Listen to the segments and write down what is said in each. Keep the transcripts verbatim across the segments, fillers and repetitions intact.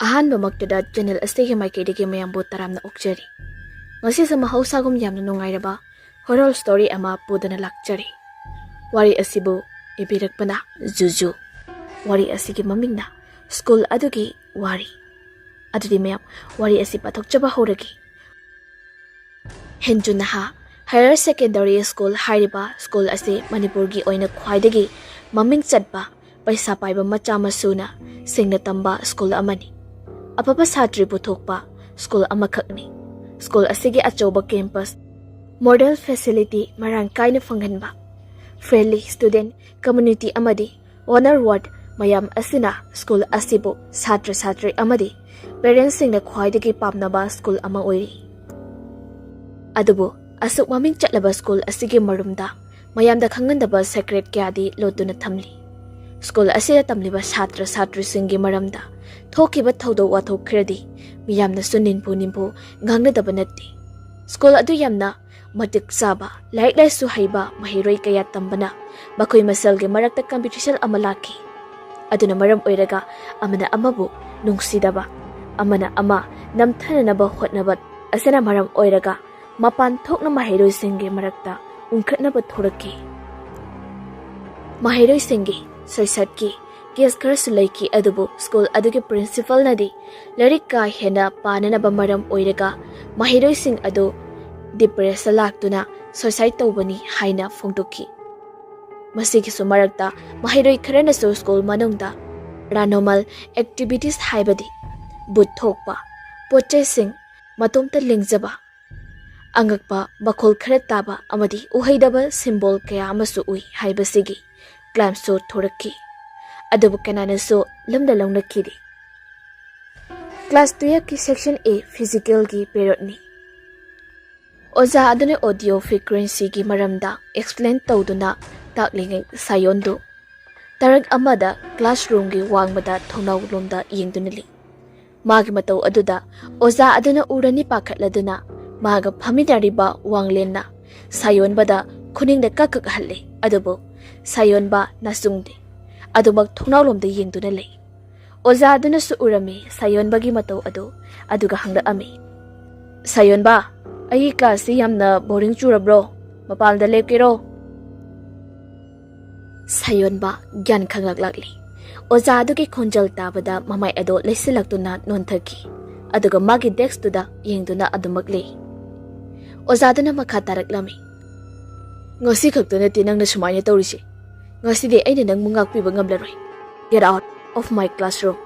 ꯑꯍꯥꯟꯕꯃꯛꯇꯗ channel ꯑꯁꯤꯒꯤ ꯃꯥꯏꯀꯩꯗꯒꯤ ꯃꯌꯥꯝꯕꯨ ꯇꯔꯥꯝꯅ ꯑꯣꯛꯆꯔꯤ꯫ ꯉꯁꯤꯁꯨ ꯃꯍꯧꯁꯥꯒꯨꯝ ꯌꯥꯝꯅ ꯅꯨꯡꯉꯥꯏꯔꯕ horror story ꯑꯃ ꯄꯨꯗꯨꯅ ꯂꯥꯛꯆꯔꯤ꯫ ꯋꯥꯔꯤ ꯑꯁꯤꯕꯨ ꯏꯕꯤꯔꯛꯄꯅ ꯖꯨꯖꯨ꯫ ꯋꯥꯔꯤ ꯑꯁꯤꯒꯤ ꯃꯃꯤꯡꯅ ꯁ꯭ꯀꯨꯜ ꯑꯗꯨꯒꯤ ꯋꯥꯔꯤ꯫ ꯑꯗꯨꯗꯤ ꯃꯌꯥꯝ, ꯋꯥꯔꯤ ꯑꯁꯤ ꯄꯥꯊꯣꯛꯆꯕ ꯍꯧꯔꯒꯦ꯫ ꯍꯦꯟꯖꯨ ꯅꯍꯥ Higher Secondary School ꯍꯥꯏꯔꯤꯕ ꯁ꯭ꯀꯨꯜ ꯑꯁꯤ ꯃꯅꯤꯄꯨꯔꯒꯤ ꯑꯣꯏꯅ ꯈ꯭ꯋꯥꯏꯗꯒꯤ ꯃꯃꯤꯡ ꯆꯠꯄ, ꯄꯩꯁꯥ ꯄꯥꯏꯕ ꯃꯆꯥ ꯃꯁꯨꯅ ꯁꯤꯡꯅ ꯇꯝꯕ ꯁ꯭ꯀꯨꯜ ꯑꯃꯅꯤ꯫ ꯑꯐꯕ ꯁꯥꯇ꯭ꯔꯤ ꯄꯨꯊꯣꯛꯄ ꯁ꯭ꯀꯨꯜ ꯑꯃꯈꯛꯅꯤ꯫ ꯁ꯭ꯀꯨꯜ ꯑꯁꯤꯒꯤ ꯑꯆꯧꯕ campus, modern facility ꯃꯔꯥꯡ ꯀꯥꯏꯅ ꯐꯪꯍꯟꯕ, friendly student community ꯑꯃꯗꯤ honor ward ꯃꯌꯥꯝ ꯑꯁꯤꯅ ꯁ꯭ꯀꯨꯜ ꯑꯁꯤꯕꯨ ꯁꯥꯇ꯭ꯔ ꯁꯥꯇ꯭ꯔꯤ ꯑꯃꯗꯤ parentsꯁꯤꯡꯅ ꯈ꯭ꯋꯥꯏꯗꯒꯤ ꯄꯥꯝꯅꯕ ꯁ꯭ꯀꯨꯜ ꯑꯃ ꯑꯣꯏꯔꯤ꯫ ꯑꯗꯨꯕꯨ ꯑꯁꯨꯛ ꯃꯃꯤꯡ ꯆꯠꯂꯕ ꯁ꯭ꯀꯨꯜ ꯑꯁꯤꯒꯤ ꯃꯔꯨꯝꯗ ꯃꯌꯥꯝꯗ ꯈꯪꯍꯟꯗꯕ secret ꯀꯌꯥꯗꯤ ꯂꯣꯠꯇꯨꯅ ꯊꯝꯂꯤ꯫ ꯁ꯭ꯀꯨꯜ ꯑꯁꯤꯗ ꯇꯝꯂꯤꯕ ꯁꯥꯇ꯭ꯔ ꯁꯥꯇ꯭ꯔꯤꯁꯤꯡꯒꯤ ꯃꯔꯝꯗ ꯊꯣꯛꯈꯤꯕ ꯊꯧꯗꯣꯛ ꯋꯥꯊꯣꯛ ꯈꯔꯗꯤ ꯃꯤꯌꯥꯝꯅꯁꯨ ꯅꯤꯟꯐꯨ ꯅꯤꯟꯐꯨ ꯉꯥꯡꯅꯗꯕ ꯅꯠꯇꯦ꯫ ꯁ꯭ꯀꯨꯜ ꯑꯗꯨ ꯌꯥꯝꯅ ꯃꯇꯤꯛ ꯆꯥꯕ, ꯂꯥꯏꯔꯤꯛ ꯂꯥꯏꯁꯨ ꯍꯩꯕ ꯃꯍꯩꯔꯣꯏ ꯀꯌꯥ ꯇꯝꯕꯅ ꯃꯈꯣꯏ ꯃꯁꯦꯜꯒꯤ ꯃꯔꯛꯇ competition ꯑꯃ ꯂꯥꯛꯈꯤ꯫ ꯑꯗꯨꯅ ꯃꯔꯝ ꯑꯣꯏꯔꯒ ꯑꯃꯅ ꯑꯃꯕꯨ ꯅꯨꯡꯁꯤꯗꯕ, ꯑꯃꯅ ꯑꯃ ꯅꯝꯊꯅꯅꯕ ꯍꯣꯠꯅꯕ ꯑꯁꯤꯅ ꯃꯔꯝ ꯑꯣꯏꯔꯒ ꯃꯄꯥꯟ ꯊꯣꯛꯅ ꯃꯍꯩꯔꯣꯏꯁꯤꯡꯒꯤ ꯃꯔꯛꯇ ꯎꯪꯈꯠꯅꯕ ꯊꯣꯔꯛꯈꯤ꯫ ꯃꯍꯩꯔꯣꯏꯁꯤꯡꯒꯤ suicide ꯀꯤ case ꯈꯔꯁꯨ ꯂꯩꯈꯤ, ꯑꯗꯨꯕꯨ ꯁ꯭ꯀꯨꯜ ꯑꯗꯨꯒꯤ principalꯅꯗꯤ ꯂꯥꯏꯔꯤꯛ ꯀꯥ ꯍꯦꯟꯅ ꯄꯥꯅꯅꯕ ꯃꯔꯝ ꯑꯣꯏꯔꯒ ꯃꯍꯩꯔꯣꯏꯁꯤꯡ ꯑꯗꯨ depression ꯂꯥꯛꯇꯨꯅ suicide ꯇꯧꯕꯅꯤ ꯍꯥꯏꯅ ꯐꯣꯡꯗꯣꯛꯈꯤ꯫ ꯃꯁꯤꯒꯤꯁꯨ ꯃꯔꯛꯇ ꯃꯍꯩꯔꯣꯏ ꯈꯔꯅꯁꯨ ꯁ꯭ꯀꯨꯜ ꯃꯅꯨꯡꯗ paranormal activities ꯍꯥꯏꯕꯗꯤ ꯚꯨꯠ ꯊꯣꯛꯄ, ꯄꯣꯠ ꯆꯩꯁꯤꯡ ꯃꯇꯣꯝꯇ ꯂꯦꯡꯖꯕ, ꯑꯉꯛꯄ ꯃꯈꯣꯜ ꯈꯔ ꯇꯥꯕ ꯑꯃꯗꯤ ꯎꯍꯩꯗꯕ symbol ꯀꯌꯥ ꯑꯃꯁꯨ ꯎꯏ ꯍꯥꯏꯕꯁꯤꯒꯤ claimꯁꯨ ꯊꯣꯔꯛꯈꯤ꯫ ꯑꯗꯨꯕꯨ ꯀꯅꯥꯅꯁꯨ ꯂꯨꯝꯅ ꯂꯧꯅꯈꯤꯗꯦ꯫ Class twelve ꯀꯤ section A physicalꯒꯤ periodꯅꯤ꯫ ꯑꯣꯖꯥ ꯑꯗꯨꯅ audio frequencyꯒꯤ ꯃꯔꯝꯗ explain ꯇꯧꯗꯨꯅ ꯇꯥꯛꯂꯤꯉꯩ ꯁꯥꯌꯣꯟꯗꯨ ꯇꯔꯛ ꯑꯃꯗ classroomꯒꯤ ꯋꯥꯡꯃꯗ ꯊꯣꯡꯅꯥꯎ ꯂꯣꯝꯗ ꯌꯦꯡꯗꯨꯅ ꯂꯩ꯫ ꯃꯥꯒꯤ ꯃꯇꯧ ꯑꯗꯨꯗ ꯑꯣꯖꯥ ꯑꯗꯨꯅ ꯎꯔꯅꯤ ꯄꯥꯈꯠꯂꯗꯨꯅ ꯃꯥꯒ ꯐꯝꯃꯤꯟꯅꯔꯤꯕ ꯋꯥꯡꯂꯦꯟꯅ ꯁꯥꯌꯣꯟꯕꯗ ꯈꯨꯅꯤꯡꯗ ꯀꯛ ꯀꯛ ꯍꯜꯂꯤ꯫ ꯑꯗꯨꯕꯨ ꯁꯥꯌꯣꯟꯕ ꯅꯥꯆꯨꯡꯗꯦ꯫ ꯑꯗꯨꯃꯛ ꯊꯣꯡꯅꯥꯎ ꯂꯣꯝꯗ ꯌꯦꯡꯗꯨꯅ ꯂꯩ꯫ ꯑꯣꯖꯥꯗꯨꯅꯁꯨ ꯎꯔꯝꯃꯤ ꯁꯥꯌꯣꯟꯕꯒꯤ ꯃꯇꯧ ꯑꯗꯨ, ꯑꯗꯨꯒ ꯍꯪꯂꯛꯑꯝꯃꯤ, "ꯁꯥꯌꯣꯟꯕ, ꯑꯩꯒꯤ ꯀ꯭ꯂꯥꯁꯁꯤ ꯌꯥꯝꯅ ꯕꯣꯔꯤꯡ ꯆꯨꯔꯕ꯭ꯔꯣ? ꯃꯄꯥꯟꯗ ꯂꯦꯞꯀꯦꯔꯣ?" ꯁꯥꯌꯣꯟꯕ ꯒ꯭ꯌꯥꯟ ꯈꯪꯂꯛꯂꯛꯂꯤ꯫ ꯑꯣꯖꯥ ꯑꯗꯨꯒꯤ ꯈꯣꯟꯖꯦꯜ ꯇꯥꯕꯗ ꯃꯃꯥꯏ ꯑꯗꯣ ꯂꯩꯁꯤꯜꯂꯛꯇꯨꯅ ꯅꯣꯟꯊꯈꯤ, ꯑꯗꯨꯒ ꯃꯥꯒꯤ ꯗꯦꯁꯛꯇꯨꯗ ꯌꯦꯡꯗꯨꯅ ꯑꯗꯨꯃꯛ ꯂꯩ꯫ ꯑꯣꯖꯥꯗꯨꯅ ꯃꯈꯥ ꯇꯥꯔꯛꯂꯝꯃꯤ, "ꯉꯁꯤ ꯈꯛꯇ ꯅꯠꯇꯦ ꯅꯪꯅ ꯁꯨꯃꯥꯏꯅ ꯇꯧꯔꯤꯁꯦ꯫ ꯉꯁꯤꯗꯤ ꯑꯩꯅ ꯅꯪꯕꯨ ꯉꯥꯛꯄꯤꯕ ꯉꯝꯂꯔꯣꯏ꯫ Get out of my classroom!"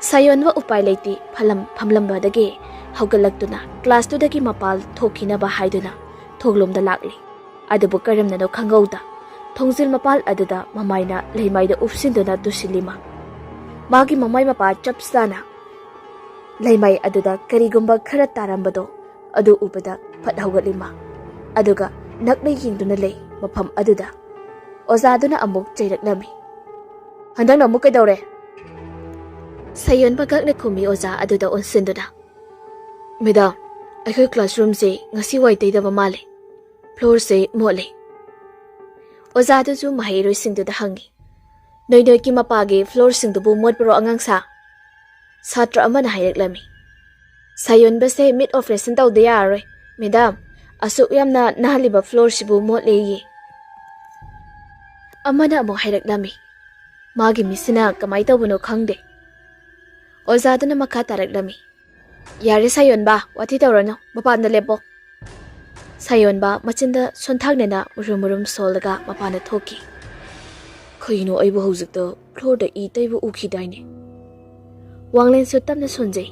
ꯁꯥꯌꯣꯟꯕ ꯎꯄꯥꯏ ꯂꯩꯇꯦ ꯐꯂꯝ ꯐꯝꯂꯝꯕꯗꯒꯤ ꯍꯧꯒꯠꯂꯛꯇꯨꯅ ꯀ꯭ꯂꯥꯁꯇꯨꯗꯒꯤ ꯃꯄꯥꯜ ꯊꯣꯛꯈꯤꯅꯕ ꯍꯥꯏꯗꯨꯅ ꯊꯣꯡꯂꯣꯝꯗ ꯂꯥꯛꯂꯤ꯫ ꯑꯗꯨꯕꯨ ꯀꯔꯝꯅꯅꯣ ꯈꯪꯍꯧꯗ ꯊꯣꯡꯖꯤꯜ ꯃꯄꯥꯜ ꯑꯗꯨꯗ ꯃꯃꯥꯏꯅ ꯂꯩꯃꯥꯏꯗ ꯎꯞꯁꯤꯟꯗꯨꯅ ꯇꯨꯁꯤꯜꯂꯤ ꯃꯥ꯫ ꯃꯥꯒꯤ ꯃꯃꯥꯏ ꯃꯄꯥ ꯆꯞ ꯆꯥꯅ ꯂꯩꯃꯥꯏ ꯑꯗꯨꯗ ꯀꯔꯤꯒꯨꯝꯕ ꯈꯔ ꯇꯥꯔꯝꯕꯗꯣ ꯑꯗꯨ ꯎꯕꯗ ꯐꯠ ꯍꯧꯒꯠꯂꯤ ꯃꯥ꯫ ꯑꯗꯨꯒ ꯅꯛꯅ ꯌꯦꯡꯗꯨꯅ ꯂꯩ ꯃꯐꯝ ꯑꯗꯨꯗ꯫ ꯑꯣꯖꯥꯗꯨꯅ ꯑꯃꯨꯛ ꯆꯩꯔꯛꯂꯝꯃꯤ, "ꯍꯟꯗꯛꯅ ꯑꯃꯨꯛ ꯀꯩꯗꯧꯔꯦ?" ꯁꯥꯌꯣꯟꯕ ꯒꯛꯅ ꯈꯨꯝꯃꯤ ꯑꯣꯖꯥ ꯑꯗꯨꯗ ꯑꯣꯟꯁꯤꯟꯗꯨꯅ, "ꯃꯦꯗꯥꯝ, ꯑꯩꯈꯣꯏ ꯀ꯭ꯂꯥꯁꯔꯨꯝꯁꯦ ꯉꯁꯤ ꯋꯥꯏ ꯇꯩꯗꯕ ꯃꯥꯜꯂꯦ꯫ ꯐ꯭ꯂꯣꯔꯁꯦ ꯃꯣꯠꯂꯦ꯫" ꯑꯣꯖꯥꯗꯨꯁꯨ ꯃꯍꯩꯔꯣꯏꯁꯤꯡꯗꯨꯗ ꯍꯪꯉꯤ, "ꯅꯣꯏ ꯅꯣꯏꯒꯤ ꯃꯄꯥꯒꯤ ꯐ꯭ꯂꯣꯔꯁꯤꯡꯗꯨꯕꯨ ꯃꯣꯠꯄ꯭ꯔꯣ ꯑꯉꯥꯡꯁꯥ?" ꯁꯥꯇ꯭ꯔ ꯑꯃꯅ ꯍꯥꯏꯔꯛꯂꯝꯃꯤ, "ꯁꯥꯌꯣꯟꯕꯁꯦ ꯃꯤꯠ ꯑꯣꯄꯔꯦꯁꯟ ꯇꯧꯗ ꯌꯥꯔꯔꯣꯏ꯫ ꯃꯦꯗꯥꯝ, ꯑꯁꯨꯛ ꯌꯥꯝꯅ ꯅꯥꯍꯜꯂꯤꯕ ꯐ꯭ꯂꯣꯔꯁꯤꯕꯨ ꯃꯣꯠꯂꯦꯌꯦ꯫" ꯑꯃꯅ ꯑꯃꯨꯛ ꯍꯥꯏꯔꯛꯂꯝꯃꯤ, "ꯃꯥꯒꯤ ꯃꯤꯠꯁꯤꯅ ꯀꯃꯥꯏ ꯇꯧꯕꯅꯣ ꯈꯪꯗꯦ꯫" ꯑꯣꯖꯥꯗꯨꯅ ꯃꯈꯥ ꯇꯥꯔꯛꯂꯝꯃꯤ, "ꯌꯥꯔꯦ ꯁꯥꯌꯣꯟꯕ, ꯋꯥꯊꯤ ꯇꯧꯔꯅꯨ, ꯃꯄꯥꯟꯗ ꯂꯦꯞꯄꯣ꯫" ꯁꯥꯌꯣꯟꯕ ꯃꯆꯤꯟꯗ ꯁꯣꯟꯊꯥꯡꯅꯅ ꯃꯨꯔꯨꯝ ꯃꯨꯔꯨꯝ ꯁꯣꯜꯂꯒ ꯃꯄꯥꯟꯗ ꯊꯣꯛꯈꯤ꯫ "ꯀꯩꯅꯣ, ꯑꯩꯕꯨ ꯍꯧꯖꯤꯛꯇ ꯐ꯭ꯂꯣꯔꯗ ꯏ ꯇꯩꯕ ꯎꯈꯤꯗꯥꯏꯅꯦ?" ꯋꯥꯡꯂꯦꯟꯁꯨ ꯇꯞꯅ ꯁꯣꯟꯖꯩ꯫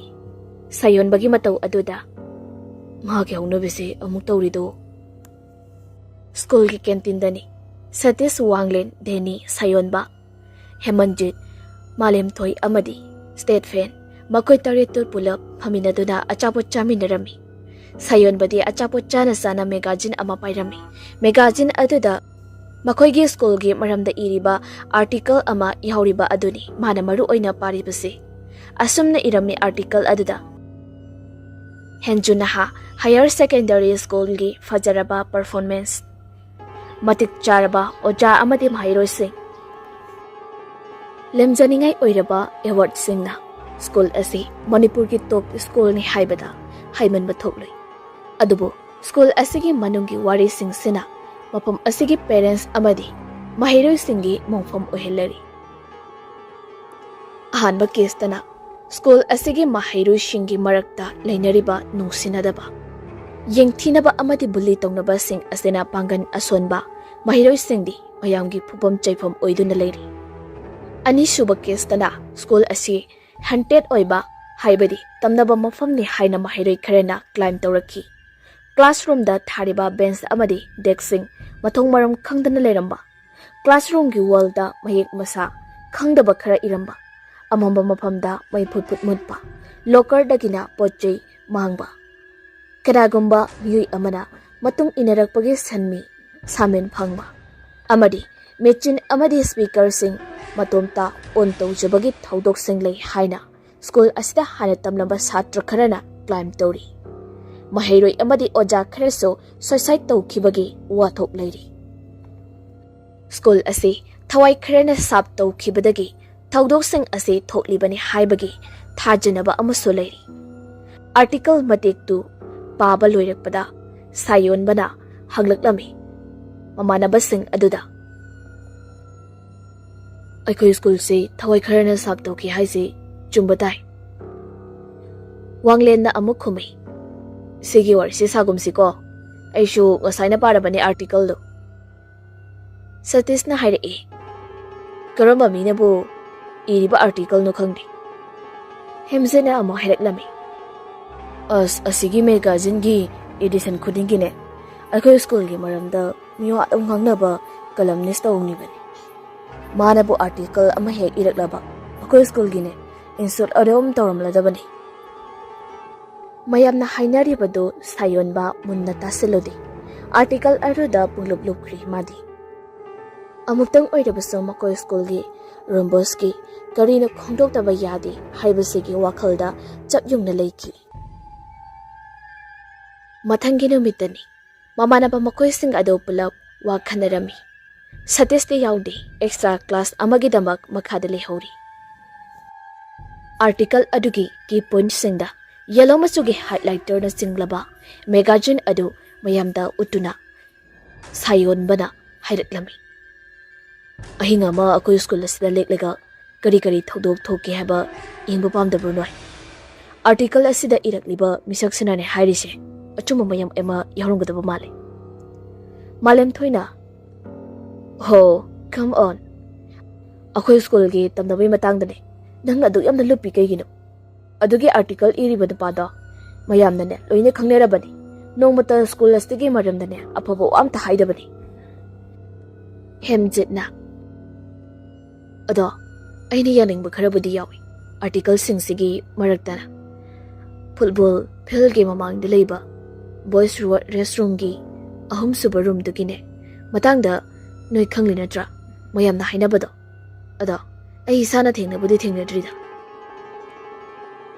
ꯁꯥꯌꯣꯟꯕꯒꯤ ꯃꯇꯧ ꯑꯗꯨꯗ, "ꯃꯥꯒꯤ ꯍꯧꯅꯕꯤꯁꯦ ꯑꯃꯨꯛ ꯇꯧꯔꯤꯗꯣ꯫" ꯁ꯭ꯀꯨꯜꯒꯤ ꯀꯦꯟꯇꯤꯟꯗꯅꯤ꯫ ꯁꯇꯤꯁ, ꯋꯥꯡꯂꯦꯟ, ꯗꯦꯅꯤ, ꯁꯥꯌꯣꯟꯕ, ꯍꯦꯃꯟꯖꯤꯠ, ꯃꯥꯂꯦꯝꯊꯣꯏ ꯑꯃꯗꯤ ꯁ꯭ꯇꯦꯠ ꯐꯦꯟ, ꯃꯈꯣꯏ ꯇꯔꯦꯠꯇꯨ ꯄꯨꯂꯞ ꯐꯝꯃꯤꯟꯅꯗꯨꯅ ꯑꯆꯥꯄꯣꯠ ꯆꯥꯃꯤꯟꯅꯔꯝꯃꯤ꯫ ꯁꯥꯌꯣꯟꯕꯗꯤ ꯑꯆꯥꯄꯣꯠ ꯆꯥꯅ ꯆꯥꯅ ꯃꯦꯒꯥꯖꯤꯟ ꯑꯃ ꯄꯥꯏꯔꯝꯃꯤ꯫ ꯃꯦꯒꯥꯖꯤꯟ ꯑꯗꯨꯗ ꯃꯈꯣꯏꯒꯤ ꯁ꯭ꯀꯨꯜꯒꯤ ꯃꯔꯝꯗ ꯏꯔꯤꯕ ꯑꯥꯔꯇꯤꯀꯜ ꯑꯃ ꯌꯥꯎꯔꯤꯕ ꯑꯗꯨꯅꯤ ꯃꯥꯅ ꯃꯔꯨ ꯑꯣꯏꯅ ꯄꯥꯔꯤꯕꯁꯤ꯫ ꯑꯁꯨꯝꯅ ꯏꯔꯝꯃꯤ ꯑꯥꯔꯇꯤꯀꯜ ꯑꯗꯨꯗ, "ꯍꯦꯟꯖꯨ ꯅꯍꯥ ꯍꯥꯌꯔ ꯁꯦꯀꯦꯟꯗꯔꯤ ꯁ꯭ꯀꯨꯜꯒꯤ ꯐꯖꯔꯕ ꯄꯔꯐꯣꯔꯃꯦꯟꯁ, ꯃꯇꯤꯛ ꯆꯥꯔꯕ ꯑꯣꯖꯥ ꯑꯃꯗꯤ ꯃꯍꯩꯔꯣꯏꯁꯤꯡ, ꯂꯦꯝꯖꯅꯤꯡꯉꯥꯏ ꯑꯣꯏꯔꯕ ꯑꯦꯋꯥꯔꯗꯁꯤꯡꯅ ꯁ꯭ꯀꯨꯜ ꯑꯁꯤ ꯃꯅꯤꯄꯨꯔꯒꯤ ꯇꯣꯞ ꯁ꯭ꯀꯨꯜꯅꯤ ꯍꯥꯏꯕꯗ ꯍꯥꯏꯃꯟꯕ ꯊꯣꯛꯂꯣꯏ꯫ ꯑꯗꯨꯕꯨ ꯁ꯭ꯀꯨꯜ ꯑꯁꯤꯒꯤ ꯃꯅꯨꯡꯒꯤ ꯋꯥꯔꯤꯁꯤꯡꯁꯤꯅ ꯃꯐꯝ ꯑꯁꯤꯒꯤ ꯄꯦꯔꯦꯟꯁ ꯑꯃꯗꯤ ꯃꯍꯩꯔꯣꯏꯁꯤꯡꯒꯤ ꯃꯣꯡꯐꯝ ꯑꯣꯏꯍꯜꯂꯔꯤ꯫ ꯑꯍꯥꯟꯕ ꯀꯦꯁꯇꯅ ꯁ꯭ꯀꯨꯜ ꯑꯁꯤꯒꯤ ꯃꯍꯩꯔꯣꯏꯁꯤꯡꯒꯤ ꯃꯔꯛꯇ ꯂꯩꯅꯔꯤꯕ ꯅꯨꯡꯁꯤꯅꯗꯕ, ꯌꯦꯡꯊꯤꯅꯕ ꯑꯃꯗꯤ ꯕꯨꯂꯤ ꯇꯧꯅꯕꯁꯤꯡ ꯑꯁꯤꯅ ꯄꯥꯡꯒꯜ ꯑꯁꯣꯟꯕ ꯃꯍꯩꯔꯣꯏꯁꯤꯡꯗꯤ ꯃꯌꯥꯝꯒꯤ ꯐꯨꯐꯝ ꯆꯩꯐꯝ ꯑꯣꯏꯗꯨꯅ ꯂꯩꯔꯤ꯫ ꯑꯅꯤꯁꯨꯕ ꯀꯦꯁꯇꯅ ꯁ꯭ꯀꯨꯜ ꯑꯁꯤ ꯍꯟꯇꯦꯗ ꯑꯣꯏꯕ, ꯍꯥꯏꯕꯗꯤ ꯇꯝꯅꯕ ꯃꯐꯝꯅꯤ ꯍꯥꯏꯅ ꯃꯍꯩꯔꯣꯏ ꯈꯔꯅ ꯀ꯭ꯂꯦꯝ ꯇꯧꯔꯛꯈꯤ꯫ ꯀ꯭ꯂꯥꯁꯔꯨꯝꯗ ꯊꯥꯔꯤꯕ ꯕꯦꯟꯆ ꯑꯃꯗꯤ ꯗꯦꯛꯁꯤꯡ ꯃꯊꯣꯡ ꯃꯔꯝ ꯈꯪꯗꯅ ꯂꯩꯔꯝꯕ, ꯀ꯭ꯂꯥꯁꯔꯨꯝꯒꯤ ꯋꯥꯜꯗ ꯃꯌꯦꯛ ꯃꯁꯥ ꯈꯪꯗꯕ ꯈꯔ ꯏꯔꯝꯕ, ꯑꯃꯝꯕ ꯃꯐꯝꯗ ꯃꯩ ꯐꯨꯠ ꯐꯨꯠ ꯃꯨꯠꯄ, ꯂꯣꯀꯔꯗꯒꯤꯅ ꯄꯣꯠ ꯆꯩ ꯃꯥꯡꯕ, ꯀꯅꯥꯒꯨꯝꯕ ꯃꯤꯑꯣꯏ ꯑꯃꯅ ꯃꯇꯨꯡ ꯏꯟꯅꯔꯛꯄꯒꯤ ꯁꯟꯃꯤ ꯁꯥꯃꯤꯟ ꯐꯪꯕ, ꯑꯃꯗꯤ ꯃꯦꯆꯤꯟ ꯑꯃꯗꯤ ꯁ꯭ꯄꯤꯀꯔꯁꯤꯡ ꯃꯇꯣꯝꯇ ꯑꯣꯟ ꯇꯧꯖꯕꯒꯤ ꯊꯧꯗꯣꯛꯁꯤꯡ ꯂꯩ ꯍꯥꯏꯅ ꯁ꯭ꯀꯨꯜ ꯑꯁꯤꯗ ꯍꯥꯟꯅ ꯇꯝꯂꯝꯕ ꯁꯥꯇ꯭ꯔ ꯈꯔꯅ ꯀ꯭ꯂꯦꯝ ꯇꯧꯔꯤ꯫ ꯃꯍꯩꯔꯣꯏ ꯑꯃꯗꯤ ꯑꯣꯖꯥ ꯈꯔꯁꯨ ꯁꯨꯏꯁꯥꯏꯗ ꯇꯧꯈꯤꯕꯒꯤ ꯋꯥꯊꯣꯛ ꯂꯩꯔꯤ꯫ ꯁ꯭ꯀꯨꯜ ꯑꯁꯤ ꯊꯋꯥꯏ ꯈꯔꯅ ꯁꯥꯞ ꯇꯧꯈꯤꯕꯗꯒꯤ ꯊꯧꯗꯣꯛꯁꯤꯡ ꯑꯁꯤ ꯊꯣꯛꯂꯤꯕꯅꯤ ꯍꯥꯏꯕꯒꯤ ꯊꯥꯖꯅꯕ ꯑꯃꯁꯨ ꯂꯩꯔꯤ꯫ ꯑꯥꯔꯇꯤꯀꯜ ꯃꯇꯦꯛꯇꯨ ꯄꯥꯕ ꯂꯣꯏꯔꯛꯄꯗ ꯁꯥꯌꯣꯟꯕꯅ ꯍꯪꯂꯛꯂꯝꯃꯤ ꯃꯃꯥꯟꯅꯕꯁꯤꯡ ꯑꯗꯨꯗ, "ꯑꯩꯈꯣꯏ ꯁ꯭ꯀꯨꯜꯁꯤ ꯊꯋꯥꯏ ꯈꯔꯅ ꯁꯥꯞ ꯇꯧꯈꯤ ꯍꯥꯏꯁꯤ ꯆꯨꯝꯕ ꯇꯥꯏ?" ꯋꯥꯡꯂꯦꯟꯅ ꯑꯃꯨꯛ ꯈꯨꯝꯃꯤ, "ꯁꯤꯒꯤ ꯋꯥꯔꯤꯁꯤ ꯁꯥꯒꯨꯝꯁꯤꯀꯣ, ꯑꯩꯁꯨ ꯉꯁꯥꯏꯅ ꯄꯥꯔꯕꯅꯤ ꯑꯥꯔꯇꯤꯀꯜꯗꯨ꯫" ꯁꯇꯤꯁꯅ ꯍꯥꯏꯔꯛꯏ, "ꯀꯔꯝꯕ ꯃꯤꯅꯕꯨ ꯏꯔꯤꯕ ꯑꯥꯔꯇꯤꯀꯜꯅꯣ ꯈꯪꯗꯦ꯫" ꯍꯦꯝꯖꯦꯅ ꯑꯃꯨꯛ ꯍꯥꯏꯔꯛꯂꯝꯃꯤ, "ꯑꯁ, ꯑꯁꯤꯒꯤ ꯃꯦꯒꯥꯖꯤꯟꯒꯤ ꯏꯗꯤꯁꯟ ꯈꯨꯗꯤꯡꯒꯤꯅꯦ, ꯑꯩꯈꯣꯏ ꯁ꯭ꯀꯨꯜꯒꯤ ꯃꯔꯝꯗ ꯃꯤꯋꯥ ꯑꯗꯨꯝ ꯉꯥꯡꯅꯕ ꯀꯂꯝꯅꯤꯁ ꯇꯧꯅꯤꯕꯅꯤ꯫ ꯃꯥꯅꯕꯨ ꯑꯥꯔꯇꯤꯀꯜ ꯑꯃ ꯍꯦꯛ ꯏꯔꯛꯂꯕ ꯑꯩꯈꯣꯏ ꯁ꯭ꯀꯨꯜꯒꯤꯅꯦ ꯏꯟꯁꯜꯠ ꯑꯗꯨꯝ ꯇꯧꯔꯝꯂꯗꯕꯅꯤ꯫" ꯃꯌꯥꯝꯅ ꯍꯥꯏꯅꯔꯤꯕꯗꯨ ꯁꯥꯌꯣꯟꯕ ꯃꯨꯟꯅ ꯇꯥꯁꯤꯜꯂꯨꯗꯦ꯫ ꯑꯥꯔꯇꯤꯀꯜ ꯑꯗꯨꯗ ꯄꯨꯡꯂꯨꯞ ꯂꯨꯞꯈ꯭ꯔꯤ ꯃꯥꯗꯤ꯫ ꯑꯃꯨꯛꯇꯪ ꯑꯣꯏꯔꯕꯁꯨ ꯃꯈꯣꯏ ꯁ꯭ꯀꯨꯜꯒꯤ ꯔꯨꯝꯕꯣꯁꯀꯤ ꯀꯔꯤꯅ ꯈꯣꯡꯗꯣꯛꯇꯕ ꯌꯥꯗꯦ ꯍꯥꯏꯕꯁꯤꯒꯤ ꯋꯥꯈꯜꯗ ꯆꯞ ꯌꯨꯡꯅ ꯂꯩꯈꯤ꯫ ꯃꯊꯪꯒꯤ ꯅꯨꯃꯤꯠꯇꯅꯤ꯫ ꯃꯃꯥꯟꯅꯕ ꯃꯈꯣꯏꯁꯤꯡ ꯑꯗꯨ ꯄꯨꯂꯞ ꯋꯥ ꯈꯟꯅꯔꯝꯃꯤ꯫ ꯁꯇꯤꯁꯇꯤ ꯌꯥꯎꯗꯦ꯫ ꯑꯦꯛꯁꯇ꯭ꯔꯥ ꯀ꯭ꯂꯥꯁ ꯑꯃꯒꯤꯗꯃꯛ ꯃꯈꯥꯗ ꯂꯩꯍꯧꯔꯤ꯫ ꯑꯥꯔꯇꯤꯀꯜ ꯑꯗꯨꯒꯤ ꯀꯤ ꯄꯣꯏꯟꯠꯁꯤꯡꯗ ꯌꯦꯂꯣ ꯃꯆꯨꯒꯤ ꯍꯥꯏꯂꯥꯏꯇꯔꯅ ꯆꯤꯡꯂꯕ ꯃꯦꯒꯥꯖꯤꯟ ꯑꯗꯨ ꯃꯌꯥꯝꯗ ꯎꯠꯇꯨꯅ ꯁꯥꯌꯣꯟꯕꯅ ꯍꯥꯏꯔꯛꯂꯝꯃꯤ꯫ "ꯑꯍꯤꯡ ꯑꯃ ꯑꯩꯈꯣꯏ ꯁ꯭ꯀꯨꯜ ꯑꯁꯤꯗ ꯂꯦꯛꯂꯒ ꯀꯔꯤ ꯀꯔꯤ ꯊꯧꯗꯣꯛ ꯊꯣꯛꯀꯦ ꯍꯥꯏꯕ ꯌꯦꯡꯕ ꯄꯥꯝꯗꯕ꯭ꯔꯣ ꯅꯣꯏ? ꯑꯥꯔꯇꯤꯀꯜ ꯑꯁꯤꯗ ꯏꯔꯛꯂꯤꯕ ꯃꯤꯁꯛꯁꯤꯅꯅꯦ ꯍꯥꯏꯔꯤꯁꯦ ꯑꯆꯨꯝꯕ ꯃꯌꯥꯝ ꯑꯃ ꯌꯥꯎꯔꯝꯒꯗꯕ ꯃꯥꯜꯂꯦ꯫" ꯃꯥꯂꯦꯝꯊꯣꯏꯅ, "ꯍꯣ, come on꯫ ꯑꯩꯈꯣꯏ ꯁ꯭ꯀꯨꯜꯒꯤ ꯇꯝꯅꯕꯒꯤ ꯃꯇꯥꯡꯗꯅꯦ ꯅꯪ ꯑꯗꯨꯛ ꯌꯥꯝꯅ ꯂꯨꯞꯄꯤ ꯀꯩꯒꯤꯅꯣ? ꯑꯗꯨꯒꯤ ꯑꯥꯔꯇꯤꯀꯜ ꯏꯔꯤꯕ ꯅꯨꯄꯥꯗꯣ ꯃꯌꯥꯝꯅꯅꯦ ꯂꯣꯏꯅ ꯈꯪꯅꯔꯕꯅꯤ꯫ ꯅꯣꯡꯃꯇ ꯁ꯭ꯀꯨꯜ ꯑꯁꯤꯒꯤ ꯃꯔꯝꯗꯅꯦ ꯑꯐꯕ ꯋꯥ ꯑꯝꯇ ꯍꯥꯏꯗꯕꯅꯤ꯫" ꯍꯦꯝꯖꯤꯠꯅ, "ꯑꯗꯣ ꯑꯩꯅ ꯌꯥꯅꯤꯡꯕ ꯈꯔꯕꯨꯗꯤ ꯌꯥꯎꯏ꯫ ꯑꯥꯔꯇꯤꯀꯜꯁꯤꯡꯁꯤꯒꯤ ꯃꯔꯛꯇꯅ ꯐꯨꯠꯕꯣꯜ ꯐꯤꯜꯒꯤ ꯃꯃꯥꯡꯗ ꯂꯩꯕ ꯕꯣꯏꯁ ꯔꯦꯁ ꯔꯨꯝꯒꯤ ꯑꯍꯨꯝꯁꯨꯕ ꯔꯨꯝꯗꯨꯒꯤꯅꯦ ꯃꯇꯥꯡꯗ ꯅꯣꯏ ꯈꯪꯂꯤ ꯅꯠꯇ꯭ꯔꯥ? ꯃꯌꯥꯝꯅ ꯍꯥꯏꯅꯕꯗꯣ꯫ ꯑꯗꯣ ꯑꯩ ꯏꯁꯥꯅ ꯊꯦꯡꯅꯕꯨꯗꯤ ꯊꯦꯡꯅꯗ꯭ꯔꯤꯗ꯫"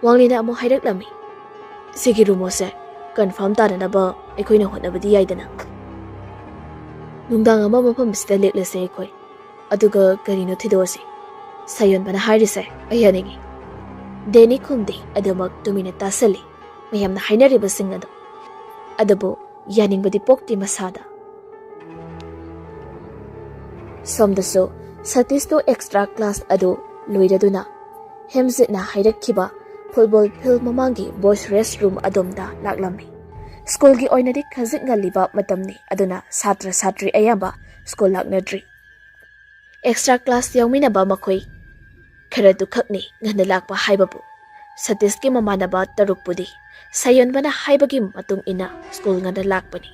ꯋꯥꯡꯂꯤꯅ ꯑꯃꯨꯛ ꯍꯥꯏꯔꯛꯂꯝꯃꯤ, "ꯁꯤꯒꯤ ꯔꯨꯃꯣꯁꯦ ꯀꯟꯐꯥꯔꯝ ꯇꯥꯅꯅꯕ ꯑꯩꯈꯣꯏꯅ ꯍꯣꯠꯅꯕꯗꯤ ꯌꯥꯏꯗꯅ꯫ ꯅꯨꯡꯗꯥꯡ ꯑꯃ ꯃꯐꯝ ꯑꯁꯤꯗ ꯂꯦꯛꯂꯁꯦ ꯑꯩꯈꯣꯏ, ꯑꯗꯨꯒ ꯀꯔꯤꯅꯣ ꯊꯤꯗꯣꯛꯑꯁꯤ꯫" ꯁꯥꯌꯣꯟꯕꯅ ꯍꯥꯏꯔꯤꯁꯦ ꯑꯩ ꯌꯥꯅꯤꯡꯉꯤ꯫ ꯗꯦꯅꯤ ꯈꯨꯝꯗꯦ, ꯑꯗꯨꯃꯛ ꯇꯨꯃꯤꯟꯅ ꯇꯥꯁꯜꯂꯤ ꯃꯌꯥꯝꯅ ꯍꯥꯏꯅꯔꯤꯕꯁꯤꯡ ꯑꯗꯨ꯫ ꯑꯗꯨꯕꯨ ꯌꯥꯅꯤꯡꯕꯗꯤ ꯄꯣꯛꯇꯦ ꯃꯁꯥꯗ꯫ ꯁꯣꯝꯗꯁꯨ ꯁꯇꯤꯁꯇꯨ ꯑꯦꯛꯁꯇ꯭ꯔꯥ ꯀ꯭ꯂꯥꯁ ꯑꯗꯨ ꯂꯣꯏꯔꯗꯨꯅ ꯍꯦꯝꯖꯤꯠꯅ ꯍꯥꯏꯔꯛꯈꯤꯕ ꯐꯨꯠꯕꯣꯜ ꯐꯤꯜ ꯃꯃꯥꯡꯒꯤ ꯕꯣꯏꯁ ꯔꯦꯁ ꯔꯨꯝ ꯑꯗꯣꯝꯗ ꯂꯥꯛꯂꯝꯃꯤ꯫ ꯁ꯭ꯀꯨꯜꯒꯤ ꯑꯣꯏꯅꯗꯤ ꯈꯖꯤꯛ ꯉꯜꯂꯤꯕ ꯃꯇꯝꯅꯤ, ꯑꯗꯨꯅ ꯁꯥꯇ꯭ꯔ ꯁꯥꯇ꯭ꯔꯤ ꯑꯌꯥꯝꯕ ꯁ꯭ꯀꯨꯜ ꯂꯥꯛꯅꯗ꯭ꯔꯤ꯫ ꯑꯦꯛꯁꯇ꯭ꯔꯥ ꯀ꯭ꯂꯥꯁ ꯌꯥꯎꯃꯤꯟꯅꯕ ꯃꯈꯣꯏ ꯈꯔꯗꯨꯈꯛꯅꯤ ꯉꯟꯅ ꯂꯥꯛꯄ ꯍꯥꯏꯕꯕꯨ꯫ ꯁꯇꯤꯁꯀꯤ ꯃꯃꯥꯟꯅꯕ ꯇꯔꯨꯛꯄꯨꯗꯤ ꯁꯥꯌꯣꯟꯕꯅ ꯍꯥꯏꯕꯒꯤ ꯃꯇꯨꯡ ꯏꯟꯅ ꯁ꯭ꯀꯨꯜ ꯉꯟꯅ ꯂꯥꯛꯄꯅꯤ꯫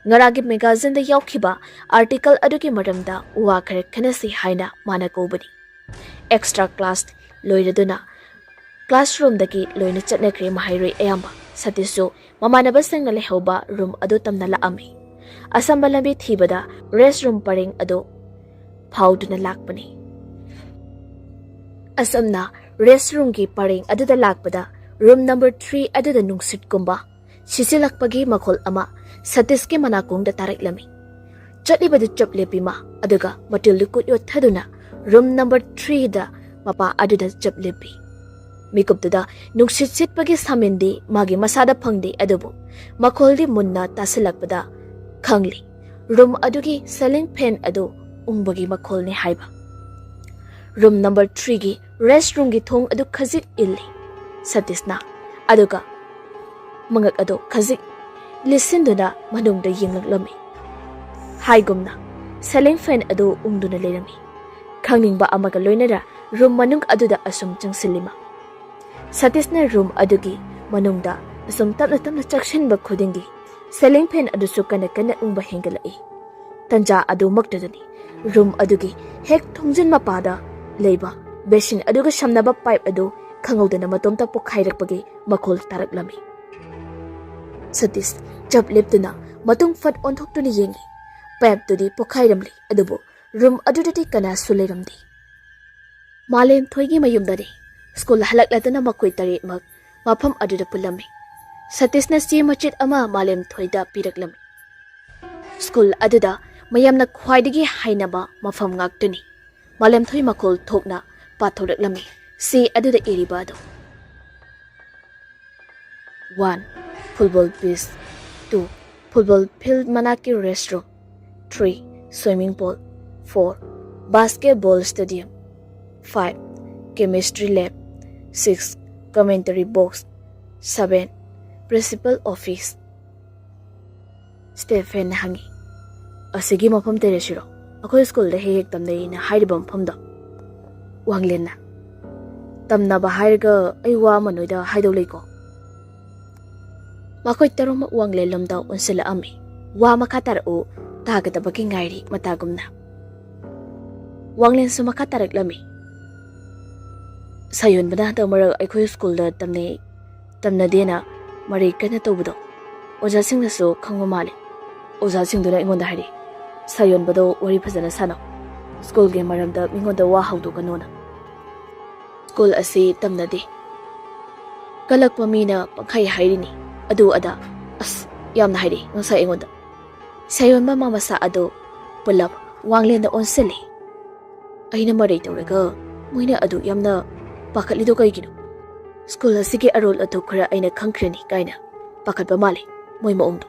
ꯉꯔꯥꯡꯒꯤ ꯃꯦꯒꯥꯖꯤꯟꯗ ꯌꯥꯎꯈꯤꯕ ꯑꯥꯔꯇꯤꯀꯜ ꯑꯗꯨꯒꯤ ꯃꯔꯝꯗ ꯋꯥ ꯈꯔ ꯈꯟꯅꯁꯤ ꯍꯥꯏꯅ ꯃꯥꯅ ꯀꯧꯕꯅꯤ꯫ ꯑꯦꯛꯁꯇ꯭ꯔꯥ ꯀ꯭ꯂꯥꯁ ꯂꯣꯏꯔꯗꯨꯅ ꯀ꯭ꯂꯥꯁꯔꯨꯝꯗꯒꯤ ꯂꯣꯏꯅ ꯆꯠꯅꯈ꯭ꯔꯦ ꯃꯍꯩꯔꯣꯏ ꯑꯌꯥꯝꯕ꯫ ꯁꯇꯤꯁꯁꯨ ꯃꯃꯥꯟꯅꯕꯁꯤꯡꯅ ꯂꯩꯍꯧꯕ ꯔꯨꯝ ꯑꯗꯨ ꯇꯝꯅ ꯂꯥꯛꯑꯝꯃꯤ꯫ ꯑꯁꯝꯕ ꯂꯝꯕꯤ ꯊꯤꯕꯗ ꯔꯦꯁ ꯔꯨꯝ ꯄꯔꯦꯡ ꯑꯗꯨ ꯐꯥꯎꯗꯨꯅ ꯂꯥꯛꯄꯅꯤ꯫ ꯑꯁꯨꯝꯅ ꯔꯦꯁ ꯔꯨꯝꯒꯤ ꯄꯔꯦꯡ ꯑꯗꯨꯗ ꯂꯥꯛꯄꯗ ꯔꯨꯝ ꯅꯝꯕꯔ ꯊ꯭ꯔꯤ ꯑꯗꯨꯗ ꯅꯨꯡꯁꯤꯠꯀꯨꯝꯕ ꯁꯤꯠꯆꯤꯜꯂꯛꯄꯒꯤ ꯃꯈꯣꯜ ꯑꯃ ꯁꯇꯤꯁꯀꯤ ꯃꯅꯥꯀꯣꯡꯗ ꯇꯥꯔꯛꯂꯝꯃꯤ꯫ ꯆꯠꯂꯤꯕꯗꯨ ꯆꯞ ꯂꯦꯞꯄꯤ ꯃꯥ, ꯑꯗꯨꯒ ꯃꯇꯤꯜꯗꯨ ꯀꯨꯠ ꯌꯣꯠꯊꯗꯨꯅ ꯔꯨꯝ ꯅꯝꯕꯔ ꯊ꯭ꯔꯤꯗ ꯃꯄꯥ ꯑꯗꯨꯗ ꯆꯞ ꯂꯦꯞꯄꯤ꯫ ꯃꯤꯀꯨꯞꯇꯨꯗ ꯅꯨꯡꯁꯤꯠ ꯁꯤꯠꯄꯒꯤ ꯁꯥꯃꯤꯟꯗꯤ ꯃꯥꯒꯤ ꯃꯁꯥꯗ ꯐꯪꯗꯦ, ꯑꯗꯨꯕꯨ ꯃꯈꯣꯜꯗꯤ ꯃꯨꯟꯅ ꯇꯥꯁꯤꯜꯂꯛꯄꯗ ꯈꯪꯂꯤ, ꯔꯨꯝ ꯑꯗꯨꯒꯤ ꯁꯦꯂꯤꯡ ꯐꯦꯟ ꯑꯗꯨ ꯎꯪꯕꯒꯤ ꯃꯈꯣꯜꯅꯤ ꯍꯥꯏꯕ꯫ ꯔꯨꯝ ꯅꯝꯕꯔ ꯊ꯭ꯔꯤꯒꯤ ꯔꯦꯁ ꯔꯨꯝꯒꯤ ꯊꯣꯡ ꯑꯗꯨ ꯈꯖꯤꯛ ꯏꯜꯂꯤ ꯁꯇꯤꯁꯅ, ꯑꯗꯨꯒ ꯃꯉꯛ ꯑꯗꯨ ꯈꯖꯤꯛ ꯂꯤꯠꯁꯤꯟꯗꯨꯅ ꯃꯅꯨꯡꯗ ꯌꯦꯡꯂꯛꯂꯝꯃꯤ꯫ ꯍꯥꯏꯒꯨꯝꯅ ꯁꯦꯂꯤꯡ ꯐꯦꯟ ꯑꯗꯨ ꯎꯪꯗꯨꯅ ꯂꯩꯔꯝꯃꯤ꯫ ꯈꯪꯅꯤꯡꯕ ꯑꯃꯒ ꯂꯣꯏꯅꯅ ꯔꯨꯝ ꯃꯅꯨꯡ ꯑꯗꯨꯗ ꯑꯁꯨꯝ ꯆꯪꯁꯤꯜꯂꯤꯃ꯫ ꯁꯇꯤꯁꯅ ꯔꯨꯝ ꯑꯗꯨꯒꯤ ꯃꯅꯨꯡꯗ ꯑꯁꯨꯝ ꯇꯞꯅ ꯇꯞꯅ ꯆꯪꯁꯤꯟꯕ ꯈꯨꯗꯤꯡꯒꯤ ꯁꯦꯂꯤꯡ ꯐꯦꯟ ꯑꯗꯨꯁꯨ ꯀꯟꯅ ꯀꯟꯅ ꯎꯪꯕ ꯍꯦꯟꯒꯠꯂꯛꯏ꯫ ꯇꯟꯖꯥ ꯑꯗꯨꯃꯛꯇꯗꯅꯤ ꯔꯨꯝ ꯑꯗꯨꯒꯤ ꯍꯦꯛ ꯊꯣꯡꯖꯤꯟ ꯃꯄꯥꯗ ꯂꯩꯕ ꯕꯦꯁꯤꯟ ꯑꯗꯨꯒ ꯁꯝꯅꯕ ꯄꯥꯏꯞ ꯑꯗꯨ ꯈꯪꯍꯧꯗꯅ ꯃꯇꯣꯝꯇ ꯄꯣꯈꯥꯏꯔꯛꯄꯒꯤ ꯃꯈꯣꯜ ꯇꯥꯔꯛꯂꯝꯃꯤ꯫ ꯁꯇꯤꯁ ꯆꯞ ꯂꯦꯞꯇꯨꯅ ꯃꯇꯨꯡ ꯐꯠ ꯑꯣꯟꯊꯣꯛꯇꯨꯅ ꯌꯦꯡꯉꯤ꯫ ꯄꯥꯏꯞꯇꯨꯗꯤ ꯄꯣꯈꯥꯏꯔꯝꯂꯤ, ꯑꯗꯨꯕꯨ ꯔꯨꯝ ꯑꯗꯨꯗꯗꯤ ꯀꯅꯥꯁꯨ ꯂꯩꯔꯝꯗꯦ꯫ ꯃꯥꯂꯦꯝꯊꯣꯏꯒꯤ ꯃꯌꯨꯝꯗꯅꯤ꯫ ꯁ꯭ꯀꯨꯜ ꯍꯜꯂꯛꯂꯗꯨꯅ ꯃꯈꯣꯏ ꯇꯔꯦꯠꯃꯛ ꯃꯐꯝ ꯑꯗꯨꯗ ꯄꯨꯜꯂꯝꯃꯤ꯫ ꯁꯇꯤꯁꯅ ꯆꯦ ꯃꯆꯦꯠ ꯑꯃ ꯃꯥꯂꯦꯝꯊꯣꯏꯗ ꯄꯤꯔꯛꯂꯝꯃꯤ꯫ ꯁ꯭ꯀꯨꯜ ꯑꯗꯨꯗ ꯃꯌꯥꯝꯅ ꯈ꯭ꯋꯥꯏꯗꯒꯤ ꯍꯩꯅꯕ ꯃꯐꯝ ꯉꯥꯛꯇꯅꯤ꯫ ꯃꯥꯂꯦꯝꯊꯣꯏ ꯃꯈꯣꯜ ꯊꯣꯛꯅ ꯄꯥꯊꯣꯔꯛꯂꯝꯃꯤ꯫ ꯆꯦ ꯑꯗꯨꯗ ꯏꯔꯤꯕ ꯑꯗꯨ: one, football pitch. Two, football field ꯃꯅꯥꯛꯀꯤ restroom. Three, swimming pool. Four, basketball stadium. Five, chemistry lab. Six, commentary box. Seven, principal office. ꯁ꯭ꯇꯦꯐꯦꯟꯅ ꯍꯪꯉꯤ, "ꯑꯁꯤꯒꯤ ꯃꯐꯝ ꯇꯦꯔꯦꯁꯁꯤꯔꯣ? ꯑꯩꯈꯣꯏ ꯁ꯭ꯀꯨꯜꯗ ꯍꯦꯛ ꯍꯦꯛ ꯇꯝꯅꯩꯅ ꯍꯥꯏꯔꯤꯕ ꯃꯐꯝꯗꯣ?" ꯋꯥꯡꯂꯦꯟꯅ, "ꯇꯝꯅꯕ ꯍꯥꯏꯔꯒ ꯑꯩ ꯋꯥ ꯑꯃ ꯅꯣꯏꯗ ꯍꯥꯏꯗꯧ ꯂꯩꯀꯣ?" ꯃꯈꯣꯏ ꯇꯔꯨꯛꯃꯛ ꯋꯥꯡꯂꯦꯟꯂꯣꯝꯗ ꯑꯣꯟꯁꯤꯜꯂꯛꯑꯝꯃꯤ꯫ "ꯋꯥ ꯃꯈꯥ ꯇꯥꯔꯛꯎ, ꯇꯥꯒꯗꯕꯒꯤ ꯉꯥꯏꯔꯤ" ꯃꯇꯥꯒꯨꯝꯅ꯫ ꯋꯥꯡꯂꯦꯟꯁꯨ ꯃꯈꯥ ꯇꯥꯔꯛꯂꯝꯃꯤ꯫ "ꯁꯥꯌꯣꯟꯕꯅ ꯍꯟꯗꯛ ꯃꯔꯛ ꯑꯩꯈꯣꯏ ꯁ꯭ꯀꯨꯜꯗ ꯇꯝꯅꯩ, ꯇꯝꯅꯗꯦꯅ ꯃꯔꯩ ꯀꯟꯅ ꯇꯧꯕꯗꯣ ꯑꯣꯖꯥꯁꯤꯡꯅꯁꯨ ꯈꯪꯕ ꯃꯥꯜꯂꯤ꯫ ꯑꯣꯖꯥꯁꯤꯡꯗꯨꯅ ꯑꯩꯉꯣꯟꯗ ꯍꯥꯏꯔꯛꯏ, 'ꯁꯥꯌꯣꯟꯕꯗꯣ ꯋꯥꯔꯤ ꯐꯖꯅ ꯁꯥꯟꯅꯧ, ꯁ꯭ꯀꯨꯜꯒꯤ ꯃꯔꯝꯗ ꯃꯤꯉꯣꯟꯗ ꯋꯥ ꯍꯧꯗꯣꯛꯀꯅꯣꯅ꯫ ꯁ꯭ꯀꯨꯜ ꯑꯁꯤ ꯇꯝꯅꯗꯦ꯫ ꯀꯜꯂꯛꯄ ꯃꯤꯅ ꯄꯪꯈꯥꯏ ꯍꯥꯏꯔꯤꯅꯤ, ꯑꯗꯨ ꯑꯗꯥ꯫ ꯑꯁ, ꯌꯥꯝꯅ ꯍꯥꯏꯔꯛꯏ ꯉꯁꯥꯏ ꯑꯩꯉꯣꯟꯗ꯫ ꯁꯥꯌꯣꯟꯕ ꯃꯃꯥ ꯃꯆꯥ ꯑꯗꯨ ꯄꯨꯂꯞ ꯋꯥꯡꯂꯦꯟꯗ ꯑꯣꯟꯁꯤꯜꯂꯤ꯫ ꯑꯩꯅ ꯃꯔꯩ ꯇꯧꯔꯒ ꯃꯣꯏꯅ ꯑꯗꯨ ꯌꯥꯝꯅ ꯄꯥꯈꯠꯂꯤꯗꯣ ꯀꯩꯒꯤꯅꯣ? ꯁ꯭ꯀꯨꯜ ꯑꯁꯤꯒꯤ ꯑꯔꯣꯜ ꯑꯊꯨꯞ ꯈꯔ ꯑꯩꯅ ꯈꯪꯈ꯭ꯔꯅꯤ ꯀꯥꯏꯅ ꯄꯥꯈꯠꯄ ꯃꯥꯜꯂꯤ ꯃꯣꯏ ꯃꯑꯣꯡꯗꯣ꯫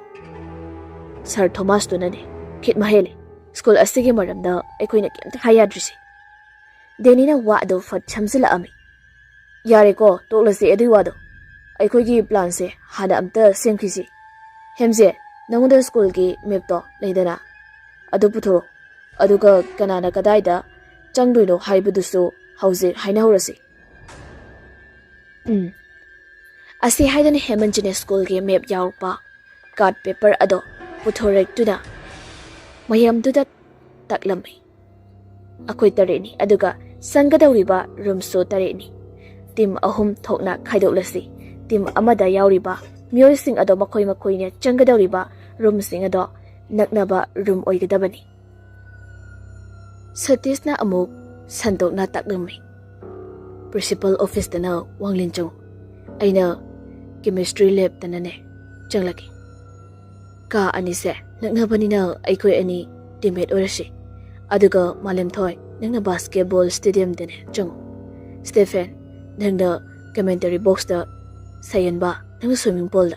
ꯁꯥꯔ ꯊꯣꯃꯥꯁꯇꯨꯅꯅꯦ ꯈꯤꯠ ꯃꯍꯦꯜꯂꯤ꯫ ꯁ꯭ꯀꯨꯜ ꯑꯁꯤꯒꯤ ꯃꯔꯝꯗ ꯑꯩꯈꯣꯏꯅ ꯀꯩꯝꯇ ꯍꯥꯏ ꯌꯥꯗ꯭ꯔꯤꯁꯦ꯫ ꯗꯦꯅꯤꯅ ꯋꯥ ꯑꯗꯨ ꯐꯠ ꯁꯝꯖꯤꯜꯂꯛꯑꯝꯃꯤ꯫ "ꯌꯥꯔꯦꯀꯣ, ꯇꯣꯛꯂꯁꯤ ꯑꯗꯨꯏ ꯋꯥꯗꯣ꯫ ꯑꯩꯈꯣꯏꯒꯤ ꯄ꯭ꯂꯥꯟꯁꯦ ꯍꯥꯟꯅ ꯑꯝꯇ ꯁꯦꯝꯈꯤꯁꯤ꯫ ꯍꯦꯝꯖꯦ, ꯅꯉꯣꯟꯗ ꯁ꯭ꯀꯨꯜꯒꯤ ꯃꯦꯞꯇꯣ ꯂꯩꯗꯅ, ꯑꯗꯨ ꯄꯨꯊꯣꯔꯛꯑꯣ꯫ ꯑꯗꯨꯒ ꯀꯅꯥꯅ ꯀꯗꯥꯏꯗ ꯆꯪꯗꯣꯏꯅꯣ ꯍꯥꯏꯕꯗꯨꯁꯨ ꯍꯧꯖꯤꯛ ꯍꯥꯏꯅꯍꯧꯔꯁꯤ꯫" ꯎꯝ꯫ ꯑꯁꯤ ꯍꯥꯏꯗꯅ ꯍꯦꯃꯟꯖꯅ ꯁ꯭ꯀꯨꯜꯒꯤ ꯃꯦꯞ ꯌꯥꯎꯔꯛꯄ ꯀꯥꯔꯠ ꯄꯦꯄꯔ ꯑꯗꯣ ꯄꯨꯊꯣꯔꯛꯇꯨꯅ ꯃꯌꯥꯝꯗꯨꯗ ꯇꯥꯛꯂꯝꯃꯤ꯫ "ꯑꯩꯈꯣꯏ ꯇꯔꯦꯠꯅꯤ, ꯑꯗꯨꯒ ꯆꯪꯒꯗꯧꯔꯤꯕ ꯔꯨꯝꯁꯨ ꯇꯔꯦꯠꯅꯤ꯫ ꯇꯤꯝ ꯑꯍꯨꯝ ꯊꯣꯛꯅ ꯈꯥꯏꯗꯣꯛꯂꯁꯤ꯫ ꯇꯤꯝ ꯑꯃꯗ ꯌꯥꯎꯔꯤꯕ ꯃꯤꯑꯣꯏꯁꯤꯡ ꯑꯗꯣ ꯃꯈꯣꯏ ꯃꯈꯣꯏꯅ ꯆꯪꯒꯗꯧꯔꯤꯕ ꯔꯨꯝꯁꯤꯡ ꯑꯗꯣ ꯅꯛꯅꯕ ꯔꯨꯝ ꯑꯣꯏꯒꯗꯕꯅꯤ꯫" ꯁꯇꯤꯁꯅ ꯑꯃꯨꯛ ꯁꯟꯗꯣꯛꯅ ꯇꯥꯛꯂꯝꯃꯤ꯫ "ꯄ꯭ꯔꯤꯟꯁꯤꯄꯜ ꯑꯣꯐꯤꯁꯇꯅ ꯋꯥꯡꯂꯦꯟ ꯆꯪꯉꯨ꯫ ꯑꯩꯅ ꯀꯦꯃꯤꯁꯇ꯭ꯔꯤ ꯂꯦꯞꯇꯅꯅꯦ ꯆꯪꯂꯛꯀꯦ꯫ ꯀꯥ ꯑꯅꯤꯁꯦ ꯅꯛꯅꯕꯅꯤꯅ ꯑꯩꯈꯣꯏ ꯑꯅꯤ ꯇꯤꯝꯃꯦꯠ ꯑꯣꯏꯔꯁꯤ꯫ ꯑꯗꯨꯒ ꯃꯥꯂꯦꯝꯊꯣꯏ, ꯅꯪꯅ ꯕꯥꯁꯀꯦꯠꯕꯣꯜ ꯁ꯭ꯇꯦꯗꯤꯌꯝꯗꯅꯦ ꯆꯪꯉꯨ꯫ ꯁ꯭ꯇꯦꯐꯦꯟ, ꯅꯪꯅ ꯀꯃꯦꯟꯇꯔꯤ ꯕꯣꯛꯁꯇ꯫ ꯁꯥꯌꯟꯕ, ꯅꯪꯅ ꯁ꯭ꯋꯤꯃꯤꯡ ꯄꯨꯜꯗ꯫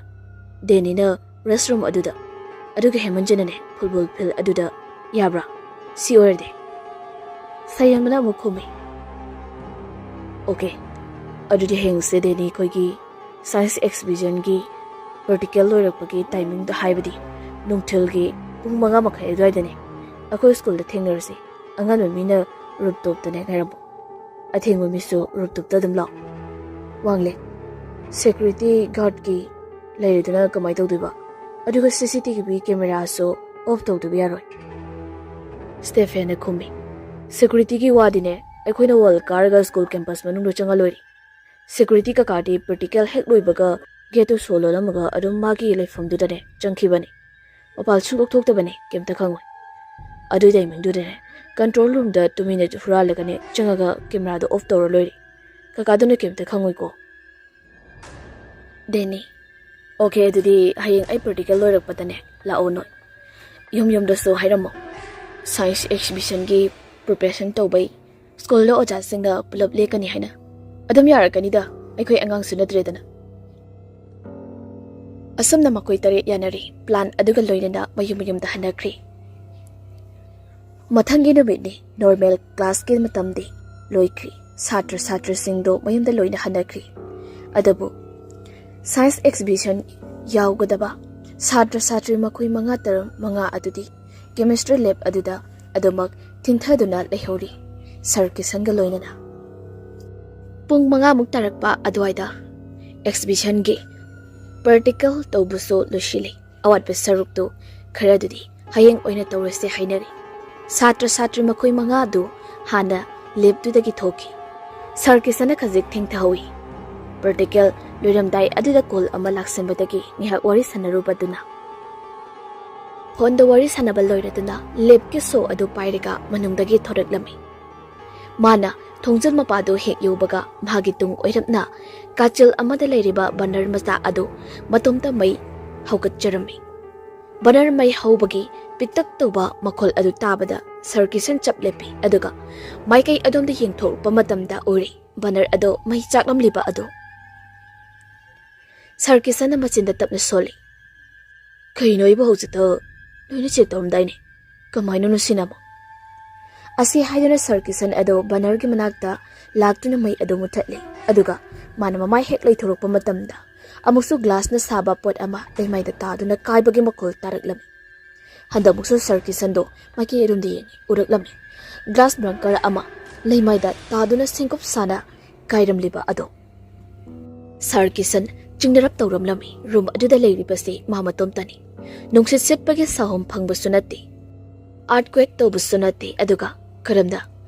ꯗꯦꯅꯤꯅ ꯔꯦꯁꯔꯨꯝ ꯑꯗꯨꯗ꯫ ꯑꯗꯨꯒ ꯍꯦꯃꯟꯖꯅꯅꯦ ꯐꯨꯠꯕꯣꯜ ꯐꯤꯜ ꯑꯗꯨꯗ꯫ ꯌꯥꯕ꯭ꯔꯥ? ꯁꯤ ꯑꯣꯏꯔꯗꯤ꯫" ꯁꯥꯌꯟꯕꯅ ꯑꯃꯨꯛ ꯈꯨꯝꯃꯤ꯫ "ꯑꯣꯀꯦ, ꯑꯗꯨꯗꯤ ꯍꯌꯦꯡꯁꯦ ꯗꯦꯅꯤ ꯑꯩꯈꯣꯏꯒꯤ ꯁꯥꯏꯟꯁ ꯑꯦꯛꯁꯤꯕꯤꯖꯟꯒꯤ ꯄ꯭ꯔꯦꯛꯇꯤꯀꯦꯜ ꯂꯣꯏꯔꯛꯄꯒꯤ ꯇꯥꯏꯃꯤꯡꯗꯣ, ꯍꯥꯏꯕꯗꯤ ꯅꯨꯡꯊꯤꯜꯒꯤ ꯄꯨꯡ ꯃꯉꯥ ꯃꯈꯥꯏ ꯑꯗꯨꯋꯥꯏꯗꯅꯦ ꯑꯩꯈꯣꯏ ꯁ꯭ꯀꯨꯜꯗ ꯊꯦꯡꯅꯔꯁꯤ꯫ ꯑꯉꯟꯕ ꯃꯤꯅ ꯔꯨꯞꯇꯣꯞꯇꯅꯦ ꯉꯥꯏꯔꯝꯃꯣ꯫ ꯑꯊꯦꯡꯕ ꯃꯤꯁꯨ ꯔꯨꯞꯇꯣꯞꯇ ꯑꯗꯨꯝ ꯂꯥꯛꯑꯣ꯫ ꯋꯥꯡꯂꯦꯟ, ꯁꯦꯀ꯭ꯌꯨꯔꯤꯇꯤ ꯒꯥꯔꯗꯀꯤ ꯂꯩꯔꯤꯗꯨꯅ ꯀꯃꯥꯏꯅ ꯇꯧꯗꯣꯏꯕ? ꯑꯗꯨꯒ ꯁꯤ ꯁꯤ ꯇꯤ ꯚꯤ ꯀꯦꯃꯦꯔꯥꯁꯨ ꯑꯣꯐ ꯇꯧꯗꯕ ꯌꯥꯔꯣꯏ꯫" ꯁ꯭ꯇꯦꯐꯦꯟꯅ ꯈꯨꯝꯃꯤ꯫ "ꯁꯦꯀ꯭ꯌꯨꯔꯤꯇꯤꯒꯤ ꯋꯥꯗꯤꯅꯦ, ꯑꯩꯈꯣꯏꯅ ꯋꯥꯜ ꯀꯥꯔꯒ ꯁ꯭ꯀꯨꯜ ꯀꯦꯝꯄꯁ ꯃꯅꯨꯡꯗ ꯆꯪꯉ ꯂꯣꯏꯔꯦ꯫ ꯁꯦꯀ꯭ꯌꯨꯔꯤꯇꯤ ꯀꯀꯥꯗꯤ ꯄ꯭ꯔꯦꯛꯇꯤꯀꯦꯜ ꯍꯦꯛ ꯂꯣꯏꯕꯒ ꯒꯦꯠꯇꯨ ꯁꯣ ꯂꯣꯜꯂꯝꯃꯒ ꯑꯗꯨꯝ ꯃꯥꯒꯤ ꯂꯩꯐꯝꯗꯨꯗꯅꯦ ꯆꯪꯈꯤꯕꯅꯤ꯫ ꯃꯄꯥꯜ ꯁꯨꯡꯊꯣꯛ ꯊꯣꯛꯇꯕꯅꯤ, ꯀꯩꯝꯇ ꯈꯪꯉꯣꯏ꯫ ꯑꯗꯨꯏ ꯇꯥꯏꯃꯤꯡꯗꯨꯗꯅꯦ ꯀꯟꯇ꯭ꯔꯣꯜ ꯔꯨꯝꯗ ꯇꯨꯃꯤꯟꯅ ꯍꯨꯔꯥꯜꯂꯒꯅꯦ ꯆꯪꯉꯒ ꯀꯦꯃꯦꯔꯥꯗꯣ ꯑꯣꯐ ꯇꯧꯔ ꯂꯣꯏꯔꯦ꯫ ꯀꯀꯥꯗꯨꯅ ꯀꯩꯝꯇ ꯈꯪꯉꯣꯏꯀꯣ꯫" ꯗꯦꯅꯤ, "ꯑꯣꯀꯦ, ꯑꯗꯨꯗꯤ ꯍꯌꯦꯡ ꯑꯩ ꯄ꯭ꯔꯦꯛꯇꯤꯀꯦꯜ ꯂꯣꯏꯔꯛꯄꯗꯅꯦ ꯂꯥꯛꯑꯣ ꯅꯣꯏ꯫ ꯌꯨꯝ ꯌꯨꯝꯗꯁꯨ ꯍꯥꯏꯔꯝꯃꯣ, ꯁꯥꯏꯟꯁ ꯑꯦꯛꯁꯤꯕꯤꯁꯟꯒꯤ ꯄ꯭ꯔꯤꯄꯦꯔꯦꯁꯟ ꯇꯧꯕꯩ ꯁ꯭ꯀꯨꯜꯗ ꯑꯣꯖꯥꯁꯤꯡꯅ ꯄꯨꯂꯞ ꯂꯦꯛꯀꯅꯤ ꯍꯥꯏꯅ꯫ ꯑꯗꯨꯝ ꯌꯥꯔꯛꯀꯅꯤꯗ, ꯑꯩꯈꯣꯏ ꯑꯉꯥꯡꯁꯨ ꯅꯠꯇ꯭ꯔꯦꯗꯅ꯫ ꯑꯁꯨꯝꯅ ꯃꯈꯣꯏ ꯇꯔꯦꯠ ꯌꯥꯅꯔꯤ꯫ ꯄ꯭ꯂꯥꯟ ꯑꯗꯨꯒ ꯂꯣꯏꯅꯅ ꯃꯌꯨꯝ ꯃꯌꯨꯝꯗ ꯍꯟꯅꯈ꯭ꯔꯤ꯫ ꯃꯊꯪꯒꯤ ꯅꯨꯃꯤꯠꯅꯤ꯫ ꯅꯣꯔꯃꯦꯜ ꯀ꯭ꯂꯥꯁꯀꯤ ꯃꯇꯝꯗꯤ ꯂꯣꯏꯈ꯭ꯔꯤ꯫ ꯁꯥꯇ꯭ꯔ ꯁꯥꯇ꯭ꯔꯤꯁꯤꯡꯗꯣ ꯃꯌꯨꯝꯗ ꯂꯣꯏꯅ ꯍꯟꯅꯈ꯭ꯔꯤ꯫ ꯑꯗꯨꯕꯨ ꯁꯥꯏꯟꯁ ꯑꯦꯛꯁꯤꯕꯤꯁꯟ ꯌꯥꯎꯒꯗꯕ ꯁꯥꯇ꯭ꯔ ꯁꯥꯇ꯭ꯔꯤ ꯃꯈꯣꯏ ꯃꯉꯥ ꯇꯔꯨꯛ ꯃꯉꯥ ꯑꯗꯨꯗꯤ ꯀꯦꯃꯤꯁꯇ꯭ꯔꯤ ꯂꯦꯕ ꯑꯗꯨꯗ ꯑꯗꯨꯃꯛ ꯊꯤꯡꯊꯗꯨꯅ ꯂꯩꯍꯧꯔꯤ, ꯁꯥꯔ ꯀꯤꯁꯟꯒ ꯂꯣꯏꯅꯅ꯫ ꯄꯨꯡ ꯃꯉꯥꯃꯨꯛ ꯇꯥꯔꯛꯄ ꯑꯗꯨꯋꯥꯏꯗ ꯑꯦꯛꯁꯤꯕꯤꯁꯟꯒꯤ ꯄ꯭ꯔꯦꯛꯇꯤꯀꯦꯜ ꯇꯧꯕꯁꯨ ꯂꯣꯏꯁꯤꯜꯂꯤ꯫ ꯑꯋꯥꯠꯄ ꯁꯔꯨꯛꯇꯨ ꯈꯔꯗꯨꯗꯤ ꯍꯌꯦꯡ ꯑꯣꯏꯅ ꯇꯧꯔꯁꯦ ꯍꯥꯏꯅꯔꯤ꯫ ꯁꯥꯇ꯭ꯔ ꯁꯥꯇ꯭ꯔꯤ ꯃꯈꯣꯏ ꯃꯉꯥꯗꯨ ꯍꯥꯟꯅ ꯂꯦꯕꯇꯨꯗꯒꯤ ꯊꯣꯛꯈꯤ꯫ ꯁꯥꯔ ꯀꯤꯁꯟꯅ ꯈꯖꯤꯛ ꯊꯦꯡꯊꯍꯧꯏ꯫ ꯄ꯭ꯔꯦꯛꯇꯤꯀꯦꯜ ꯂꯣꯏꯔꯝꯗꯥꯏ ꯑꯗꯨꯗ ꯀꯣꯜ ꯑꯃ ꯂꯥꯛꯁꯤꯟꯕꯗꯒꯤ ꯉꯥꯏꯍꯥꯛ ꯋꯥꯔꯤ ꯁꯥꯟꯅꯔꯨꯕꯗꯨꯅ꯫ ꯐꯣꯟꯗ ꯋꯥꯔꯤ ꯁꯥꯟꯅꯕ ꯂꯣꯏꯔꯗꯨꯅ ꯂꯦꯕꯀꯤ ꯁꯣ ꯑꯗꯨ ꯄꯥꯏꯔꯒ ꯃꯅꯨꯡꯗꯒꯤ ꯊꯣꯔꯛꯂꯝꯃꯤ꯫ ꯃꯥꯅ ꯊꯣꯡꯖꯤꯜ ꯃꯄꯥꯗꯨ ꯍꯦꯛ ꯌꯧꯕꯒ ꯃꯥꯒꯤ ꯇꯨꯡ ꯑꯣꯏꯔꯞꯅ ꯀꯥꯆꯤꯜ ꯑꯃꯗ ꯂꯩꯔꯤꯕ ꯕꯅꯔ ꯃꯆꯥ ꯑꯗꯨ ꯃꯇꯣꯝꯇ ꯃꯩ ꯍꯧꯒꯠꯆꯔꯝꯃꯤ꯫ ꯕꯅꯔ ꯃꯩ ꯍꯧꯕꯒꯤ ꯄꯤꯛꯇꯛ ꯇꯧꯕ ꯃꯈꯣꯜ ꯑꯗꯨ ꯇꯥꯕꯗ ꯁꯥꯔ ꯀꯤꯁꯟ ꯆꯞ ꯂꯦꯞꯄꯤ, ꯑꯗꯨꯒ ꯃꯥꯏꯀꯩ ꯑꯗꯣꯝꯗ ꯌꯦꯡꯊꯣꯔꯛꯄ ꯃꯇꯝꯗ ꯎꯔꯤ ꯕꯅꯔ ꯑꯗꯨ ꯃꯩ ꯆꯥꯛꯂꯝꯂꯤꯕ ꯑꯗꯨ꯫ ꯁꯥꯔ ꯀꯤꯁꯟꯅ ꯃꯆꯤꯟꯗ ꯇꯞꯅ ꯁꯣꯜꯂꯤ, "ꯀꯩꯅꯣ ꯑꯩꯕꯨ ꯍꯧꯖꯤꯛꯇ ꯂꯣꯏꯅ ꯆꯦꯛ ꯇꯧꯔꯝꯗꯥꯏꯅꯦ, ꯀꯃꯥꯏꯅꯅꯣ ꯁꯤꯅ ꯑꯃꯨꯛ?" ꯑꯁꯤ ꯍꯥꯏꯗꯨꯅ ꯁꯥꯔ ꯀꯤꯁꯟ ꯑꯗꯨ ꯕꯅꯔꯒꯤ ꯃꯅꯥꯛꯇ ꯂꯥꯛꯇꯨꯅ ꯃꯩ ꯑꯗꯨ ꯃꯨꯊꯠꯂꯤ, ꯑꯗꯨꯒ ꯃꯥꯅ ꯃꯃꯥꯏ ꯍꯦꯛ ꯂꯩꯊꯣꯔꯛꯄ ꯃꯇꯝꯗ ꯑꯃꯨꯛꯁꯨ ꯒ꯭ꯂꯥꯁꯅ ꯁꯥꯕ ꯄꯣꯠ ꯑꯃ ꯂꯩꯃꯥꯏꯗ ꯇꯥꯗꯨꯅ ꯀꯥꯏꯕꯒꯤ ꯃꯈꯣꯜ ꯇꯥꯔꯛꯂꯝꯃꯤ꯫ ꯍꯟꯗꯛꯃꯨꯛꯁꯨ ꯁꯥꯔ ꯀꯤꯁꯟꯗꯣ ꯃꯥꯏꯀꯩ ꯑꯗꯣꯝꯗ ꯌꯦꯡꯉꯤ, ꯎꯔꯛꯂꯝꯃꯤ꯫ ꯒ꯭ꯂꯥꯁ ꯕ꯭ꯔꯪꯀꯔ ꯑꯃ ꯂꯩꯃꯥꯏꯗ ꯇꯥꯗꯨꯅ ꯁꯦꯡꯀꯨꯞ ꯁꯥꯅ ꯀꯥꯏꯔꯝꯂꯤꯕ ꯑꯗꯣ꯫ ꯁꯥꯔ ꯀꯤꯁꯟ ꯆꯤꯡꯅꯔꯞ ꯇꯧꯔꯝꯂꯝꯃꯤ꯫ ꯔꯨꯝ ꯑꯗꯨꯗ ꯂꯩꯔꯤꯕꯁꯤ ꯃꯥ ꯃꯇꯣꯝꯇꯅꯤ꯫ ꯅꯨꯡꯁꯤꯠ ꯁꯤꯠꯄꯒꯤ ꯁꯥꯍꯨꯝ ꯐꯪꯕꯁꯨ ꯅꯠꯇꯦ, ꯑꯥꯔꯠꯀ꯭ꯋꯦꯛ ꯇꯧꯕꯁꯨ ꯅꯠꯇꯦ, ꯑꯗꯨꯒ ꯀꯔꯝꯅ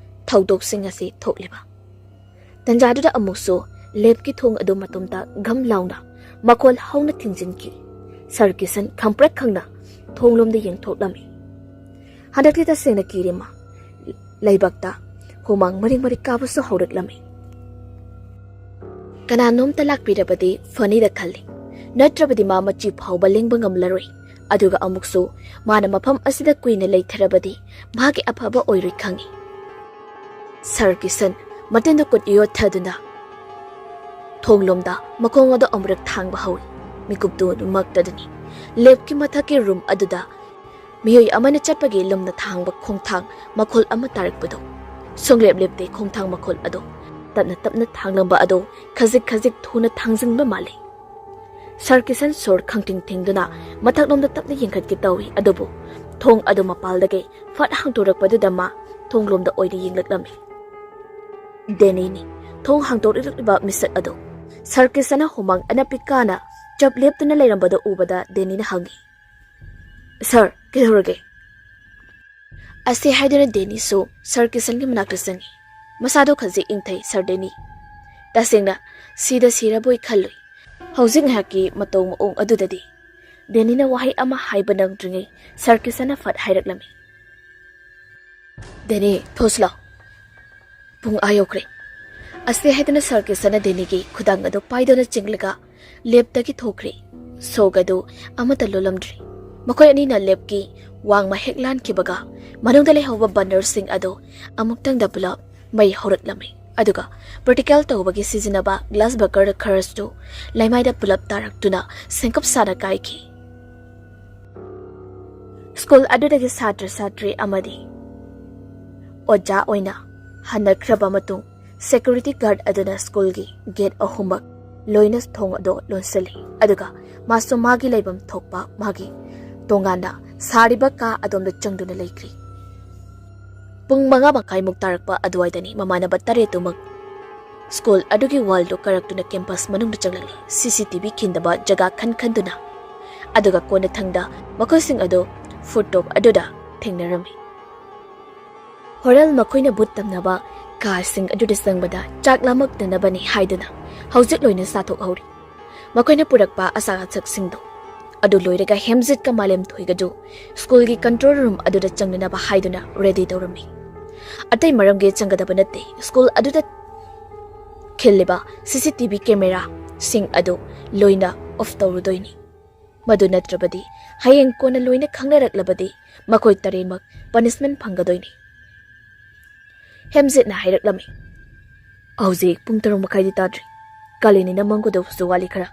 ꯊꯧꯗꯣꯛꯁꯤꯡ ꯑꯁꯤ ꯊꯣꯛꯂꯤꯕ? ꯇꯟꯖꯥꯗꯨꯗ ꯑꯃꯨꯛꯁꯨ ꯂꯦꯞꯀꯤ ꯊꯣꯡ ꯑꯗꯨ ꯃꯇꯣꯝꯇ ꯘꯝ ꯂꯥꯎꯅ ꯃꯈꯣꯜ ꯍꯧꯅ ꯊꯤꯡꯖꯤꯟꯈꯤ꯫ ꯁꯥꯔ ꯀꯤꯁꯟ ꯈꯪꯄ꯭ꯔꯦꯛ ꯈꯪꯅ ꯊꯣꯡꯂꯣꯝꯗ ꯌꯦꯡꯊꯣꯛꯂꯝꯃꯤ꯫ ꯍꯟꯗꯛꯇꯤ ꯇꯁꯦꯡꯅ ꯀꯤꯔꯦ ꯃꯥ꯫ ꯂꯩꯕꯥꯛꯇ ꯍꯨꯃꯥꯡ ꯃꯔꯤꯛ ꯃꯔꯤꯛ ꯀꯥꯕꯁꯨ ꯍꯧꯔꯛꯂꯝꯃꯤ꯫ ꯀꯅꯥꯅꯣꯝꯇ ꯂꯥꯛꯄꯤꯔꯕꯗꯤ ꯐꯅꯤꯗ ꯈꯜꯂꯤ, ꯅꯠꯇ꯭ꯔꯕꯗꯤ ꯃꯥ ꯃꯆꯤ ꯐꯥꯎꯕ ꯂꯦꯡꯕ ꯉꯝꯂꯔꯣꯏ꯫ ꯑꯗꯨꯒ ꯑꯃꯨꯛꯁꯨ ꯃꯥꯅ ꯃꯐꯝ ꯑꯁꯤꯗ ꯀꯨꯏꯅ ꯂꯩꯊꯔꯕꯗꯤ ꯃꯍꯥꯛꯀꯤ ꯑꯐꯕ ꯑꯣꯏꯔꯣꯏ ꯈꯪꯏ꯫ ꯁꯥꯔ ꯀꯤꯁꯟ ꯃꯇꯤꯟꯗ ꯈꯨꯠ ꯌꯣꯠꯊꯗꯨꯅ ꯊꯣꯡꯂꯣꯝꯗ ꯃꯈꯣꯡ ꯑꯗꯨ ꯑꯃꯨꯔꯛ ꯊꯥꯡꯕ ꯍꯧꯏ꯫ ꯃꯤꯀꯨꯞꯇꯨ ꯃꯛꯇꯗꯅꯤ ꯂꯦꯞꯀꯤ ꯃꯊꯛꯀꯤ ꯔꯨꯝ ꯑꯗꯨꯗ ꯃꯤꯑꯣꯏ ꯑꯃꯅ ꯆꯠꯄꯒꯤ ꯂꯨꯝꯅ ꯊꯥꯡꯕ ꯈꯣꯡꯊꯥꯡ ꯃꯈꯣꯜ ꯑꯃ ꯇꯥꯔꯛꯄꯗꯨ꯫ ꯁꯨꯡꯂꯦꯞ ꯂꯦꯞꯇꯦ ꯈꯣꯡꯊꯥꯡ ꯃꯈꯣꯜ ꯑꯗꯨ꯫ ꯇꯞꯅ ꯇꯞꯅ ꯊꯥꯡꯂꯝꯕ ꯑꯗꯨ ꯈꯖꯤꯛ ꯈꯖꯤꯛ ꯊꯨꯅ ꯊꯥꯡꯖꯤꯟꯕ ꯃꯥꯜꯂꯤ꯫ ꯁꯥꯔ ꯀꯤꯁꯟ ꯁꯣꯔ ꯈꯪꯊꯤꯡ ꯊꯤꯡꯗꯨꯅ ꯃꯊꯛꯂꯣꯝꯗ ꯇꯞꯅ ꯌꯦꯡꯈꯠꯀꯦ ꯇꯧꯏ, ꯑꯗꯨꯕꯨ ꯊꯣꯡ ꯑꯗꯨ ꯃꯄꯥꯜꯗꯒꯤ ꯐꯠ ꯍꯥꯡꯗꯣꯔꯛꯄꯗꯨꯗ ꯃꯥ ꯊꯣꯡꯂꯣꯝꯗ ꯑꯣꯏꯅ ꯌꯦꯡꯂꯛꯂꯝꯃꯤ꯫ ꯗꯦꯅꯤꯅꯤ ꯊꯣꯡ ꯍꯥꯡꯗꯣꯛꯂꯛꯂꯤꯕ ꯃꯤꯁꯛ ꯑꯗꯨ꯫ ꯁꯥꯔ ꯀꯤꯁꯟꯅ ꯍꯨꯃꯥꯡ ꯑꯅꯞꯄꯤ ꯀꯥꯅ ꯆꯞ ꯂꯦꯞꯇꯨꯅ ꯂꯩꯔꯝꯕꯗꯨ ꯎꯕꯗ ꯗꯦꯅꯤꯅ ꯍꯪꯉꯤ, "ꯁꯥꯔ, ꯀꯩꯗꯧꯔꯒꯦ?" ꯑꯁꯤ ꯍꯥꯏꯗꯨꯅ ꯗꯦꯅꯤꯁꯨ ꯁꯥꯔ ꯀꯤꯁꯟꯒꯤ ꯃꯅꯥꯛꯇ ꯆꯪꯉꯤ꯫ ꯃꯁꯥꯗꯣ ꯈꯖꯤꯛ ꯏꯪꯊꯩ ꯁꯥꯔ ꯗꯦꯅꯤ꯫ ꯇꯁꯦꯡꯅ ꯁꯤꯗ ꯁꯤꯔꯕꯣꯏ ꯈꯜꯂꯨꯏ꯫ ꯍꯧꯖꯤꯛ ꯉꯥꯏꯍꯥꯛꯀꯤ ꯃꯇꯧ ꯃꯑꯣꯡ ꯑꯗꯨꯗꯗꯤ꯫ ꯗꯦꯅꯤꯅ ꯋꯥꯍꯩ ꯑꯃ ꯍꯥꯏꯕ ꯅꯪꯗ꯭ꯔꯤꯉꯩ ꯁꯥꯔ ꯀꯤꯁꯟꯅ ꯐꯠ ꯍꯥꯏꯔꯛꯂꯝꯃꯤ, "ꯗꯦꯅꯤ, ꯊꯣꯁ ꯂꯥꯎ꯫ ꯄꯨꯡ ꯑꯥ ꯌꯧꯈ꯭ꯔꯦ꯫" ꯑꯁꯤ ꯍꯥꯏꯗꯨꯅ ꯁꯥꯔ ꯀꯤꯁꯟꯅ ꯗꯦꯅꯤꯒꯤ ꯈꯨꯗꯥꯡ ꯑꯗꯨ ꯄꯥꯏꯗꯨꯅ ꯆꯤꯡꯂꯒ ꯂꯦꯞꯇꯒꯤ ꯊꯣꯛꯈ꯭ꯔꯦ꯫ ꯁꯣꯛ ꯑꯗꯨ ꯑꯃꯠꯇ ꯂꯣꯜꯂꯝꯗ꯭ꯔꯤ꯫ ꯃꯈꯣꯏ ꯑꯅꯤꯅ ꯂꯦꯞꯀꯤ ꯋꯥꯡꯃ ꯍꯦꯛ ꯂꯥꯟꯈꯤꯕꯒ ꯃꯅꯨꯡꯗ ꯂꯩꯍꯧꯕ ꯕꯅꯔꯁꯤꯡ ꯑꯗꯨ ꯑꯃꯨꯛꯇꯪꯗ ꯄꯨꯂꯞ ꯃꯩ ꯍꯧꯔꯛꯂꯝꯃꯤ꯫ ꯑꯗꯨꯒ ꯄ꯭ꯔꯦꯛꯇꯤꯀꯦꯜ ꯇꯧꯕꯒꯤ ꯁꯤꯖꯤꯟꯅꯕ ꯒ꯭ꯂꯥꯁ ꯕꯀꯔ ꯈꯔꯁꯨ ꯂꯩꯃꯥꯏꯗ ꯄꯨꯂꯞ ꯇꯥꯔꯛꯇꯨꯅ ꯁꯦꯡꯀꯞ ꯁꯥꯅ ꯀꯥꯏꯈꯤ꯫ ꯁ꯭ꯀꯨꯜ ꯑꯗꯨꯗꯒꯤ ꯁꯥꯇ꯭ꯔ ꯁꯥꯇ꯭ꯔꯤ ꯑꯃꯗꯤ ꯑꯣꯖꯥ ꯑꯣꯏꯅ ꯍꯟꯅꯈ꯭ꯔꯕ ꯃꯇꯨꯡ, ꯁꯦꯀ꯭ꯌꯨꯔꯤꯇꯤ ꯒꯥꯔꯗ ꯑꯗꯨꯅ ꯁ꯭ꯀꯨꯜꯒꯤ ꯒꯦꯠ ꯑꯍꯨꯝꯃꯛ ꯂꯣꯏꯅ ꯊꯣꯡ ꯑꯗꯨ ꯂꯣꯟꯁꯤꯜꯂꯤ, ꯑꯗꯨꯒ ꯃꯥꯁꯨ ꯃꯥꯒꯤ ꯂꯩꯐꯝ ꯊꯣꯛꯄ ꯃꯥꯒꯤ ꯇꯣꯉꯥꯟꯅ ꯁꯥꯔꯤꯕ ꯀꯥ ꯑꯗꯣꯝꯗ ꯆꯪꯗꯨꯅ ꯂꯩꯈ꯭ꯔꯤ꯫ ꯄꯨꯡ ꯃꯉꯥ ꯃꯈꯥꯏꯃꯨꯛ ꯇꯥꯔꯛꯄ ꯑꯗꯨꯋꯥꯏꯗꯅꯤ ꯃꯃꯥꯟꯅꯕ ꯇꯔꯦꯠꯇꯨꯃꯛ ꯁ꯭ꯀꯨꯜ ꯑꯗꯨꯒꯤ ꯋꯥꯜꯗꯨ ꯀꯥꯔꯛꯇꯨꯅ ꯀꯦꯝꯄꯁ ꯃꯅꯨꯡꯗ ꯆꯪꯂꯛꯂꯤ, ꯁꯤ ꯁꯤ ꯇꯤ ꯚꯤ ꯈꯤꯟꯗꯕ ꯖꯒꯥ ꯈꯟ ꯈꯟꯗꯨꯅ꯫ ꯑꯗꯨꯒ ꯀꯣꯟꯅꯊꯪꯗ ꯃꯈꯣꯏꯁꯤꯡ ꯑꯗꯨ ꯐꯨꯠ ꯇꯣꯞ ꯑꯗꯨꯗ ꯊꯦꯡꯅꯔꯝꯃꯤ꯫ ꯍꯣꯔꯦꯜ ꯃꯈꯣꯏꯅ ꯚꯨꯠ ꯇꯝꯅꯕ ꯀꯥꯁꯤꯡ ꯑꯗꯨꯗ ꯆꯪꯕꯗ ꯆꯥꯛ ꯂꯥꯝꯃꯛꯇꯅꯕꯅꯤ ꯍꯥꯏꯗꯨꯅ ꯍꯧꯖꯤꯛ ꯂꯣꯏꯅ ꯆꯥꯊꯣꯛꯍꯧꯔꯤ꯫ ꯃꯈꯣꯏꯅ ꯄꯨꯔꯛꯄ ꯑꯆꯥ ꯑꯊꯛꯁꯤꯡꯗꯨ ꯑꯗꯨ ꯂꯣꯏꯔꯒ ꯍꯦꯝꯖꯤꯠꯀ ꯃꯥꯂꯦꯝꯊꯣꯏꯒꯗꯨ ꯁ꯭ꯀꯨꯜꯒꯤ ꯀꯟꯇ꯭ꯔꯣꯜ ꯔꯨꯝ ꯑꯗꯨꯗ ꯆꯪꯅꯅꯕ ꯍꯥꯏꯗꯨꯅ ꯔꯦꯗꯤ ꯇꯧꯔꯝꯃꯤ꯫ ꯑꯇꯩ ꯃꯔꯝꯒꯤ ꯆꯪꯒꯗꯕ ꯅꯠꯇꯦ, ꯁ꯭ꯀꯨꯜ ꯑꯗꯨꯗ ꯈꯤꯜꯂꯤꯕ ꯁꯤ ꯁꯤ ꯇꯤ ꯚꯤ ꯀꯦꯃꯦꯔꯥꯁꯤꯡ ꯑꯗꯨ ꯂꯣꯏꯅ ꯑꯣꯐ ꯇꯧꯔꯨꯗꯣꯏꯅꯤ꯫ ꯃꯗꯨ ꯅꯠꯇ꯭ꯔꯕꯗꯤ ꯍꯌꯦꯡ ꯀꯣꯟꯅ ꯂꯣꯏꯅ ꯈꯪꯅꯔꯛꯂꯕꯗꯤ ꯃꯈꯣꯏ ꯇꯔꯦꯠꯃꯛ ꯄꯅꯤꯁꯃꯦꯟ ꯐꯪꯒꯗꯣꯏꯅꯤ꯫ ꯍꯦꯝꯖꯤꯠꯅ ꯍꯥꯏꯔꯛꯂꯝꯃꯤ, "ꯍꯧꯖꯤꯛ ꯄꯨꯡ ꯇꯔꯨꯛ ꯃꯈꯥꯏꯗꯤ ꯇꯥꯗ꯭ꯔꯤ꯫ ꯀꯥꯂꯦꯟꯅꯤꯅ ꯃꯝꯒꯗꯧꯕꯁꯨ ꯋꯥꯠꯂꯤ ꯈꯔ꯫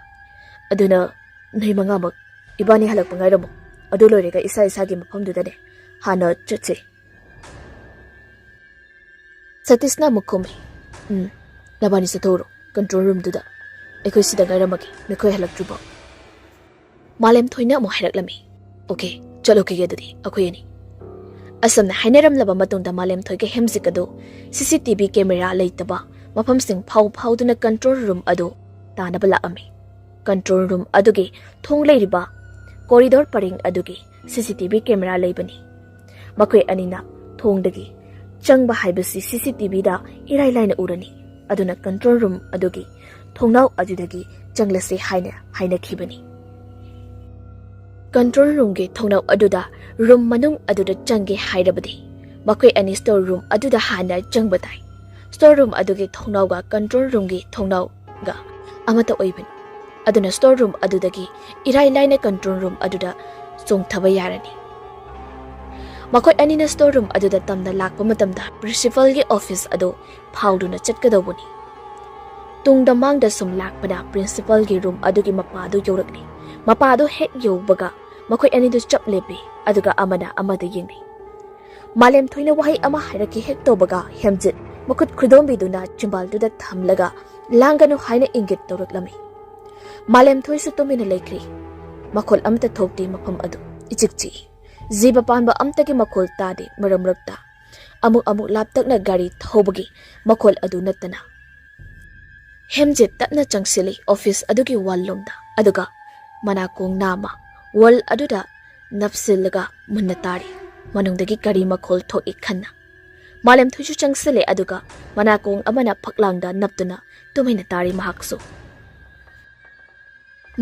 ꯑꯗꯨꯅ ꯅꯣꯏ ꯃꯉꯥꯃꯛ ꯏꯕꯥꯅꯤ ꯍꯜꯂꯛꯄ ꯉꯥꯏꯔꯝꯃꯣ꯫ ꯑꯗꯨ ꯂꯣꯏꯔꯒ ꯏꯁꯥ ꯏꯁꯥꯒꯤ ꯃꯐꯝꯗꯨꯗꯅꯦ ꯍꯥꯟꯅ ꯆꯠꯁꯦ꯫" ꯁꯇꯤꯁꯅ ꯑꯃꯨꯛ ꯈꯨꯝꯃꯤ, "ꯎꯝ, ꯅꯕꯥꯅꯤ ꯆꯠꯊꯣꯛꯎꯔꯣ ꯀꯟꯇ꯭ꯔꯣꯜ ꯔꯨꯝꯗꯨꯗ꯫ ꯑꯩꯈꯣꯏ ꯁꯤꯗ ꯉꯥꯏꯔꯝꯃꯒꯦ, ꯅꯈꯣꯏ ꯍꯜꯂꯛꯇ꯭ꯔꯤꯐꯥꯎ꯫" ꯃꯥꯂꯦꯝꯊꯣꯏꯅ ꯑꯃꯨꯛ ꯍꯥꯏꯔꯛꯂꯝꯃꯤ, "ꯑꯣꯀꯦ, ꯆꯠꯂꯨꯈꯤꯒꯦ ꯑꯗꯨꯗꯤ ꯑꯩꯈꯣꯏ ꯑꯅꯤ꯫" ꯑꯁꯨꯝꯅ ꯍꯥꯏꯅꯔꯝꯂꯕ ꯃꯇꯨꯡꯗ ꯃꯥꯂꯦꯝꯊꯣꯏꯒ ꯍꯦꯝꯖꯤꯠ ꯑꯗꯨ ꯁꯤ ꯁꯤ ꯇꯤ ꯚꯤ ꯀꯦꯃꯦꯔꯥ ꯂꯩꯇꯕ ꯃꯐꯝꯁꯤꯡ ꯐꯥꯎ ꯐꯥꯎꯗꯨꯅ ꯀꯟꯇ꯭ꯔꯣꯜ ꯔꯨꯝ ꯑꯗꯨ ꯇꯥꯅꯕ ꯂꯥꯛꯑꯝꯃꯤ꯫ ꯀꯟꯇ꯭ꯔꯣꯜ ꯔꯨꯝ ꯑꯗꯨꯒꯤ ꯊꯣꯡ ꯂꯩꯔꯤꯕ ꯀꯣꯔꯤꯗꯣꯔ ꯄꯔꯦꯡ ꯑꯗꯨꯒꯤ ꯁꯤ ꯁꯤ ꯇꯤ ꯚꯤ ꯀꯦꯃꯦꯔꯥ ꯂꯩꯕꯅꯤ꯫ ꯃꯈꯣꯏ ꯑꯅꯤꯅ ꯊꯣꯡꯗꯒꯤ ꯆꯪꯕ ꯍꯥꯏꯕꯁꯤ ꯁꯤ ꯁꯤ ꯇꯤ ꯚꯤꯗ ꯏꯔꯥꯏ ꯂꯥꯏꯅ ꯎꯔꯅꯤ꯫ ꯑꯗꯨꯅ ꯀꯟꯇ꯭ꯔꯣꯜ ꯔꯨꯝ ꯑꯗꯨꯒꯤ ꯊꯣꯡꯅꯥꯎ ꯑꯗꯨꯗꯒꯤ ꯆꯪꯂꯁꯤ ꯍꯥꯏꯅ ꯍꯥꯏꯅꯈꯤꯕꯅꯤ꯫ ꯀꯟꯇ꯭ꯔꯣꯜ ꯔꯨꯝꯒꯤ ꯊꯣꯡꯅꯥꯎ ꯑꯗꯨꯗ ꯔꯨꯝ ꯃꯅꯨꯡ ꯑꯗꯨꯗ ꯆꯪꯒꯦ ꯍꯥꯏꯔꯕꯗꯤ ꯃꯈꯣꯏ ꯑꯅꯤ ꯁ꯭ꯇꯣꯔ ꯔꯨꯝ ꯑꯗꯨꯗ ꯍꯥꯟꯅ ꯆꯪꯕ ꯇꯥꯏ꯫ ꯁ꯭ꯇꯣꯔ ꯔꯨꯝ ꯑꯗꯨꯒꯤ ꯊꯣꯡꯅꯥꯎꯒ ꯀꯟꯇ꯭ꯔꯣꯜ ꯔꯨꯝꯒꯤ ꯊꯣꯡꯅꯥꯎꯒ ꯑꯃꯠꯇ ꯑꯣꯏꯕꯅꯤ꯫ ꯑꯗꯨꯅ ꯁ꯭ꯇꯣꯔ ꯔꯨꯝ ꯑꯗꯨꯗꯒꯤ ꯏꯔꯥꯏ ꯂꯥꯏꯅ ꯀꯟꯇ꯭ꯔꯣꯜ ꯔꯨꯝ ꯑꯗꯨꯗ ꯆꯣꯡꯊꯕ ꯌꯥꯔꯅꯤ꯫ ꯃꯈꯣꯏ ꯑꯅꯤꯅ ꯁ꯭ꯇꯣꯔ ꯔꯨꯝ ꯑꯗꯨꯗ ꯇꯝꯅ ꯂꯥꯛꯄ ꯃꯇꯝꯗ ꯄ꯭ꯔꯤꯟꯁꯤꯄꯜꯒꯤ ꯑꯣꯐꯤꯁ ꯑꯗꯨ ꯐꯥꯎꯗꯨꯅ ꯆꯠꯀꯗꯧꯕꯅꯤ꯫ ꯇꯨꯡꯗ ꯃꯥꯡꯗ ꯁꯨꯝ ꯂꯥꯛꯄꯗ ꯄ꯭ꯔꯤꯟꯁꯤꯄꯜꯒꯤ ꯔꯨꯝ ꯑꯗꯨꯒꯤ ꯃꯄꯥꯗꯨ ꯌꯧꯔꯛꯂꯤ꯫ ꯃꯄꯥꯗꯨ ꯍꯦꯛ ꯌꯧꯕꯒ ꯃꯈꯣꯏ ꯑꯅꯤꯗꯨ ꯆꯞ ꯂꯦꯞꯄꯤ, ꯑꯗꯨꯒ ꯑꯃꯅ ꯑꯃꯗ ꯌꯦꯡꯂꯤ꯫ ꯃꯥꯂꯦꯝꯊꯣꯏꯅ ꯋꯥꯍꯩ ꯑꯃ ꯍꯥꯏꯔꯛꯀꯦ ꯍꯦꯛ ꯇꯧꯕꯒ ꯍꯦꯝꯖꯤꯠ ꯃꯈꯨꯠ ꯈꯨꯗꯣꯝꯕꯤꯗꯨꯅ ꯆꯤꯝꯕꯥꯜꯗꯨꯗ ꯊꯝꯂꯒ ꯂꯥꯡꯒꯅꯨ ꯍꯥꯏꯅ ꯏꯪꯒꯤꯠ ꯇꯧꯔꯛꯂꯝꯃꯤ꯫ ꯃꯥꯂꯦꯝꯊꯣꯏꯁꯨ ꯇꯨꯃꯤꯟꯅ ꯂꯩꯈ꯭ꯔꯤ꯫ ꯃꯈꯣꯜ ꯑꯃꯠꯇ ꯊꯣꯛꯇꯦ, ꯃꯐꯝ ꯑꯗꯨ ꯏꯆꯤꯛ ꯆꯤꯛꯏ꯫ ꯖꯤꯕ ꯄꯥꯟꯕ ꯑꯃꯠꯇꯒꯤ ꯃꯈꯣꯜ ꯇꯥꯗꯦ ꯃꯔꯛ ꯃꯔꯛꯇ꯫ ꯑꯃꯨꯛ ꯑꯃꯨꯛ ꯂꯥꯞꯇꯛꯅ ꯒꯥꯔꯤ ꯊꯧꯕꯒꯤ ꯃꯈꯣꯜ ꯑꯗꯨ ꯅꯠꯇꯅ꯫ ꯍꯦꯝꯖꯤꯠ ꯇꯞꯅ ꯆꯪꯁꯤꯜꯂꯤ ꯑꯣꯐꯤꯁ ꯑꯗꯨꯒꯤ ꯋꯥꯜ ꯂꯣꯝꯗ, ꯑꯗꯨꯒ ꯃꯅꯥꯀꯣꯡ ꯅꯥꯝꯃ ꯋꯥꯜ ꯑꯗꯨꯗ ꯅꯞꯁꯤꯜꯂꯒ ꯃꯨꯟꯅ ꯇꯥꯔꯤ꯫ ꯃꯅꯨꯡꯗꯒꯤ ꯀꯔꯤ ꯃꯈꯣꯜ ꯊꯣꯛꯏ ꯈꯟꯅ꯫ ꯃꯥꯂꯦꯝꯊꯣꯏꯁꯨ ꯆꯪꯁꯤꯜꯂꯦ, ꯑꯗꯨꯒ ꯃꯅꯥꯀꯣꯡ ꯑꯃꯅ ꯐꯛꯂꯥꯡꯗ ꯅꯞꯇꯨꯅ ꯇꯨꯃꯤꯟꯅ ꯇꯥꯔꯤ ꯃꯍꯥꯛꯁꯨ꯫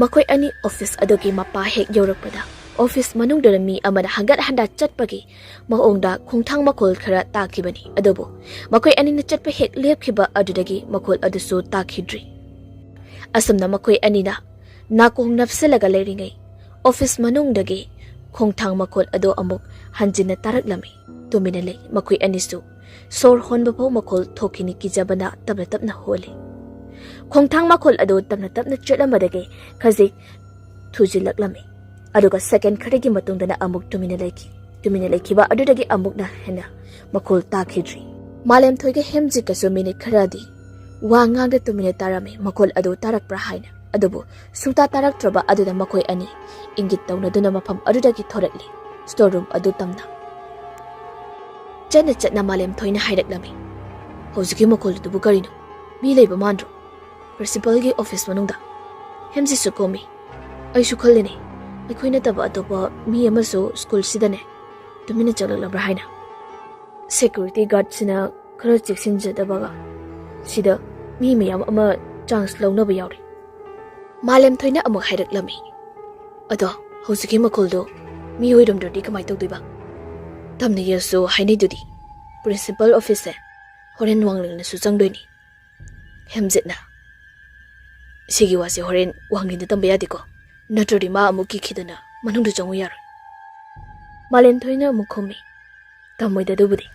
ꯃꯈꯣꯏ ꯑꯅꯤ ꯑꯣꯐꯤꯁ ꯑꯗꯨꯒꯤ ꯃꯄꯥ ꯍꯦꯛ ꯌꯧꯔꯛꯄꯗ, ꯑꯣꯐꯤꯁ ꯃꯅꯨꯡꯗꯨꯗ ꯃꯤ ꯑꯃꯅ ꯍꯪꯒꯠ ꯍꯟꯗꯥ ꯆꯠꯄꯒꯤ ꯃꯑꯣꯡꯗ ꯈꯣꯡꯊꯥꯡ ꯃꯈꯣꯜ ꯈꯔ ꯇꯥꯈꯤꯕꯅꯤ, ꯑꯗꯨꯕꯨ ꯃꯈꯣꯏ ꯑꯅꯤꯅ ꯆꯠꯄ ꯍꯦꯛ ꯂꯦꯞꯈꯤꯕ ꯑꯗꯨꯗꯒꯤ ꯃꯈꯣꯜ ꯑꯗꯨꯁꯨ ꯇꯥꯈꯤꯗ꯭ꯔꯤ꯫ ꯑꯁꯨꯝꯅ ꯃꯈꯣꯏ ꯑꯅꯤꯅ ꯅꯥꯀꯣꯡ ꯅꯞꯁꯤꯜꯂꯒ ꯂꯩꯔꯤꯉꯩ, ꯑꯣꯐꯤꯁ ꯃꯅꯨꯡꯗꯒꯤ ꯈꯣꯡꯊꯥꯡ ꯃꯈꯣꯜ ꯑꯗꯨ ꯑꯃꯨꯛ ꯍꯟꯖꯤꯟꯅ ꯇꯥꯔꯛꯂꯝꯃꯤ꯫ ꯇꯨꯃꯤꯟꯅ ꯂꯩ ꯃꯈꯣꯏ ꯑꯅꯤꯁꯨ꯫ ꯁꯣꯔ ꯍꯣꯟꯕ ꯐꯥꯎ ꯃꯈꯣꯜ ꯊꯣꯛꯈꯤꯅꯤ ꯀꯤꯖꯕꯅ ꯇꯞꯅ ꯇꯞꯅ ꯍꯣꯜꯂꯤ꯫ ꯈꯣꯡꯊꯥꯡ ꯃꯈꯣꯜ ꯑꯗꯨ ꯇꯞꯅ ꯇꯞꯅ ꯆꯠꯂꯝꯕꯗꯒꯤ ꯈꯖꯤꯛ ꯊꯨꯖꯤꯜꯂꯛꯂꯝꯃꯤ꯫ ꯑꯗꯨꯒ ꯁꯦꯀꯦꯟ ꯈꯔꯒꯤ ꯃꯇꯨꯡꯗꯅ ꯑꯃꯨꯛ ꯇꯨꯃꯤꯟꯅ ꯂꯩꯈꯤ꯫ ꯇꯨꯃꯤꯟꯅ ꯂꯩꯈꯤꯕ ꯑꯗꯨꯗꯒꯤ ꯑꯃꯨꯛꯅ ꯍꯦꯟꯅ ꯃꯈꯣꯜ ꯇꯥꯈꯤꯗ꯭ꯔꯤ꯫ ꯃꯥꯂꯦꯝꯊꯣꯏꯒ ꯍꯦꯝꯖꯤꯠꯀꯁꯨ ꯃꯤꯅꯤꯠ ꯈꯔꯗꯤ ꯋꯥ ꯉꯥꯡꯗ ꯇꯨꯃꯤꯟꯅ ꯇꯥꯔꯝꯃꯤ, ꯃꯈꯣꯜ ꯑꯗꯨ ꯇꯥꯔꯛꯄ꯭ꯔꯥ ꯍꯥꯏꯅ꯫ ꯑꯗꯨꯕꯨ ꯁꯨꯡꯇꯥ ꯇꯥꯔꯛꯇ꯭ꯔꯕ ꯑꯗꯨꯗ ꯃꯈꯣꯏ ꯑꯅꯤ ꯏꯪꯒꯤꯠ ꯇꯧꯅꯗꯨꯅ ꯃꯐꯝ ꯑꯗꯨꯗꯒꯤ ꯊꯣꯔꯛꯂꯤ꯫ ꯁ꯭ꯇꯣꯔ ꯔꯨꯝ ꯑꯗꯨ ꯇꯝꯅ ꯆꯠꯅ ꯆꯠꯅ ꯃꯥꯂꯦꯝꯊꯣꯏꯅ ꯍꯥꯏꯔꯛꯂꯝꯃꯤ, "ꯍꯧꯖꯤꯛꯀꯤ ꯃꯈꯣꯜꯗꯨꯕꯨ ꯀꯔꯤꯅꯣ? ꯃꯤ ꯂꯩꯕ ꯃꯥꯟꯗ꯭ꯔꯣ? ꯄ꯭ꯔꯤꯟꯁꯤꯄꯜꯒꯤ ꯑꯣꯐꯤꯁ ꯃꯅꯨꯡꯗ?" ꯍꯦꯝꯖꯤꯠꯁꯨ ꯀꯨꯝꯃꯤ꯫ "ꯑꯩꯁꯨ ꯈꯜꯂꯤꯅꯦ, ꯑꯩꯈꯣꯏ ꯅꯠꯇꯕ ꯑꯇꯣꯞꯄ ꯃꯤ ꯑꯃꯁꯨ ꯁ꯭ꯀꯨꯜꯁꯤꯗꯅꯦ ꯇꯨꯃꯤꯟꯅ ꯆꯪꯂꯛꯂꯕ꯭ꯔꯥ ꯍꯥꯏꯅ꯫ ꯁꯦꯀ꯭ꯌꯨꯔꯤꯇꯤ ꯒꯥꯔꯗꯁꯤꯅ ꯈꯔ ꯆꯦꯛꯁꯤꯟꯖꯗꯕꯒ ꯁꯤꯗ ꯃꯤ ꯃꯌꯥꯝ ꯑꯃ ꯆꯥꯟꯁ ꯂꯧꯅꯕ ꯌꯥꯎꯔꯤ꯫" ꯃꯥꯂꯦꯝꯊꯣꯏꯅ ꯑꯃꯨꯛ ꯍꯥꯏꯔꯛꯂꯝꯃꯤ, "ꯑꯗꯣ ꯍꯧꯖꯤꯛꯀꯤ ꯃꯈꯣꯜꯗꯣ ꯃꯤ ꯑꯣꯏꯔꯝꯗ꯭ꯔꯗꯤ ꯀꯃꯥꯏꯅ ꯇꯧꯗꯣꯏꯕ? ꯇꯝꯅꯩꯌꯦꯁꯨ ꯍꯥꯏꯅꯩꯗꯨꯗꯤ꯫ ꯄ꯭ꯔꯤꯟꯁꯤꯄꯜ ꯑꯣꯐꯤꯁꯁꯦ ꯍꯣꯔꯦꯟ ꯋꯥꯡꯂꯦꯟꯅꯁꯨ ꯆꯪꯗꯣꯏꯅꯤ꯫" ꯍꯦꯝꯖꯤꯠꯅ, "ꯁꯤꯒꯤ ꯋꯥꯁꯦ ꯍꯣꯔꯦꯟ ꯋꯥꯡꯂꯦꯟꯗ ꯇꯝꯕ ꯌꯥꯗꯦꯀꯣ, ꯅꯠꯇ꯭ꯔꯗꯤ ꯃꯥ ꯑꯃꯨꯛ ꯀꯤꯈꯤꯗꯅ ꯃꯅꯨꯡꯗ ꯆꯪꯉꯨ ꯌꯥꯔꯣꯏ꯫" ꯃꯥꯂꯦꯝꯊꯣꯏꯅ ꯑꯃꯨꯛ ꯈꯨꯝꯃꯤ, "ꯇꯝꯃꯣꯏꯗ ꯑꯗꯨꯕꯨꯗꯤ꯫"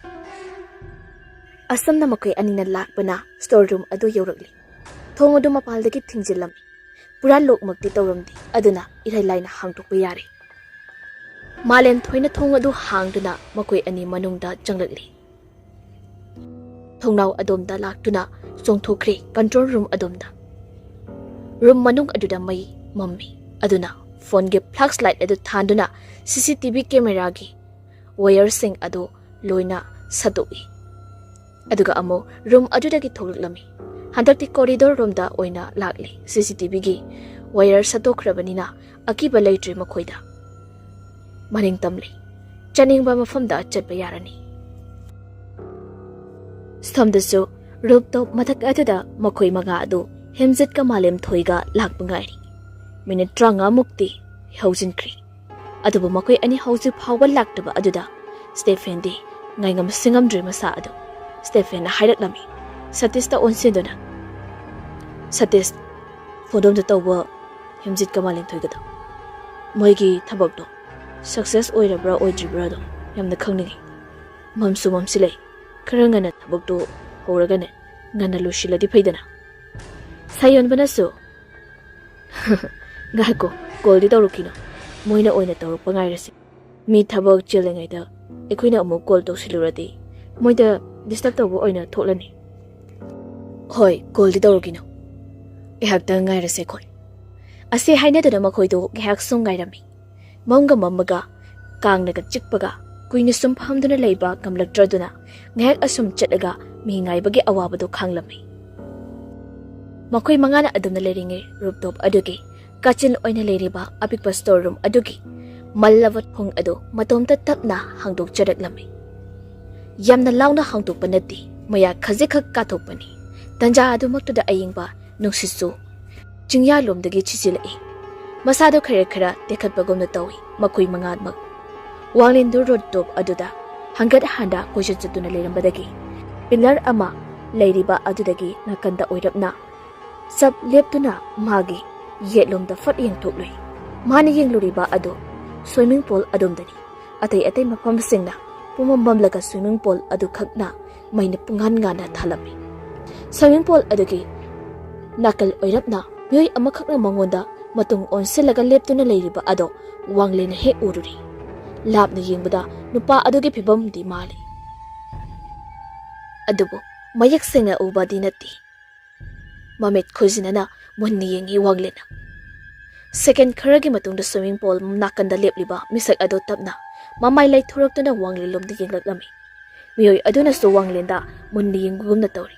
ꯑꯁꯨꯝꯅ ꯃꯈꯣꯏ ꯑꯅꯤꯅ ꯂꯥꯛꯄꯅ ꯁ꯭ꯇꯣꯔ ꯔꯨꯝ ꯑꯗꯨ ꯌꯧꯔꯛꯂꯤ꯫ ꯊꯣꯡ ꯑꯗꯨ ꯃꯄꯥꯟꯗꯒꯤ ꯊꯤꯡꯖꯤꯜꯂꯝꯃꯤ꯫ ꯄꯨꯔꯥ ꯂꯣꯛꯃꯛꯇꯤ ꯇꯧꯔꯝꯗꯦ, ꯑꯗꯨꯅ ꯏꯔꯥꯏ ꯂꯥꯏꯅ ꯍꯥꯡꯗꯣꯛꯄ ꯌꯥꯔꯦ꯫ ꯃꯥꯂꯦꯝꯊꯣꯏꯅ ꯊꯣꯡ ꯑꯗꯨ ꯍꯥꯡꯗꯨꯅ ꯃꯈꯣꯏ ꯑꯅꯤ ꯃꯅꯨꯡꯗ ꯆꯪꯂꯛꯂꯤ꯫ ꯊꯣꯡꯅꯥꯎ ꯑꯗꯣꯝꯗ ꯂꯥꯛꯇꯨꯅ ꯆꯣꯡꯊꯣꯛꯈ꯭ꯔꯦ ꯀꯟꯇ꯭ꯔꯣꯜ ꯔꯨꯝ ꯑꯗꯣꯝꯗ꯫ ꯔꯨꯝ ꯃꯅꯨꯡ ꯑꯗꯨꯗ ꯃꯩ ꯃꯝꯃꯤ, ꯑꯗꯨꯅ ꯐꯣꯟꯒꯤ ꯐ꯭ꯂꯥꯁ ꯂꯥꯏꯠ ꯑꯗꯨ ꯊꯥꯟꯗꯨꯅ ꯁꯤ ꯁꯤ ꯇꯤ ꯚꯤ ꯀꯦꯃꯦꯔꯥꯒꯤ ꯋꯥꯌꯔꯁꯤꯡ ꯑꯗꯨ ꯂꯣꯏꯅ ꯁꯠꯇꯣꯛꯏ꯫ ꯑꯗꯨꯒ ꯑꯃꯨꯛ ꯔꯨꯝ ꯑꯗꯨꯗꯒꯤ ꯊꯣꯛꯂꯛꯂꯝꯃꯤ꯫ ꯍꯟꯗꯛꯇꯤ ꯀꯣꯔꯤꯗꯣꯔ ꯔꯣꯝꯗ ꯑꯣꯏꯅ ꯂꯥꯛꯂꯤ꯫ ꯁꯤ ꯁꯤ ꯇꯤ ꯚꯤꯒꯤ ꯋꯥꯌꯔ ꯁꯠꯇꯣꯛꯈ꯭ꯔꯕꯅꯤꯅ ꯑꯀꯤꯕ ꯂꯩꯇ꯭ꯔꯦ ꯃꯈꯣꯏꯗ꯫ ꯃꯅꯤꯡ ꯇꯝꯂꯤ꯫ ꯆꯠꯅꯤꯡꯕ ꯃꯐꯝꯗ ꯆꯠꯄ ꯌꯥꯔꯅꯤ꯫ ꯁꯣꯝꯗꯁꯨ ꯔꯨꯞꯇꯣꯞ ꯃꯊꯛ ꯑꯗꯨꯗ ꯃꯈꯣꯏ ꯃꯉꯥ ꯑꯗꯨ ꯍꯦꯝꯖꯤꯠꯀ ꯃꯥꯂꯦꯝꯊꯣꯏꯒ ꯂꯥꯛꯄ ꯉꯥꯏꯔꯤ꯫ ꯃꯤꯅꯤꯠ ꯇꯔꯥꯃꯉꯥꯃꯨꯛꯇꯤ ꯍꯧꯖꯤꯟꯈ꯭ꯔꯤ꯫ ꯑꯗꯨꯕꯨ ꯃꯈꯣꯏ ꯑꯅꯤ ꯍꯧꯖꯤꯛ ꯐꯥꯎꯕ ꯂꯥꯛꯇꯕ ꯑꯗꯨꯗ ꯁ꯭ꯇꯦꯐꯦꯟꯗꯤ ꯉꯥꯏꯉꯝ ꯁꯤꯡꯉꯝꯗ꯭ꯔꯦ ꯃꯁꯥ ꯑꯗꯨ꯫ ꯁ꯭ꯇꯦꯐꯦꯟꯅ ꯍꯥꯏꯔꯛꯂꯝꯃꯤ ꯁꯇꯤꯁꯇ ꯑꯣꯟꯁꯤꯟꯗꯨꯅ, "ꯁꯇꯤꯁ, ꯐꯣꯟꯗꯣ ꯑꯝꯇ ꯇꯧꯕ ꯍꯦꯝꯖꯤꯠꯀ ꯃꯥꯂꯦꯝꯊꯣꯏꯒꯗꯣ꯫" ꯃꯣꯏꯒꯤ ꯊꯕꯛꯇꯣ ꯁꯛꯁꯦꯁ ꯑꯣꯏꯔꯕ꯭ꯔꯥ ꯑꯣꯏꯗ꯭ꯔꯤꯕ꯭ꯔꯥꯗꯣ ꯌꯥꯝꯅ ꯈꯪꯅꯤꯡꯉꯤ꯫ ꯃꯝꯁꯨ ꯃꯝꯁꯤꯜꯂꯛꯏ꯫ ꯈꯔ ꯉꯟꯅ ꯊꯕꯛꯇꯣ ꯍꯧꯔꯒꯅꯦ, ꯉꯟꯅ ꯂꯣꯏꯁꯤꯜꯂꯗꯤ ꯐꯩꯗꯅ꯫ ꯁꯥꯌꯣꯟꯕꯅꯁꯨ, "ꯉꯥꯏꯈꯣ, ꯀꯣꯜꯗꯤ ꯇꯧꯔꯛꯈꯤꯅꯣ, ꯃꯣꯏꯅ ꯑꯣꯏꯅ ꯇꯧꯔꯛꯄ ꯉꯥꯏꯔꯁꯤ꯫ ꯃꯤ ꯊꯕꯛ ꯆꯤꯜꯂꯤꯉꯩꯗ ꯑꯩꯈꯣꯏꯅ ꯑꯃꯨꯛ ꯀꯣꯜ ꯇꯧꯁꯤꯜꯂꯨꯔꯗꯤ ꯃꯣꯏꯗ ꯗꯤꯁꯇꯔꯕ ꯇꯧꯕ ꯑꯣꯏꯅ ꯊꯣꯛꯂꯅꯤ꯫ ꯍꯣꯏ, ꯀꯣꯜꯗꯤ ꯇꯧꯔꯛꯈꯤꯅꯣ, ꯉꯥꯏꯍꯥꯛꯇꯪ ꯉꯥꯏꯔꯁꯦ ꯑꯩꯈꯣꯏ"꯫ ꯑꯁꯤ ꯍꯥꯏꯅꯗꯨꯅ ꯃꯈꯣꯏꯗꯣ ꯉꯥꯏꯍꯥꯛ ꯁꯨꯝ ꯉꯥꯏꯔꯝꯃꯤ꯫ ꯃꯝꯒ ꯃꯝꯃꯒ, ꯀꯥꯡꯅꯒ ꯆꯤꯛꯄꯒ, ꯀꯨꯏꯅ ꯁꯨꯝ ꯐꯝꯗꯨꯅ ꯂꯩꯕ ꯉꯝꯂꯛꯇ꯭ꯔꯗꯨꯅ ꯉꯥꯏꯍꯥꯛ ꯑꯁꯨꯝ ꯆꯠꯂꯒ ꯃꯤ ꯉꯥꯏꯕꯒꯤ ꯑꯋꯥꯕꯗꯨ ꯈꯥꯡꯂꯝꯃꯤ꯫ ꯃꯈꯣꯏ ꯃꯉꯥꯅ ꯑꯗꯨꯝꯅ ꯂꯩꯔꯤꯉꯩ, ꯔꯨꯞꯇꯣꯞ ꯑꯗꯨꯒꯤ ꯀꯥꯆꯤꯟ ꯑꯣꯏꯅ ꯂꯩꯔꯤꯕ ꯑꯄꯤꯛꯄ ꯁ꯭ꯇꯣꯔ ꯔꯨꯝ ꯑꯗꯨꯒꯤ ꯃꯜꯂꯕ ꯊꯣꯡ ꯑꯗꯨ ꯃꯇꯣꯝꯇ ꯇꯞꯅ ꯍꯥꯡꯗꯣꯛꯆꯔꯛꯂꯝꯃꯤ꯫ ꯌꯥꯝꯅ ꯂꯥꯎꯅ ꯍꯥꯡꯗꯣꯛꯄ ꯅꯠꯇꯦ, ꯃꯌꯥ ꯈꯖꯤꯛꯈꯛ ꯀꯥꯊꯣꯛꯄꯅꯤ꯫ ꯇꯟꯖꯥ ꯑꯗꯨꯃꯛꯇꯨꯗ ꯑꯌꯤꯡꯕ ꯅꯨꯡꯁꯤꯠꯁꯨ ꯆꯤꯡꯌꯥꯂꯣꯝꯗꯒꯤ ꯁꯤꯖꯤꯜꯂꯛꯏ꯫ ꯃꯁꯥꯗꯨ ꯈꯔ ꯈꯔ ꯇꯦꯛꯈꯠꯄꯒꯨꯝꯅ ꯇꯧꯏ ꯃꯈꯣꯏ ꯃꯉꯥꯃꯛ꯫ ꯋꯥꯡꯂꯦꯟꯗꯨ ꯔꯨꯞꯇꯣꯞ ꯑꯗꯨꯗ ꯍꯪꯒꯠ ꯍꯟꯗ ꯀꯣꯏꯆꯠ ꯆꯠꯇꯨꯅ ꯂꯩꯔꯝꯕꯗꯒꯤ ꯄꯤꯂꯔ ꯑꯃ ꯂꯩꯔꯤꯕ ꯑꯗꯨꯗꯒꯤ ꯅꯥꯀꯟꯗ ꯑꯣꯏꯔꯞꯅ ꯆꯞ ꯂꯦꯞꯇꯨꯅ ꯃꯥꯒꯤ ꯌꯦꯠꯂꯣꯝꯗ ꯐꯠ ꯌꯦꯡꯊꯣꯛꯂꯨꯏ꯫ ꯃꯥꯅ ꯌꯦꯡꯂꯨꯔꯤꯕ ꯑꯗꯨ ꯁ꯭ꯋꯤꯃꯤꯡ ꯄꯨꯜ ꯑꯗꯣꯝꯗꯅꯤ꯫ ꯑꯇꯩ ꯑꯇꯩ ꯃꯐꯝꯁꯤꯡꯅ ꯄꯨꯝꯃꯝ ꯃꯝꯂꯒ ꯁ꯭ꯋꯤꯃꯤꯡ ꯄꯨꯜ ꯑꯗꯨꯈꯛꯅ ꯃꯩꯅ ꯄꯨꯡꯉꯥꯟ ꯉꯥꯟꯅ ꯊꯥꯜꯂꯝꯃꯤ꯫ ꯁ꯭ꯋꯤꯃꯤꯡ ꯄꯨꯜ ꯑꯗꯨꯒꯤ ꯅꯥꯀꯜ ꯑꯣꯏꯔꯞꯅ ꯃꯤꯑꯣꯏ ꯑꯃꯈꯛꯅ ꯃꯉꯣꯟꯗ ꯃꯇꯨꯡ ꯑꯣꯟꯁꯤꯜꯂꯒ ꯂꯦꯞꯇꯨꯅ ꯂꯩꯔꯤꯕ ꯑꯗꯣ ꯋꯥꯡꯂꯦꯟꯅ ꯍꯦꯛ ꯎꯔꯨꯔꯦ꯫ ꯂꯥꯞꯅ ꯌꯦꯡꯕꯗ ꯅꯨꯄꯥ ꯑꯗꯨꯒꯤ ꯐꯤꯕꯝꯗꯤ ꯃꯥꯜꯂꯤ, ꯑꯗꯨꯕꯨ ꯃꯌꯦꯛ ꯁꯦꯡꯅ ꯎꯕꯗꯤ ꯅꯠꯇꯦ꯫ ꯃꯃꯤꯠ ꯈꯨꯖꯤꯟꯅꯅ ꯃꯨꯟꯅ ꯌꯦꯡꯉꯤ ꯋꯥꯡꯂꯦꯟꯅ꯫ ꯁꯦꯀꯦꯟ ꯈꯔꯒꯤ ꯃꯇꯨꯡꯗ ꯁ꯭ꯋꯤꯃꯤꯡ ꯄꯨꯜ ꯅꯥꯀꯟꯗ ꯂꯦꯞꯂꯤꯕ ꯃꯤꯁꯛ ꯑꯗꯨ ꯇꯞꯅ ꯃꯃꯥꯏ ꯂꯩꯊꯣꯔꯛꯇꯨꯅ ꯋꯥꯡꯂꯦꯟꯂꯣꯝꯗ ꯌꯦꯡꯂꯛꯂꯝꯃꯤ꯫ ꯃꯤꯑꯣꯏ ꯑꯗꯨꯅꯁꯨ ꯋꯥꯡꯂꯦꯟꯗ ꯃꯨꯟꯅ ꯌꯦꯡꯕꯒꯨꯝꯅ ꯇꯧꯔꯤ꯫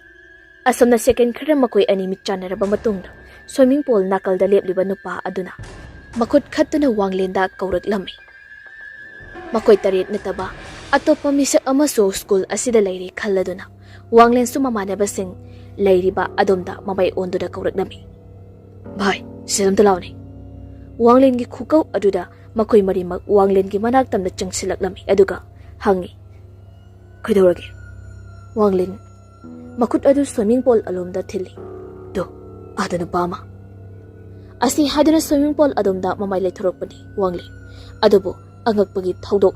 ꯑꯁꯨꯝꯅ ꯁꯦꯀꯦꯟ ꯈꯔ ꯃꯈꯣꯏ ꯑꯅꯤ ꯃꯤꯠ ꯆꯥꯟꯅꯔꯕ ꯃꯇꯨꯡꯗ ꯁ꯭ꯋꯤꯃꯤꯡ ꯄꯨꯜ ꯅꯥꯀꯜꯗ ꯂꯦꯞꯂꯤꯕ ꯅꯨꯄꯥ ꯑꯗꯨꯅ ꯃꯈꯨꯠ ꯈꯠꯇꯨꯅ ꯋꯥꯡꯂꯦꯟꯗ ꯀꯧꯔꯛꯂꯝꯃꯤ꯫ ꯃꯈꯣꯏ ꯇꯔꯦꯠ ꯅꯠꯇꯕ ꯑꯇꯣꯞꯄ ꯃꯤꯁꯛ ꯑꯃꯁꯨ ꯁ꯭ꯀꯨꯜ ꯑꯁꯤꯗ ꯂꯩꯔꯤ ꯈꯜꯂꯗꯨꯅ ꯋꯥꯡꯂꯦꯟꯁꯨ ꯃꯃꯥꯟꯅꯕꯁꯤꯡ ꯂꯩꯔꯤꯕ ꯑꯗꯣꯝꯗ ꯃꯃꯥꯏ ꯑꯣꯟꯗꯨꯅ ꯀꯧꯔꯛꯂꯝꯃꯤ꯫ "ꯚꯥꯏ, ꯁꯤꯗ ꯑꯝꯇ ꯂꯥꯎꯅꯦ!" ꯋꯥꯡꯂꯦꯟꯒꯤ ꯈꯨꯀꯧ ꯑꯗꯨꯗ ꯃꯈꯣꯏ ꯃꯔꯤꯃꯛ ꯋꯥꯡꯂꯦꯟꯒꯤ ꯃꯅꯥꯛ ꯇꯝꯅ ꯆꯪꯁꯤꯜꯂꯛꯂꯝꯃꯤ, ꯑꯗꯨꯒ ꯍꯪꯉꯤ, "ꯀꯩꯗꯧꯔꯒꯦ?" ꯋꯥꯡꯂꯦꯟ ꯃꯈꯨꯠ ꯑꯗꯨ ꯁ꯭ꯋꯤꯃꯤꯡ ꯄꯨꯜ ꯑꯂꯣꯝꯗ ꯊꯤꯜꯂꯤ꯫ "ꯇꯨ, ꯑꯥꯗ ꯅꯨꯄꯥ ꯑꯃ!" ꯑꯁꯤ ꯍꯥꯏꯗꯨꯅ swimming pool ꯑꯗꯣꯝꯗ ꯃꯃꯥꯏ ꯂꯩꯊꯣꯔꯛꯄꯅꯤ ꯋꯥꯡꯂꯦꯟ꯫ ꯑꯗꯨꯕꯨ ꯑꯉꯛꯄꯒꯤ ꯊꯧꯗꯣꯛ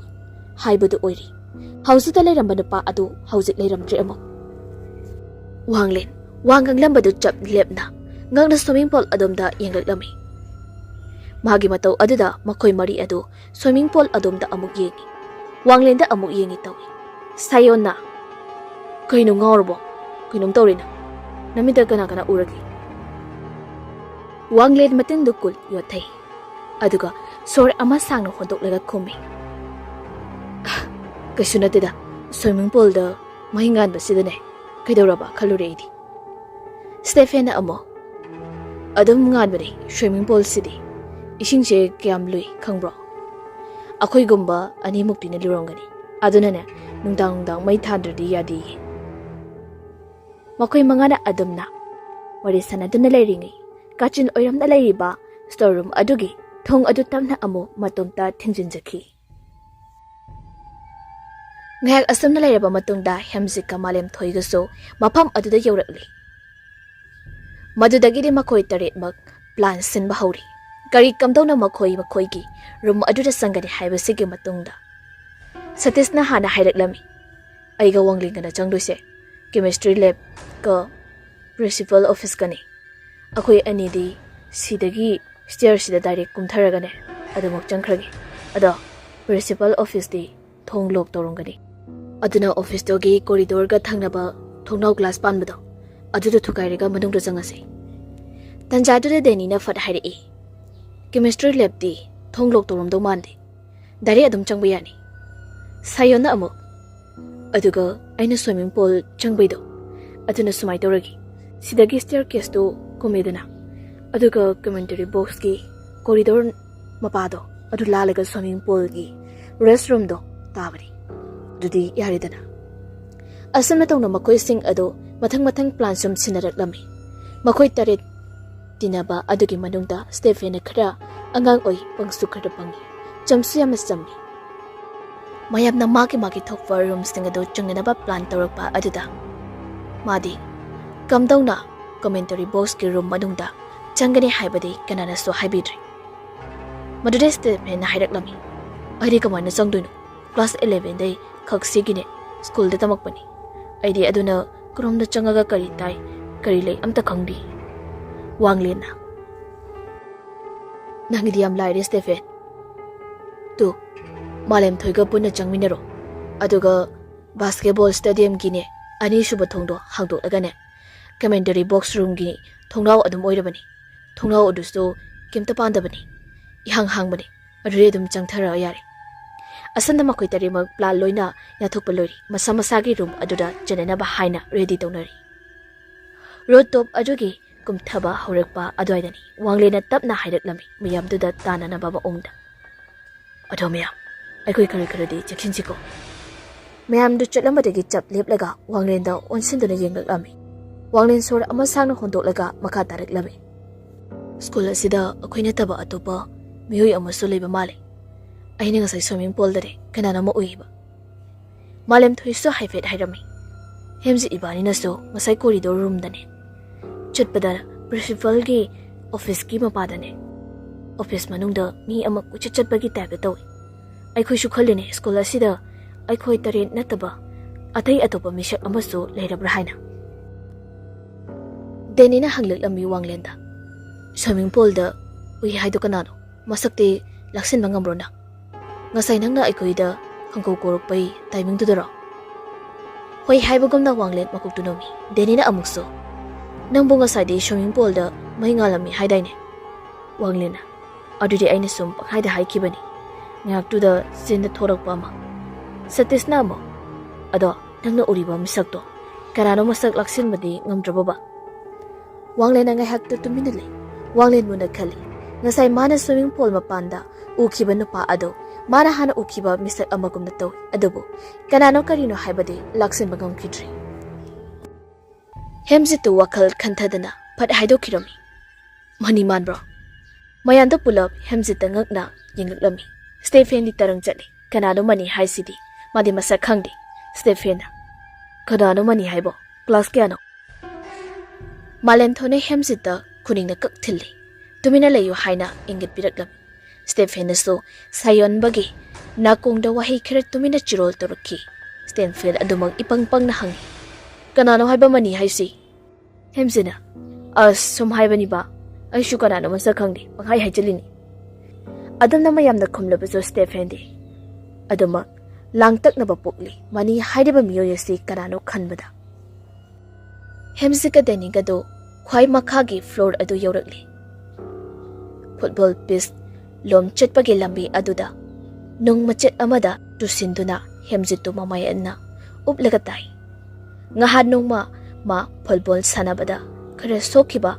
ꯍꯥꯏꯕꯗꯨ ꯑꯣꯏꯔꯤ꯫ ꯍꯧꯖꯤꯛꯇ ꯂꯩꯔꯝꯕ ꯅꯨꯄꯥ ꯑꯗꯨ ꯍꯧꯖꯤꯛ ꯂꯩꯔꯝꯗ꯭ꯔꯦ ꯑꯃꯨꯛ꯫ ꯋꯥꯡꯂꯦꯟ ꯋꯥ ꯉꯥꯡꯂꯝꯕꯗꯨ ꯆꯞ ꯂꯦꯞꯅ ꯉꯛꯅ swimming pool ꯑꯗꯣꯝꯗ ꯌꯦꯡꯂꯛꯂꯝꯃꯤ꯫ ꯃꯥꯒꯤ ꯃꯇꯧ ꯑꯗꯨꯗ ꯃꯈꯣꯏ ꯃꯔꯤ ꯑꯗꯨ swimming pool ꯑꯗꯣꯝꯗ ꯑꯃꯨꯛ ꯌꯦꯡꯉꯤ꯫ ꯋꯥꯡꯂꯦꯟꯗ ꯑꯃꯨꯛ ꯌꯦꯡꯉꯤ ꯇꯧꯏ꯫ ꯁꯥꯌꯣꯟꯅ, "ꯀꯩꯅꯣ ꯉꯥꯎꯔꯕꯣ? ꯀꯩꯅꯣꯝ ꯇꯧꯔꯦꯅ? ꯅꯃꯤꯠꯇ ꯀꯅꯥ ꯀꯅꯥ ꯎꯔꯒꯦ?" ꯋꯥꯡꯂꯦꯟ ꯃꯇꯤꯟꯗꯨ ꯀꯨꯜ ꯌꯣꯠꯊꯩ꯫ ꯑꯗꯨꯒ ꯁꯣꯔ ꯑꯃ ꯁꯥꯡꯅ ꯍꯣꯟꯗꯣꯛꯂꯒ ꯈꯨꯝꯃꯤ, "ꯀꯩꯁꯨ ꯅꯠꯇꯦꯗ, swimming poolꯗ ꯃꯩ ꯉꯥꯟꯕꯁꯤꯗꯅꯦ꯫ ꯀꯩꯗꯧꯔꯕ ꯈꯜꯂꯨꯔꯦ ꯑꯩꯗꯤ꯫" ꯁ꯭ꯇꯦꯐꯦꯟꯅ ꯑꯃꯨꯛ, "ꯑꯗꯨꯝ ꯉꯥꯟꯕꯅꯦ swimming poolꯁꯤꯗꯤ꯫ ꯏꯁꯤꯡꯁꯦ ꯀꯌꯥꯝ ꯂꯨꯏ ꯈꯪꯕ꯭ꯔꯣ? ꯑꯩꯈꯣꯏꯒꯨꯝꯕ ꯑꯅꯤꯃꯨꯛꯇꯤꯅ ꯂꯨꯔꯝꯒꯅꯤ꯫ ꯑꯗꯨꯅꯅꯦ, ꯅꯨꯡꯗꯥꯡ ꯅꯨꯡꯗꯥꯡ ꯃꯩ ꯊꯥꯟꯗ꯭ꯔꯗꯤ ꯌꯥꯗꯦꯌꯦ꯫" ꯃꯈꯣꯏ ꯃꯉꯥꯅ ꯑꯗꯨꯝꯅ ꯋꯥꯔꯤ ꯁꯥꯟꯅꯗꯨꯅ ꯂꯩꯔꯤꯉꯩ, ꯀꯥꯆꯤꯟ ꯑꯣꯏꯔꯝꯅ ꯂꯩꯔꯤꯕ store room ꯑꯗꯨꯒꯤ ꯊꯣꯡ ꯑꯗꯨ ꯇꯞꯅ ꯑꯃꯨꯛ ꯃꯇꯣꯝꯇ ꯊꯤꯡꯖꯤꯟꯖꯈꯤ꯫ ꯉꯥꯏꯍꯥꯛ ꯑꯁꯨꯝꯅ ꯂꯩꯔꯕ ꯃꯇꯨꯡꯗ ꯍꯦꯝꯖꯤꯛꯀ ꯃꯥꯂꯦꯝꯊꯣꯏꯒꯁꯨ ꯃꯐꯝ ꯑꯗꯨꯗ ꯌꯧꯔꯛꯂꯤ꯫ ꯃꯗꯨꯗꯒꯤꯗꯤ ꯃꯈꯣꯏ ꯇꯔꯦꯠꯃꯛ plan ꯁꯤꯟꯕ ꯍꯧꯔꯤ꯫ ꯀꯔꯤ ꯀꯝꯗꯧꯅ ꯃꯈꯣꯏ ꯃꯈꯣꯏꯒꯤ room ꯑꯗꯨꯗ ꯆꯪꯒꯅꯤ ꯍꯥꯏꯕꯁꯤꯒꯤ ꯃꯇꯨꯡꯗ꯫ ꯁꯇꯤꯁꯅ ꯍꯥꯟꯅ ꯍꯥꯏꯔꯛꯂꯝꯃꯤ, "ꯑꯩꯒ ꯋꯥꯡꯂꯦꯟꯒꯅ ꯆꯪꯗꯣꯏꯁꯦ chemistry labꯀ principal officeꯀꯅꯤ꯫ ꯑꯩꯈꯣꯏ ꯑꯅꯤꯗꯤ ꯁꯤꯗꯒꯤ stairꯁꯤꯗ direct ꯀꯨꯝꯊꯔꯒꯅꯦ ꯑꯗꯨꯃꯛ ꯆꯪꯈ꯭ꯔꯒꯦ꯫ ꯑꯗꯣ principal officeꯇꯤ ꯊꯣꯡ lock ꯇꯧꯔꯝꯒꯅꯤ꯫ ꯑꯗꯨꯅ officeꯇꯨꯒꯤ corridorꯒ ꯊꯪꯅꯕ ꯊꯣꯡꯅꯥꯎ glass ꯄꯥꯟꯕꯗꯣ, ꯑꯗꯨꯗꯣ ꯊꯨꯒꯥꯏꯔꯒ ꯃꯅꯨꯡꯗ ꯆꯪꯉꯁꯤ꯫" ꯇꯟꯖꯥꯗꯨꯗ ꯗꯦꯅꯤꯅ ꯐꯠ ꯍꯥꯏꯔꯛꯏ, "Chemistry labꯇꯤ ꯊꯣꯡ lock ꯇꯧꯔꯝꯗꯧ ꯃꯥꯟꯗꯦ꯫ Direct ꯑꯗꯨꯝ ꯆꯪꯕ ꯌꯥꯅꯤ꯫" ꯁꯥꯌꯣꯟꯅ ꯑꯃꯨꯛ, "ꯑꯗꯨꯒ ꯑꯩꯅ swimming pool ꯆꯪꯕꯩꯗꯣ, ꯑꯗꯨꯅ ꯁꯨꯃꯥꯏꯅ ꯇꯧꯔꯒꯦ, ꯁꯤꯗꯒꯤ staircaseꯇꯣ ꯀꯨꯝꯃꯦꯗꯅ, ꯑꯗꯨꯒ commentary boxꯀꯤ corridor ꯃꯄꯥꯗꯣ ꯑꯗꯨ ꯂꯥꯜꯂꯒ swimming poolꯒꯤ restroomꯗꯣ ꯇꯥꯕꯅꯤ꯫ ꯑꯗꯨꯗꯤ ꯌꯥꯔꯦꯗꯅ꯫" ꯑꯁꯨꯝꯅ ꯇꯧꯅ ꯃꯈꯣꯏꯁꯤꯡ ꯑꯗꯨ ꯃꯊꯪ ꯃꯊꯪ plan ꯁꯨꯝ ꯁꯤꯟꯅꯔꯛꯂꯝꯃꯤ꯫ ꯃꯈꯣꯏ ꯇꯔꯦꯠ ꯇꯤꯟꯅꯕ ꯑꯗꯨꯒꯤ ꯃꯅꯨꯡꯗ ꯁ꯭ꯇꯦꯐꯦꯟꯅ ꯈꯔ ꯑꯉꯥꯡ ꯑꯣꯏ, ꯄꯪꯁꯨ ꯈꯔ ꯄꯪꯉꯤ, ꯆꯝꯁꯨ ꯌꯥꯝꯅ ꯆꯝꯃꯤ꯫ ꯃꯌꯥꯝꯅ ꯃꯥꯒꯤ ꯃꯥꯒꯤ ꯊꯣꯛꯄ roomꯁꯤꯡ ꯑꯗꯨ ꯆꯪꯅꯅꯕ plan ꯇꯧꯔꯛꯄ ꯑꯗꯨꯗ ꯃꯥꯗꯤ ꯀꯝꯗꯧꯅ commentary boxꯀꯤ room ꯃꯅꯨꯡꯗ ꯆꯪꯒꯅꯤ ꯍꯥꯏꯕꯗꯤ ꯀꯅꯥꯅꯁꯨ ꯍꯥꯏꯕꯤꯗ꯭ꯔꯦ꯫ ꯃꯗꯨꯗꯩ ꯁ꯭ꯇꯦꯐꯦꯟꯅ ꯍꯥꯏꯔꯛꯂꯝꯃꯤ, "ꯑꯩꯗꯤ ꯀꯃꯥꯏꯅ ꯆꯪꯗꯣꯏꯅꯣ? ꯀ꯭ꯂꯥꯁ ꯏꯂꯦꯚꯦꯟꯗꯩ ꯈꯛ ꯁꯤꯒꯤꯅꯦ ꯁ꯭ꯀꯨꯜꯗ ꯇꯝꯃꯛꯄꯅꯤ꯫ ꯑꯩꯗꯤ ꯑꯗꯨꯅ ꯀꯔꯣꯝꯗ ꯆꯪꯉꯒ ꯀꯔꯤ ꯇꯥꯏ, ꯀꯔꯤ ꯂꯩ ꯑꯝꯇ ꯈꯪꯗꯦ꯫" ꯋꯥꯡꯂꯦꯟꯅ, "ꯅꯪꯒꯤꯗꯤ ꯌꯥꯝ ꯂꯥꯏꯔꯦ ꯁ꯭ꯇꯦꯐꯦꯟ꯫ ꯇꯨ, ꯃꯥꯂꯦꯝꯊꯣꯏꯒ ꯄꯨꯟꯅ ꯆꯪꯃꯤꯟꯅꯔꯣ꯫ ꯑꯗꯨꯒ ꯕꯥꯁꯀꯦꯠꯕꯣꯜ ꯁ꯭ꯇꯦꯗꯤꯌꯝꯒꯤꯅꯦ ꯑꯅꯤꯁꯨꯕ ꯊꯣꯡꯗꯣ ꯍꯥꯡꯗꯣꯛꯂꯒꯅꯦ, ꯀꯃꯦꯟꯇꯔꯤ ꯕꯣꯛꯁ ꯔꯨꯝꯒꯤ ꯊꯣꯡꯅꯥꯎ ꯑꯗꯨꯝ ꯑꯣꯏꯔꯕꯅꯤ꯫ ꯊꯣꯡꯅꯥꯎ ꯑꯗꯨꯁꯨ ꯀꯩꯝꯇ ꯄꯥꯟꯗꯕꯅꯤ, ꯏꯍꯥꯡ ꯍꯥꯡꯕꯅꯤ꯫ ꯑꯗꯨꯗꯤ ꯑꯗꯨꯝ ꯆꯪꯊꯔꯛꯑꯣ ꯌꯥꯔꯦ꯫" ꯑꯁꯣꯝꯗ ꯃꯈꯣꯏ ꯇꯔꯦꯠꯃꯛ ꯄ꯭ꯂꯥꯟ ꯂꯣꯏꯅ ꯌꯥꯊꯣꯛꯄ ꯂꯣꯏꯔꯦ꯫ ꯃꯁꯥ ꯃꯁꯥꯒꯤ ꯔꯨꯝ ꯑꯗꯨꯗ ꯆꯦꯟꯅꯅꯕ ꯍꯥꯏꯅ ꯔꯦꯗꯤ ꯇꯧꯅꯔꯤ꯫ ꯔꯨꯐ ꯇꯣꯞ ꯑꯗꯨꯒꯤ ꯀꯨꯝꯊꯕ ꯍꯧꯔꯛꯄ ꯑꯗꯨꯋꯥꯏꯗꯅꯤ ꯋꯥꯡꯂꯦꯟꯅ ꯇꯞꯅ ꯍꯥꯏꯔꯛꯂꯝꯃꯤ, ꯃꯌꯥꯝꯗꯨꯗ ꯇꯥꯅꯅꯕ ꯃꯑꯣꯡꯗ, "ꯑꯗꯣ ꯃꯌꯥꯝ, ꯑꯩꯈꯣꯏ ꯈꯔ ꯈꯔꯗꯤ ꯆꯦꯛꯁꯤꯟꯁꯤꯀꯣ꯫" ꯃꯌꯥꯝꯗꯨ ꯆꯠꯂꯝꯕꯗꯒꯤ ꯆꯞ ꯂꯦꯞꯂꯒ ꯋꯥꯡꯂꯦꯟꯗ ꯑꯣꯟꯁꯤꯟꯗꯨꯅ ꯌꯦꯡꯂꯛꯂꯝꯃꯤ꯫ ꯋꯥꯡꯂꯦꯟ ꯁꯣꯔ ꯑꯃ ꯁꯥꯡꯅ ꯍꯣꯟꯗꯣꯛꯂꯒ ꯃꯈꯥ ꯇꯥꯔꯛꯂꯝꯃꯤ, "ꯁ꯭ꯀꯨꯜ ꯑꯁꯤꯗ ꯑꯩꯈꯣꯏ ꯅꯠꯇꯕ ꯑꯇꯣꯞꯄ ꯃꯤꯑꯣꯏ ꯑꯃꯁꯨ ꯂꯩꯕ ꯃꯥꯜꯂꯤ꯫ ꯑꯩꯅ ꯉꯁꯥꯏ ꯁ꯭ꯋꯤꯃꯤꯡ ꯄꯣꯜꯗꯅꯦ ꯀꯅꯥꯅꯣꯝꯃ ꯎꯏꯕ꯫" ꯃꯥꯂꯦꯝꯊꯣꯏꯁꯨ ꯍꯥꯏꯐꯦꯠ ꯍꯥꯏꯔꯝꯃꯤ꯫ ꯍꯦꯝꯖꯤꯠ ꯏꯕꯥꯅꯤꯅꯁꯨ ꯉꯁꯥꯏ ꯀꯣꯔꯤꯗꯣꯔ ꯔꯨꯝꯗꯅꯦ ꯆꯠꯄꯗ ꯄ꯭ꯔꯤꯟꯁꯤꯄꯜꯒꯤ ꯑꯣꯐꯤꯁꯀꯤ ꯃꯄꯥꯗꯅꯦ ꯑꯣꯐꯤꯁ ꯃꯅꯨꯡꯗ ꯃꯤ ꯑꯃ ꯀꯣꯏꯆꯠ ꯆꯠꯄꯒꯤ ꯇꯥꯏꯞꯇ ꯇꯧꯏ꯫ ꯑꯩꯈꯣꯏꯁꯨ ꯈꯜꯂꯤꯅꯦ ꯁ꯭ꯀꯨꯜ ꯑꯁꯤꯗ ꯑꯩꯈꯣꯏ ꯇꯔꯦꯠ ꯅꯠꯇꯕ ꯑꯇꯩ ꯑꯇꯣꯞꯄ ꯃꯤꯁꯛ ꯑꯃꯁꯨ ꯂꯩꯔꯕ꯭ꯔꯥ ꯍꯥꯏꯅ꯫ ꯗꯦꯅꯤꯅ ꯍꯪꯂꯛꯂꯝꯃꯤ ꯋꯥꯡꯂꯦꯟꯗ, "ꯁ꯭ꯋꯤꯃꯤꯡ ꯄꯣꯜꯗ ꯎꯏ ꯍꯥꯏꯗꯣ ꯀꯅꯥꯅꯣ? ꯃꯁꯛꯇꯤ ꯂꯥꯛꯁꯤꯟꯕ ꯉꯝꯕ꯭ꯔꯣ ꯅꯪ? ꯉꯁꯥꯏ ꯅꯪꯅ ꯑꯩꯈꯣꯏꯗ ꯈꯪꯀꯧ ꯀꯧꯔꯛꯄꯩ ꯇꯥꯏꯃꯤꯡꯗꯨꯗꯔꯣ?" "ꯍꯣꯏ ꯍꯥꯏꯕꯒꯨꯝꯅ ꯋꯥꯡꯂꯦꯟ ꯃꯀꯣꯛꯇꯨ ꯅꯣꯝꯃꯤ꯫" ꯗꯦꯅꯤꯅ ꯑꯃꯨꯛꯁꯨ, "ꯅꯪꯕꯨ ꯉꯁꯥꯏꯗꯤ ꯁ꯭ꯋꯤꯃꯤꯡ ꯄꯣꯜꯗ ꯃꯩ ꯉꯥꯜꯂꯝꯃꯤ ꯍꯥꯏꯗꯥꯏꯅꯦ?" ꯋꯥꯡꯂꯦꯟꯅ, "ꯑꯗꯨꯗꯤ ꯑꯩꯅ ꯁꯨꯝ ꯄꯪꯍꯥꯏꯗ ꯍꯥꯏꯈꯤꯕꯅꯤ꯫ ꯉꯥꯏꯍꯥꯛꯇꯨꯗ ꯆꯤꯟꯗ ꯊꯣꯔꯛꯄ ꯑꯃ꯫" ꯁꯇꯤꯁꯅ ꯑꯃꯨꯛ, "ꯑꯗꯣ ꯅꯪꯅ ꯎꯔꯤꯕ ꯃꯤꯁꯛꯇꯣ ꯀꯅꯥꯅꯣ? ꯃꯁꯛ ꯂꯥꯛꯁꯤꯟꯕꯗꯤ ꯉꯝꯗ꯭ꯔꯕꯣꯕ?" ꯋꯥꯡꯂꯦꯟꯅ ꯉꯥꯏꯍꯥꯛꯇ ꯇꯨꯃꯤꯟꯅ ꯂꯩ꯫ ꯋꯥꯡꯂꯦꯟ ꯃꯨꯟꯅ ꯈꯜꯂꯤ꯫ ꯉꯁꯥꯏ ꯃꯥꯅ ꯁ꯭ꯋꯤꯃꯤꯡ ꯄꯣꯜ ꯃꯄꯥꯟꯗ ꯎꯈꯤꯕ ꯅꯨꯄꯥ ꯑꯗꯣ ꯃꯥꯅ ꯍꯥꯟꯅ ꯎꯈꯤꯕ ꯃꯤꯁꯛ ꯑꯃꯒꯨꯝꯅ ꯇꯧꯏ꯫ ꯑꯗꯨꯕꯨ ꯀꯅꯥꯅꯣ ꯀꯔꯤꯅꯣ ꯍꯥꯏꯕꯗꯤ ꯂꯥꯛꯁꯤꯟꯕ ꯉꯝꯈꯤꯗ꯭ꯔꯤ꯫ ꯍꯦꯝꯖꯤꯠꯇꯨ ꯋꯥꯈꯜ ꯈꯟꯊꯗꯅ ꯐꯠ ꯍꯥꯏꯗꯣꯛꯈꯤꯔꯝꯃꯤ, "ꯃꯅꯤ ꯃꯥꯟꯕ꯭ꯔꯣ?" ꯃꯌꯥꯝꯗꯣ ꯄꯨꯂꯞ ꯍꯦꯝꯖꯤꯠꯇ ꯉꯛꯅ ꯌꯦꯡꯂꯛꯂꯝꯃꯤ꯫ ꯁ꯭ꯇꯦꯐꯦꯟꯗꯤ ꯇꯔꯪ ꯆꯠꯂꯤ꯫ "ꯀꯅꯥꯅꯣ ꯃꯅꯤ ꯍꯥꯏꯁꯤꯗꯤ? ꯃꯥꯗꯤ ꯃꯁꯛ ꯈꯪꯗꯦ꯫" ꯁ꯭ꯇꯦꯐꯦꯟꯅ, "ꯀꯅꯥꯅꯣ ꯃꯅꯤ ꯍꯥꯏꯕꯣ? ꯀ꯭ꯂꯥꯁ ꯀꯌꯥꯅꯣ?" ꯃꯥꯂꯦꯝꯊꯣꯏꯅ ꯍꯦꯝꯖꯤꯠꯇ ꯈꯨꯅꯤꯡꯅ ꯀꯛ ꯊꯤꯜꯂꯤ꯫ "ꯇꯨꯃꯤꯟꯅ ꯂꯩꯌꯨ" ꯍꯥꯏꯅ ꯏꯪꯒꯤꯠ ꯄꯤꯔꯛꯂꯝꯃꯤ꯫ ꯁ꯭ꯇꯦꯐꯦꯟꯅꯁꯨ ꯁꯥꯌꯣꯟꯕꯒꯤ ꯅꯥꯀꯣꯡꯗ ꯋꯥꯍꯩ ꯈꯔ ꯇꯨꯃꯤꯟꯅ ꯆꯤꯔꯣꯜ ꯇꯧꯔꯛꯈꯤ꯫ ꯁ꯭ꯇꯦꯟꯐꯤꯜ ꯑꯗꯨꯃꯛ ꯏꯄꯪ ꯄꯪꯅ ꯍꯪꯉꯤ, "ꯀꯅꯥꯅꯣ ꯍꯥꯏꯕ ꯃꯅꯤ ꯍꯥꯏꯁꯤ?" ꯍꯦꯝꯖꯤꯅ, "ꯑꯁ, ꯁꯨꯝ ꯍꯥꯏꯕꯅꯤꯕ, ꯑꯩꯁꯨ ꯀꯅꯥꯅꯣ ꯃꯁꯛ ꯈꯪꯗꯦ, ꯄꯪꯍꯥꯏ ꯍꯥꯏꯖꯤꯜꯂꯤꯅꯤ"꯫ ꯑꯗꯨꯝꯅ ꯃꯌꯥꯝꯅ ꯈꯨꯝꯂꯕꯁꯨ ꯁ꯭ꯇꯦꯐꯦꯟꯗꯤ ꯑꯗꯨꯃꯛ ꯂꯥꯡꯇꯛꯅꯕ ꯄꯣꯛꯂꯤ꯫ ꯃꯅꯤ ꯍꯥꯏꯔꯤꯕ ꯃꯤꯑꯣꯏ ꯑꯁꯤ ꯀꯅꯥꯅꯣ ꯈꯟꯕꯗ ꯍꯦꯝꯖꯤꯠꯀ ꯗꯦꯅꯤꯒꯗꯨ ꯈ꯭ꯋꯥꯏ ꯃꯈꯥꯒꯤ ꯐ꯭ꯂꯣꯔ ꯑꯗꯨ ꯌꯧꯔꯛꯂꯤ꯫ ꯐꯨꯠꯕꯣꯜ ꯄꯤꯁ ꯂꯣꯝ ꯆꯠꯄꯒꯤ ꯂꯝꯕꯤ ꯑꯗꯨꯗ ꯅꯨꯡ ꯃꯆꯦꯠ ꯑꯃꯗ ꯇꯨꯁꯤꯟꯗꯨꯅ ꯍꯦꯝꯖꯤꯠꯇꯨ ꯃꯃꯥꯏ ꯑꯅ ꯎꯞꯂꯒ ꯇꯥꯏ꯫ ꯉꯍꯥꯟ ꯅꯣꯡꯃ ꯃꯥ ꯐꯨꯠꯕꯣꯜ ꯁꯥꯟꯅꯕꯗ ꯈꯔ ꯁꯣꯛꯈꯤꯕ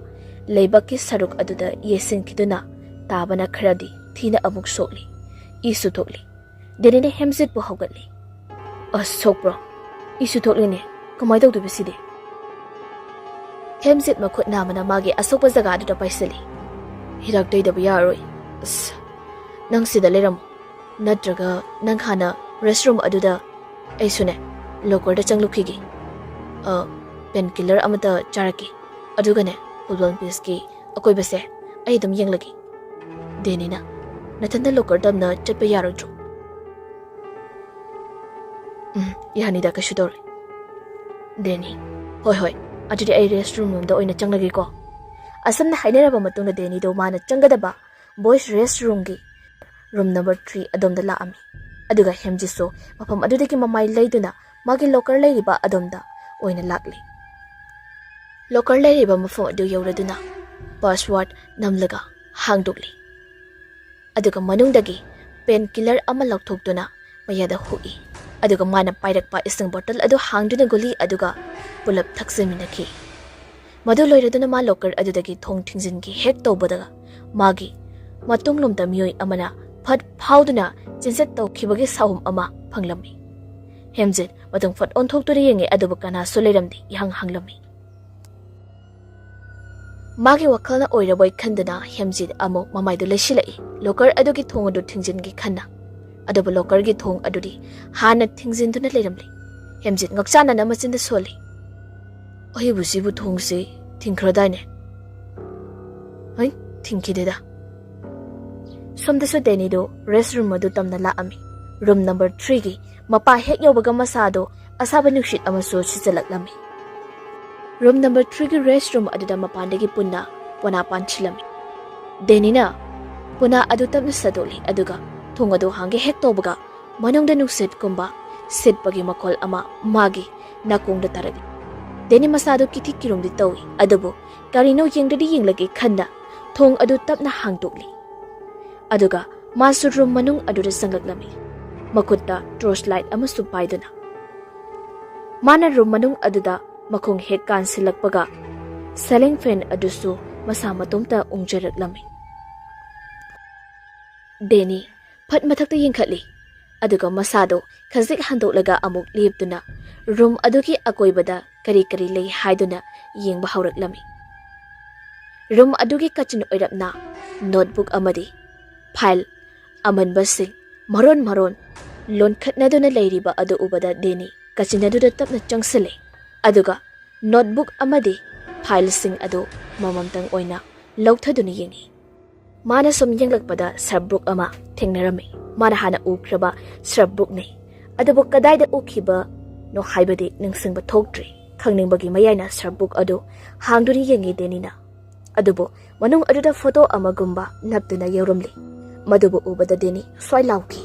ꯂꯩꯕꯛꯀꯤ ꯁꯔꯨꯛ ꯑꯗꯨꯗ ꯌꯩꯁꯤꯟꯈꯤꯗꯨꯅ ꯇꯥꯕꯅ ꯈꯔꯗꯤ ꯊꯤꯅ ꯑꯃꯨꯛ ꯁꯣꯛꯂꯤ꯫ ꯏꯁꯨ ꯊꯣꯛꯂꯤ꯫ ꯗꯦꯅꯤꯅ ꯍꯦꯝꯖꯤꯠꯄꯨ ꯍꯧꯒꯠꯂꯤ꯫ "ꯑꯁ, ꯁꯣꯛꯄ꯭ꯔꯣ? ꯏꯁꯨ ꯊꯣꯛꯂꯤꯅꯦ꯫ ꯀꯃꯥꯏ ꯇꯧꯗꯣꯏꯕ ꯁꯤꯗꯤ?" ꯍꯦꯝꯖꯤꯠ ꯃꯈꯨꯠ ꯅꯥꯝꯃꯅ ꯃꯥꯒꯤ ꯑꯁꯣꯛꯄ ꯖꯒꯥ ꯑꯗꯨꯗ ꯄꯥꯏꯁꯤꯜꯂꯤ꯫ "ꯍꯤꯗꯥꯛ ꯇꯩꯗꯕ ꯌꯥꯔꯣꯏ꯫ ꯑꯁ, ꯅꯪ ꯁꯤꯗ ꯂꯩꯔꯝꯃꯣ꯫ ꯅꯠꯇ꯭ꯔꯒ ꯅꯪ ꯍꯥꯟꯅ ꯔꯦꯁ ꯔꯨꯝ ꯑꯗꯨꯗ, ꯑꯩꯁꯨꯅꯦ, ꯂꯣꯀꯔꯗ ꯆꯪꯂꯨꯈꯤꯒꯦ꯫ ꯑ, ꯄꯦꯟ ꯀꯤꯂꯔ ꯑꯃꯇ ꯆꯥꯔꯛꯀꯦ꯫ ꯑꯗꯨꯒꯅꯦ, ꯐꯨꯠꯕꯣꯜ ꯄꯤꯁꯀꯤ ꯑꯀꯣꯏꯕꯁꯦ ꯑꯩ ꯑꯗꯨꯝ ꯌꯦꯡꯂꯒꯦ"꯫ ꯗꯦꯅꯤꯅ, "ꯅꯊꯟꯗ ꯂꯣꯀꯔ ꯇꯝꯅ ꯆꯠꯄ ꯌꯥꯔꯣꯏꯗ꯭ꯔꯣ?" "ꯎꯝ, ꯌꯥꯅꯤꯗ, ꯀꯩꯁꯨ ꯇꯧꯔꯣꯏ"꯫ ꯗꯦꯅꯤ, "ꯍꯣꯏ, ꯍꯣꯏ, ꯑꯗꯨꯗꯤ ꯑꯩ ꯔꯦꯁ ꯔꯨꯝ ꯂꯣꯝꯗ ꯑꯣꯏꯅ ꯆꯪꯂꯒꯦꯀꯣ"꯫ ꯑꯁꯨꯝꯅ ꯍꯥꯏꯅꯔꯕ ꯃꯇꯨꯡꯗ ꯗꯦꯅꯤꯗꯣ ꯃꯥꯅ ꯆꯪꯒꯗꯕ ꯕꯣꯏꯁ ꯔꯦꯁ ꯔꯨꯝꯒꯤ ꯔꯨꯝ ꯅꯝꯕꯔ ꯊ꯭ꯔꯤ ꯑꯗꯣꯝꯗ ꯂꯥꯛꯑꯝꯃꯤ꯫ ꯑꯗꯨꯒ ꯍꯦꯝꯖꯤꯠꯁꯨ ꯃꯐꯝ ꯑꯗꯨꯗꯒꯤ ꯃꯃꯥꯏ ꯂꯩꯗꯨꯅ ꯃꯥꯒꯤ ꯂꯣꯀꯔ ꯂꯩꯔꯤꯕ ꯑꯗꯣꯝꯗ ꯑꯣꯏꯅ ꯂꯥꯛꯂꯤ꯫ ꯂꯣꯀꯔ ꯂꯩꯔꯤꯕ ꯃꯐꯝ ꯑꯗꯨ ꯌꯧꯔꯗꯨꯅ ꯄꯥꯁꯋꯥꯔꯗ ꯅꯝꯂꯒ ꯍꯥꯡꯗꯣꯛꯂꯤ꯫ ꯑꯗꯨꯒ ꯃꯅꯨꯡꯗꯒꯤ ꯄꯦꯟ ꯀꯤꯂꯔ ꯑꯃ ꯂꯧꯊꯣꯛꯇꯨꯅ ꯃꯌꯥꯗ ꯍꯨꯛꯏ꯫ ꯑꯗꯨꯒ ꯃꯥꯅ ꯄꯥꯏꯔꯛꯄ ꯏꯁꯤꯡ ꯕꯣꯇꯜ ꯑꯗꯨ ꯍꯥꯡꯗꯨꯅ ꯒꯨꯂꯤ ꯑꯗꯨꯒ ꯄꯨꯂꯞ ꯊꯛꯆꯃꯤꯟꯅꯈꯤ꯫ ꯃꯗꯨ ꯂꯣꯏꯔꯗꯨꯅ ꯃꯥ ꯂꯣꯀꯔ ꯑꯗꯨꯗꯒꯤ ꯊꯣꯡ ꯊꯤꯡꯖꯤꯟꯈꯤ꯫ ꯍꯦꯛ ꯇꯧꯕꯗ ꯃꯥꯒꯤ ꯃꯇꯨꯡꯂꯣꯝꯗ ꯃꯤꯑꯣꯏ ꯑꯃꯅ ꯐꯠ ꯐꯥꯎꯗꯨꯅ ꯆꯦꯟꯆꯠ ꯇꯧꯈꯤꯕꯒꯤ ꯁꯥꯍꯨꯝ ꯑꯃ ꯐꯪꯂꯝꯃꯤ꯫ ꯍꯦꯝꯖꯤꯠ ꯃꯇꯨꯡ ꯐꯠ ꯑꯣꯟꯊꯣꯛꯇꯨꯅ ꯌꯦꯡꯉꯤ, ꯑꯗꯨꯕꯨ ꯀꯅꯥꯁꯨ ꯂꯩꯔꯝꯗꯦ, ꯏꯍꯥꯡ ꯍꯥꯡꯂꯝꯃꯤ꯫ ꯃꯥꯒꯤ ꯋꯥꯈꯜꯅ ꯑꯣꯏꯔꯕꯣꯏ ꯈꯟꯗꯨꯅ ꯍꯦꯝꯖꯤꯠ ꯑꯃꯨꯛ ꯃꯃꯥꯏꯗꯨ ꯂꯩꯁꯤꯜꯂꯛꯏ꯫ ꯂꯣꯀꯔ ꯑꯗꯨꯒꯤ ꯊꯣꯡ ꯑꯗꯨ ꯊꯤꯡꯖꯤꯟꯒꯦ ꯈꯟꯅ, ꯑꯗꯨꯕꯨ ꯂꯣꯀꯔꯒꯤ ꯊꯣꯡ ꯑꯗꯨꯗꯤ ꯍꯥꯟꯅ ꯊꯤꯡꯖꯤꯟꯗꯨꯅ ꯂꯩꯔꯝꯂꯤ꯫ ꯍꯦꯝꯖꯤꯠ ꯉꯛꯆꯥꯟꯅꯅ ꯃꯆꯤꯟꯗ ꯁꯣꯜꯂꯤ, "ꯑꯩꯕꯨ ꯁꯤꯕꯨ ꯊꯣꯡꯁꯤ ꯊꯤꯡꯈ꯭ꯔꯗꯥꯏꯅꯦ?" ꯍꯩ, ꯊꯤꯡꯈꯤꯗꯦꯗ꯫ ꯁꯣꯝꯗꯁꯨ ꯗꯦꯅꯤꯗꯨ ꯔꯦꯁ ꯔꯨꯝ ꯑꯗꯨ ꯇꯝꯅ ꯂꯥꯛꯑꯝꯃꯤ꯫ ꯔꯨꯝ ꯅꯝꯕꯔ ꯊ꯭ꯔꯤꯒꯤ ꯃꯄꯥ ꯍꯦꯛ ꯌꯧꯕꯒ ꯃꯁꯥꯗꯨ ꯑꯁꯥꯕ ꯅꯨꯡꯁꯤꯠ ꯑꯃꯁꯨ ꯁꯤꯠꯆꯜꯂꯛꯂꯝꯃꯤ꯫ ꯔꯨꯝ ꯅꯝꯕꯔ ꯊ꯭ꯔꯤꯒꯤ ꯔꯦꯁ ꯔꯨꯝ ꯑꯗꯨꯗ ꯃꯄꯥꯟꯗꯒꯤ ꯄꯨꯟꯅ ꯄꯣꯅꯥ ꯄꯥꯟꯁꯤꯜꯂꯝꯃꯤ꯫ ꯗꯦꯅꯤꯅ ꯄꯣꯅꯥ ꯑꯗꯨ ꯇꯞꯅ ꯁꯠꯇꯣꯛꯂꯤ, ꯑꯗꯨꯒ ꯊꯣꯡ ꯑꯗꯨ ꯍꯥꯡꯒꯦ ꯍꯦꯛ ꯇꯧꯕꯒ ꯃꯅꯨꯡꯗ ꯅꯨꯡꯁꯤꯠꯀꯨꯝꯕ ꯁꯤꯠꯄꯒꯤ ꯃꯈꯣꯜ ꯑꯃ ꯃꯥꯒꯤ ꯅꯥꯀꯣꯡꯗ ꯇꯥꯔꯛꯏ꯫ ꯗꯦꯅꯤ ꯃꯁꯥꯗꯨ ꯀꯤꯊꯤ ꯀꯤꯔꯨꯝꯗꯤ ꯇꯧꯏ, ꯑꯗꯨꯕꯨ ꯀꯔꯤꯅꯣ ꯌꯦꯡꯗ꯭ꯔꯗꯤ ꯌꯦꯡꯂꯒꯦ ꯈꯟꯅ ꯊꯣꯡ ꯑꯗꯨ ꯇꯞꯅ ꯍꯥꯡꯗꯣꯛꯂꯤ꯫ ꯑꯗꯨꯒ ꯃꯥꯁꯨ ꯔꯨꯝ ꯃꯅꯨꯡ ꯑꯗꯨꯗ ꯆꯪꯂꯛꯂꯝꯃꯤ, ꯃꯈꯨꯠꯇ ꯇꯣꯔꯆ ꯂꯥꯏꯠ ꯑꯃꯁꯨ ꯄꯥꯏꯗꯨꯅ꯫ ꯃꯥꯅ ꯔꯨꯝ ꯃꯅꯨꯡ ꯑꯗꯨꯗ ꯃꯈꯣꯡ ꯍꯦꯛ ꯀꯥꯟꯁꯤꯜꯂꯛꯄꯒ ꯁꯦꯂꯤꯡ ꯐꯦꯟ ꯑꯗꯨꯁꯨ ꯃꯁꯥ ꯃꯇꯣꯝꯇ ꯎꯪꯖꯔꯛꯂꯝꯃꯤ꯫ ꯗꯦꯅꯤ ꯐꯠ ꯃꯊꯛꯇ ꯌꯦꯡꯈꯠꯂꯤ, ꯑꯗꯨꯒ ꯃꯁꯥꯗꯣ ꯈꯖꯤꯛ ꯍꯟꯗꯣꯛꯂꯒ ꯑꯃꯨꯛ ꯂꯦꯞꯇꯨꯅ ꯔꯨꯝ ꯑꯗꯨꯒꯤ ꯑꯀꯣꯏꯕꯗ ꯀꯔꯤ ꯀꯔꯤ ꯂꯩ ꯍꯥꯏꯗꯨꯅ ꯌꯦꯡꯕ ꯍꯧꯔꯛꯂꯝꯃꯤ꯫ ꯔꯨꯝ ꯑꯗꯨꯒꯤ ꯀꯥꯆꯤꯟ ꯑꯣꯏꯔꯞꯅ ꯅꯣꯠꯕꯨꯛ ꯑꯃꯗꯤ ꯐꯥꯏꯜ ꯑꯃꯟꯕꯁꯤꯡ ꯃꯔꯣꯟ ꯃꯔꯣꯟ ꯂꯣꯟꯈꯠꯅꯗꯨꯅ ꯂꯩꯔꯤꯕ ꯑꯗꯨ ꯎꯕꯗ ꯗꯦꯅꯤ ꯀꯥꯆꯤꯟ ꯑꯗꯨꯗ ꯇꯞꯅ ꯆꯪꯁꯤꯜꯂꯦ, ꯑꯗꯨꯒ ꯅꯣꯠꯕꯨꯛ ꯑꯃꯗꯤ ꯐꯥꯏꯜꯁꯤꯡ ꯑꯗꯨ ꯃꯃꯝꯇꯪ ꯑꯣꯏꯅ ꯂꯧꯊꯗꯨꯅ ꯌꯦꯡꯉꯤ꯫ ꯃꯥꯅ ꯁꯨꯝ ꯌꯦꯡꯂꯛꯄꯗ ꯁꯔꯞ ꯕ꯭ꯔꯨꯛ ꯑꯃ ꯊꯦꯡꯅꯔꯝꯃꯤ꯫ ꯃꯥꯅ ꯍꯥꯟꯅ ꯎꯈ꯭ꯔꯕ ꯁꯔꯞ ꯕ꯭ꯔꯨꯛꯅꯤ, ꯑꯗꯨꯕꯨ ꯀꯗꯥꯏꯗ ꯎꯈꯤꯕꯅꯣ ꯍꯥꯏꯕꯗꯤ ꯅꯤꯡꯁꯤꯡꯕ ꯊꯣꯛꯇ꯭ꯔꯤ꯫ ꯈꯪꯅꯤꯡꯕꯒꯤ ꯃꯌꯥꯏꯅ ꯁꯔꯞ ꯕ꯭ꯔꯨꯛ ꯑꯗꯨ ꯍꯥꯡꯗꯨꯅ ꯌꯦꯡꯉꯤ ꯗꯦꯅꯤꯅ꯫ ꯑꯗꯨꯕꯨ ꯃꯅꯨꯡ ꯑꯗꯨꯗ ꯐꯣꯇꯣ ꯑꯃꯒꯨꯝꯕ ꯅꯞꯇꯨꯅ ꯌꯥꯎꯔꯝꯂꯤ꯫ ꯃꯗꯨꯕꯨ ꯎꯕꯗ ꯗꯦꯅꯤ ꯁ꯭ꯋꯥꯏ ꯂꯥꯎꯈꯤ꯫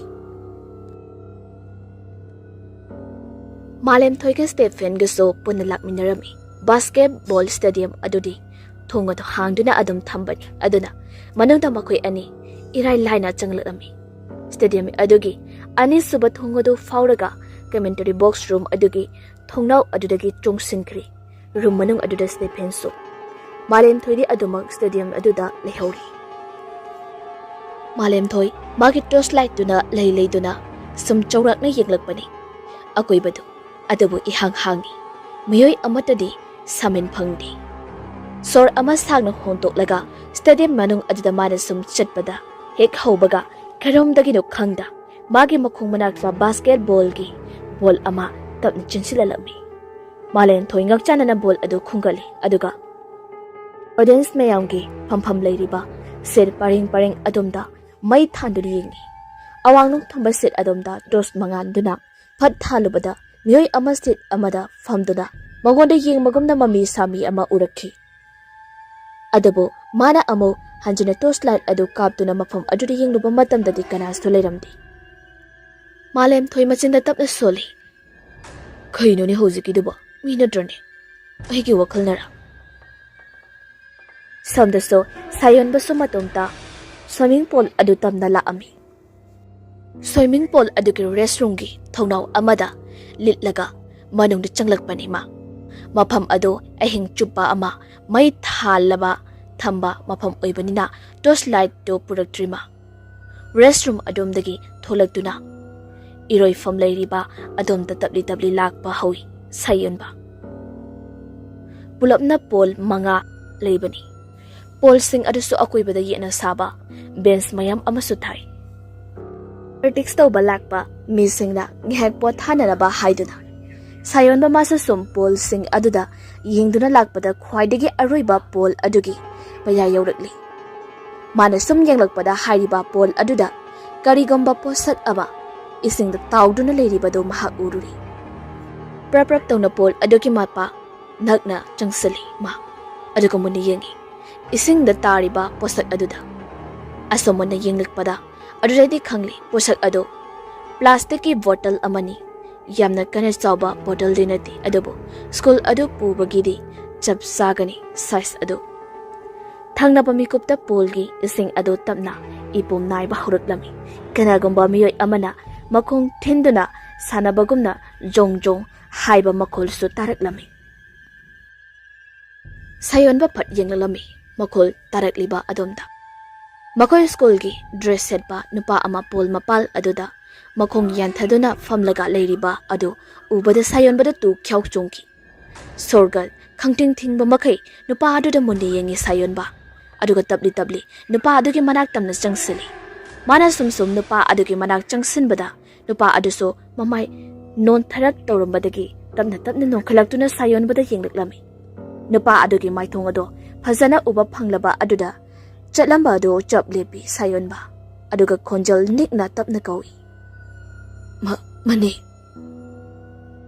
ꯃꯥꯂꯦꯝꯊꯣꯏꯒ ꯁ꯭ꯇꯦꯐꯦꯟꯒꯁꯨ ꯄꯨꯟꯅ ꯂꯥꯛꯃꯤꯟꯅꯔꯝꯃꯤ꯫ ꯕꯥꯁꯀꯦꯠ ꯕꯣꯜ ꯁ꯭ꯇꯦꯗꯤꯌꯝ ꯑꯗꯨꯗꯤ ꯊꯣꯡ ꯑꯗꯨ ꯍꯥꯡꯗꯨꯅ ꯑꯗꯨꯝ ꯊꯝꯕꯅꯤ, ꯑꯗꯨꯅ ꯃꯅꯨꯡꯗ ꯃꯈꯣꯏ ꯑꯅꯤ ꯏꯔꯥꯏ ꯂꯥꯏꯅ ꯆꯪꯂꯛꯂꯝꯃꯤ꯫ ꯁ꯭ꯇꯦꯗꯤꯌꯝ ꯑꯗꯨꯒꯤ ꯑꯅꯤꯁꯨꯕ ꯊꯣꯡ ꯑꯗꯨ ꯐꯥꯎꯔꯒ ꯀꯃꯦꯟꯇꯔꯤ ꯕꯣꯛꯁ ꯔꯨꯝ ꯑꯗꯨꯒꯤ ꯊꯣꯡꯅꯥꯎ ꯑꯗꯨꯗꯒꯤ ꯆꯣꯡꯁꯤꯟꯈ꯭ꯔꯤ꯫ ꯔꯨꯝ ꯃꯅꯨꯡ ꯑꯗꯨꯗ ꯁ꯭ꯇꯦꯐꯦꯟꯁꯨ꯫ ꯃꯥꯂꯦꯝꯊꯣꯏꯗꯤ ꯑꯗꯨꯃꯛ ꯁ꯭ꯇꯦꯗꯤꯌꯝ ꯑꯗꯨꯗ ꯂꯩꯍꯧꯔꯤ꯫ ꯃꯥꯂꯦꯝꯊꯣꯏ ꯃꯥꯒꯤ ꯇꯣꯔꯆ ꯂꯥꯏꯠꯇꯨꯅ ꯂꯩ ꯂꯩꯗꯨꯅ ꯁꯨꯝ ꯆꯥꯎꯔꯥꯛꯅ ꯌꯦꯡꯂꯛꯄꯅꯤ꯫ ꯑꯀꯣꯏꯕꯗꯨ ꯑꯗꯨꯕꯨ ꯏꯍꯥꯡ ꯍꯥꯡꯏ꯫ ꯃꯤꯑꯣꯏ ꯑꯃꯠꯇꯗꯤ ꯁꯥꯃꯤꯟ ꯐꯪꯗꯦ꯫ ꯁꯣꯔ ꯑꯃ ꯁꯥꯡꯅ ꯍꯣꯟꯗꯣꯛꯂꯒ ꯁ꯭ꯇꯦꯗꯤꯌꯝ ꯃꯅꯨꯡ ꯑꯗꯨꯗ ꯃꯥꯅ ꯁꯨꯝ ꯆꯠꯄꯗ, ꯍꯦꯛ ꯍꯧꯕꯒ ꯀꯔꯣꯝꯗꯒꯤꯅꯣ ꯈꯪꯗ ꯃꯥꯒꯤ ꯃꯈꯣꯡ ꯃꯅꯥꯛꯇ ꯕꯥꯁꯀꯦꯠ ꯕꯣꯜꯒꯤ ꯕꯣꯜ ꯑꯃ ꯇꯞꯅ ꯆꯦꯟꯁꯤꯜꯂꯛꯂꯝꯃꯤ꯫ ꯃꯥꯂꯦꯝꯊꯣꯏ ꯉꯛꯆꯥꯟꯅꯅ ꯕꯣꯜ ꯑꯗꯨ ꯈꯨꯟꯒꯠꯂꯤ, ꯑꯗꯨꯒ ꯑꯣꯗꯤꯌꯦꯟꯁ ꯃꯌꯥꯝꯒꯤ ꯐꯝꯐꯝ ꯂꯩꯔꯤꯕ ꯁꯤꯠ ꯄꯔꯦꯡ ꯄꯔꯦꯡ ꯑꯗꯣꯝꯗ ꯃꯩ ꯊꯥꯟꯗꯨꯅ ꯌꯦꯡꯏ꯫ ꯑꯋꯥꯡꯂꯣꯝ ꯊꯪꯕ ꯁꯤꯠ ꯑꯗꯣꯝꯗ ꯇꯣꯔꯆ ꯃꯉꯥꯜꯗꯨꯅ ꯐꯠ ꯊꯥꯜꯂꯨꯕꯗ ꯃꯤꯑꯣꯏ ꯑꯃ ꯁꯤꯠ ꯑꯃꯗ ꯐꯝꯗꯨꯅ ꯃꯉꯣꯟꯗ ꯌꯦꯡꯕꯒꯨꯝꯅ ꯃꯃꯤ ꯁꯥꯃꯤ ꯑꯃ ꯎꯔꯛꯈꯤ꯫ ꯑꯗꯨꯕꯨ ꯃꯥꯅ ꯑꯃꯨꯛ ꯍꯟꯖꯤꯟꯅ ꯇꯣꯔꯆ ꯂꯥꯏꯠ ꯑꯗꯨ ꯀꯥꯞꯇꯨꯅ ꯃꯐꯝ ꯑꯗꯨꯗ ꯌꯦꯡꯂꯨꯕ ꯃꯇꯝꯗꯗꯤ ꯀꯅꯥꯁꯨ ꯂꯩꯔꯝꯗꯦ꯫ ꯃꯥꯂꯦꯝꯊꯣꯏ ꯃꯆꯤꯟꯗ ꯇꯞꯅ ꯁꯣꯜꯂꯤ꯫ "ꯀꯩꯅꯣꯅꯦ ꯍꯧꯖꯤꯛꯀꯤꯗꯨꯕꯣ? ꯃꯤ ꯅꯠꯇ꯭ꯔꯅꯦ? ꯑꯩꯒꯤ ꯋꯥꯈꯜꯅꯔ?" ꯁꯣꯝꯗꯁꯨ ꯁꯥꯌꯣꯟꯕꯁꯨ ꯃꯇꯣꯝꯇ ꯁ꯭ꯋꯤꯃꯤꯡ ꯄꯣꯜ ꯑꯗꯨ ꯇꯝꯅ ꯂꯥꯛꯑꯝꯃꯤ꯫ ꯁ꯭ꯋꯤꯃꯤꯡ ꯄꯣꯜ ꯑꯗꯨꯒꯤ ꯔꯦꯁꯔꯨꯝꯒꯤ ꯊꯣꯡꯅꯥꯎ ꯑꯃꯗ ꯂꯤꯠꯂꯒ ꯃꯅꯨꯡꯗ ꯆꯪꯂꯛꯄꯅꯤ ꯃꯥ꯫ ꯃꯐꯝ ꯑꯗꯨ ꯑꯍꯤꯡ ꯆꯨꯞꯄ ꯑꯃ ꯃꯩ ꯊꯥꯜꯂꯕ ꯊꯝꯕ ꯃꯐꯝ ꯑꯣꯏꯕꯅꯤꯅ ꯇꯣꯔꯆ ꯂꯥꯏꯠꯇꯨ ꯄꯨꯔꯛꯇ꯭ꯔꯤ ꯃꯥ꯫ ꯔꯦꯁꯔꯨꯝ ꯑꯗꯣꯝꯗꯒꯤ ꯊꯣꯛꯂꯛꯇꯨꯅ ꯏꯔꯣꯏꯐꯝ ꯂꯩꯔꯤꯕ ꯑꯗꯣꯝꯗ ꯇꯞꯂꯤ ꯇꯞꯂꯤ ꯂꯥꯛꯄ ꯍꯧꯏ ꯁꯥꯌꯣꯟꯕ꯫ ꯄꯨꯂꯞꯅ ꯄꯣꯜ ꯃꯉꯥ ꯂꯩꯕꯅꯤ꯫ ꯄꯣꯜꯁꯤꯡ ꯑꯗꯨꯁꯨ ꯑꯀꯣꯏꯕꯗ ꯌꯦꯠꯅ ꯁꯥꯕ ꯕꯦꯟꯆ ꯃꯌꯥꯝ ꯑꯃꯁꯨ ꯊꯥꯏ꯫ ꯄ꯭ꯔꯦꯛꯇꯤꯁ ꯇꯧꯕ ꯂꯥꯛꯄ ꯃꯤꯁꯤꯡꯅ ꯉꯥꯏꯍꯥꯛ ꯄꯣꯊꯥꯅꯅꯕ ꯍꯥꯏꯗꯨꯅ ꯁꯥꯌꯣꯟꯕ ꯃꯥꯁꯨ ꯁꯨꯝ ꯄꯣꯜꯁꯤꯡ ꯑꯗꯨꯗ ꯌꯦꯡꯗꯨꯅ ꯂꯥꯛꯄꯗ ꯈ꯭ꯋꯥꯏꯗꯒꯤ ꯑꯔꯣꯏꯕ ꯄꯣꯜ ꯑꯗꯨꯒꯤ ꯃꯌꯥ ꯌꯧꯔꯛꯂꯤ꯫ ꯃꯥꯅ ꯁꯨꯝ ꯌꯦꯡꯂꯛꯄꯗ ꯍꯥꯏꯔꯤꯕ ꯄꯣꯜ ꯑꯗꯨꯗ ꯀꯔꯤꯒꯨꯝꯕ ꯄꯣꯠꯁꯛ ꯑꯃ ꯏꯁꯤꯡꯗ ꯇꯥꯎꯗꯨꯅ ꯂꯩꯔꯤꯕꯗꯨ ꯃꯍꯥꯛ ꯎꯔꯨꯔꯤ꯫ ꯄ꯭ꯔꯞ ꯄ꯭ꯔꯞ ꯇꯧꯅ ꯄꯣꯜ ꯑꯗꯨꯒꯤ ꯃꯄꯥ ꯅꯛꯅ ꯆꯪꯁꯤꯜꯂꯤ ꯃꯥ, ꯑꯗꯨꯒ ꯃꯨꯟꯅ ꯌꯦꯡꯉꯤ ꯏꯁꯤꯡꯗ ꯇꯥꯔꯤꯕ ꯄꯣꯠꯁꯛ ꯑꯗꯨꯗ꯫ ꯑꯁꯨꯝ ꯃꯨꯟꯅ ꯌꯦꯡꯂꯛꯄꯗ ꯑꯗꯨꯗꯩꯗꯤ ꯈꯪꯂꯤ ꯄꯣꯠꯁꯛ ꯑꯗꯨ ꯄ꯭ꯂꯥꯁꯇꯤꯛꯀꯤ ꯕꯣꯇꯜ ꯑꯃꯅꯤ꯫ ꯌꯥꯝꯅ ꯀꯟꯅ ꯆꯥꯎꯕ ꯕꯣꯇꯜꯗꯤ ꯅꯠꯇꯦ, ꯑꯗꯨꯕꯨ ꯁ꯭ꯀꯨꯜ ꯑꯗꯨ ꯄꯨꯕꯒꯤꯗꯤ ꯆꯞ ꯆꯥꯒꯅꯤ ꯁꯥꯏꯖ ꯑꯗꯨ꯫ ꯊꯪꯅꯕ ꯃꯤꯀꯨꯞꯇ ꯄꯣꯜꯒꯤ ꯏꯁꯤꯡ ꯑꯗꯨ ꯇꯞꯅ ꯏꯄꯣꯝ ꯅꯥꯏꯕ ꯍꯧꯔꯛꯂꯝꯃꯤ꯫ ꯀꯅꯥꯒꯨꯝꯕ ꯃꯤꯑꯣꯏ ꯑꯃꯅ ꯃꯈꯣꯡ ꯊꯤꯟꯗꯨꯅ ꯁꯥꯟꯅꯕꯒꯨꯝꯅ ꯖꯣꯡ ꯖꯣꯡ ꯍꯥꯏꯕ ꯃꯈꯣꯜꯁꯨ ꯇꯥꯔꯛꯂꯝꯃꯤ꯫ ꯁꯥꯌꯣꯟꯕ ꯐꯠ ꯌꯦꯡꯂꯛꯂꯝꯃꯤ ꯃꯈꯣꯜ ꯇꯥꯔꯛꯂꯤꯕ ꯑꯗꯣꯝꯗ꯫ ꯃꯈꯣꯏ ꯁ꯭ꯀꯨꯜꯒꯤ ꯗ꯭ꯔꯦꯁ ꯁꯦꯠꯄ ꯅꯨꯄꯥ ꯑꯃ ꯄꯣꯜ ꯃꯄꯥꯜ ꯑꯗꯨꯗ ꯃꯈꯣꯡ ꯌꯥꯟꯊꯗꯨꯅ ꯐꯝꯂꯒ ꯂꯩꯔꯤꯕ ꯑꯗꯨ ꯎꯕꯗ ꯁꯥꯌꯣꯟꯕꯗ ꯇꯨ ꯈ꯭ꯌꯥꯎ ꯆꯣꯡꯈꯤ꯫ ꯁꯣꯔꯒ ꯈꯪꯊꯤꯡ ꯊꯤꯡꯕ ꯃꯈꯩ ꯅꯨꯄꯥ ꯑꯗꯨꯗ ꯃꯨꯟꯅ ꯌꯦꯡꯉꯤ ꯁꯥꯌꯣꯟꯕ꯫ ꯑꯗꯨꯒ ꯇꯞꯂꯤ ꯇꯞꯂꯤ ꯅꯨꯄꯥ ꯑꯗꯨꯒꯤ ꯃꯅꯥꯛ ꯇꯝꯅ ꯆꯪꯁꯤꯜꯂꯤ꯫ ꯃꯥꯅ ꯁꯨꯝ ꯁꯨꯝ ꯅꯨꯄꯥ ꯑꯗꯨꯒꯤ ꯃꯅꯥꯛ ꯆꯪꯁꯤꯟꯕꯗ ꯅꯨꯄꯥ ꯑꯗꯨꯁꯨ ꯃꯃꯥꯏ ꯅꯣꯟꯊꯔꯛ ꯇꯧꯔꯝꯕꯗꯒꯤ ꯇꯞꯅ ꯇꯞꯅ ꯅꯣꯟꯈꯠꯂꯛꯇꯨꯅ ꯁꯥꯌꯣꯟꯕꯗ ꯌꯦꯡꯂꯛꯂꯝꯃꯤ꯫ ꯅꯨꯄꯥ ꯑꯗꯨꯒꯤ ꯃꯥꯏꯊꯣꯡ ꯑꯗꯣ ꯐꯖꯅ ꯎꯕ ꯐꯪꯂꯕ ꯑꯗꯨꯗ ꯆꯠꯂꯝꯕ ꯑꯗꯨ ꯆꯞ ꯂꯦꯞꯄꯤ ꯁꯥꯌꯣꯟꯕ, ꯑꯗꯨꯒ ꯈꯣꯟꯖꯦꯜ ꯅꯤꯛꯅ ꯇꯞꯅ ꯀꯧꯏ, "ꯃ-, ꯃꯅꯦ!"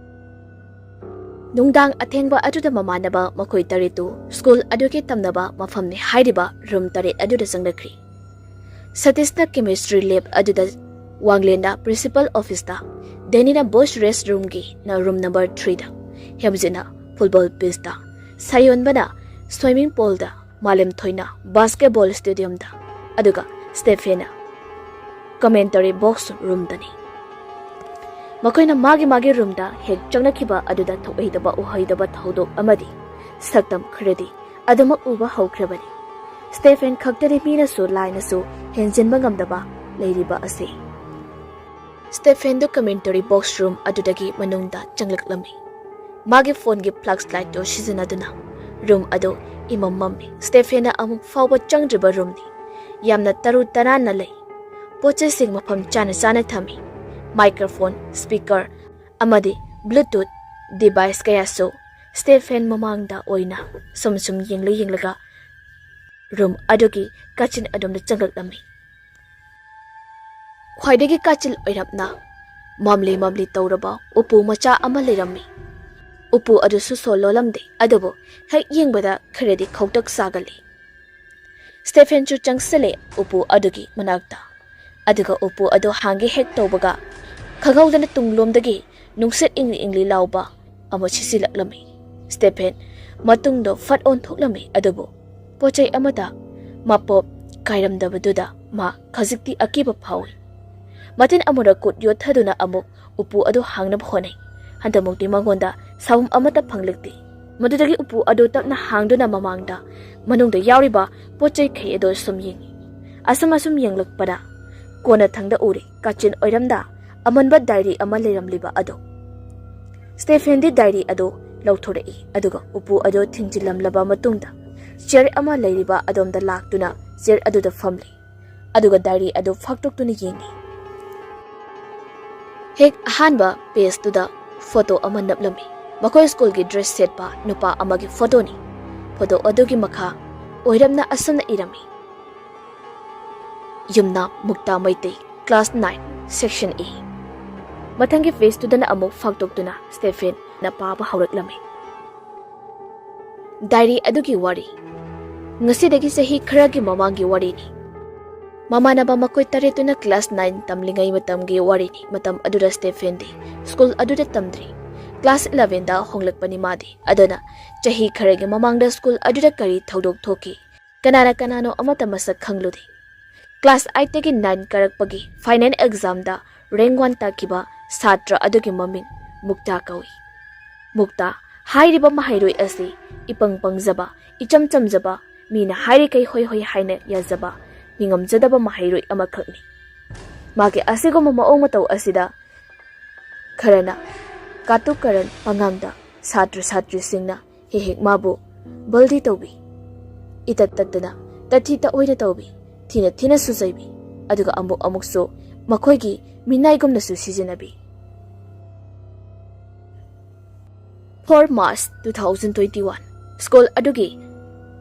ꯅꯨꯡꯗꯥꯡ ꯑꯊꯦꯡꯕ ꯑꯗꯨꯗ ꯃꯃꯥꯟꯅꯕ ꯃꯈꯣꯏ ꯇꯔꯦꯠꯇꯨ ꯁ꯭ꯀꯨꯜ ꯑꯗꯨꯒꯤ ꯇꯝꯅꯕ ꯃꯐꯝꯅꯤ ꯍꯥꯏꯔꯤꯕ ꯔꯨꯝ ꯇꯔꯦꯠ ꯑꯗꯨꯗ ꯆꯪꯂꯛꯈ꯭ꯔꯤ꯫ ꯁꯇꯤꯁꯅ ꯀꯦꯃꯤꯁꯇ꯭ꯔꯤ ꯂꯦꯕ ꯑꯗꯨꯗ, ꯋꯥꯡꯂꯦꯟꯗ ꯄ꯭ꯔꯤꯟꯁꯤꯄꯜ ꯑꯣꯐꯤꯁꯇ, ꯗꯦꯅꯤꯅ ꯕꯣꯏꯁ ꯔꯦꯁ ꯔꯨꯝꯒꯤ ꯅ ꯔꯨꯝ ꯅꯝꯕꯔ ꯊ꯭ꯔꯤꯗ, ꯍꯦꯝꯖꯤꯠꯅ ꯐꯨꯠꯕꯣꯜ ꯄꯤꯁꯇ, ꯁꯥꯌꯣꯟꯕꯅ ꯁ꯭ꯋꯤꯃꯤꯡ ꯄꯨꯜꯗ, ꯃꯥꯂꯦꯝꯊꯣꯏꯅ ꯕꯥꯁꯀꯦꯠꯕꯣꯜ ꯁ꯭ꯇꯦꯗꯤꯌꯝꯗ, ꯑꯗꯨꯒ ꯁ꯭ꯇꯦꯐꯦꯟꯅ ꯀꯃꯦꯟꯇꯔꯤ ꯕꯣꯛꯁ ꯔꯨꯝꯗꯅꯤ꯫ ꯃꯈꯣꯏꯅ ꯃꯥꯒꯤ ꯃꯥꯒꯤ ꯔꯨꯝꯗ ꯍꯦꯛ ꯆꯪꯂꯛꯈꯤꯕ ꯑꯗꯨꯗ ꯊꯣꯛꯍꯩꯗꯕ ꯎꯍꯩꯗꯕ ꯊꯧꯗꯣꯛ ꯑꯃꯗꯤ ꯁꯛꯇꯝ ꯈꯔꯗꯤ ꯑꯗꯨꯃꯛ ꯎꯕ ꯍꯧꯈ꯭ꯔꯕꯅꯤ꯫ ꯁ꯭ꯇꯦꯐꯦꯟ ꯈꯛꯇꯗꯤ ꯃꯤꯅꯁꯨ ꯂꯥꯏꯅꯁꯨ ꯍꯦꯟꯖꯤꯟꯕ ꯉꯝꯗꯕ ꯂꯩꯔꯤꯕ ꯑꯁꯤ꯫ ꯁ꯭ꯇꯦꯐꯦꯟꯗꯨ ꯀꯃꯦꯟꯇꯔꯤ ꯕꯣꯛꯁ ꯔꯨꯝ ꯑꯗꯨꯗꯒꯤ ꯃꯅꯨꯡꯗ ꯆꯪꯂꯛꯂꯝꯃꯤ꯫ ꯃꯥꯒꯤ ꯐꯣꯟꯒꯤ ꯐ꯭ꯂꯥꯁ ꯂꯥꯏꯠꯇꯨ ꯁꯤꯖꯤꯟꯅꯗꯨꯅ ꯔꯨꯝ ꯑꯗꯨ ꯏꯃꯝ ꯃꯝꯃꯤ꯫ ꯁ꯭ꯇꯦꯐꯦꯟꯅ ꯑꯃꯨꯛ ꯐꯥꯎꯕ ꯆꯪꯗ꯭ꯔꯤꯕ ꯔꯨꯝꯅꯤ꯫ ꯌꯥꯝꯅ ꯇꯔꯨ ꯇꯅꯥꯟꯅ ꯂꯩ꯫ ꯄꯣꯠ ꯆꯩꯁꯤꯡ ꯃꯐꯝ ꯆꯥꯅ ꯆꯥꯅ ꯊꯝꯃꯤ꯫ ꯃꯥꯏꯀ꯭ꯔꯣꯐꯣꯟ, ꯁ꯭ꯄꯤꯀꯔ ꯑꯃꯗꯤ ꯕ꯭ꯂꯨꯇꯨꯠ ꯗꯤꯚꯥꯏꯁ ꯀꯌꯥꯁꯨ ꯁ꯭ꯇꯦꯐꯦꯟ ꯃꯃꯥꯡꯗ ꯑꯣꯏꯅ ꯁꯨꯝ ꯁꯨꯝ ꯌꯦꯡꯂ ꯌꯦꯡꯂꯒ ꯔꯨꯝ ꯑꯗꯨꯒꯤ ꯀꯥꯆꯤꯟ ꯑꯗꯣꯝꯗ ꯆꯪꯂꯛꯂꯝꯃꯤ꯫ ꯈ꯭ꯋꯥꯏꯗꯒꯤ ꯀꯥꯆꯤꯜ ꯑꯣꯏꯔꯞꯅ ꯃꯝꯂꯤ ꯃꯝꯂꯤ ꯇꯧꯔꯕ ꯎꯄꯨ ꯃꯆꯥ ꯑꯃ ꯂꯩꯔꯝꯃꯤ꯫ ꯎꯄꯨ ꯑꯗꯨꯁꯨ ꯁꯣ ꯂꯣꯜꯂꯝꯗꯦ, ꯑꯗꯨꯕꯨ ꯍꯦꯛ ꯌꯦꯡꯕꯗ ꯈꯔꯗꯤ ꯈꯧꯇꯛ ꯆꯥꯒꯜꯂꯤ꯫ ꯁ꯭ꯇꯦꯐꯦꯟꯁꯨ ꯆꯪꯁꯤꯜꯂꯦ ꯎꯄꯨ ꯑꯗꯨꯒꯤ ꯃꯅꯥꯛꯇ꯫ ꯑꯗꯨꯒ ꯎꯄꯨ ꯑꯗꯨ ꯍꯥꯡꯒꯦ ꯍꯦꯛ ꯇꯧꯕꯒ, ꯈꯪꯍꯧꯗꯅ ꯇꯨꯡꯂꯣꯝꯗꯒꯤ ꯅꯨꯡꯁꯤꯠ ꯏꯪꯂꯤ ꯏꯪꯂꯤ ꯂꯥꯎꯕ ꯑꯃ ꯁꯤꯠꯆꯤꯜꯂꯛꯂꯝꯃꯤ꯫ ꯁ꯭ꯇꯦꯐꯦꯟ ꯃꯇꯨꯡꯗ ꯐꯠ ꯑꯣꯟꯊꯣꯛꯂꯝꯃꯤ, ꯑꯗꯨꯕꯨ ꯄꯣꯠ ꯆꯩ ꯑꯃꯠꯇ ꯃꯄꯣꯞ ꯀꯥꯏꯔꯝꯗꯕꯗꯨꯗ ꯃꯥ ꯈꯖꯤꯛꯇꯤ ꯑꯀꯤꯕ ꯐꯥꯎꯏ꯫ ꯃꯇꯤꯟ ꯑꯃꯨꯔꯛ ꯈꯨꯠ ꯌꯣꯠꯊꯗꯨꯅ ꯑꯃꯨꯛ ꯎꯄꯨ ꯑꯗꯨ ꯍꯥꯡꯅꯕ ꯍꯣꯠꯅꯩ꯫ ꯍꯟꯗꯛꯃꯨꯛꯇꯤ ꯃꯉꯣꯟꯗ ꯁꯥꯐꯝ ꯑꯃꯠꯇ ꯐꯪꯂꯛꯇꯦ꯫ ꯃꯗꯨꯗꯒꯤ ꯎꯄꯨ ꯑꯗꯨ ꯇꯞꯅ ꯍꯥꯡꯗꯨꯅ ꯃꯃꯥꯡꯗ ꯃꯅꯨꯡꯗ ꯌꯥꯎꯔꯤꯕ ꯄꯣꯠ ꯆꯩꯈꯩ ꯑꯗꯨ ꯁꯨꯝ ꯌꯦꯡꯏ꯫ ꯑꯁꯨꯝ ꯑꯁꯨꯝ ꯌꯦꯡꯂꯛꯄꯗ ꯀꯣꯟꯅꯊꯪꯗ ꯎꯔꯦ, ꯀꯥꯆꯤꯟ ꯑꯣꯏꯔꯝꯗ ꯑꯃꯟꯕ ꯗꯥꯏꯔꯤ ꯑꯃ ꯂꯩꯔꯝꯂꯤꯕ ꯑꯗꯨ꯫ ꯁ꯭ꯇꯦꯐꯦꯟꯗꯤ ꯗꯥꯏꯔꯤ ꯑꯗꯨ ꯂꯧꯊꯣꯔꯛꯏ, ꯑꯗꯨꯒ ꯎꯄꯨ ꯑꯗꯨ ꯊꯤꯡꯖꯤꯜꯂꯝꯂꯕ ꯃꯇꯨꯡꯗ ꯆꯤꯌꯔ ꯑꯃ ꯂꯩꯔꯤꯕ ꯑꯗꯣꯝꯗ ꯂꯥꯛꯇꯨꯅ ꯆꯤꯌꯔ ꯑꯗꯨꯗ ꯐꯝꯂꯤ꯫ ꯑꯗꯨꯒ ꯗꯥꯏꯔꯤ ꯑꯗꯨ ꯐꯥꯛꯇꯣꯛꯇꯨꯅ ꯌꯦꯡꯏ꯫ ꯍꯦꯛ ꯑꯍꯥꯟꯕ ꯄꯦꯖꯇꯨꯗ ꯐꯣꯇꯣ ꯑꯃ ꯅꯞꯂꯝꯃꯤ꯫ ꯃꯈꯣꯏ ꯁ꯭ꯀꯨꯜꯒꯤ ꯗ꯭ꯔꯦꯁ ꯁꯦꯠꯄ ꯅꯨꯄꯥ ꯑꯃꯒꯤ ꯐꯣꯇꯣꯅꯤ꯫ ꯐꯣꯇꯣ ꯑꯗꯨꯒꯤ ꯃꯈꯥ ꯑꯣꯏꯔꯞꯅ ꯑꯁꯨꯝꯅ ꯏꯔꯝꯃꯤ: ꯌꯨꯝꯅꯥꯝ ꯃꯨꯛꯇꯥ Meitei, class nine, section A꯫ ꯃꯊꯪꯒꯤ pageꯇꯨꯗꯅ ꯑꯃꯨꯛ ꯐꯥꯛꯇꯣꯛꯇꯨꯅ ꯁ꯭ꯇꯦꯐꯦꯟꯅ ꯄꯥꯕ ꯍꯧꯔꯛꯂꯝꯃꯤ꯫ ꯗꯥꯏꯔꯤ ꯑꯗꯨꯒꯤ ꯋꯥꯔꯤ꯫ ꯉꯁꯤꯗꯒꯤ ꯆꯍꯤ ꯈꯔꯒꯤ ꯃꯃꯥꯡꯒꯤ ꯋꯥꯔꯤꯅꯤ꯫ ꯃꯃꯥꯟꯅꯕ ꯃꯈꯣꯏ ꯇꯔꯦꯠꯇꯨꯅ class nine ꯇꯝꯂꯤꯉꯩ ꯃꯇꯝꯒꯤ ꯋꯥꯔꯤꯅꯤ꯫ ꯃꯇꯝ ꯑꯗꯨꯗ ꯁ꯭ꯇꯦꯐꯦꯟꯗꯤ ꯁ꯭ꯀꯨꯜ ꯑꯗꯨꯗ ꯇꯝꯗ꯭ꯔꯤ꯫ Class elevenꯗ ꯍꯣꯡꯂꯛꯄꯅꯤ ꯃꯥꯗꯤ꯫ ꯑꯗꯨꯅ ꯆꯍꯤ ꯈꯔꯒꯤ ꯃꯃꯥꯡꯗ ꯁ꯭ꯀꯨꯜ ꯑꯗꯨꯗ ꯀꯔꯤ ꯊꯧꯗꯣꯛ ꯊꯣꯛꯈꯤ, ꯀꯅꯥꯅ ꯀꯅꯥꯅꯣ ꯑꯃꯠꯇ ꯃꯁꯛ ꯈꯪꯂꯨꯗꯦ꯫ Class eightꯇꯒꯤ nine ꯀꯥꯔꯛꯄꯒꯤ final examꯗ rank one ꯇꯥꯈꯤꯕ ꯁꯥꯇ꯭ꯔ ꯑꯗꯨꯒꯤ ꯃꯃꯤꯡ ꯃꯨꯛꯇꯥ ꯀꯧꯏ꯫ ꯃꯨꯛꯇꯥ ꯍꯥꯏꯔꯤꯕ ꯃꯍꯩꯔꯣꯏ ꯑꯁꯤ ꯏꯄꯪ ꯄꯪꯖꯕ, ꯏꯆꯝ ꯆꯝꯖꯕ, ꯃꯤꯅ ꯍꯥꯏꯔꯤꯈꯩ ꯍꯣꯏ ꯍꯣꯏ ꯍꯥꯏꯅ ꯌꯥꯖꯕ, ꯅꯤꯡꯉꯝꯖꯗꯕ ꯃꯍꯩꯔꯣꯏ ꯑꯃꯈꯛꯅꯤ꯫ ꯃꯥꯒꯤ ꯑꯁꯤꯒꯨꯝꯕ ꯃꯑꯣꯡ ꯃꯇꯧ ꯑꯁꯤꯗ ꯈꯔꯅ ꯀꯥꯇꯨ ꯀꯥꯔꯟ ꯄꯉꯥꯡꯗ ꯁꯥꯇ꯭ꯔ ꯁꯥꯇ꯭ꯔꯤꯁꯤꯡꯅ ꯍꯦꯛ ꯍꯦꯛ ꯃꯥꯕꯨ bully ꯇꯧꯕꯤ꯫ ꯏꯇꯠ ꯇꯠꯇꯅ ꯇꯠꯊꯤ ꯇꯠꯑꯣꯏꯅ ꯇꯧꯕꯤ꯫ ꯊꯤꯅ ꯊꯤꯅꯁꯨ ꯆꯩꯕꯤ꯫ ꯑꯗꯨꯒ ꯑꯃꯨꯛ ꯑꯃꯨꯛꯁꯨ ꯃꯈꯣꯏꯒꯤ ꯃꯤꯅꯥꯏꯒꯨꯝꯅꯁꯨ ꯁꯤꯖꯤꯟꯅꯕꯤ꯫ Four March two thousand twenty one, school ꯑꯗꯨꯒꯤ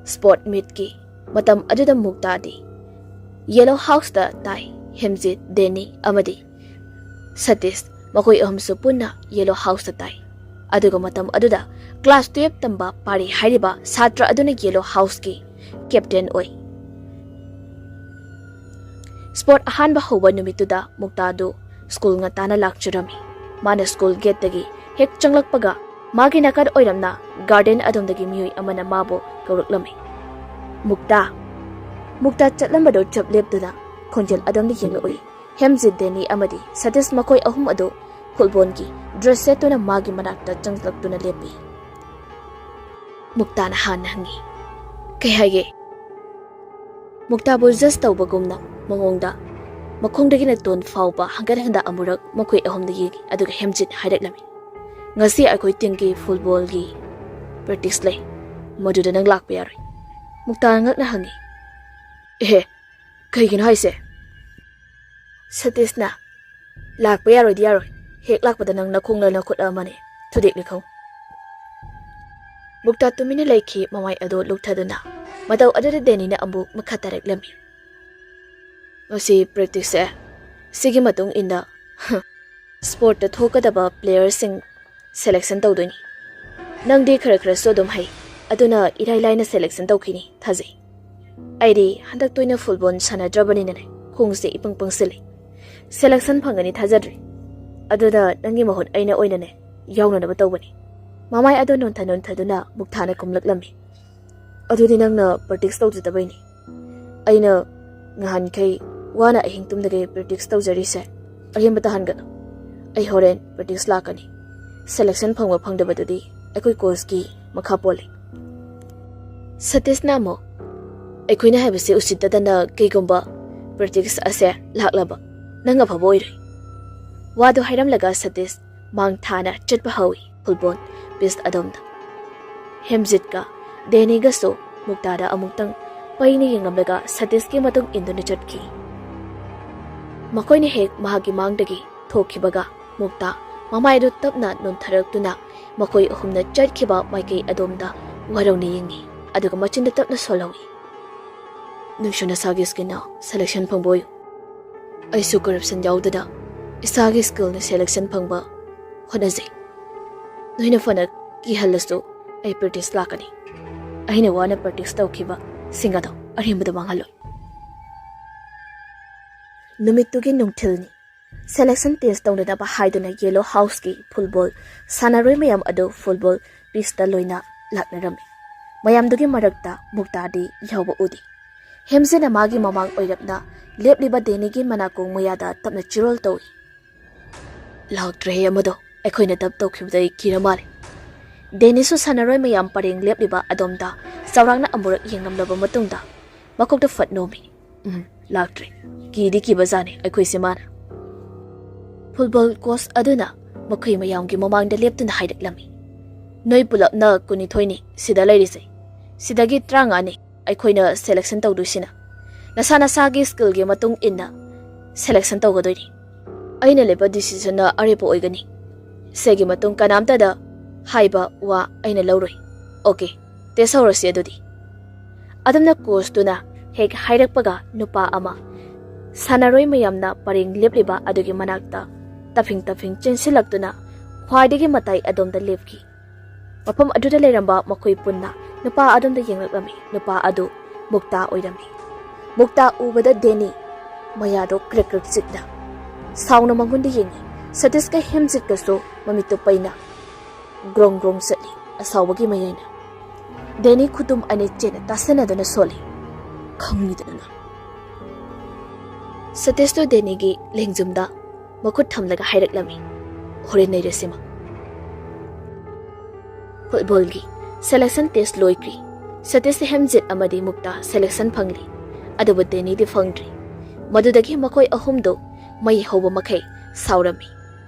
sport meetꯀꯤ ꯃꯇꯝ ꯑꯗꯨꯗ ꯃꯨꯛꯇꯥꯗꯤ yellow houseꯇ ꯇꯥꯏ꯫ ꯍꯦꯝꯖꯤꯠ, ꯗꯦꯅꯤ ꯑꯃꯗꯤ ꯁꯇꯤꯁ, ꯃꯈꯣꯏ ꯑꯍꯨꯝꯁꯨ ꯄꯨꯟꯅ yellow houseꯇ ꯇꯥꯏ꯫ ꯑꯗꯨꯒ ꯃꯇꯝ ꯑꯗꯨꯗ class twelve ꯇꯝꯕ ꯄꯥꯔꯤ ꯍꯥꯏꯔꯤꯕ ꯁꯥꯇ꯭ꯔ ꯑꯗꯨꯅ yellow houseꯀꯤ captain ꯑꯣꯏ꯫ Sport ꯑꯍꯥꯟꯕ ꯍꯧꯕ ꯅꯨꯃꯤꯠꯇꯨꯗ ꯃꯨꯛꯇꯥꯗꯨ ꯁ꯭ꯀꯨꯜ ꯉꯟꯇꯥꯅ ꯂꯥꯛꯆꯔꯝꯃꯤ꯫ ꯃꯥꯅ ꯁ꯭ꯀꯨꯜ gateꯇꯒꯤ ꯍꯦꯛ ꯆꯪꯂꯛꯄꯒ ꯃꯥꯒꯤ ꯅꯥꯀꯟ ꯑꯣꯏꯔꯝꯅ garden ꯑꯗꯣꯝꯗꯒꯤ ꯃꯤꯑꯣꯏ ꯑꯃꯅ ꯃꯥꯕꯨ ꯀꯧꯔꯛꯂꯝꯃꯤ꯫ "ꯃꯨꯛꯇꯥ!" ꯃꯨꯛꯇꯥ ꯆꯠꯂꯝꯕꯗꯨ ꯆꯞ ꯂꯦꯞꯇꯨꯅ ꯈꯣꯟꯖꯦꯜ ꯑꯗꯣꯝꯗ ꯌꯦꯡꯂꯛꯎꯏ꯫ ꯍꯦꯝꯖꯤꯠ, ꯗꯦꯅꯤ ꯑꯃꯗꯤ ꯁꯇꯤꯁ ꯃꯈꯣꯏ ꯑꯍꯨꯝ ꯑꯗꯨ footballꯒꯤ dress ꯁꯦꯠꯇꯨꯅ ꯃꯥꯒꯤ ꯃꯅꯥꯛꯇ ꯆꯪꯂꯛꯇꯨꯅ ꯂꯦꯞꯄꯤ꯫ ꯃꯨꯛꯇꯥꯅ ꯍꯥꯟꯅ ꯍꯪꯉꯤ, "ꯀꯩ ꯍꯥꯏꯒꯦ?" ꯃꯨꯛꯇꯥꯕꯨ judge ꯇꯧꯕꯒꯨꯝꯅ ꯃꯉꯣꯟꯗ ꯃꯈꯣꯡꯗꯒꯤꯅ ꯇꯣꯟ ꯐꯥꯎꯕ ꯍꯟꯒꯠ ꯍꯟꯗ ꯑꯃꯨꯔꯛ ꯃꯈꯣꯏ ꯑꯍꯨꯝꯗ ꯌꯦꯡꯉꯤ, ꯑꯗꯨꯒ ꯍꯦꯝꯖꯤꯠ ꯍꯥꯏꯔꯛꯂꯝꯃꯤ, "ꯉꯁꯤ ꯑꯩꯈꯣꯏ teamꯒꯤ footballꯒꯤ practice ꯂꯩ, ꯃꯗꯨꯗ ꯅꯪ ꯂꯥꯛꯄ ꯌꯥꯔꯣꯏ꯫" ꯃꯨꯛꯇꯥꯅ ꯉꯛꯅ ꯍꯪꯉꯤ, "ꯑꯦꯍꯦ, ꯀꯩꯒꯤꯅꯣ ꯍꯥꯏꯁꯦ?" ꯁꯇꯤꯁꯅ, "ꯂꯥꯛꯄ ꯌꯥꯔꯣꯏꯗꯤ ꯌꯥꯔꯣꯏ, ꯍꯦꯛ ꯂꯥꯛꯄꯗ ꯅꯪ ꯅꯈꯣꯡꯂ ꯅꯈꯨꯠꯂ ꯑꯃꯅꯦ, ꯊꯨꯗꯦꯛꯂꯤ ꯈꯪꯉꯨ꯫" ꯃꯨꯛꯇꯥ ꯇꯨꯃꯤꯟꯅ ꯂꯩꯈꯤ, ꯃꯃꯥꯏ ꯑꯗꯨ ꯂꯨꯛꯊꯗꯨꯅ꯫ ꯃꯇꯧ ꯑꯗꯨꯗ ꯗꯦꯅꯤꯅ ꯑꯃꯨꯛ ꯃꯈꯥ ꯇꯥꯔꯛꯂꯝꯃꯤ꯫ "ꯉꯁꯤ practice ꯁꯦ, ꯁꯤꯒꯤ ꯃꯇꯨꯡ ꯏꯟꯅ sport ꯇ ꯊꯣꯛꯀꯗꯕ player ꯁꯤꯡ selection ꯇꯧꯗꯣꯏꯅꯤ꯫ ꯅꯪꯗꯤ ꯈꯔ ꯈꯔꯁꯨ ꯑꯗꯨꯝ ꯍꯩ, ꯑꯗꯨꯅ ꯏꯔꯥꯏ ꯂꯥꯏꯅ selection ꯇꯧꯈꯤꯅꯤ ꯊꯥꯖꯩ꯫ ꯑꯩꯗꯤ ꯍꯟꯗꯛ ꯇꯣꯏꯅ football ꯁꯥꯟꯅꯗ꯭ꯔꯕꯅꯤꯅꯅꯦ, ꯈꯣꯡꯁꯦ ꯏꯄꯪ ꯄꯪꯁꯤꯜꯂꯤ꯫ Selection ꯐꯪꯒꯅꯤ ꯊꯥꯖꯗ꯭ꯔꯤ꯫ ꯑꯗꯨꯗ ꯅꯪꯒꯤ ꯃꯍꯨꯠ ꯑꯩꯅ ꯑꯣꯏꯅꯅꯦ ꯌꯥꯎꯅꯅꯕ ꯇꯧꯕꯅꯤ꯫" ꯃꯃꯥꯏ ꯑꯗꯨ ꯅꯣꯟꯊ ꯅꯣꯟꯊꯗꯨꯅ ꯃꯨꯛꯇꯥꯅ ꯈꯨꯝꯂꯛꯂꯝꯃꯤ꯫ "ꯑꯗꯨꯗꯤ ꯅꯪꯅ practice ꯇꯧꯖꯗꯕꯩꯅꯤ꯫ ꯑꯩꯅ ꯉꯍꯥꯟꯈꯩ ꯋꯥꯅ ꯑꯍꯤꯡ ꯇꯨꯝꯗꯒꯩ practice ꯇꯧꯖꯔꯤꯁꯦ ꯑꯔꯦꯝꯕ ꯇꯥꯍꯟꯒꯅꯨ꯫ ꯑꯩ ꯍꯣꯔꯦꯟ practice ꯂꯥꯛꯀꯅꯤ꯫ Selection ꯐꯪꯕ ꯐꯪꯗꯕꯗꯨꯗꯤ ꯑꯩꯈꯣꯏ coach ꯀꯤ ꯃꯈꯥ ꯄꯣꯜꯂꯤ꯫" ꯁꯇꯤꯁꯅ ꯑꯃꯨꯛ, "ꯑꯩꯈꯣꯏꯅ ꯍꯥꯏꯕꯁꯦ ꯎꯁꯤꯠꯇꯗꯅ ꯀꯩꯒꯨꯝꯕ practice ꯑꯁꯦ ꯂꯥꯛꯂꯕ ꯅꯪ ꯑꯐꯕ ꯑꯣꯏꯔꯣꯏ꯫" ꯋꯥꯗꯨ ꯍꯥꯏꯔꯝꯂꯒ ꯁꯇꯤꯁ ꯃꯥꯡ ꯊꯥꯅ ꯆꯠꯄ ꯍꯧꯏ football pitch ꯑꯗꯣꯝꯗ꯫ ꯍꯦꯝꯖꯤꯠꯀ ꯗꯦꯅꯤꯒꯁꯨ ꯃꯨꯛꯇꯥꯗ ꯑꯃꯨꯛꯇꯪ ꯄꯩꯅ ꯌꯦꯡꯂꯝꯂꯒ ꯁꯇꯤꯁꯀꯤ ꯃꯇꯨꯡ ꯏꯟꯗꯨꯅ ꯆꯠꯈꯤ꯫ ꯃꯈꯣꯏꯅ ꯍꯦꯛ ꯃꯍꯥꯛꯀꯤ ꯃꯥꯡꯗꯒꯤ ꯊꯣꯛꯈꯤꯕꯒ ꯃꯨꯛꯇꯥ ꯃꯃꯥꯏꯗꯨ ꯇꯞꯅ ꯅꯣꯟꯊꯔꯛꯇꯨꯅ ꯃꯈꯣꯏ ꯑꯍꯨꯝꯅ ꯆꯠꯈꯤꯕ ꯃꯥꯏꯀꯩ ꯑꯗꯣꯝꯗ ꯋꯥꯔꯧꯅ ꯌꯦꯡꯉꯤ, ꯑꯗꯨꯒ ꯃꯆꯤꯟꯗ ꯇꯞꯅ ꯁꯣꯜꯍꯧꯏ꯫ "ꯅꯪꯁꯨ ꯅꯁꯥꯒꯤ skill ꯅ selection ꯐꯪꯕ ꯑꯣꯏꯌꯨ꯫ ꯑꯩꯁꯨ corruption ꯌꯥꯎꯗꯅ ꯏꯁꯥꯒꯤ skill ꯅ selection ꯐꯪꯕ ꯍꯣꯠꯅꯖꯩ꯫ ꯅꯣꯏꯅ ꯐꯅ ꯀꯤꯍꯜꯂꯁꯨ ꯑꯩ practice ꯂꯥꯛꯀꯅꯤ꯫ ꯑꯩꯅ ꯋꯥꯅ practice ꯇꯧꯈꯤꯕ ꯁꯤꯡ ꯑꯗꯣ ꯑꯔꯦꯝꯕꯗ ꯃꯥꯡꯍꯜꯂꯣꯏ꯫" ꯅꯨꯃꯤꯠꯇꯨꯒꯤ ꯅꯨꯡꯊꯤꯜꯅꯤ꯫ Selection test ꯇꯧꯅꯅꯕ ꯍꯥꯏꯗꯨꯅ yellow house ꯀꯤ football ꯁꯥꯟꯅꯔꯣꯏ ꯃꯌꯥꯝ ꯑꯗꯨ football pitch ꯇ ꯂꯣꯏꯅ ꯂꯥꯛꯅꯔꯝꯃꯤ꯫ ꯃꯌꯥꯝꯗꯨꯒꯤ ꯃꯔꯛꯇ ꯃꯨꯛꯇꯥꯗꯤ ꯌꯥꯎꯕ ꯎꯗꯦ꯫ ꯍꯦꯝꯖꯤꯠꯅ ꯃꯥꯒꯤ ꯃꯃꯥꯡ ꯑꯣꯏꯔꯞꯅ ꯂꯦꯞꯂꯤꯕ ꯗꯦꯅꯤꯒꯤ ꯃꯅꯥꯀꯣꯡ ꯃꯌꯥꯗ ꯇꯞꯅ ꯆꯤꯔꯣꯜ ꯇꯧꯏ꯫ "ꯂꯥꯛꯇ꯭ꯔꯦꯍꯦ ꯑꯃꯗꯣ, ꯑꯩꯈꯣꯏꯅ ꯗꯞ ꯇꯧꯈꯤꯕꯗ ꯑꯩ ꯀꯤꯔ ꯃꯥꯜꯂꯦ꯫" ꯗꯦꯅꯤꯁꯁꯨ ꯁꯥꯟꯅꯔꯣꯏ ꯃꯌꯥꯝ ꯄꯔꯦꯡ ꯂꯦꯞꯂꯤꯕ ꯑꯗꯣꯝꯗ ꯆꯥꯎꯔꯥꯛꯅ ꯑꯃꯨꯔꯛ ꯌꯦꯡꯂꯝꯂꯕ ꯃꯇꯨꯡꯗ ꯃꯀꯣꯛꯇ ꯐꯠ ꯅꯣꯝꯃꯤ꯫ "ꯎꯝ, ꯂꯥꯛꯇ꯭ꯔꯦ꯫ ꯀꯤꯗꯤ ꯀꯤꯕꯖꯥꯠꯅꯤ ꯑꯩꯈꯣꯏꯁꯦ ꯃꯥꯅ꯫" Football coach ꯑꯗꯨꯅ ꯃꯈꯣꯏ ꯃꯌꯥꯝꯒꯤ ꯃꯃꯥꯡꯗ ꯂꯦꯞꯇꯨꯅ ꯍꯥꯏꯔꯛꯂꯝꯃꯤ, "ꯅꯣꯏ ꯄꯨꯂꯞꯅ ꯀꯨꯟꯅꯤꯊꯣꯏꯅꯤ ꯁꯤꯗ ꯂꯩꯔꯤꯁꯦ꯫ ꯁꯤꯗꯒꯤ ꯇꯔꯥꯃꯉꯥꯅꯤ ꯑꯩꯈꯣꯏꯅ selection ꯇꯧꯗꯣꯏꯁꯤꯅ꯫ ꯅꯁꯥ ꯅꯁꯥꯒꯤ skill ꯒꯤ ꯃꯇꯨꯡ ꯏꯟꯅ selection ꯇꯧꯒꯗꯣꯏꯅꯤ꯫ ꯑꯩꯅ ꯂꯦꯞꯄ decision ꯅ ꯑꯔꯦꯞꯄ ꯑꯣꯏꯒꯅꯤ꯫ ꯁꯤꯒꯤ ꯃꯇꯨꯡ ꯀꯅꯥꯝꯇꯗ ꯍꯥꯏꯕ ꯋꯥ ꯑꯩꯅ ꯂꯧꯔꯣꯏ꯫" "Okay, test ꯍꯧꯔꯁꯤ ꯑꯗꯨꯗꯤ꯫" ꯑꯗꯨꯝꯅ coachꯇꯨꯅ ꯍꯦꯛ ꯍꯥꯏꯔꯛꯄꯒ, ꯅꯨꯄꯥ ꯑꯃ ꯁꯥꯟꯅꯔꯣꯏ ꯃꯌꯥꯝꯅ ꯄꯔꯦꯡ ꯂꯦꯞꯂꯤꯕ ꯑꯗꯨꯒꯤ ꯃꯅꯥꯛꯇ ꯇꯞꯐꯤꯡ ꯇꯞꯐꯤꯡ ꯆꯦꯟꯁꯤꯜꯂꯛꯇꯨꯅ ꯈ꯭ꯋꯥꯏꯗꯒꯤ ꯃꯇꯥꯏ ꯑꯗꯣꯝꯗ ꯂꯦꯞꯈꯤ꯫ ꯃꯐꯝ ꯑꯗꯨꯗ ꯂꯩꯔꯝꯕ ꯃꯈꯣꯏ ꯄꯨꯟꯅ ꯅꯨꯄꯥ ꯑꯗꯣꯝꯗ ꯌꯦꯡꯂꯛꯂꯝꯃꯤ꯫ ꯅꯨꯄꯥ ꯑꯗꯨ ꯃꯨꯛꯇꯥ ꯑꯣꯏꯔꯝꯃꯤ꯫ ꯃꯨꯛꯇꯥ ꯎꯕꯗ ꯗꯦꯅꯤ ꯃꯌꯥꯗꯣ ꯀ꯭ꯔꯤꯛ ꯀ꯭ꯔꯤꯛ ꯆꯤꯛꯅ ꯁꯥꯎꯅ ꯃꯉꯣꯟꯗ ꯌꯦꯡꯉꯤ꯫ ꯁꯇꯤꯁꯀ ꯍꯦꯝꯖꯤꯠꯀꯁꯨ ꯃꯃꯤꯠꯇꯨ ꯄꯩꯅ ꯒ꯭ꯔꯣꯡ ꯒ꯭ꯔꯣꯡ ꯆꯠꯂꯤ꯫ ꯑꯁꯥꯎꯕꯒꯤ ꯃꯌꯥꯏꯅ ꯗꯦꯅꯤ ꯈꯨꯇꯨꯝ ꯑꯅꯤ ꯆꯦꯠꯅ ꯇꯥꯁꯟꯅꯗꯨꯅ ꯁꯣꯜꯂꯤ꯫ "ꯈꯪꯉꯤꯗꯅ ꯅꯪ꯫" ꯁꯇꯤꯁꯇꯨ ꯗꯦꯅꯤꯒꯤ ꯂꯦꯡꯖꯨꯝꯗ ꯃꯈꯨꯠ ꯊꯝꯂꯒ ꯍꯥꯏꯔꯛꯂꯝꯃꯤ, "ꯍꯣꯔꯦꯟ ꯅꯩꯔꯁꯤꯃ꯫" ꯐꯨꯠꯕꯣꯜꯒꯤ selection test ꯂꯣꯏꯈ꯭ꯔꯤ꯫ ꯁꯇꯤꯁ, ꯍꯦꯝꯖꯤꯠ ꯑꯃꯗꯤ ꯃꯨꯛꯇꯥ selection ꯐꯪꯂꯤ꯫ ꯑꯗꯨꯕꯨ ꯗꯦꯅꯤꯗꯤ ꯐꯪꯗ꯭ꯔꯤ꯫ ꯃꯗꯨꯗꯒꯤ ꯃꯈꯣꯏ ꯑꯍꯨꯝꯗꯨ ꯃꯩ ꯍꯧꯕ ꯃꯈꯩ ꯁꯥꯎꯔꯝꯃꯤ꯫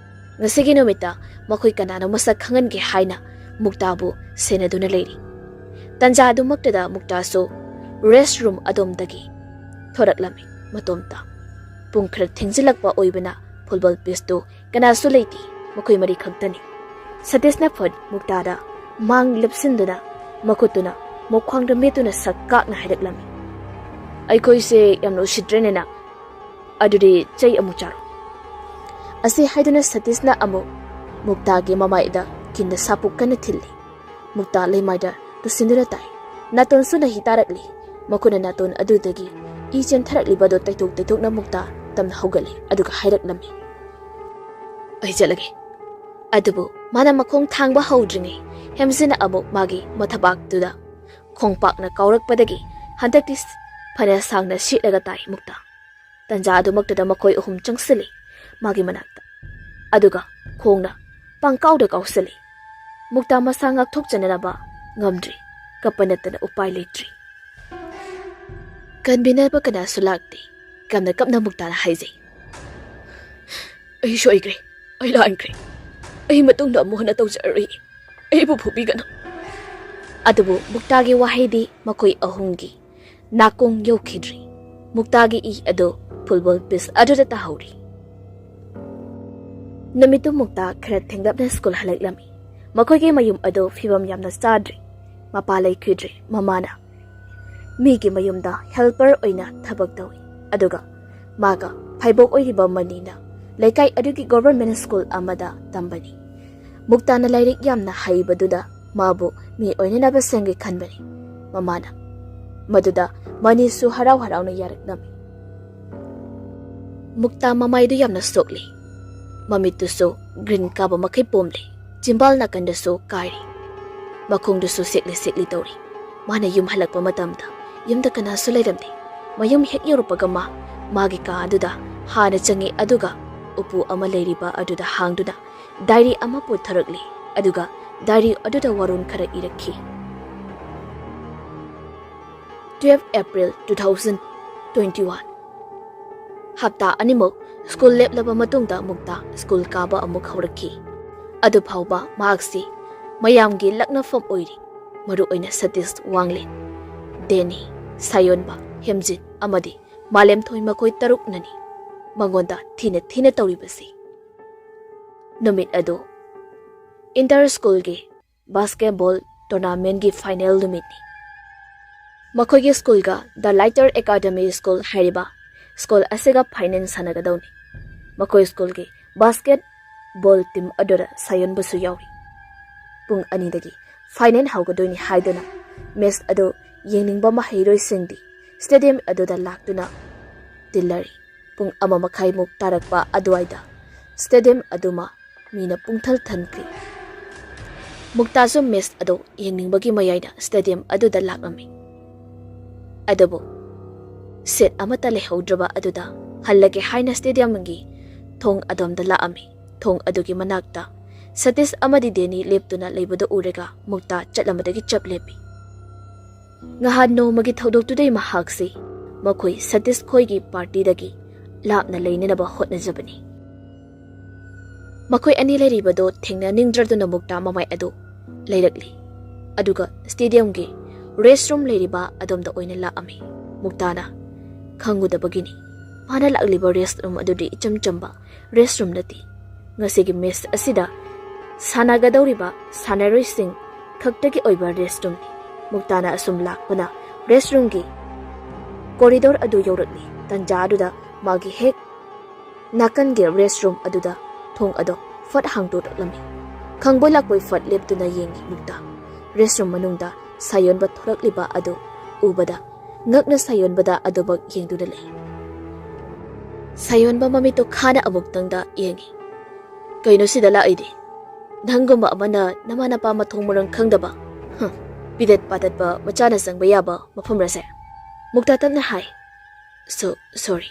ꯉꯁꯤꯒꯤ ꯅꯨꯃꯤꯠꯇ ꯃꯈꯣꯏ ꯀꯅꯥꯅꯣ ꯃꯁꯛ ꯈꯪꯍꯟꯒꯦ ꯍꯥꯏꯅ ꯃꯨꯛꯇꯥꯕꯨ ꯁꯦꯟꯅꯗꯨꯅ ꯂꯩꯔꯤ꯫ ꯇꯟꯖꯥ ꯑꯗꯨꯃꯛꯇꯗ ꯃꯨꯛꯇꯥꯁꯨ restroom ꯑꯗꯣꯝꯗꯒꯤ ꯊꯣꯔꯛꯂꯝꯃꯤ꯫ ꯃꯇꯣꯝꯇ ꯄꯨꯡ ꯈꯔ ꯊꯦꯡꯖꯤꯜꯂꯛꯄ ꯑꯣꯏꯕꯅ ꯐꯨꯠꯕꯣꯜ ꯄꯤꯁꯇꯨ ꯀꯅꯥꯁꯨ ꯂꯩꯇꯦ꯫ ꯃꯈꯣꯏ ꯃꯔꯤ ꯈꯛꯇꯅꯤ꯫ ꯁꯇꯤꯁꯅ ꯐꯠ ꯃꯨꯛꯇꯥꯗ ꯃꯥꯡ ꯂꯦꯞꯁꯤꯟꯗꯨꯅ ꯃꯈꯨꯠꯇꯨꯅ ꯃꯈ꯭ꯋꯥꯡꯗ ꯃꯦꯠꯇꯨꯅ ꯁꯛ ꯀꯥꯛꯅ ꯍꯥꯏꯔꯛꯂꯝꯃꯤ, "ꯑꯩꯈꯣꯏꯁꯦ ꯌꯥꯝꯅ ꯎꯁꯤꯠꯇ꯭ꯔꯦꯅꯦ ꯅꯪ꯫ ꯑꯗꯨꯗꯤ ꯆꯩ ꯑꯃꯨꯛ ꯆꯥꯔꯣ꯫" ꯑꯁꯤ ꯍꯥꯏꯗꯨꯅ ꯁꯇꯤꯁꯅ ꯑꯃꯨꯛ ꯃꯨꯛꯇꯥꯒꯤ ꯃꯃꯥꯏꯗ ꯀꯤꯟꯗ ꯁꯥꯄꯨ ꯀꯟꯅ ꯊꯤꯜꯂꯤ꯫ ꯃꯨꯛꯇꯥ ꯂꯩꯃꯥꯏꯗ ꯇꯨꯁꯤꯟꯗꯨꯅ ꯇꯥꯏ꯫ ꯅꯥꯇꯣꯟꯁꯨ ꯅꯥꯍꯤ ꯇꯥꯔꯛꯂꯤ꯫ ꯃꯈꯨꯠꯅ ꯅꯥꯇꯣꯟ ꯑꯗꯨꯗꯒꯤ ꯏ ꯆꯦꯟꯊꯔꯛꯂꯤꯕꯗꯨ ꯇꯩꯊꯣꯛ ꯇꯩꯊꯣꯛꯅ ꯃꯨꯛꯇꯥ ꯇꯝꯅ ꯍꯧꯒꯠꯂꯤ꯫ ꯑꯗꯨꯒ ꯍꯥꯏꯔꯛꯂꯝꯃꯤ, "ꯑꯩ ꯆꯠꯂꯒꯦ꯫" ꯑꯗꯨꯕꯨ ꯃꯥꯅ ꯃꯈꯣꯡ ꯊꯥꯡꯕ ꯍꯧꯗ꯭ꯔꯤꯉꯩ ꯍꯦꯝꯖꯤꯠꯅ ꯑꯃꯨꯛ ꯃꯥꯒꯤ ꯃꯊꯕꯥꯛꯇꯨꯗ ꯈꯣꯡꯄꯥꯛꯅ ꯀꯥꯎꯔꯛꯄꯗꯒꯤ ꯍꯟꯗꯛꯇꯤ ꯐꯅ ꯁꯥꯡꯅ ꯁꯤꯠꯂꯒ ꯇꯥꯏ ꯃꯨꯛꯇꯥ꯫ ꯇꯟꯖꯥ ꯑꯗꯨꯃꯛꯇꯗ ꯃꯈꯣꯏ ꯑꯍꯨꯝ ꯆꯪꯁꯤꯜꯂꯤ ꯃꯥꯒꯤ ꯃꯅꯥꯛꯇ꯫ ꯑꯗꯨꯒ ꯈꯣꯡꯅ ꯄꯪꯀꯥꯎꯗ ꯀꯥꯎꯁꯤꯜꯂꯤ꯫ ꯃꯨꯛꯇꯥ ꯃꯁꯥ ꯉꯥꯛꯊꯣꯛꯆꯅꯅꯕ ꯉꯝꯗ꯭ꯔꯤ꯫ ꯀꯞꯄ ꯅꯠꯇꯅ ꯎꯄꯥꯏ ꯂꯩꯇ꯭ꯔꯤ꯫ ꯀꯟꯕꯤꯅꯕ ꯀꯅꯥꯁꯨ ꯂꯥꯛꯇꯦ꯫ ꯀꯞꯅ ꯀꯞꯅ ꯃꯨꯛꯇꯥꯅ ꯍꯥꯏꯖꯩ, "ꯑꯩ ꯁꯣꯏꯈ꯭ꯔꯦ꯫ ꯑꯩ ꯂꯥꯟꯈ꯭ꯔꯦ꯫ ꯑꯩ ꯃꯇꯨꯡꯗ ꯑꯃꯨꯛ ꯍꯟꯅ ꯇꯧꯖꯔꯔꯣꯏ꯫ ꯑꯩꯕꯨ ꯐꯨꯕꯤꯒꯅꯨ꯫" ꯑꯗꯨꯕꯨ ꯃꯨꯛꯇꯥꯒꯤ ꯋꯥꯍꯩꯗꯤ ꯃꯈꯣꯏ ꯑꯍꯨꯝꯒꯤ ꯅꯥꯀꯣꯡ ꯌꯧꯈꯤꯗ꯭ꯔꯤ꯫ ꯃꯨꯛꯇꯥꯒꯤ ꯏ ꯑꯗꯨ ꯐꯨꯠꯕꯣꯜ ꯄꯤꯁ ꯑꯗꯨꯗ ꯇꯥꯍꯧꯔꯤ꯫ ꯅꯨꯃꯤꯠꯇꯨ ꯃꯨꯛꯇꯥ ꯈꯔ ꯊꯦꯡꯂꯞꯅ ꯁ꯭ꯀꯨꯜ ꯍꯜꯂꯛꯂꯝꯃꯤ꯫ ꯃꯈꯣꯏꯒꯤ ꯃꯌꯨꯝ ꯑꯗꯨ ꯐꯤꯕꯝ ꯌꯥꯝꯅ ꯆꯥꯗ꯭ꯔꯤ꯫ ꯃꯄꯥ ꯂꯩꯈꯤꯗ꯭ꯔꯦ꯫ ꯃꯃꯥꯅ ꯃꯤꯒꯤ ꯃꯌꯨꯝꯗ helper ꯑꯣꯏꯅ ꯊꯕꯛ ꯇꯧꯏ꯫ ꯑꯗꯨꯒ ꯃꯥꯒ ꯐꯥꯏꯕꯣꯛ ꯑꯣꯏꯔꯤꯕ ꯃꯅꯤꯅ ꯂꯩꯀꯥꯏ ꯑꯗꯨꯒꯤ government school ꯑꯃꯗ ꯇꯝꯕꯅꯤ꯫ ꯃꯨꯛꯇꯥꯅ ꯂꯥꯏꯔꯤꯛ ꯌꯥꯝꯅ ꯍꯩꯕꯗꯨꯗ ꯃꯥꯕꯨ ꯃꯤ ꯑꯣꯏꯅꯅꯕ ꯁꯦꯝꯒꯦ ꯈꯟꯕꯅꯤ꯫ ꯃꯃꯥꯅ ꯃꯗꯨꯗ ꯃꯅꯤꯁꯨ ꯍꯔꯥꯎ ꯍꯔꯥꯎꯅ ꯌꯥꯔꯛꯂꯝꯃꯤ꯫ ꯃꯨꯛꯇꯥ ꯃꯃꯥꯏꯗꯨ ꯌꯥꯝꯅ ꯁꯣꯛꯂꯤ꯫ ꯃꯃꯤꯠꯇꯨꯁꯨ green ꯀꯥꯕ ꯃꯈꯩ ꯄꯣꯝꯂꯤ꯫ ꯆꯤꯝꯕꯥꯜ ꯅꯥꯀꯟꯗꯁꯨ ꯀꯥꯏꯔꯤ꯫ ꯃꯈꯣꯡꯗꯨꯁꯨ ꯁꯦꯛꯂꯤ ꯁꯦꯛꯂꯤ ꯇꯧꯔꯤ꯫ ꯃꯥꯅ ꯌꯨꯝ ꯍꯜꯂꯛꯄ ꯃꯇꯝꯗ ꯌꯨꯝꯗ ꯀꯅꯥꯁꯨ ꯂꯩꯔꯝꯗꯦ꯫ ꯃꯌꯨꯝ ꯍꯦꯛ ꯌꯧꯔꯛꯄꯒ ꯃꯥ ꯃꯥꯒꯤ ꯀꯥ ꯑꯗꯨꯗ ꯍꯥꯟꯅ ꯆꯪꯉꯤ, ꯑꯗꯨꯒ ꯎꯄꯨ ꯑꯃ ꯂꯩꯔꯤꯕ ꯑꯗꯨꯗ ꯍꯥꯡꯗꯨꯅ diary ꯑꯃ ꯄꯨꯊꯣꯔꯛꯂꯤ꯫ ꯑꯗꯨꯒ diary ꯑꯗꯨꯗ ꯋꯥꯔꯣꯜ ꯈꯔ ꯏꯔꯛꯈꯤ꯫ Twelve April two thousand twenty one꯫ ꯍꯞꯇꯥ ꯑꯅꯤꯃꯨꯛ school ꯂꯦꯞꯂꯕ ꯃꯇꯨꯡꯗ ꯃꯨꯛꯇꯥ school ꯀꯥꯕ ꯑꯃꯨꯛ ꯍꯧꯔꯛꯈꯤ꯫ ꯑꯗꯨꯐꯥꯎꯕ ꯃꯍꯥꯛꯁꯤ ꯃꯌꯥꯝꯒꯤ ꯂꯛꯅꯐꯝ ꯑꯣꯏꯔꯤ꯫ ꯃꯔꯨꯑꯣꯏꯅ ꯁꯇꯤꯁ, ꯋꯥꯡꯂꯦꯟ, ꯗꯦꯅꯤ, ꯁꯥꯌꯣꯟꯕ, ꯍꯦꯝꯖꯤꯠ ꯑꯃꯗꯤ ꯃꯥꯂꯦꯝꯊꯣꯏ, ꯃꯈꯣꯏ ꯇꯔꯨꯛꯅꯅꯤ ꯃꯉꯣꯟꯗ ꯊꯤꯅ ꯊꯤꯅ ꯇꯧꯔꯤꯕꯁꯤ꯫ ꯅꯨꯃꯤꯠ ꯑꯗꯨ inter schoolꯒꯤ basketball tournamentꯀꯤ final ꯅꯨꯃꯤꯠꯅꯤ꯫ ꯃꯈꯣꯏꯒꯤ schoolꯒ The Lighter Academy School ꯍꯥꯏꯔꯤꯕ school ꯑꯁꯤꯒ final ꯁꯥꯟꯅꯒꯗꯧꯅꯤ꯫ ꯃꯈꯣꯏ schoolꯒꯤ basketball team ꯑꯗꯨꯗ ꯁꯥꯌꯣꯟꯕꯁꯨ ꯌꯥꯎꯔꯤ꯫ ꯄꯨꯡ ꯑꯅꯤꯗꯒꯤ final ꯍꯧꯒꯗꯣꯏꯅꯤ ꯍꯥꯏꯗꯨꯅ match ꯑꯗꯨ ꯌꯦꯡꯅꯤꯡꯕ ꯃꯍꯩꯔꯣꯏꯁꯤꯡꯗꯤ stadium ꯑꯗꯨꯗ ꯂꯥꯛꯇꯨꯅ ꯇꯤꯜꯂꯔꯤ꯫ ꯄꯨꯡ ꯑꯃ ꯃꯈꯥꯏꯃꯨꯛ ꯇꯥꯔꯛꯄ ꯑꯗꯨꯋꯥꯏꯗ stadium ꯑꯗꯨꯃ ꯃꯤꯅ ꯄꯨꯡꯊꯜ ꯊꯟꯈ꯭ꯔꯦ꯫ ꯃꯨꯛꯇꯥꯁꯨ match ꯑꯗꯨ ꯌꯦꯡꯅꯤꯡꯕꯒꯤ ꯃꯌꯥꯏꯗ stadium ꯑꯗꯨꯗ ꯂꯥꯛꯂꯝꯃꯤ꯫ ꯑꯗꯨꯕꯨ seat ꯑꯃꯠꯇ ꯂꯩꯍꯧꯗ꯭ꯔꯕ ꯑꯗꯨꯗ ꯍꯜꯂꯒꯦ ꯍꯥꯏꯅ stadiumꯒꯤ ꯊꯣꯡ ꯑꯗꯣꯝꯗ ꯂꯥꯛꯂꯝꯃꯤ꯫ ꯊꯣꯡ ꯑꯗꯨꯒꯤ ꯃꯅꯥꯛꯇ ꯁꯇꯤꯁ ꯑꯃꯗꯤ ꯗꯦꯅꯤ ꯂꯦꯞꯇꯨꯅ ꯂꯩꯕꯗꯨ ꯎꯔꯒ ꯃꯨꯛꯇꯥ ꯆꯠꯂꯝꯕꯗꯒꯤ ꯆꯞ ꯂꯦꯞꯄꯤ꯫ ꯉꯍꯥꯟ ꯅꯣꯡꯃꯒꯤ ꯊꯧꯗꯣꯛꯇꯨꯗꯩ ꯃꯍꯥꯛꯁꯤ ꯃꯈꯣꯏ ꯁꯇꯤꯁ ꯈꯣꯏꯒꯤ partyꯗꯒꯤ ꯂꯥꯞꯅ ꯂꯩꯅꯅꯕ ꯍꯣꯠꯅꯖꯕꯅꯤ꯫ ꯃꯈꯣꯏ ꯑꯅꯤ ꯂꯩꯔꯤꯕꯗꯨ ꯊꯦꯡꯅꯅꯤꯡꯗ꯭ꯔꯗꯨꯅ ꯃꯨꯛꯇꯥ ꯃꯃꯥꯏ ꯑꯗꯨ ꯂꯩꯔꯛꯂꯤ꯫ ꯑꯗꯨꯒ stadiumꯒꯤ restroom ꯂꯩꯔꯤꯕ ꯑꯗꯣꯝꯗ ꯑꯣꯏꯅ ꯂꯥꯛꯂꯝꯃꯤ꯫ ꯃꯨꯛꯇꯥꯅ ꯈꯪꯉꯨꯗꯕꯒꯤꯅꯤ꯫ ꯃꯥꯅ ꯂꯥꯛꯂꯤꯕ restroom ꯑꯗꯨꯗꯤ ꯏꯆꯝ ꯆꯝꯕ restroom ꯅꯠꯇꯦ꯫ ꯉꯁꯤꯒꯤ match ꯑꯁꯤꯗ ꯁꯥꯟꯅꯒꯗꯧꯔꯤꯕ ꯁꯥꯟꯅꯔꯣꯏꯁꯤꯡ ꯊꯛꯇꯒꯤ ꯑꯣꯏꯕ restroomꯅꯤ꯫ ꯃꯨꯛꯇꯥꯅ ꯑꯁꯨꯝ ꯂꯥꯛꯄꯅ restroomꯒꯤ corridor ꯑꯗꯨ ꯌꯧꯔꯛꯂꯤ꯫ ꯇꯟꯖꯥ ꯑꯗꯨꯗ ꯃꯥꯒꯤ ꯍꯦꯛ ꯅꯥꯀꯟꯒꯤ restroom ꯑꯗꯨꯗ ꯊꯣꯡ ꯑꯗꯨ ꯐꯠ ꯍꯥꯡꯗꯣꯔꯛꯂꯝꯃꯤ꯫ ꯈꯪꯕꯣꯏ ꯂꯥꯛꯄꯣꯏ ꯐꯠ ꯂꯦꯞꯇꯨꯅ ꯌꯦꯡꯉꯤ ꯃꯨꯛꯇꯥ꯫ Restroom ꯃꯅꯨꯡꯗ ꯁꯥꯌꯣꯟꯕ ꯊꯣꯔꯛꯂꯤꯕ ꯑꯗꯨ ꯎꯕꯗ ꯉꯛꯅ ꯁꯥꯌꯣꯟꯕꯗ ꯑꯗꯨꯃꯛ ꯌꯦꯡꯗꯨꯅ ꯂꯩ꯫ ꯁꯥꯌꯣꯟꯕ ꯃꯃꯤꯠꯇꯨ ꯈꯥꯅ ꯑꯃꯨꯛꯇꯪꯗ ꯌꯦꯡꯉꯤ꯫ "ꯀꯩꯅꯣ ꯁꯤꯗ ꯂꯥꯛꯏꯗꯤ? ꯅꯪꯒꯨꯝꯕ ꯑꯃꯅ ꯅꯃꯥ ꯅꯄꯥ ꯃꯊꯣꯡ ꯃꯔꯝ ꯈꯪꯗꯕ, ꯍ, ꯄꯤꯗꯠ ꯄꯥꯗꯠꯄ ꯃꯆꯥꯅ ꯆꯪꯕ ꯌꯥꯕ ꯃꯐꯝꯔꯁꯦ?" ꯃꯨꯛꯇꯥ ꯇꯞꯅ ꯍꯥꯏ꯫ "So sorry,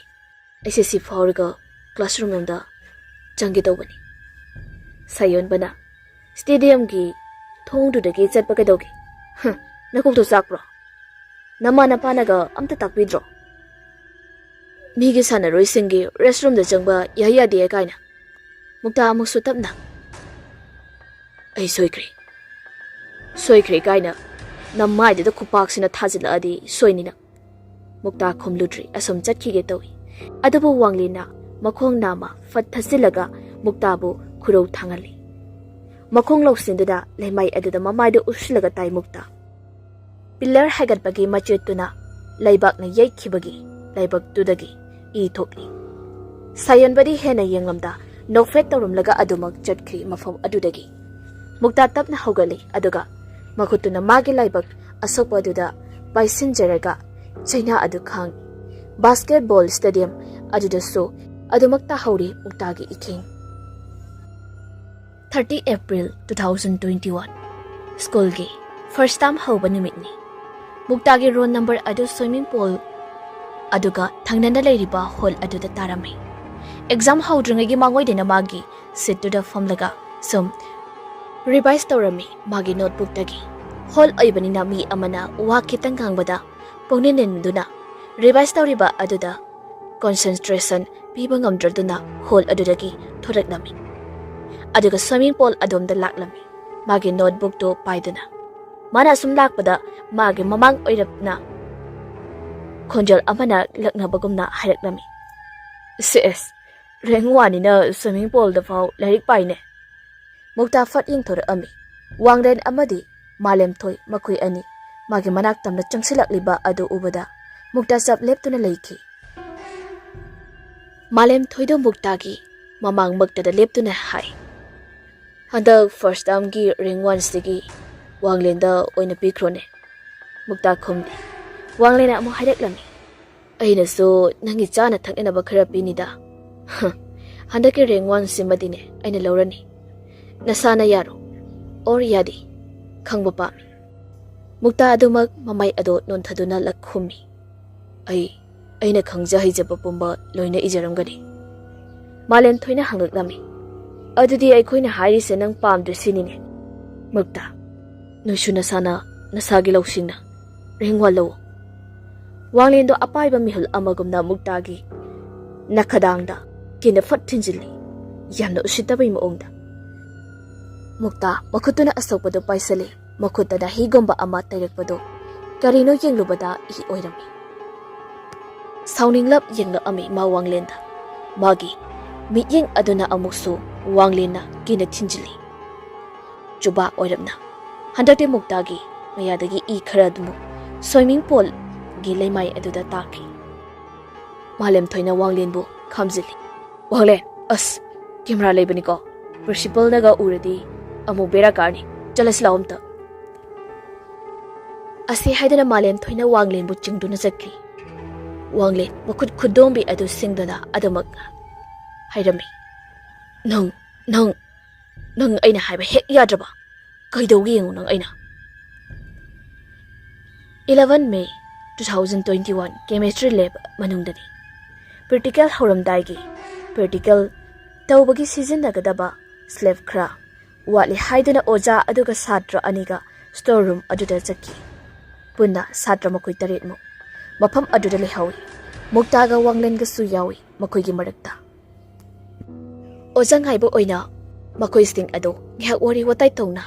ꯑꯩꯁꯦ ꯁꯤ ꯐꯥꯎꯔꯒ classroom ꯂꯣꯝꯗ ꯆꯪꯒꯦ ꯇꯧꯕꯅꯤ꯫" ꯁꯥꯌꯣꯟꯕꯅ, "Stadiumꯒꯤ ꯊꯣꯡꯗꯨꯗꯒꯤ ꯆꯠꯄ ꯀꯩꯗꯧꯒꯦ? ꯍ, ꯅꯀꯣꯛꯇꯣ ꯆꯥꯛꯄ꯭ꯔꯣ? ꯅꯃꯥ ꯅꯄꯥꯅꯒ ꯑꯝꯇ ꯇꯥꯛꯄꯤꯗ꯭ꯔꯣ? ꯃꯤꯒꯤ ꯁꯥꯟꯅꯔꯣꯏꯁꯤꯡꯒꯤ restroomꯗ ꯆꯪꯕ ꯌꯥꯏ ꯌꯥꯗꯦ ꯀꯥꯏꯅ?" ꯃꯨꯛꯇꯥ ꯑꯃꯨꯛꯁꯨ ꯇꯞꯅ, "ꯑꯩ ꯁꯣꯏꯈ꯭ꯔꯦ꯫ ꯁꯣꯏꯈ꯭ꯔꯦ ꯀꯥꯏꯅ ꯅꯃꯥꯏꯗꯨꯗ ꯈꯨꯄꯥꯛꯁꯤꯅ ꯊꯥꯖꯤꯜꯂꯛꯑꯗꯤ ꯁꯣꯏꯅꯤꯅ꯫" ꯃꯨꯛꯇꯥ ꯈꯨꯝꯂꯨꯗ꯭ꯔꯤ, ꯑꯁꯨꯝ ꯆꯠꯈꯤꯒꯦ ꯇꯧꯏ꯫ ꯑꯗꯨꯕꯨ ꯋꯥꯡꯂꯦꯟꯅ ꯃꯈꯣꯡ ꯅꯥꯝꯃ ꯐꯠ ꯊꯠꯆꯤꯜꯂꯒ ꯃꯨꯛꯇꯥꯕꯨ ꯈꯨꯔꯧ ꯊꯥꯡꯍꯜꯂꯤ꯫ ꯃꯈꯣꯡ ꯂꯧꯁꯤꯟꯗꯨꯅ ꯂꯩꯃꯥꯏ ꯑꯗꯨꯗ ꯃꯃꯥꯏꯗꯨ ꯎꯞꯁꯤꯜꯂꯒ ꯇꯥꯏ ꯃꯨꯛꯇꯥ꯫ Pillar ꯍꯥꯏꯒꯠꯄꯒꯤ ꯃꯆꯦꯠꯇꯨꯅ ꯂꯩꯕꯥꯛꯅ ꯌꯩꯈꯤꯕꯒꯤ ꯂꯥꯏꯕꯛꯇꯨꯗꯒꯤ ꯏ ꯊꯣꯛꯂꯤ꯫ ꯁꯥꯌꯣꯟꯕꯗꯤ ꯍꯦꯟꯅ ꯌꯦꯡꯂꯝꯗ ꯅꯣꯛꯐꯦꯠ ꯇꯧꯔꯝꯂꯒ ꯑꯗꯨꯃꯛ ꯆꯠꯈ꯭ꯔꯤ ꯃꯐꯝ ꯑꯗꯨꯗꯒꯤ꯫ ꯃꯨꯛꯇꯥ ꯇꯞꯅ ꯍꯧꯒꯠꯂꯤ, ꯑꯗꯨꯒ ꯃꯈꯨꯠꯇꯨꯅ ꯃꯥꯒꯤ ꯂꯥꯏꯕꯛ ꯑꯁꯣꯛꯄ ꯑꯗꯨꯗ ꯄꯥꯏꯁꯤꯟꯖꯔꯒ ꯆꯩꯅꯥ ꯑꯗꯨ ꯈꯥꯡꯏ꯫ Basketball stadium ꯑꯗꯨꯗꯁꯨ ꯑꯗꯨꯃꯛ ꯇꯥꯍꯧꯔꯤ ꯃꯨꯛꯇꯥꯒꯤ ꯏꯈꯤꯡ꯫ Thirty April two thousand twenty one, schoolꯒꯤ first term ꯍꯧꯕ ꯅꯨꯃꯤꯠꯅꯤ꯫ ꯃꯨꯛꯇꯥꯒꯤ roll number ꯑꯗꯨ swimming pool ꯑꯗꯨꯒ ꯊꯪꯅꯅ ꯂꯩꯔꯤꯕ hall ꯑꯗꯨꯗ ꯇꯥꯔꯝꯃꯤ꯫ Exam ꯍꯧꯗ꯭ꯔꯤꯉꯩꯒꯤ ꯃꯥꯡꯑꯣꯏꯗꯅ ꯃꯥꯒꯤ seatꯇꯨꯗ ꯐꯝꯂꯒ ꯁꯨꯝ revise ꯇꯧꯔꯝꯃꯤ ꯃꯥꯒꯤ notebookꯇꯒꯤ꯫ Hall ꯑꯣꯏꯕꯅꯤꯅ ꯃꯤ ꯑꯃꯅ ꯋꯥ ꯈꯤꯇꯪ ꯉꯥꯡꯕꯗ ꯄꯨꯛꯅꯤꯡ ꯅꯤꯟꯗꯨꯅ revise ꯇꯧꯔꯤꯕ ꯑꯗꯨꯗ concentration ꯄꯤꯕ ꯉꯝꯗ꯭ꯔꯗꯨꯅ hall ꯑꯗꯨꯗꯒꯤ ꯊꯣꯔꯛꯂꯝꯃꯤ꯫ ꯑꯗꯨꯒ swimming pool ꯑꯗꯣꯝꯗ ꯂꯥꯛꯂꯝꯃꯤ, ꯃꯥꯒꯤ notebookꯇꯨ ꯄꯥꯏꯗꯨꯅ꯫ ꯃꯥꯅ ꯑꯁꯨꯝ ꯂꯥꯛꯄꯗ ꯃꯥꯒꯤ ꯃꯃꯥꯡ ꯑꯣꯏꯔꯞꯅ ꯈꯣꯟꯖꯦꯜ ꯑꯃꯅ ꯂꯛꯅꯕꯒꯨꯝꯅ ꯍꯥꯏꯔꯛꯂꯝꯃꯤ, "ꯁꯦꯁ, rank oneꯅꯤꯅ swimming poolꯗ ꯐꯥꯎ ꯂꯥꯏꯔꯤꯛ ꯄꯥꯏꯅꯦ?" ꯃꯨꯛꯇꯥ ꯐꯠ ꯌꯦꯡꯊꯣꯔꯛꯑꯝꯃꯤ꯫ ꯋꯥꯡꯂꯦꯟ ꯑꯃꯗꯤ ꯃꯥꯂꯦꯝꯊꯣꯏ ꯃꯈꯣꯏ ꯑꯅꯤ ꯃꯥꯒꯤ ꯃꯅꯥꯛ ꯇꯝꯅ ꯆꯪꯁꯤꯜꯂꯛꯂꯤꯕ ꯑꯗꯨ ꯎꯕꯗ ꯃꯨꯛꯇꯥ ꯆꯞ ꯂꯦꯞꯇꯨꯅ ꯂꯩꯈꯤ꯫ ꯃꯥꯂꯦꯝꯊꯣꯏꯗꯣ ꯃꯨꯛꯇꯥꯒꯤ ꯃꯃꯥꯡꯃꯛꯇꯗ ꯂꯦꯞꯇꯨꯅ ꯍꯥꯏ, "ꯍꯟꯗꯛ ꯐꯥꯔꯁ ꯇꯥꯔꯝꯒꯤ ꯔꯦꯡ ꯋꯥꯟꯁꯤꯒꯤ ꯋꯥꯡꯂꯦꯟꯗ ꯑꯣꯏꯅ ꯄꯤꯈ꯭ꯔꯣꯅꯦ꯫" ꯃꯨꯛꯇꯥ ꯈꯨꯝꯗꯦ꯫ ꯋꯥꯡꯂꯦꯟꯅ ꯑꯃꯨꯛ ꯍꯥꯏꯔꯛꯂꯝꯃꯤ, "ꯑꯩꯅꯁꯨ ꯅꯪꯒꯤ ꯆꯥꯅ ꯊꯛꯅꯅꯕ ꯈꯔ ꯄꯤꯅꯤꯗ꯫ ꯍ, ꯍꯟꯗꯛꯀꯤ ꯔꯦꯡ ꯋꯥꯟꯁꯤꯃꯗꯤꯅꯦ ꯑꯩꯅ ꯂꯧꯔꯅꯤ꯫ ꯅꯁꯥꯅ ꯌꯥꯔꯣ ꯑꯣꯔ ꯌꯥꯗꯦ ꯈꯪꯕ ꯄꯥꯝꯃꯤ꯫" ꯃꯨꯛꯇꯥ ꯑꯗꯨꯃꯛ ꯃꯃꯥꯏ ꯑꯗꯣ ꯅꯣꯟꯊꯗꯨꯅ ꯂꯛ ꯈꯨꯝꯃꯤ꯫ "ꯑꯩ, ꯑꯩꯅ ꯈꯪꯖ ꯍꯩꯖꯕ ꯄꯨꯝꯕ ꯂꯣꯏꯅ ꯏꯖꯔꯝꯒꯅꯤ꯫" ꯃꯥꯂꯦꯝꯊꯣꯏꯅ ꯍꯪꯂꯛꯂꯝꯃꯤ, "ꯑꯗꯨꯗꯤ ꯑꯩꯈꯣꯏꯅ ꯍꯥꯏꯔꯤꯁꯦ ꯅꯪ ꯄꯥꯝꯗ꯭ꯔꯦ ꯁꯤꯅꯤꯅꯦ?" ꯃꯨꯛꯇꯥ, "ꯅꯣꯏꯁꯨ ꯅꯁꯥꯅ, ꯅꯁꯥꯒꯤ ꯂꯧꯁꯤꯡꯅ ꯔꯦꯡ ꯋꯥꯟ ꯂꯧꯑꯣ꯫" ꯋꯥꯡꯂꯦꯟꯗꯣ ꯑꯄꯥꯏꯕ ꯃꯤꯍꯨꯜ ꯑꯃꯒꯨꯝꯅ ꯃꯨꯛꯇꯥꯒꯤ ꯅꯈꯗꯥꯡꯗ ꯀꯤꯟꯅ ꯐꯠ ꯊꯤꯟꯖꯤꯜꯂꯤ, ꯌꯥꯝꯅ ꯎꯁꯤꯠꯇꯕꯒꯤ ꯃꯑꯣꯡꯗ꯫ ꯃꯨꯛꯇꯥ ꯃꯈꯨꯠꯇꯨꯅ ꯑꯁꯣꯛꯄꯗꯨ ꯄꯥꯏꯁꯤꯜꯂꯤ, ꯃꯈꯨꯠꯇꯅ ꯍꯤꯒꯨꯝꯕ ꯑꯃ ꯇꯩꯔꯛꯄꯗꯨ ꯀꯔꯤꯅꯣ ꯌꯦꯡꯂꯨꯕꯗ ꯍꯤ ꯑꯣꯏꯔꯝꯃꯤ꯫ ꯁꯥꯎꯅꯤꯡꯂꯞ ꯌꯦꯡꯂꯛꯑꯝꯃꯤ ꯃꯥ ꯋꯥꯡꯂꯦꯟꯗ꯫ ꯃꯥꯒꯤ ꯃꯤꯠꯌꯦꯡ ꯑꯗꯨꯅ ꯑꯃꯨꯛꯁꯨ ꯋꯥꯡꯂꯦꯟꯅ ꯀꯤꯟꯅ ꯊꯤꯟꯖꯤꯜꯂꯤ꯫ ꯆꯨꯕꯥ ꯑꯣꯏꯔꯞꯅ ꯍꯟꯗꯛꯇꯤ ꯃꯨꯛꯇꯥꯒꯤ ꯃꯌꯥꯗꯒꯤ ꯏ ꯈꯔ ꯑꯗꯨꯃꯨꯛ ꯁ꯭ꯋꯤꯃꯤꯡ ꯄꯣꯜꯒꯤ ꯂꯩꯃꯥꯏ ꯑꯗꯨꯗ ꯇꯥꯈꯤ꯫ ꯃꯥꯂꯦꯝꯊꯣꯏꯅ ꯋꯥꯡꯂꯦꯟꯕꯨ ꯈꯥꯝꯖꯤꯜꯂꯤ꯫ "ꯋꯥꯡꯂꯦꯟ, ꯑꯁ, ꯀꯦꯃꯦꯔꯥ ꯂꯩꯕꯅꯤꯀꯣ, ꯄ꯭ꯔꯤꯟꯁꯤꯄꯜꯅꯒ ꯎꯔꯗꯤ ꯑꯃꯨꯛ ꯕꯦꯔꯥ ꯀꯥꯔꯅꯤ꯫ ꯆꯠꯂꯁꯤ ꯂꯥꯛꯑꯣ ꯑꯝꯇ꯫" ꯑꯁꯤ ꯍꯥꯏꯗꯨꯅ ꯃꯥꯂꯦꯝꯊꯣꯏꯅ ꯋꯥꯡꯂꯦꯟꯕꯨ ꯆꯤꯡꯗꯨꯅ ꯆꯠꯈꯤ꯫ ꯋꯥꯡꯂꯦꯟ ꯃꯈꯨꯠ ꯈꯨꯗꯣꯝꯕꯤ ꯑꯗꯨ ꯁꯤꯡꯗꯨꯅ ꯑꯗꯨꯃꯛ ꯍꯥꯏꯔꯝꯃꯤ, "ꯅꯪ, ꯅꯪ, ꯅꯪ ꯑꯩꯅ ꯍꯥꯏꯕ ꯍꯦꯛ ꯌꯥꯗ꯭ꯔꯕ? ꯀꯩꯗꯧꯒꯦ ꯌꯦꯡꯉꯨ ꯅꯪ ꯑꯩꯅ꯫" Eleven May two thousand twenty one chemistry lab ꯃꯅꯨꯡꯗꯅꯤ꯫ ꯄ꯭ꯔꯦꯛꯇꯤꯀꯦꯜ ꯍꯧꯔꯝꯗꯥꯏꯒꯤ ꯄ꯭ꯔꯦꯛꯇꯤꯀꯦꯜ ꯇꯧꯕꯒꯤ ꯁꯤꯖꯤꯟꯅꯒꯗꯕ ꯁ꯭ꯂꯦꯕ ꯈꯔ ꯋꯥꯠꯂꯤ ꯍꯥꯏꯗꯨꯅ ꯑꯣꯖꯥ ꯑꯗꯨꯒ ꯁꯥꯇ꯭ꯔ ꯑꯅꯤꯒ ꯁ꯭ꯇꯣꯔ ꯔꯨꯝ ꯑꯗꯨꯗ ꯆꯠꯈꯤ꯫ ꯄꯨꯟꯅ ꯁꯥꯇ꯭ꯔ ꯃꯈꯣꯏ ꯇꯔꯦꯠꯃꯨꯛ ꯃꯐꯝ ꯑꯗꯨꯗ ꯂꯩꯍꯧꯏ꯫ ꯃꯨꯛꯇꯥꯒ ꯋꯥꯡꯂꯦꯟꯒꯁꯨ ꯌꯥꯎꯏ ꯃꯈꯣꯏꯒꯤ ꯃꯔꯛꯇ꯫ ꯑꯣꯖꯥ ꯉꯥꯏꯕ ꯑꯣꯏꯅ ꯃꯈꯣꯏꯁꯤꯡ ꯑꯗꯨ ꯉꯥꯏꯍꯥꯛ ꯋꯥꯔꯤ ꯋꯥꯇꯥꯏ ꯇꯧꯅ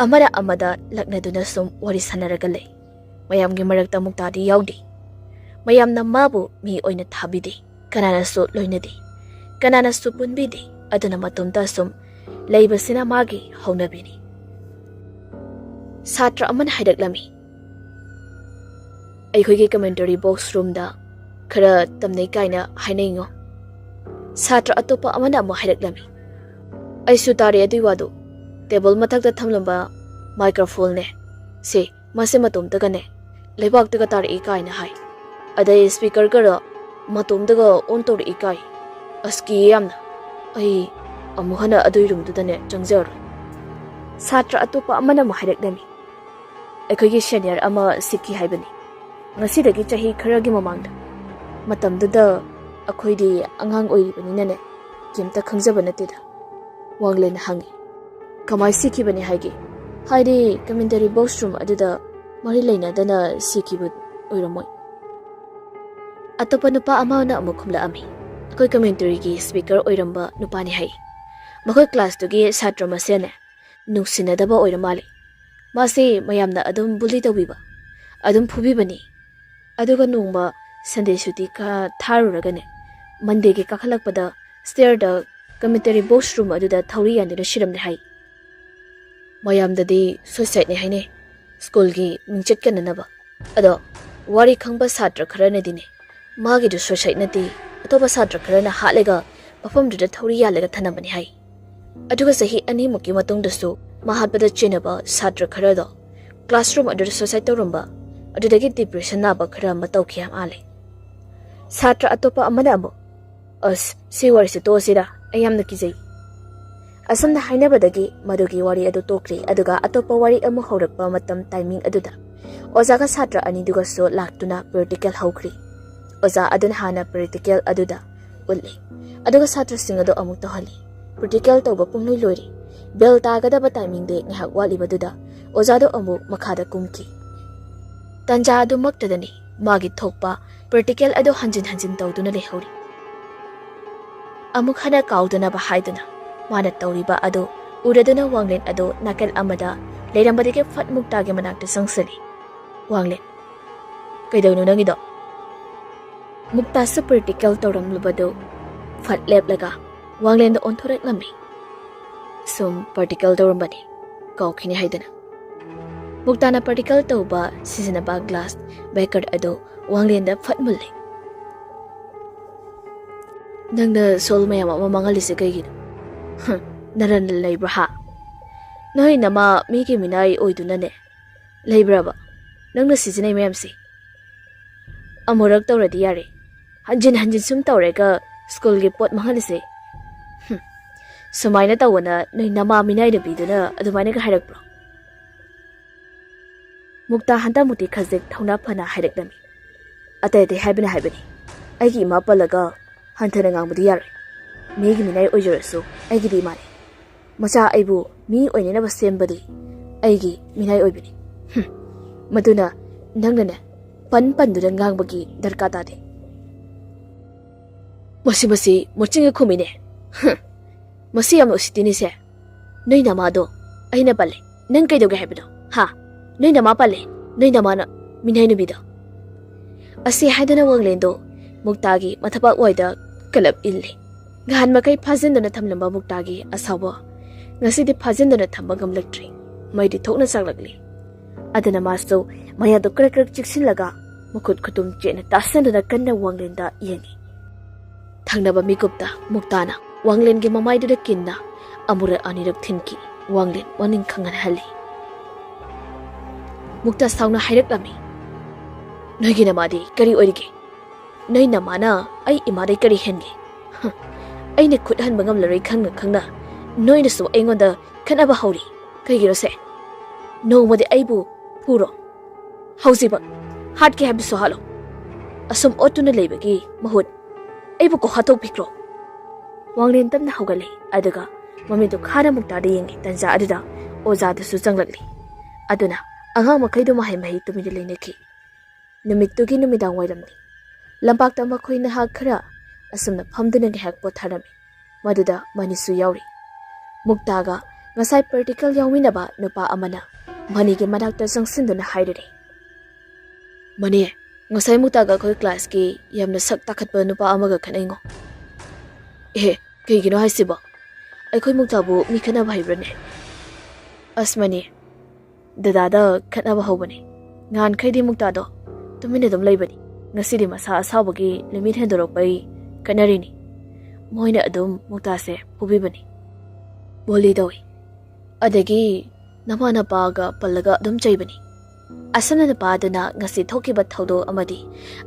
ꯑꯃꯅ ꯑꯃꯗ ꯂꯛꯅꯗꯨꯅ ꯁꯨꯝ ꯋꯥꯔꯤ ꯁꯥꯟꯅꯔꯒ ꯂꯩ꯫ ꯃꯌꯥꯝꯒꯤ ꯃꯔꯛꯇ ꯃꯨꯛꯇꯥꯗꯤ ꯌꯥꯎꯗꯦ꯫ ꯃꯌꯥꯝꯅ ꯃꯥꯕꯨ ꯃꯤ ꯑꯣꯏꯅ ꯊꯥꯕꯤꯗꯦ꯫ ꯀꯅꯥꯅꯁꯨ ꯂꯣꯏꯅꯗꯦ꯫ ꯀꯅꯥꯅꯁꯨ ꯄꯨꯟꯕꯤꯗꯦ꯫ ꯑꯗꯨꯅ ꯃꯇꯣꯝꯇ ꯁꯨꯝ ꯂꯩꯕꯁꯤꯅ ꯃꯥꯒꯤ ꯍꯧꯅꯕꯤꯅꯤ꯫ ꯁꯥꯇ꯭ꯔ ꯑꯃꯅ ꯍꯥꯏꯔꯛꯂꯝꯃꯤ, "ꯑꯩꯈꯣꯏꯒꯤ ꯀꯃꯦꯟꯇꯔꯤ ꯕꯣꯛꯁ ꯔꯨꯝꯗ ꯈꯔ ꯇꯝꯅꯩ ꯀꯥꯏꯅ ꯍꯥꯏꯅꯩꯉꯣ꯫" ꯁꯥꯇ꯭ꯔ ꯑꯇꯣꯞꯄ ꯑꯃꯅ ꯑꯃꯨꯛ ꯍꯥꯏꯔꯛꯂꯝꯃꯤ, "ꯑꯩꯁꯨ ꯇꯥꯔꯦ ꯑꯗꯨꯏ ꯋꯥꯗꯨ꯫ ꯇꯦꯕꯜ ꯃꯊꯛꯇ ꯊꯝꯂꯝꯕ ꯃꯥꯏꯀ꯭ꯔꯣꯐꯣꯟꯅꯦ ꯁꯦ, ꯃꯥꯁꯦ ꯃꯇꯣꯝꯇꯒꯅꯦ ꯂꯩꯕꯥꯛꯇꯒ ꯇꯥꯔꯛꯏ ꯀꯥꯏꯅ ꯍꯥꯏ꯫ ꯑꯗꯩ ꯁ꯭ꯄꯤꯀꯔꯒꯔ ꯃꯇꯣꯝꯇꯒ ꯑꯣꯟ ꯇꯧꯔꯛꯏ ꯀꯥꯏ꯫ ꯑꯁ, ꯀꯤꯌꯦ ꯌꯥꯝꯅ꯫ ꯑꯩ ꯑꯃꯨꯛ ꯍꯟꯅ ꯑꯗꯨꯏ ꯔꯨꯝꯗꯨꯗꯅꯦ ꯆꯪꯖꯔꯣꯏ꯫" ꯁꯥꯇ꯭ꯔ ꯑꯇꯣꯞꯄ ꯑꯃꯅ ꯑꯃꯨꯛ ꯍꯥꯏꯔꯛꯂꯝꯃꯤ, "ꯑꯩꯈꯣꯏꯒꯤ ꯁꯦꯅꯤꯌꯔ ꯑꯃ ꯁꯤꯈꯤ ꯍꯥꯏꯕꯅꯤ, ꯉꯁꯤꯗꯒꯤ ꯆꯍꯤ ꯈꯔꯒꯤ ꯃꯃꯥꯡꯗ꯫ ꯃꯇꯝꯗꯨꯗ ꯑꯩꯈꯣꯏꯗꯤ ꯑꯉꯥꯡ ꯑꯣꯏꯔꯤꯕꯅꯤꯅꯅꯦ, ꯀꯩꯝꯇ ꯈꯪꯖꯕ ꯅꯠꯇꯦꯗ꯫" ꯋꯥꯡꯂꯦꯟꯅ ꯍꯪꯉꯤ, "ꯀꯃꯥꯏ ꯁꯤꯈꯤꯕꯅꯤ ꯍꯥꯏꯒꯦ? ꯍꯥꯏꯗꯤ ꯀꯃꯦꯟꯇꯔꯤ ꯕꯣꯛꯁ ꯔꯨꯝ ꯑꯗꯨꯗ ꯃꯔꯤ ꯂꯩꯅꯗꯅ ꯁꯤꯈꯤꯕ ꯑꯣꯏꯔꯝꯃꯣꯏ?" ꯑꯇꯣꯞꯄ ꯅꯨꯄꯥ ꯑꯃꯅ ꯑꯃꯨꯛ ꯈꯨꯝꯂꯛꯑꯝꯃꯤ, "ꯑꯩꯈꯣꯏ ꯀꯃꯦꯟꯇꯔꯤꯒꯤ ꯁ꯭ꯄꯤꯀꯔ ꯑꯣꯏꯔꯝꯕ ꯅꯨꯄꯥꯅꯤ ꯍꯥꯏ꯫ ꯃꯈꯣꯏ ꯀ꯭ꯂꯥꯁꯇꯨꯒꯤ ꯁꯥꯇ꯭ꯔ ꯃꯁꯦꯟꯅꯦ ꯅꯨꯡꯁꯤꯅꯗꯕ ꯑꯣꯏꯔ ꯃꯥꯜꯂꯦ꯫ ꯃꯥꯁꯦ ꯃꯌꯥꯝꯅ ꯑꯗꯨꯝ ꯕꯨꯂꯤ ꯇꯧꯕꯤꯕ, ꯑꯗꯨꯝ ꯐꯨꯕꯤꯕꯅꯤ꯫ ꯑꯗꯨꯒ ꯅꯣꯡꯃ ꯁꯟꯗꯦ ꯁꯨꯇꯤ ꯈꯔ ꯊꯥꯔꯨꯔꯒꯅꯦ, ꯃꯟꯗꯦꯒꯤ ꯀꯥꯈꯠꯂꯛꯄꯗ ꯁ꯭ꯇꯦꯌꯔꯗ ꯀꯃꯦꯟꯇꯔꯤ ꯕꯣꯛꯁ ꯔꯨꯝ ꯑꯗꯨꯗ ꯊꯧꯔꯤ ꯌꯥꯟꯗꯨꯅ ꯁꯤꯔꯝꯂꯦ ꯍꯥꯏ꯫ ꯃꯌꯥꯝꯗꯗꯤ ꯁꯨꯏꯁꯥꯏꯗꯅꯦ ꯍꯥꯏꯅꯩ, ꯁ꯭ꯀꯨꯜꯒꯤ ꯃꯤꯡꯆꯠ ꯀꯟꯅꯅꯕ꯫ ꯑꯗꯣ ꯋꯥꯔꯤ ꯈꯪꯕ ꯁꯥꯇ꯭ꯔ ꯈꯔꯅꯗꯤꯅꯦ, ꯃꯥꯒꯤꯗꯨ ꯁꯨꯏꯁꯥꯏꯗ ꯅꯠꯇꯦ, ꯑꯇꯣꯞꯄ ꯁꯥꯇ꯭ꯔ ꯈꯔꯅ ꯍꯥꯠꯂꯒ ꯃꯐꯝꯗꯨꯗ ꯊꯧꯔꯤ ꯌꯥꯜꯂꯒ ꯊꯅꯝꯕꯅꯤ ꯍꯥꯏ꯫ ꯑꯗꯨꯒ ꯆꯍꯤ ꯑꯅꯤꯃꯨꯛꯀꯤ ꯃꯇꯨꯡꯗꯁꯨ ꯃꯥ ꯍꯥꯠꯄꯗ ꯆꯦꯟꯅꯕ ꯁꯥꯇ꯭ꯔ ꯈꯔꯗꯣ ꯀ꯭ꯂꯥꯁꯔꯨꯝ ꯑꯗꯨꯗ ꯁꯨꯏꯁꯥꯏꯗ ꯇꯧꯔꯝꯕ, ꯑꯗꯨꯗꯒꯤ ꯗꯤꯄ꯭ꯔꯦꯁꯟ ꯅꯥꯕ ꯈꯔ ꯑꯃ ꯇꯧꯈꯤ ꯃꯥꯜꯂꯦ꯫" ꯁꯥꯇ꯭ꯔ ꯑꯇꯣꯞꯄ ꯑꯃꯅ ꯑꯃꯨꯛ, "ꯑꯁ, ꯁꯤ ꯋꯥꯔꯤꯁꯦ ꯇꯣꯛꯑꯁꯤꯗ, ꯑꯩ ꯌꯥꯝꯅ ꯀꯤꯖꯩ꯫" ꯑꯁꯨꯝꯅ ꯍꯥꯏꯅꯕꯗꯒꯤ ꯃꯗꯨꯒꯤ ꯋꯥꯔꯤ ꯑꯗꯨ ꯇꯣꯛꯈ꯭ꯔꯤ꯫ ꯑꯗꯨꯒ ꯑꯇꯣꯞꯄ ꯋꯥꯔꯤ ꯑꯃ ꯍꯧꯔꯛꯄ ꯃꯇꯝ ꯇꯥꯏꯃꯤꯡ ꯑꯗꯨꯗ ꯑꯣꯖꯥꯒ ꯁꯥꯇ꯭ꯔ ꯑꯅꯤꯗꯨꯒꯁꯨ ꯂꯥꯛꯇꯨꯅ ꯄ꯭ꯔꯦꯛꯇꯤꯀꯦꯜ ꯍꯧꯈ꯭ꯔꯤ꯫ ꯑꯣꯖꯥ ꯑꯗꯨꯅ ꯍꯥꯟꯅ ꯄ꯭ꯔꯦꯛꯇꯤꯀꯦꯜ ꯑꯗꯨꯗ ꯎꯠꯂꯤ, ꯑꯗꯨꯒ ꯁꯥꯇ꯭ꯔꯁꯤꯡ ꯑꯗꯨ ꯑꯃꯨꯛ ꯇꯧꯍꯜꯂꯤ꯫ ꯄ꯭ꯔꯦꯛꯇꯤꯀꯦꯜ ꯇꯧꯕ ꯄꯨꯡꯂꯣꯏ ꯂꯣꯏꯔꯦ꯫ ꯕꯦꯜ ꯇꯥꯒꯗꯕ ꯇꯥꯏꯃꯤꯡꯗꯤ ꯉꯥꯏꯍꯥꯛ ꯋꯥꯠꯂꯤꯕꯗꯨꯗ ꯑꯣꯖꯥꯗꯣ ꯑꯃꯨꯛ ꯃꯈꯥꯗ ꯀꯨꯝꯈꯤ꯫ ꯇꯟꯖꯥ ꯑꯗꯨꯃꯛꯇꯗꯅꯤ ꯃꯥꯒꯤ ꯊꯣꯛꯄ ꯄ꯭ꯔꯦꯛꯇꯤꯀꯦꯜ ꯑꯗꯨ ꯍꯟꯖꯤꯟ ꯍꯟꯖꯤꯟ ꯇꯧꯗꯨꯅ ꯂꯩꯍꯧꯔꯤ꯫ ꯑꯃꯨꯛ ꯍꯟꯅ ꯀꯥꯎꯗꯅꯕ ꯍꯥꯏꯗꯨꯅ ꯃꯥꯅ ꯇꯧꯔꯤꯕ ꯑꯗꯨ ꯎꯔꯗꯨꯅ ꯋꯥꯡꯂꯦꯟ ꯑꯗꯨ ꯅꯥꯀꯜ ꯑꯃꯗ ꯂꯩꯔꯝꯕꯗꯒꯤ ꯐꯠ ꯃꯨꯛꯇꯥꯒꯤ ꯃꯅꯥꯛꯇ ꯆꯪꯁꯤꯜꯂꯤ꯫ "ꯋꯥꯡꯂꯦꯟ, ꯀꯩꯗꯧꯅꯣ ꯅꯪꯒꯤꯗꯣ?" ꯃꯨꯛꯇꯥꯁꯨ ꯄ꯭ꯔꯦꯛꯇꯤꯀꯦꯜ ꯇꯧꯔꯝꯂꯨꯕꯗꯨ ꯐꯠ ꯂꯦꯞꯂꯒ ꯋꯥꯡꯂꯦꯟꯗ ꯑꯣꯟꯊꯣꯔꯛꯂꯝꯃꯤ꯫ "ꯁꯨꯝ ꯄ꯭ꯔꯦꯛꯇꯤꯀꯦꯜ ꯇꯧꯔꯝꯕꯅꯤ, ꯀꯥꯎꯈꯤꯅꯤ ꯍꯥꯏꯗꯅ꯫" ꯃꯨꯛꯇꯥꯅ ꯄ꯭ꯔꯦꯛꯇꯤꯀꯦꯜ ꯇꯧꯕ ꯁꯤꯖꯤꯟꯅꯕ ꯒ꯭ꯂꯥꯁ ꯕꯦꯀꯔ ꯑꯗꯨ ꯋꯥꯡꯂꯦꯟꯗ ꯐꯠ ꯃꯨꯜꯂꯦ꯫ "ꯅꯪꯅ ꯁꯣꯜ ꯃꯌꯥꯝ ꯑꯃ ꯃꯥꯡꯍꯜꯂꯤꯁꯦ ꯀꯩꯒꯤꯅꯣ? ꯍꯝ, ꯅꯔꯟ ꯂꯩꯕ꯭ꯔꯥ ꯍꯥ? ꯅꯣꯏ ꯅꯃꯥ ꯃꯤꯒꯤ ꯃꯤꯅꯥꯏ ꯑꯣꯏꯗꯨꯅꯅꯦ ꯂꯩꯕ꯭ꯔꯕ ꯅꯪꯅ ꯁꯤꯖꯤꯟꯅꯩ ꯃꯌꯥꯝꯁꯦ? ꯑꯃꯨꯔꯛ ꯇꯧꯔꯗꯤ ꯌꯥꯔꯦ, ꯍꯟꯖꯤꯟ ꯍꯟꯖꯤꯟ ꯁꯨꯝ ꯇꯧꯔꯒ ꯁ꯭ꯀꯨꯜꯒꯤ ꯄꯣꯠ ꯃꯥꯡꯍꯜꯂꯤꯁꯦ꯫ ꯍꯝ, ꯁꯨꯃꯥꯏꯅ ꯇꯧꯕꯅ ꯅꯣꯏ ꯅꯃꯥ ꯃꯤꯅꯥꯏ ꯅꯨꯄꯤꯗꯨꯅ ꯑꯗꯨꯃꯥꯏꯅꯒ ꯍꯥꯏꯔꯛꯄ꯭ꯔꯣ?" ꯃꯨꯛꯇꯥ ꯍꯟꯗꯛꯃꯨꯛꯇꯤ ꯈꯖꯤꯛ ꯊꯧꯅꯥ ꯐꯅ ꯍꯥꯏꯔꯛꯂꯝꯃꯤ꯫ "ꯑꯇꯩ ꯑꯇꯩ ꯍꯥꯏꯕꯅ ꯍꯥꯏꯕꯅꯤ, ꯑꯩꯒꯤ ꯏꯃꯥ ꯄꯜꯂꯒ ꯍꯟꯊꯅ ꯉꯥꯡꯕꯗꯤ ꯌꯥꯔꯣꯏ꯫ ꯃꯤꯒꯤ ꯃꯤꯅꯥꯏ ꯑꯣꯏꯖꯔꯁꯨ ꯑꯩꯒꯤꯗꯤ ꯏꯃꯥꯅꯤ꯫ ꯃꯆꯥ ꯑꯩꯕꯨ ꯃꯤ ꯑꯣꯏꯅꯅꯕ ꯁꯦꯝꯕꯗꯤ ꯑꯩꯒꯤ ꯃꯤꯅꯥꯏ ꯑꯣꯏꯕꯅꯤ꯫ ꯍꯨꯝ, ꯃꯗꯨꯅ ꯅꯪꯅꯅꯦ ꯄꯟ ꯄꯟꯗꯨꯅ ꯉꯥꯡꯕꯒꯤ ꯗꯔꯀꯥꯔ ꯇꯥꯗꯦ꯫" "ꯃꯁꯤ, ꯃꯁꯤ ꯃꯆꯤꯟꯒ ꯈꯨꯝꯃꯤꯅꯦ꯫ ꯍꯨꯝ, ꯃꯁꯤ ꯌꯥꯝꯅ ꯎꯁꯤꯠꯇꯤꯅꯤꯁꯦ꯫ ꯅꯣꯏ ꯅꯃꯥꯗꯣ ꯑꯩꯅ ꯄꯜꯂꯦ, ꯅꯪ ꯀꯩꯗꯧꯒꯦ ꯍꯥꯏꯕꯅꯣ? ꯍꯥ? ꯅꯣꯏ ꯅꯃꯥ ꯄꯜꯂꯦ, ꯅꯣꯏ ꯅꯃꯥꯅ ꯃꯤꯅꯥꯏ ꯅꯨꯄꯤꯗꯣ꯫" ꯑꯁꯤ ꯍꯥꯏꯗꯨꯅ ꯋꯥꯡꯂꯦꯟꯗꯣ ꯃꯨꯛꯇꯥꯒꯤ ꯃꯊꯕꯥꯛ ꯋꯥꯏꯗ ꯀꯂꯞ ꯏꯜꯂꯦ꯫ ꯅꯍꯥꯟ ꯃꯈꯩ ꯐꯥꯖꯤꯟꯗꯨꯅ ꯊꯝꯂꯝꯕ ꯃꯨꯛꯇꯥꯒꯤ ꯑꯁꯥꯎꯕ ꯉꯁꯤꯗꯤ ꯐꯥꯖꯤꯟꯗꯨꯅ ꯊꯝꯕ ꯉꯝꯂꯛꯇ꯭ꯔꯦ꯫ ꯃꯩꯗꯤ ꯊꯣꯛꯅ ꯆꯥꯛꯂꯛꯂꯤ꯫ ꯑꯗꯨꯅ ꯃꯥꯁꯨ ꯃꯌꯥꯗꯨ ꯀ꯭ꯔꯛ ꯀ꯭ꯔꯛ ꯆꯤꯛꯁꯤꯜꯂꯒ ꯃꯈꯨꯠ ꯈꯨꯇꯨꯝ ꯆꯦꯠꯅ ꯇꯥꯁꯤꯟꯗꯨꯅ ꯀꯟꯅ ꯋꯥꯡꯂꯦꯟꯗ ꯌꯦꯡꯉꯤ꯫ ꯊꯪꯅꯕ ꯃꯤꯀꯨꯞꯇ ꯃꯨꯛꯇꯥꯅ ꯋꯥꯡꯂꯦꯟꯒꯤ ꯃꯃꯥꯏꯗꯨꯗ ꯀꯤꯟꯅ ꯑꯃꯨꯔꯛ ꯑꯅꯤꯔꯛ ꯊꯤꯟꯈꯤ꯫ ꯋꯥꯡꯂꯦꯟ ꯃꯅꯤꯡ ꯈꯪꯍꯟꯍꯜꯂꯤ꯫ ꯃꯨꯛꯇꯥ ꯁꯥꯎꯅ ꯍꯥꯏꯔꯛꯂꯝꯃꯤ, "ꯅꯣꯏꯒꯤ ꯅꯃꯥꯗꯤ ꯀꯔꯤ ꯑꯣꯏꯔꯤꯒꯦ? ꯅꯣꯏ ꯅꯃꯥꯅ ꯑꯩ ꯏꯃꯥꯗꯩ ꯀꯔꯤ ꯍꯦꯟꯒꯦ? ꯍ, ꯑꯩꯅ ꯈꯨꯠ ꯍꯟꯕ ꯉꯝꯂꯔꯣꯏ ꯈꯪꯅ ꯈꯪꯅ ꯅꯣꯏꯅꯁꯨ ꯑꯩꯉꯣꯟꯗ ꯈꯠꯅꯕ ꯍꯧꯔꯤ꯫ ꯀꯩꯒꯤꯅꯣꯁꯦ? ꯅꯣꯡꯃꯗꯤ ꯑꯩꯕꯨ ꯐꯨꯔꯣ꯫ ꯍꯧꯖꯤꯛꯃꯛ ꯍꯥꯠꯀꯦ ꯍꯥꯏꯕꯁꯨ ꯍꯥꯠꯂꯣ꯫ ꯑꯁꯨꯝ ꯑꯣꯠꯇꯨꯅ ꯂꯩꯕꯒꯤ ꯃꯍꯨꯠ ꯑꯩꯕꯨ ꯀꯣꯛ ꯍꯥꯠꯇꯣꯛꯄꯤꯈ꯭ꯔꯣ꯫" ꯋꯥꯡꯂꯦꯟ ꯇꯞꯅ ꯍꯧꯒꯠꯂꯦ, ꯑꯗꯨꯒ ꯃꯃꯤꯠꯇꯨ ꯈꯥꯅ ꯃꯨꯛꯇꯥꯗ ꯌꯦꯡꯉꯤ꯫ ꯇꯟꯖꯥ ꯑꯗꯨꯗ ꯑꯣꯖꯥꯗꯨꯁꯨ ꯆꯪꯂꯛꯂꯤ꯫ ꯑꯗꯨꯅ ꯑꯉꯥꯡ ꯃꯈꯩꯗꯨ ꯃꯍꯩ ꯃꯍꯩ ꯇꯨꯃꯤꯟꯅ ꯂꯩꯅꯈꯤ꯫ ꯅꯨꯃꯤꯠꯇꯨꯒꯤ ꯅꯨꯃꯤꯗꯥꯡ ꯋꯥꯏꯔꯝꯅꯤ꯫ ꯂꯝꯄꯥꯛꯇ ꯃꯈꯣꯏ ꯅꯍꯥꯛ ꯈꯔ ꯑꯁꯨꯝꯅ ꯐꯝꯗꯨꯅ ꯉꯥꯏꯍꯥꯛ ꯄꯣꯊꯥꯔꯝꯃꯤ꯫ ꯃꯗꯨꯗ ꯃꯅꯤꯁꯨ ꯌꯥꯎꯔꯤ꯫ ꯃꯨꯛꯇꯥꯒ ꯉꯁꯥꯏ ꯄ꯭ꯔꯦꯛꯇꯤꯀꯦꯜ ꯌꯥꯎꯃꯤꯟꯅꯕ ꯅꯨꯄꯥ ꯑꯃꯅ ꯃꯅꯤꯒꯤ ꯃꯅꯥꯛꯇ ꯆꯪꯁꯤꯟꯗꯨꯅ ꯍꯥꯏꯔꯔꯦ, "ꯃꯅꯤ, ꯉꯁꯥꯏ ꯃꯨꯛꯇꯥꯒ ꯑꯩꯈꯣꯏ ꯀ꯭ꯂꯥꯁꯀꯤ ꯌꯥꯝꯅ ꯁꯛ ꯇꯥꯈꯠꯄ ꯅꯨꯄꯥ ꯑꯃꯒ ꯈꯠꯅꯩꯉꯣ꯫" "ꯑꯦ, ꯀꯩꯒꯤꯅꯣ ꯍꯥꯏꯁꯤꯕꯣ? ꯑꯩꯈꯣꯏ ꯃꯨꯛꯇꯥꯕꯨ ꯃꯤ ꯈꯠꯅꯕ ꯍꯩꯕ꯭ꯔꯅꯦ?" "ꯑꯁ ꯃꯅꯤ, ꯗꯗꯥꯗ ꯈꯠꯅꯕ ꯍꯧꯕꯅꯤ꯫ ꯉꯍꯥꯟꯈꯩꯗꯤ ꯃꯨꯛꯇꯥꯗꯣ ꯇꯨꯃꯤꯟꯅ ꯑꯗꯨꯝ ꯂꯩꯕꯅꯤ꯫ ꯉꯁꯤꯗꯤ ꯃꯁꯥ ꯑꯁꯥꯎꯕꯒꯤ ꯂꯤꯃꯤꯠ ꯍꯦꯟꯗꯣꯔꯛꯄꯩ ꯈꯠꯅꯔꯤꯅꯤ꯫ ꯃꯣꯏꯅ ꯑꯗꯨꯝ ꯃꯨꯛꯇꯥꯁꯦ ꯐꯨꯕꯤꯕꯅꯤ꯫ ꯕꯣꯂꯤ ꯇꯧꯏ꯫ ꯑꯗꯒꯤ ꯅꯃꯥ ꯅꯄꯥꯒ ꯄꯜꯂꯒ ꯑꯗꯨꯝ ꯆꯩꯕꯅꯤ꯫ ꯑꯁꯨꯝꯅ ꯅꯨꯄꯥꯗꯨꯅ ꯉꯁꯤ ꯊꯣꯛꯈꯤꯕ ꯊꯧꯗꯣꯛ ꯑꯃꯗꯤ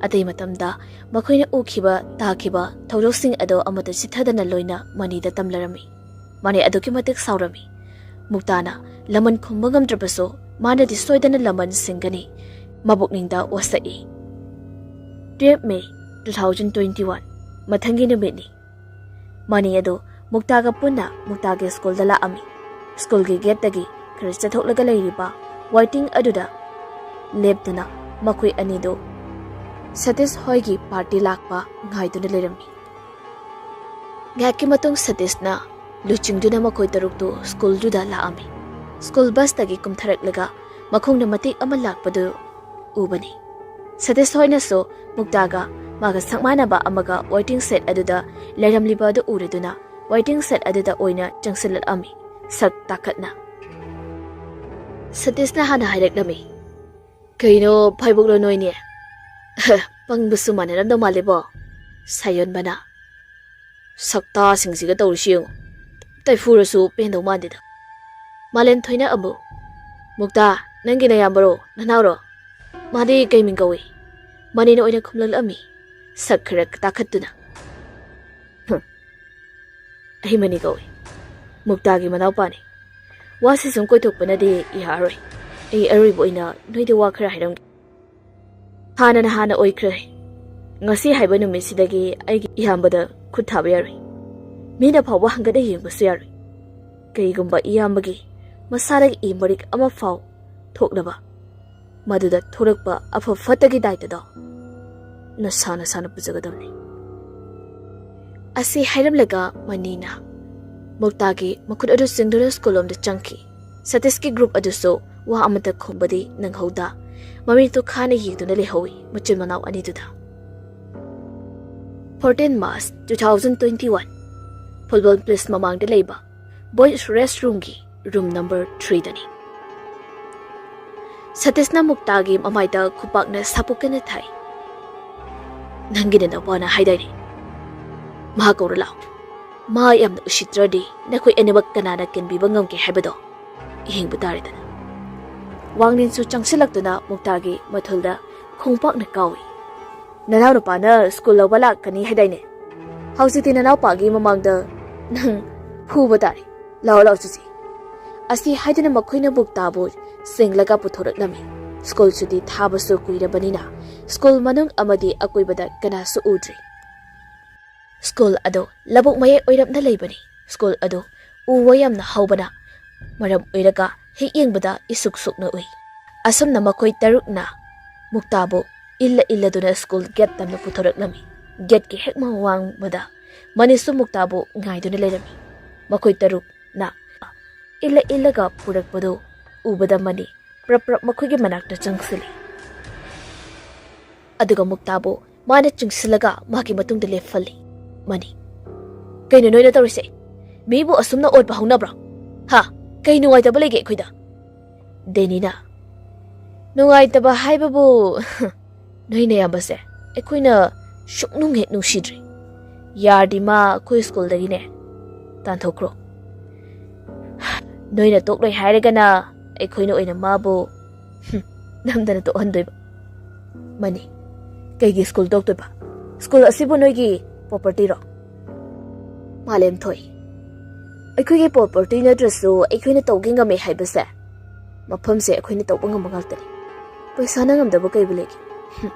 ꯑꯇꯩ ꯃꯇꯝꯗ ꯃꯈꯣꯏꯅ ꯎꯈꯤꯕ, ꯇꯥꯈꯤꯕ ꯊꯧꯗꯣꯛꯁꯤꯡ ꯑꯗꯣ ꯑꯃꯠꯇ ꯆꯤꯠꯊꯗꯅ ꯂꯣꯏꯅ ꯃꯅꯤꯗ ꯇꯝꯂꯔꯝꯃꯤ꯫ ꯃꯅꯤ ꯑꯗꯨꯛꯀꯤ ꯃꯇꯤꯛ ꯁꯥꯎꯔꯝꯃꯤ꯫ ꯃꯨꯛꯇꯥꯅ ꯂꯃꯟ ꯈꯨꯝꯕ ꯉꯝꯗ꯭ꯔꯕꯁꯨ ꯃꯥꯅꯗꯤ ꯁꯣꯏꯗꯅ ꯂꯃꯟ ꯁꯤꯡꯒꯅꯤ꯫ ꯃꯕꯨꯛꯅꯤꯡꯗ ꯋꯥꯁꯛꯏ꯫ Twelve May two thousand twenty one, ꯃꯊꯪꯒꯤ ꯅꯨꯃꯤꯠꯅꯤ꯫ ꯃꯅꯤ ꯑꯗꯨ ꯃꯨꯛꯇꯥꯒ ꯄꯨꯟꯅ ꯃꯨꯛꯇꯥꯒꯤ ꯁ꯭ꯀꯨꯜꯗ ꯂꯥꯛꯑꯝꯃꯤ꯫ ꯁ꯭ꯀꯨꯜꯒꯤ ꯒꯦꯠꯇꯒꯤ ꯈꯔ ꯆꯠꯊꯣꯛꯂꯒ ꯂꯩꯔꯤꯕ ꯋꯥꯏꯇꯤꯡ ꯑꯗꯨꯗ ꯂꯦꯞꯇꯨꯅ ꯃꯈꯣꯏ ꯑꯅꯤꯗꯨ ꯁꯇꯤꯁ ꯍꯣꯏꯒꯤ ꯄꯥꯔꯇꯤ ꯂꯥꯛꯄ ꯉꯥꯏꯗꯨꯅ ꯂꯩꯔꯝꯃꯤ꯫ ꯉꯥꯏꯍꯥꯛꯀꯤ ꯃꯇꯨꯡ ꯁꯇꯤꯁꯅ ꯂꯨꯆꯤꯡꯗꯨꯅ ꯃꯈꯣꯏ ꯇꯔꯨꯛꯇꯨ ꯁ꯭ꯀꯨꯜꯗꯨꯗ ꯂꯥꯛꯑꯝꯃꯤ꯫ ꯁ꯭ꯀꯨꯜ ꯕꯁꯇꯒꯤ ꯀꯨꯝꯊꯔꯛꯂꯒ ꯃꯈꯣꯡꯅ ꯃꯇꯦꯛ ꯑꯃ ꯂꯥꯛꯄꯗꯨ ꯎꯕꯅꯤ꯫ ꯁꯇꯤꯁ ꯍꯣꯏꯅꯁꯨ ꯃꯨꯛꯇꯥꯒ ꯃꯥꯒ ꯁꯛꯃꯥꯟꯅꯕ ꯑꯃꯒ ꯋꯦꯇꯤꯡ ꯁꯦꯠ ꯑꯗꯨꯗ ꯂꯩꯔꯝꯂꯤꯕ ꯑꯗꯨ ꯎꯔꯗꯨꯅ ꯋꯦꯇꯤꯡ ꯁꯦꯠ ꯑꯗꯨꯗ ꯑꯣꯏꯅ ꯆꯪꯁꯤꯜꯂꯛꯂꯝꯃꯤ, ꯁꯛ ꯇꯥꯈꯠꯅ꯫ ꯁꯇꯤꯁꯅ ꯍꯥꯟꯅ ꯍꯥꯏꯔꯛꯂꯝꯃꯤ, "ꯀꯩꯅꯣ, ꯐꯥꯏꯕꯣꯛꯂꯣ ꯅꯣꯏꯅꯦ? ꯄꯪꯕꯁꯨ ꯃꯥꯟꯅꯔꯝꯗꯧ ꯃꯥꯜꯂꯦꯕꯣ, ꯁꯥꯌꯣꯟꯕꯅ꯫ ꯁꯛꯇꯥꯁꯤꯡꯁꯤꯒ ꯇꯧꯔꯤꯁꯤ ꯌꯦꯡꯉꯨ꯫ ꯇꯩꯐꯨꯔꯁꯨ ꯄꯦꯟꯗꯧ ꯃꯥꯟꯗꯦꯗ꯫" ꯃꯥꯂꯦꯝꯊꯣꯏꯅ ꯑꯃꯨꯛ, "ꯃꯨꯛꯇꯥ, ꯅꯪꯒꯤ ꯅꯌꯥꯝꯕꯔꯣ, ꯅꯅꯥꯎꯔꯣ? ꯃꯥꯗꯤ ꯀꯩ ꯃꯤꯡ ꯀꯧꯏ?" ꯃꯅꯤꯅ ꯑꯣꯏꯅ ꯈꯨꯝꯂꯛꯂꯝꯃꯤ, ꯁꯛ ꯈꯔ ꯇꯥꯈꯠꯇꯨꯅ꯫ "ꯍꯨꯝ, ꯑꯩ ꯃꯅꯤ ꯀꯧꯏ꯫ ꯃꯨꯛꯇꯥꯒꯤ ꯃꯅꯥꯎꯄꯥꯅꯤ꯫ ꯋꯥꯁꯤ ꯁꯨꯝ ꯀꯣꯏꯊꯣꯛꯄꯅꯗꯤ ꯌꯥꯔꯔꯣꯏ꯫ ꯑꯩ ꯑꯔꯣꯏꯕ ꯑꯣꯏꯅ ꯅꯣꯏꯗ ꯋꯥ ꯈꯔ ꯍꯥꯏꯔꯝꯒꯦ꯫ ꯍꯥꯟꯅꯅ ꯍꯥꯟꯅ ꯑꯣꯏꯈ꯭ꯔꯦ꯫ ꯉꯁꯤ ꯍꯥꯏꯕ ꯅꯨꯃꯤꯠꯁꯤꯗꯒꯤ ꯑꯩꯒꯤ ꯏꯌꯥꯝꯕꯗ ꯈꯨꯠ ꯊꯥꯕ ꯌꯥꯔꯣꯏ꯫ ꯃꯤꯅ ꯐꯥꯎꯕ ꯍꯪꯒꯠꯅ ꯌꯦꯡꯕꯁꯨ ꯌꯥꯔꯣꯏ꯫ ꯀꯩꯒꯨꯝꯕ ꯏꯌꯥꯝꯕꯒꯤ ꯃꯁꯥꯗꯒꯤ ꯏ ꯃꯔꯤꯛ ꯑꯃ ꯐꯥꯎ ꯊꯣꯛꯂꯕ, ꯃꯗꯨꯗ ꯊꯣꯔꯛꯄ ꯑꯐ ꯐꯠꯇꯒꯤ ꯗꯥꯏꯇꯗꯣ ꯅꯁꯥ ꯅꯁꯥꯅ ꯄꯨꯖꯒꯗꯕꯅꯤ꯫" ꯑꯁꯤ ꯍꯥꯏꯔꯝꯂꯒ ꯃꯅꯤꯅ ꯃꯨꯛꯇꯥꯒꯤ ꯃꯈꯨꯠ ꯑꯗꯨ ꯆꯤꯡꯗꯨꯅ ꯁ꯭ꯀꯨꯜ ꯂꯣꯝꯗ ꯆꯪꯈꯤ꯫ ꯁꯇꯤꯁꯀꯤ ꯒ꯭ꯔꯨꯞ ꯑꯗꯨꯁꯨ ꯋꯥ ꯑꯃꯠꯇ ꯈꯨꯝꯕꯗꯤ ꯅꯪꯍꯧꯗ, ꯃꯃꯤꯠꯇꯨ ꯈꯥꯅ ꯌꯦꯡꯗꯨꯅ ꯂꯩꯍꯧꯏ ꯃꯆꯤꯟ ꯃꯅꯥꯎ ꯑꯅꯤꯗꯨꯗ꯫ Fourteen March two thousand twenty one, football place ꯃꯃꯥꯡꯗ ꯂꯩꯕ ꯕꯣꯏꯁ ꯔꯦꯁ ꯔꯨꯝꯒꯤ ꯔꯨꯝ ꯅꯝꯕꯔ ꯊ꯭ꯔꯤꯗꯅꯤ꯫ ꯁꯇꯤꯁꯅ ꯃꯨꯛꯇꯥꯒꯤ ꯃꯃꯥꯏꯗ ꯈꯨꯄꯥꯛꯅ ꯁꯥꯄꯣꯛꯀꯅ ꯊꯥꯏ꯫ "ꯅꯪꯒꯤ ꯅꯅꯥꯎꯄꯥꯅ ꯍꯥꯏꯗꯥꯏꯅꯦ? ꯃꯍꯥꯛ ꯀꯧꯔ ꯂꯥꯛꯑꯣ꯫ ꯃꯥ ꯌꯥꯝꯅ ꯎꯁꯤꯠꯇ꯭ꯔꯗꯤ ꯅꯈꯣꯏ ꯑꯅꯤꯃꯛ ꯀꯅꯥꯅ ꯀꯟꯕꯤꯕ ꯉꯝꯒꯦ ꯍꯥꯏꯕꯗꯣ ꯌꯦꯡꯕ ꯇꯥꯔꯦꯗꯅ꯫" ꯋꯥꯡꯂꯦꯟꯁꯨ ꯆꯪꯁꯤꯜꯂꯛꯇꯨꯅ ꯃꯨꯛꯇꯥꯒꯤ ꯃꯊꯨꯜꯗ ꯈꯣꯡꯄꯥꯛꯅ ꯀꯥꯎꯏ꯫ "ꯅꯅꯥꯎꯅꯨꯄꯥꯅ ꯁ꯭ꯀꯨꯜ ꯂꯧꯕ ꯂꯥꯛꯀꯅꯤ ꯍꯥꯏꯗꯥꯏꯅꯦ? ꯍꯧꯖꯤꯛꯇꯤ ꯅꯅꯥꯎꯄꯥꯒꯤ ꯃꯃꯥꯡꯗ ꯅꯪ ꯐꯨꯕ ꯇꯥꯔꯦ꯫ ꯂꯥꯛꯑꯣ, ꯂꯥꯛꯑꯣ, ꯆꯨꯆꯤ꯫" ꯑꯁꯤ ꯍꯥꯏꯗꯨꯅ ꯃꯈꯣꯏꯅ ꯃꯨꯛꯇꯥꯕꯨ ꯆꯤꯡꯂꯒ ꯄꯨꯊꯣꯔꯛꯂꯝꯃꯤ꯫ ꯁ꯭ꯀꯨꯜ ꯁꯨꯇꯤ ꯊꯥꯕꯁꯨ ꯀꯨꯏꯔꯕꯅꯤꯅ ꯁ꯭ꯀꯨꯜ ꯃꯅꯨꯡ ꯑꯃꯗꯤ ꯑꯀꯣꯏꯕꯗ ꯀꯅꯥꯁꯨ ꯎꯗ꯭ꯔꯤ꯫ ꯁ꯭ꯀꯨꯜ ꯑꯗꯨ ꯂꯧꯕꯨꯛ ꯃꯌꯥꯏ ꯑꯣꯏꯔꯞꯅ ꯂꯩꯕꯅꯤ꯫ ꯁ꯭ꯀꯨꯜ ꯑꯗꯨ ꯎ ꯋꯥ ꯌꯥꯝꯅ ꯍꯧꯕꯅ ꯃꯔꯝ ꯑꯣꯏꯔꯒ ꯍꯦꯛ ꯌꯦꯡꯕꯗ ꯏꯁꯨꯛ ꯁꯨꯛꯅ ꯎꯏ꯫ ꯑꯁꯨꯝꯅ ꯃꯈꯣꯏ ꯇꯔꯨꯛꯅ ꯃꯨꯛꯇꯥꯕꯨ ꯏꯜꯂ ꯏꯜꯂꯗꯨꯅ ꯁ꯭ꯀꯨꯜ ꯒꯦꯠ ꯇꯝꯅ ꯄꯨꯊꯣꯔꯛꯂꯝꯃꯤ꯫ ꯒꯦꯠꯀꯤ ꯍꯦꯛ ꯃꯋꯥꯡꯕꯗ ꯃꯅꯤꯁꯨ ꯃꯨꯛꯇꯥꯕꯨ ꯉꯥꯏꯗꯨꯅ ꯂꯩꯔꯝꯃꯤ꯫ ꯃꯈꯣꯏ ꯇꯔꯨꯛꯅ ꯏꯜꯂ ꯏꯜꯂꯒ ꯄꯨꯔꯛꯄꯗꯨ ꯎꯕꯗ ꯃꯅꯤ ꯄ꯭ꯔꯞ ꯄ꯭ꯔꯞ ꯃꯈꯣꯏꯒꯤ ꯃꯅꯥꯛꯇ ꯆꯪꯁꯤꯜꯂꯤ꯫ ꯑꯗꯨꯒ ꯃꯨꯛꯇꯥꯕꯨ ꯃꯥꯅ ꯆꯤꯡꯁꯤꯜꯂꯒ ꯃꯥꯒꯤ ꯃꯇꯨꯡꯗ ꯂꯦꯞꯍꯜꯂꯤ꯫ ꯃꯅꯤ, "ꯀꯩꯅꯣ ꯅꯣꯏꯅ ꯇꯧꯔꯤꯁꯦ? ꯃꯤꯕꯨ ꯑꯁꯨꯝꯅ ꯑꯣꯠꯄ ꯍꯧꯅꯕ꯭ꯔꯣ? ꯍꯥ? ꯀꯩ ꯅꯨꯡꯉꯥꯏꯇꯕ ꯂꯩꯒꯦ ꯑꯩꯈꯣꯏꯗ?" ꯗꯦꯅꯤꯅ, "ꯅꯨꯡꯉꯥꯏꯇꯕ ꯍꯥꯏꯕꯕꯨ, ꯅꯣꯏ ꯅꯌꯥꯝꯕꯁꯦ ꯑꯩꯈꯣꯏꯅ ꯁꯨꯛꯅꯨꯡ ꯍꯦꯛ ꯅꯨꯡꯁꯤꯗ꯭ꯔꯤ꯫ ꯌꯥꯔꯗꯤ ꯃꯥ ꯑꯩꯈꯣꯏ ꯁ꯭ꯀꯨꯜꯗꯒꯤꯅꯦ ꯇꯥꯟꯊꯣꯛꯈ꯭ꯔꯣ꯫ ꯅꯣꯏꯅ ꯇꯣꯛꯂꯣꯏ ꯍꯥꯏꯔꯒꯅ ꯑꯩꯈꯣꯏꯅ ꯑꯣꯏꯅ ꯃꯥꯕꯨ, ꯍꯨꯝ, ꯅꯝꯗꯅ ꯇꯣꯛꯍꯟꯗꯣꯏꯕ꯫" ꯃꯅꯤ, "ꯀꯩꯒꯤ ꯁ꯭ꯀꯨꯜ ꯇꯣꯛꯇꯣꯏꯕ? ꯁ꯭ꯀꯨꯜ ꯑꯁꯤꯕꯨ ꯅꯣꯏꯒꯤ ꯄ꯭ꯔꯣꯄꯔꯇꯤꯔꯣ?" ꯃꯥꯂꯦꯝꯊꯣꯏ, "ꯑꯩꯈꯣꯏꯒꯤ ꯄ꯭ꯔꯣꯄꯔꯇꯤ ꯅꯠꯇ꯭ꯔꯁꯨ ꯑꯩꯈꯣꯏꯅ ꯇꯧꯒꯦ ꯉꯝꯃꯦ ꯍꯥꯏꯕꯁꯦ ꯃꯐꯝꯁꯦ ꯑꯩꯈꯣꯏꯅ ꯇꯧꯕ ꯉꯝꯕ ꯉꯥꯛꯇꯅꯤ꯫ ꯄꯩꯁꯥꯅ ꯉꯝꯗꯕ ꯀꯩꯕꯨ ꯂꯩꯒꯦ? ꯍꯨꯝ꯫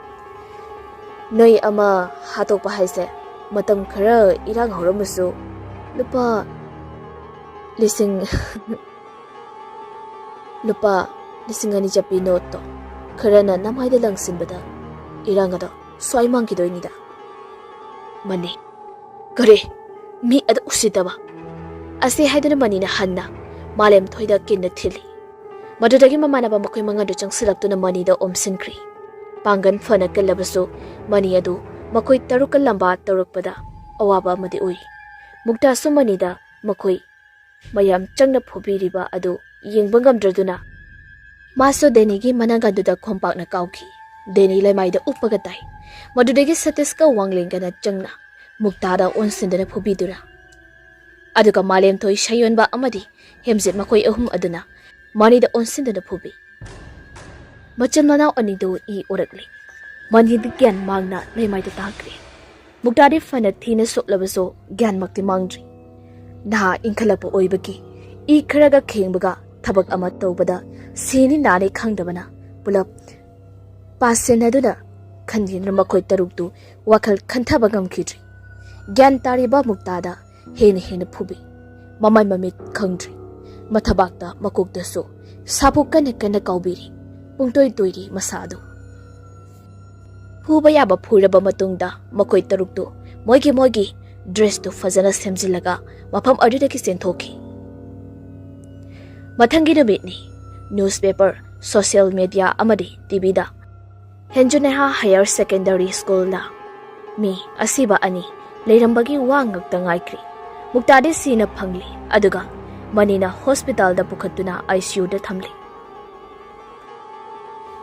ꯅꯣꯏ ꯑꯃ ꯍꯥꯠꯇꯣꯛꯄ ꯍꯥꯏꯁꯦ ꯃꯇꯝ ꯈꯔ ꯏꯔꯥꯡ ꯍꯧꯔꯝꯃꯁꯨ ꯂꯨꯄꯥ ꯂꯤꯁꯤꯡ, ꯂꯨꯄꯥ ꯂꯤꯁꯤꯡ ꯑꯅꯤ ꯆꯠꯄꯤ ꯅꯣꯠꯇꯣ ꯈꯔꯅ ꯅꯃꯥꯏꯗ ꯂꯪꯁꯤꯟꯕꯗ ꯏꯔꯥꯡ ꯑꯗꯣ ꯁ꯭ꯋꯥꯏ ꯃꯥꯡꯈꯤꯗꯣꯏꯅꯤꯗ꯫" ꯃꯅꯤ, "ꯀꯔꯤ? ꯃꯤ ꯑꯗꯨ ꯎꯁꯤꯠꯇꯕ!" ꯑꯁꯤ ꯍꯥꯏꯗꯨꯅ ꯃꯅꯤꯅ ꯍꯟꯅ ꯃꯥꯂꯦꯝꯊꯣꯏꯗ ꯀꯤꯟꯅ ꯊꯤꯜꯂꯤ꯫ ꯃꯗꯨꯗꯒꯤ ꯃꯃꯥꯟꯅꯕ ꯃꯈꯣꯏ ꯃꯉꯥꯗꯨ ꯆꯪꯁꯤꯜꯂꯛꯇꯨꯅ ꯃꯅꯤꯗ ꯑꯣꯝꯁꯤꯟꯈ꯭ꯔꯤ꯫ ꯄꯥꯡꯒꯜ ꯐꯅ ꯀꯜꯂꯕꯁꯨ ꯃꯅꯤ ꯑꯗꯨ ꯃꯈꯣꯏ ꯇꯔꯨꯛꯀ ꯂꯝꯕꯥ ꯇꯧꯔꯛꯄꯗ ꯑꯋꯥꯕ ꯑꯃꯗꯤ ꯑꯣꯏ꯫ ꯃꯨꯛꯇꯥꯁꯨ ꯃꯅꯤꯗ ꯃꯈꯣꯏ ꯃꯌꯥꯝ ꯆꯪꯅ ꯐꯨꯕꯤꯔꯤꯕ ꯑꯗꯨ ꯌꯦꯡꯕ ꯉꯝꯗ꯭ꯔꯗꯨꯅ ꯃꯥꯁꯨ ꯗꯦꯅꯤꯒꯤ ꯃꯅꯥꯒꯟꯗꯨꯗ ꯈꯣꯡꯄꯥꯛꯅ ꯀꯥꯎꯈꯤ꯫ ꯗꯦꯅꯤ ꯂꯩꯃꯥꯏꯗ ꯎꯞꯄꯒ ꯇꯥꯏ꯫ ꯃꯗꯨꯗꯒꯤ ꯁꯇꯤꯁꯀ ꯋꯥꯡꯂꯦꯟꯒꯅ ꯆꯪꯅ ꯃꯨꯛꯇꯥꯗ ꯑꯣꯟꯁꯤꯟꯗꯨꯅ ꯐꯨꯕꯤꯗꯨꯔꯥ? ꯑꯗꯨꯒ ꯃꯥꯂꯦꯝꯊꯣꯏ, ꯁꯌꯣꯟꯕ ꯑꯃꯗꯤ ꯍꯦꯝꯖꯤꯠ ꯃꯈꯣꯏ ꯑꯍꯨꯝ ꯑꯗꯨꯅ ꯃꯅꯤꯗ ꯑꯣꯟꯁꯤꯟꯗꯨꯅ ꯐꯨꯕꯤ꯫ ꯃꯆꯤꯟ ꯃꯅꯥꯎ ꯑꯅꯤꯗꯨ ꯏ ꯑꯣꯔꯛꯂꯤ꯫ ꯃꯅꯤꯗꯤ ꯒ꯭ꯌꯥꯟ ꯃꯥꯡꯅ ꯂꯩꯃꯥꯏꯗ ꯇꯥꯈ꯭ꯔꯦ꯫ ꯃꯨꯛꯇꯥꯗꯤ ꯐꯅ ꯊꯤꯅ ꯁꯣꯛꯂꯕꯁꯨ ꯒ꯭ꯌꯥꯟꯃꯛꯇꯤ ꯃꯥꯡꯗ꯭ꯔꯤ꯫ ꯅꯍꯥ ꯏꯟꯈꯠꯂꯛꯄ ꯑꯣꯏꯕꯒꯤ ꯏ ꯈꯔꯒ ꯈꯦꯡꯕꯒ ꯊꯕꯛ ꯑꯃ ꯇꯧꯕꯗ ꯁꯤꯅꯤ ꯅꯥꯅꯤ ꯈꯪꯗꯕꯅ ꯄꯨꯂꯞ ꯄꯥꯁꯤꯟꯅꯗꯨꯅ ꯈꯟꯖꯤꯟꯗꯨꯅ ꯃꯈꯣꯏ ꯇꯔꯨꯛꯇꯨ ꯋꯥꯈꯜ ꯈꯟꯊꯕ ꯉꯝꯈꯤꯗ꯭ꯔꯤ꯫ ꯒ꯭ꯌꯥꯟ ꯇꯥꯔꯤꯕ ꯃꯨꯛꯇꯥꯗ ꯍꯦꯟꯅ ꯍꯦꯟꯅ ꯐꯨꯕꯤ꯫ ꯃꯃꯥꯏ ꯃꯃꯤꯠ ꯈꯪꯗ꯭ꯔꯤ꯫ ꯃꯊꯕꯥꯛꯇ ꯃꯀꯣꯛꯇꯁꯨ ꯁꯥꯐꯨ ꯀꯟꯅ ꯀꯟꯅ ꯀꯥꯎꯕꯤꯔꯤ꯫ ꯄꯨꯡꯇꯣꯏ ꯇꯣꯏꯔꯤ ꯃꯁꯥ ꯑꯗꯨ꯫ ꯐꯨꯕ ꯌꯥꯕ ꯐꯨꯔꯕ ꯃꯇꯨꯡꯗ ꯃꯈꯣꯏ ꯇꯔꯨꯛꯇꯨ ꯃꯣꯏꯒꯤ ꯃꯣꯏꯒꯤ ꯗ꯭ꯔꯦꯁꯇꯨ ꯐꯖꯅ ꯁꯦꯝꯖꯤꯜꯂꯒ ꯃꯐꯝ ꯑꯗꯨꯗꯒꯤ ꯆꯦꯟꯊꯣꯛꯈꯤ꯫ ꯃꯊꯪꯒꯤ ꯅꯨꯃꯤꯠꯅꯤ꯫ ꯅ꯭ꯌꯨꯁꯄꯦꯄꯔ, ꯁꯣꯁꯤꯌꯦꯜ ꯃꯤꯗꯤꯌꯥ ꯑꯃꯗꯤ ꯇꯤꯚꯤꯗ ꯍꯦꯟꯖꯨꯅꯦꯍꯥ ꯍꯥꯌꯔ ꯁꯦꯀꯦꯟꯗꯔꯤ ꯁ꯭ꯀꯨꯜꯗ ꯃꯤ ꯑꯁꯤꯕ ꯑꯅꯤ ꯂꯩꯔꯝꯕꯒꯤ ꯋꯥ ꯉꯥꯛꯇ ꯉꯥꯏꯈ꯭ꯔꯤ꯫ ꯃꯨꯛꯇꯥꯗꯤ ꯁꯤꯅ ꯐꯪꯂꯤ, ꯑꯗꯨꯒ ꯃꯅꯤꯅ ꯍꯣꯁꯄꯤꯇꯥꯜꯗ ꯄꯨꯈꯠꯇꯨꯅ ꯑꯥꯏ ꯁꯤ ꯌꯨꯗ ꯊꯝꯂꯤ꯫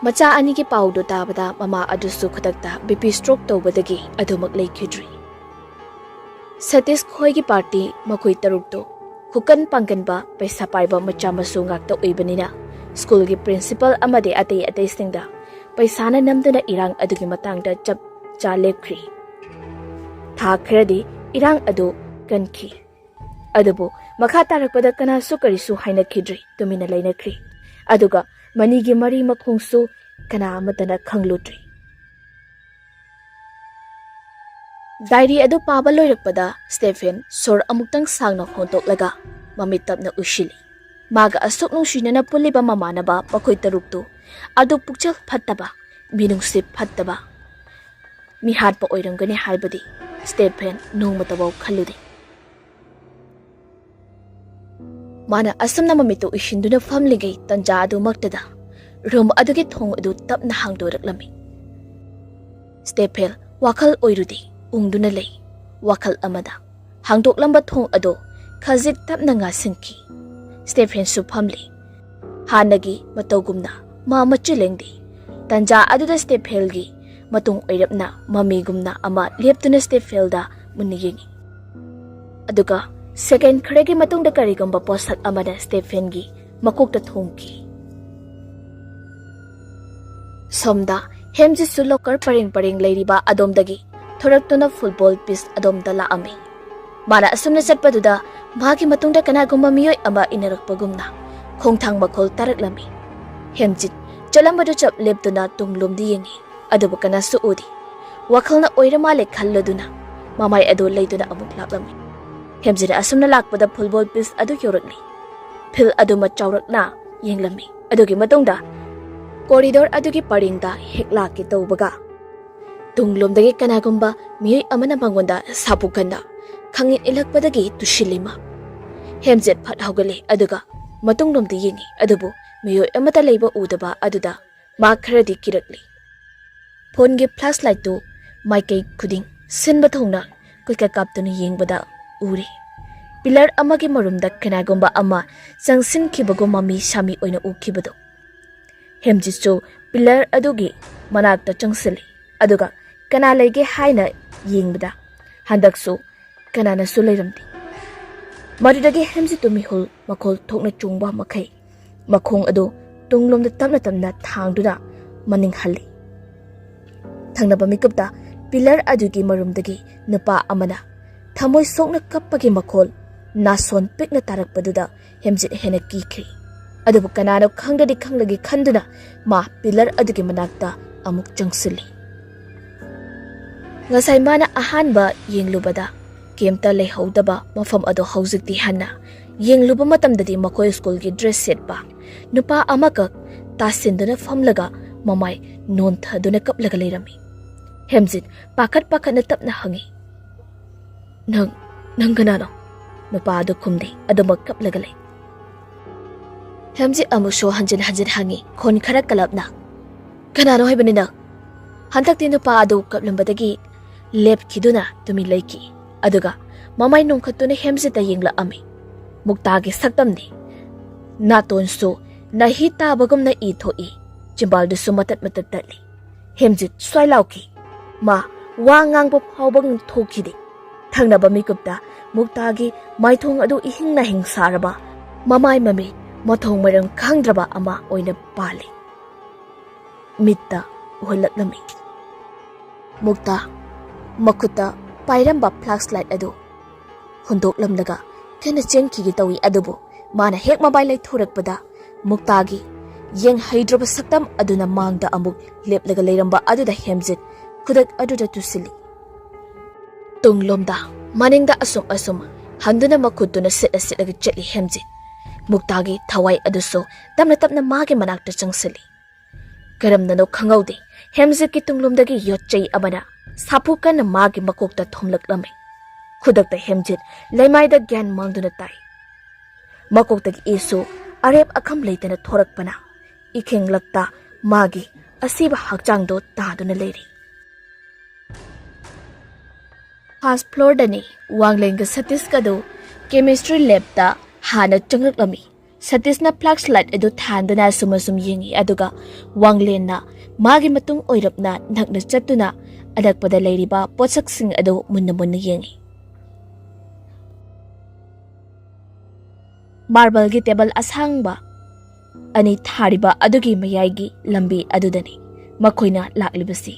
ꯃꯆꯥ ꯑꯅꯤꯒꯤ ꯄꯥꯎꯗꯨ ꯇꯥꯕꯗ ꯃꯃꯥ ꯑꯗꯨꯁꯨ ꯈꯨꯗꯛꯇ ꯕꯤ ꯄꯤ ꯁ꯭ꯇ꯭ꯔꯣꯛ ꯇꯧꯕꯗꯒꯤ ꯑꯗꯨꯃꯛ ꯂꯩꯈꯤꯗ꯭ꯔꯤ꯫ ꯁꯇꯤꯁ ꯈꯣꯏꯒꯤ ꯄꯥꯔꯇꯤ ꯃꯈꯣꯏ ꯇꯔꯨꯛꯇꯨ ꯈꯨꯀꯟ ꯄꯥꯡꯒꯟꯕ ꯄꯩꯁꯥ ꯄꯥꯏꯕ ꯃꯆꯥ ꯃꯁꯨ ꯉꯥꯛꯇ ꯑꯣꯏꯕꯅꯤꯅ ꯁ꯭ꯀꯨꯜꯒꯤ ꯄ꯭ꯔꯤꯟꯁꯤꯄꯥꯜ ꯑꯃꯗꯤ ꯑꯇꯩ ꯑꯇꯩꯁꯤꯡꯗ ꯄꯩꯁꯥꯅ ꯅꯝꯗꯨꯅ ꯏꯔꯥꯡ ꯑꯗꯨꯒꯤ ꯃꯇꯥꯡꯗ ꯆꯞ ꯆꯥ ꯂꯦꯞꯈ꯭ꯔꯤ꯫ ꯊꯥ ꯈꯔꯗꯤ ꯏꯔꯥꯡ ꯑꯗꯨ ꯀꯟꯈꯤ꯫ ꯑꯗꯨꯕꯨ ꯃꯈꯥ ꯇꯥꯔꯛꯄꯗ ꯀꯅꯥꯁꯨ ꯀꯔꯤꯁꯨ ꯍꯥꯏꯅꯈꯤꯗ꯭ꯔꯤ, ꯇꯨꯃꯤꯟꯅ ꯂꯩꯅꯈ꯭ꯔꯤ꯫ ꯑꯗꯨꯒ ꯃꯅꯤꯒꯤ ꯃꯔꯤ ꯃꯈꯣꯡꯁꯨ ꯀꯅꯥ ꯑꯃꯠꯇꯅ ꯈꯪꯂꯨꯗ꯭ꯔꯤ꯫ ꯗꯥꯏꯔꯤ ꯑꯗꯨ ꯄꯥꯕ ꯂꯣꯏꯔꯛꯄꯗ ꯁ꯭ꯇꯦꯐꯦꯟ ꯁꯣꯔ ꯑꯃꯨꯛꯇꯪ ꯁꯥꯡꯅ ꯍꯣꯟꯗꯣꯛꯂꯒ ꯃꯃꯤꯠ ꯇꯞꯅ ꯎꯏꯁꯤꯜꯂꯤ꯫ ꯃꯥꯒ ꯑꯁꯨꯛ ꯅꯨꯡꯁꯤꯅꯅ ꯄꯨꯜꯂꯤꯕ ꯃꯃꯥꯟꯅꯕ ꯃꯈꯣꯏ ꯇꯔꯨꯛꯇꯨ ꯑꯗꯨ ꯄꯨꯛꯆꯦꯜ ꯐꯠꯇꯕ, ꯃꯤꯅꯨꯡꯁꯤ ꯐꯠꯇꯕ, ꯃꯤꯍꯥꯠꯄ ꯑꯣꯏꯔꯝꯒꯅꯤ ꯍꯥꯏꯕꯗꯤ ꯁ꯭ꯇꯦꯐꯦꯟ ꯅꯣꯡꯃꯇꯐꯥꯎ ꯈꯜꯂꯨꯗꯦ꯫ ꯃꯥꯅ ꯑꯁꯨꯝꯅ ꯃꯃꯤꯠꯇꯨ ꯎꯏꯁꯤꯟꯗꯨꯅ ꯐꯝꯂꯤꯉꯩ ꯇꯟꯖꯥ ꯑꯗꯨꯃꯛꯇꯗ ꯔꯨꯝ ꯑꯗꯨꯒꯤ ꯊꯣꯡ ꯑꯗꯨ ꯇꯞꯅ ꯍꯥꯡꯗꯣꯔꯛꯂꯝꯃꯤ꯫ ꯁ꯭ꯇꯦꯐꯦꯟ ꯋꯥꯈꯜ ꯑꯣꯏꯔꯨꯗꯦ, ꯎꯪꯗꯨꯅ ꯂꯩ꯫ ꯋꯥꯈꯜ ꯑꯃꯗ ꯍꯥꯡꯗꯣꯛꯂꯝꯕ ꯊꯣꯡ ꯑꯗꯨ ꯈꯖꯤꯛ ꯇꯞꯅ ꯉꯥꯁꯤꯟꯈꯤ꯫ ꯁ꯭ꯇꯦꯐꯦꯟꯁꯨ ꯐꯝꯂꯤ꯫ ꯍꯥꯟꯅꯒꯤ ꯃꯇꯧꯒꯨꯝꯅ ꯃꯥ ꯃꯆꯨ ꯂꯦꯡꯗꯦ꯫ ꯇꯟꯖꯥ ꯑꯗꯨꯗ ꯁ꯭ꯇꯦꯐꯦꯟꯒꯤ ꯃꯇꯨꯡ ꯑꯣꯏꯔꯞꯅ ꯃꯃꯤꯒꯨꯝꯅ ꯑꯃ ꯂꯦꯞꯇꯨꯅ ꯁ꯭ꯇꯦꯐꯦꯟꯗ ꯃꯨꯟꯅ ꯌꯦꯡꯏ꯫ ꯑꯗꯨꯒ ꯁꯦꯀꯦꯟ ꯈꯔꯒꯤ ꯃꯇꯨꯡꯗ ꯀꯔꯤꯒꯨꯝꯕ ꯄꯣꯠꯁꯛ ꯑꯃꯅ ꯁ꯭ꯇꯦꯐꯦꯟꯒꯤ ꯃꯀꯣꯛꯇ ꯊꯣꯡꯈꯤ꯫ ꯁꯣꯝꯗ ꯍꯦꯝꯖꯤꯠꯁꯨ ꯂꯣꯀꯔ ꯄꯔꯦꯡ ꯄꯔꯦꯡ ꯂꯩꯔꯤꯕ ꯑꯗꯣꯝꯗꯒꯤ ꯊꯣꯔꯛꯇꯨꯅ ꯐꯨꯠꯕꯣꯜ ꯄꯤꯆ ꯑꯗꯣꯝꯗ ꯂꯥꯛꯑꯝꯃꯤ꯫ ꯃꯥꯅ ꯑꯁꯨꯝꯅ ꯆꯠꯄꯗꯨꯗ ꯃꯥꯒꯤ ꯃꯇꯨꯡꯗ ꯀꯅꯥꯒꯨꯝꯕ ꯃꯤꯑꯣꯏ ꯑꯃ ꯏꯟꯅꯔꯛꯄꯒꯨꯝꯅ ꯈꯣꯡꯊꯥꯡ ꯃꯈꯣꯜ ꯇꯥꯔꯛꯂꯝꯃꯤ꯫ ꯍꯦꯝꯖꯤꯠ ꯆꯠꯂꯝꯕꯗꯨ ꯆꯞ ꯂꯦꯞꯇꯨꯅ ꯇꯨꯡꯂꯣꯝꯗ ꯌꯦꯡꯉꯤ, ꯑꯗꯨꯕꯨ ꯀꯅꯥꯁꯨ ꯎꯗꯦ꯫ ꯋꯥꯈꯜꯅ ꯑꯣꯏꯔ ꯃꯥꯜꯂꯦ ꯈꯜꯂꯗꯨꯅ ꯃꯃꯥꯏ ꯑꯗꯨ ꯂꯩꯗꯨꯅ ꯑꯃꯨꯛ ꯂꯥꯛꯂꯝꯃꯤ꯫ ꯍꯦꯝꯖꯤꯠꯅ ꯑꯁꯨꯝꯅ ꯂꯥꯛꯄꯗ ꯐꯨꯠꯕꯣꯜ ꯄꯤꯆ ꯑꯗꯨ ꯌꯧꯔꯛꯂꯤ꯫ ꯐꯤꯜ ꯑꯗꯨꯃ ꯆꯥꯎꯔꯛꯅ ꯌꯦꯡꯂꯝꯃꯤ꯫ ꯑꯗꯨꯒꯤ ꯃꯇꯨꯡꯗ ꯀꯣꯔꯤꯗꯣꯔ ꯑꯗꯨꯒꯤ ꯄꯔꯤꯡꯗ ꯍꯦꯛ ꯂꯥꯛꯀꯦ ꯇꯧꯕꯒ ꯇꯨꯡꯂꯣꯝꯗꯒꯤ ꯀꯅꯥꯒꯨꯝꯕ ꯃꯤꯑꯣꯏ ꯑꯃꯅ ꯃꯉꯣꯟꯗ ꯁꯥꯕꯨꯛ ꯀꯟꯅ ꯈꯪꯏꯟ ꯏꯜꯂꯛꯄꯗꯒꯤ ꯇꯨꯁꯤꯜꯂꯤ ꯃꯥ꯫ ꯍꯦꯝꯖꯤꯠ ꯐꯠ ꯍꯧꯒꯠꯂꯦ, ꯑꯗꯨꯒ ꯃꯇꯨꯡꯂꯣꯝꯗ ꯌꯦꯡꯉꯤ, ꯑꯗꯨꯕꯨ ꯃꯤꯑꯣꯏ ꯑꯃꯠꯇ ꯂꯩꯕ ꯎꯗꯕ ꯑꯗꯨꯗ ꯃꯥ ꯈꯔꯗꯤ ꯀꯤꯔꯛꯂꯤ꯫ ꯐꯣꯟꯒꯤ ꯐ꯭ꯂꯥꯁ ꯂꯥꯏꯠꯇꯨ ꯃꯥꯏꯀꯩ ꯈꯨꯗꯤꯡ ꯁꯤꯟꯕ ꯊꯨꯡꯅ ꯀꯣꯏꯀꯥ ꯀꯥꯞꯇꯨꯅ ꯌꯦꯡꯕꯗ ꯎꯔꯦ꯫ ꯄꯤꯂꯔ ꯑꯃꯒꯤ ꯃꯔꯨꯝꯗ ꯀꯅꯥꯒꯨꯝꯕ ꯑꯃ ꯆꯪꯁꯤꯟꯈꯤꯕꯒꯨꯝ ꯃꯃꯤ ꯁꯥꯃꯤ ꯑꯣꯏꯅ ꯎꯈꯤꯕꯗꯨ꯫ ꯍꯦꯝꯖꯤꯠꯁꯨ ꯄꯤꯂꯔ ꯑꯗꯨꯒꯤ ꯃꯅꯥꯛꯇ ꯆꯪꯁꯤꯜꯂꯤ, ꯑꯗꯨꯒ ꯀꯅꯥ ꯂꯩꯒꯦ ꯍꯥꯏꯅ ꯌꯦꯡꯕꯗ ꯍꯟꯗꯛꯁꯨ ꯀꯅꯥꯅꯁꯨ ꯂꯩꯔꯝꯗꯦ꯫ ꯃꯗꯨꯗꯒꯤ ꯍꯦꯝꯖꯤꯠꯇꯨ ꯃꯤꯍꯨꯜ ꯃꯈꯣꯜ ꯊꯣꯛꯅ ꯆꯣꯡꯕ ꯃꯈꯩ ꯃꯈꯣꯡ ꯑꯗꯨ ꯇꯨꯡꯂꯣꯝꯗ ꯇꯞꯅ ꯇꯞꯅ ꯊꯥꯡꯗꯨꯅ ꯃꯅꯤꯡ ꯍꯜꯂꯤ꯫ ꯊꯪꯅꯕ ꯃꯤꯀꯨꯞꯇ ꯄꯤꯂꯔ ꯑꯗꯨꯒꯤ ꯃꯔꯨꯝꯗꯒꯤ ꯅꯨꯄꯥ ꯑꯃꯅ ꯊꯃꯣꯏ ꯁꯣꯛꯅ ꯀꯞꯄꯒꯤ ꯃꯈꯣꯜ ꯅꯥꯁꯣꯟ ꯄꯤꯛꯅ ꯇꯥꯔꯛꯄꯗꯨꯗ ꯍꯦꯝꯖꯤꯠ ꯍꯦꯟꯅ ꯀꯤꯈ꯭ꯔꯦ꯫ ꯑꯗꯨꯕꯨ ꯀꯅꯥꯅꯣ ꯈꯪꯗꯗꯤ ꯈꯪꯂꯒꯦ ꯈꯟꯗꯨꯅ ꯃꯥ ꯄꯤꯂꯔ ꯑꯗꯨꯒꯤ ꯃꯅꯥꯛꯇ ꯑꯃꯨꯛ ꯆꯪꯁꯤꯜꯂꯤ꯫ ꯉꯁꯥꯏ ꯃꯥꯅ ꯑꯍꯥꯟꯕ ꯌꯦꯡꯂꯨꯕꯗ ꯀꯩꯝꯇ ꯂꯩꯍꯧꯗꯕ ꯃꯐꯝ ꯑꯗꯨ ꯍꯧꯖꯤꯛꯇꯤ ꯍꯟꯅ ꯌꯦꯡꯂꯨꯕ ꯃꯇꯝꯗꯗꯤ ꯃꯈꯣꯏ ꯁ꯭ꯀꯨꯜꯒꯤ ꯗ꯭ꯔꯦꯁ ꯁꯦꯠꯄ ꯅꯨꯄꯥ ꯑꯃꯈꯛ ꯇꯥꯁꯤꯟꯗꯨꯅ ꯐꯝꯂꯒ ꯃꯃꯥꯏ ꯅꯣꯟꯊꯗꯨꯅ ꯀꯞꯂꯒ ꯂꯩꯔꯝꯃꯤ꯫ ꯍꯦꯝꯖꯤꯠ ꯄꯥꯈꯠ ꯄꯥꯈꯠꯅ ꯇꯞꯅ ꯍꯪꯉꯤ, "ꯅꯪ, ꯅꯪ ꯀꯅꯥꯅꯣ?" ꯅꯨꯄꯥ ꯑꯗꯨ ꯈꯨꯝꯗꯦ, ꯑꯗꯨꯃꯛ ꯀꯞꯂꯒ ꯂꯩ꯫ ꯍꯦꯝꯖꯤꯠ ꯑꯃꯨꯛꯁꯨ ꯍꯟꯖꯤꯟ ꯍꯟꯖꯤꯟ ꯍꯪꯉꯤ, ꯈꯣꯟ ꯈꯔ ꯀꯜꯂꯞꯅ, "ꯀꯅꯥꯅꯣ ꯍꯥꯏꯕꯅꯤ ꯅꯪ?" ꯍꯟꯗꯛꯇꯤ ꯅꯨꯄꯥ ꯑꯗꯨ ꯀꯞꯂꯝꯕꯗꯒꯤ ꯂꯦꯞꯈꯤꯗꯨꯅ ꯇꯨꯃꯤꯟ ꯂꯩꯈꯤ꯫ ꯑꯗꯨꯒ ꯃꯃꯥꯏ ꯅꯣꯡꯈꯠꯇꯨꯅ ꯍꯦꯝꯖꯤꯠꯇ ꯌꯦꯡꯂꯛꯑꯝꯃꯤ꯫ ꯃꯨꯛꯇꯥꯒꯤ ꯁꯛꯇꯝꯅꯤ꯫ ꯅꯥꯇꯣꯟꯁꯨ ꯅꯥꯍꯤ ꯇꯥꯕꯒꯨꯝꯅ ꯏ ꯊꯣꯛꯏ꯫ ꯆꯤꯝꯕꯥꯜꯗꯨꯁꯨ ꯃꯇꯠ ꯃꯇꯠ ꯇꯠꯂꯤ꯫ ꯍꯦꯝꯖꯤꯠ ꯁ꯭ꯋꯥꯏ ꯂꯥꯎꯈꯤ꯫ ꯃꯥ ꯋꯥ ꯉꯥꯡꯕ ꯐꯥꯎꯕ ꯊꯣꯛꯈꯤꯗꯦ꯫ ꯊꯪꯅꯕ ꯃꯤꯀꯨꯞꯇ ꯃꯨꯛꯇꯥꯒꯤ ꯃꯥꯏꯊꯣꯡ ꯑꯗꯨ ꯏꯍꯤꯡ ꯅꯥꯍꯤꯡ ꯁꯥꯔꯕ, ꯃꯃꯥꯏ ꯃꯃꯤꯠ ꯃꯊꯣꯡ ꯃꯔꯝ ꯈꯪꯗ꯭ꯔꯕ ꯑꯃ ꯑꯣꯏꯅ ꯄꯥꯜꯂꯤ꯫ ꯃꯤꯠꯇ ꯎꯍꯜꯂꯛꯂꯝꯃꯤ꯫ ꯃꯨꯛꯇꯥ ꯃꯈꯨꯠꯇ ꯄꯥꯏꯔꯝꯕ ꯐ꯭ꯂꯥꯁ ꯂꯥꯏꯠ ꯑꯗꯨ ꯍꯨꯟꯗꯣꯛꯂꯝꯂꯒ ꯀꯟꯅ ꯆꯦꯟꯈꯤꯒꯦ ꯇꯧꯏ, ꯑꯗꯨꯕꯨ ꯃꯥꯅ ꯍꯦꯛ ꯃꯕꯥꯏ ꯂꯩꯊꯣꯔꯛꯄꯗ ꯃꯨꯛꯇꯥꯒꯤ ꯌꯦꯡꯍꯩꯗ꯭ꯔꯕ ꯁꯛꯇꯝ ꯑꯗꯨꯅ ꯃꯥꯡꯗ ꯑꯃꯨꯛ ꯂꯦꯞꯂꯒ ꯂꯩꯔꯝꯕ ꯑꯗꯨꯗ ꯍꯦꯝꯖꯤꯠ ꯈꯨꯗꯛ ꯑꯗꯨꯗ ꯇꯨꯁꯤꯜꯂꯤ꯫ ꯇꯨꯡꯂꯣꯝꯗ, ꯃꯅꯤꯡꯗ ꯑꯁꯨꯝ ꯑꯁꯨꯝ ꯍꯟꯗꯨꯅ ꯃꯈꯨꯠꯇꯨꯅ ꯁꯤꯠꯂ ꯁꯤꯠꯂꯒ ꯆꯠꯂꯤ ꯍꯦꯝꯖꯤꯠ꯫ ꯃꯨꯛꯇꯥꯒꯤ ꯊꯋꯥꯏ ꯑꯗꯨꯁꯨ ꯇꯞꯅ ꯇꯞꯅ ꯃꯥꯒꯤ ꯃꯅꯥꯛꯇ ꯆꯪꯁꯤꯜꯂꯤ꯫ ꯀꯔꯝꯅꯅꯣ ꯈꯪꯍꯧꯗꯦ, ꯍꯦꯝꯖꯤꯠꯀꯤ ꯇꯨꯡꯂꯣꯝꯗꯒꯤ ꯌꯣꯠ ꯆꯩ ꯑꯃꯅ ꯁꯥꯐꯨ ꯀꯟꯅ ꯃꯥꯒꯤ ꯃꯀꯣꯛꯇ ꯊꯣꯝꯂꯛꯂꯝꯃꯤ꯫ ꯈꯨꯗꯛꯇ ꯍꯦꯝꯖꯤꯠ ꯂꯩꯃꯥꯏꯗ ꯒ꯭ꯌꯥꯟ ꯃꯥꯡꯗꯨꯅ ꯇꯥꯏ꯫ ꯃꯀꯣꯛꯇꯒꯤ ꯏꯁꯨ ꯑꯔꯦꯞ ꯑꯈꯝ ꯂꯩꯇꯅ ꯊꯣꯔꯛꯄꯅ ꯏꯈꯦꯡꯂꯛꯇ ꯃꯥꯒꯤ ꯑꯁꯤꯕ ꯍꯛꯆꯥꯡꯗꯣ ꯇꯥꯗꯨꯅ ꯂꯩꯔꯤ꯫ ꯐꯥꯔꯁ ꯐ꯭ꯂꯣꯔꯗꯅꯤ꯫ ꯋꯥꯡꯂꯦꯟꯒ ꯁꯇꯤꯁꯀꯗꯨ ꯀꯦꯃꯤꯁꯇ꯭ꯔꯤ ꯂꯦꯕꯇ ꯍꯥꯟꯅ ꯆꯪꯂꯛꯂꯝꯃꯤ꯫ ꯁꯇꯤꯁꯅ ꯐ꯭ꯂꯥꯁ ꯂꯥꯏꯠ ꯑꯗꯨ ꯊꯥꯟꯗꯨꯅ ꯑꯁꯨꯝ ꯑꯁꯨꯝ ꯌꯦꯡꯏ, ꯑꯗꯨꯒ ꯋꯥꯡꯂꯦꯟꯅ ꯃꯥꯒꯤ ꯃꯇꯨꯡ ꯑꯣꯏꯔꯞꯅ ꯅꯛꯅ ꯆꯠꯇꯨꯅ ꯑꯅꯛꯄꯗ ꯂꯩꯔꯤꯕ ꯄꯣꯠꯁꯛꯁꯤꯡ ꯑꯗꯨ ꯃꯨꯟꯅ ꯃꯨꯟꯅ ꯌꯦꯡꯏ꯫ ꯃꯥꯔꯕꯜꯒꯤ ꯇꯦꯕꯜ ꯑꯁꯥꯡꯕ ꯑꯅꯤ ꯊꯥꯔꯤꯕ ꯑꯗꯨꯒꯤ ꯃꯌꯥꯏꯒꯤ ꯂꯝꯕꯤ ꯑꯗꯨꯗꯅꯤ ꯃꯈꯣꯏꯅ ꯂꯥꯛꯂꯤꯕꯁꯤ꯫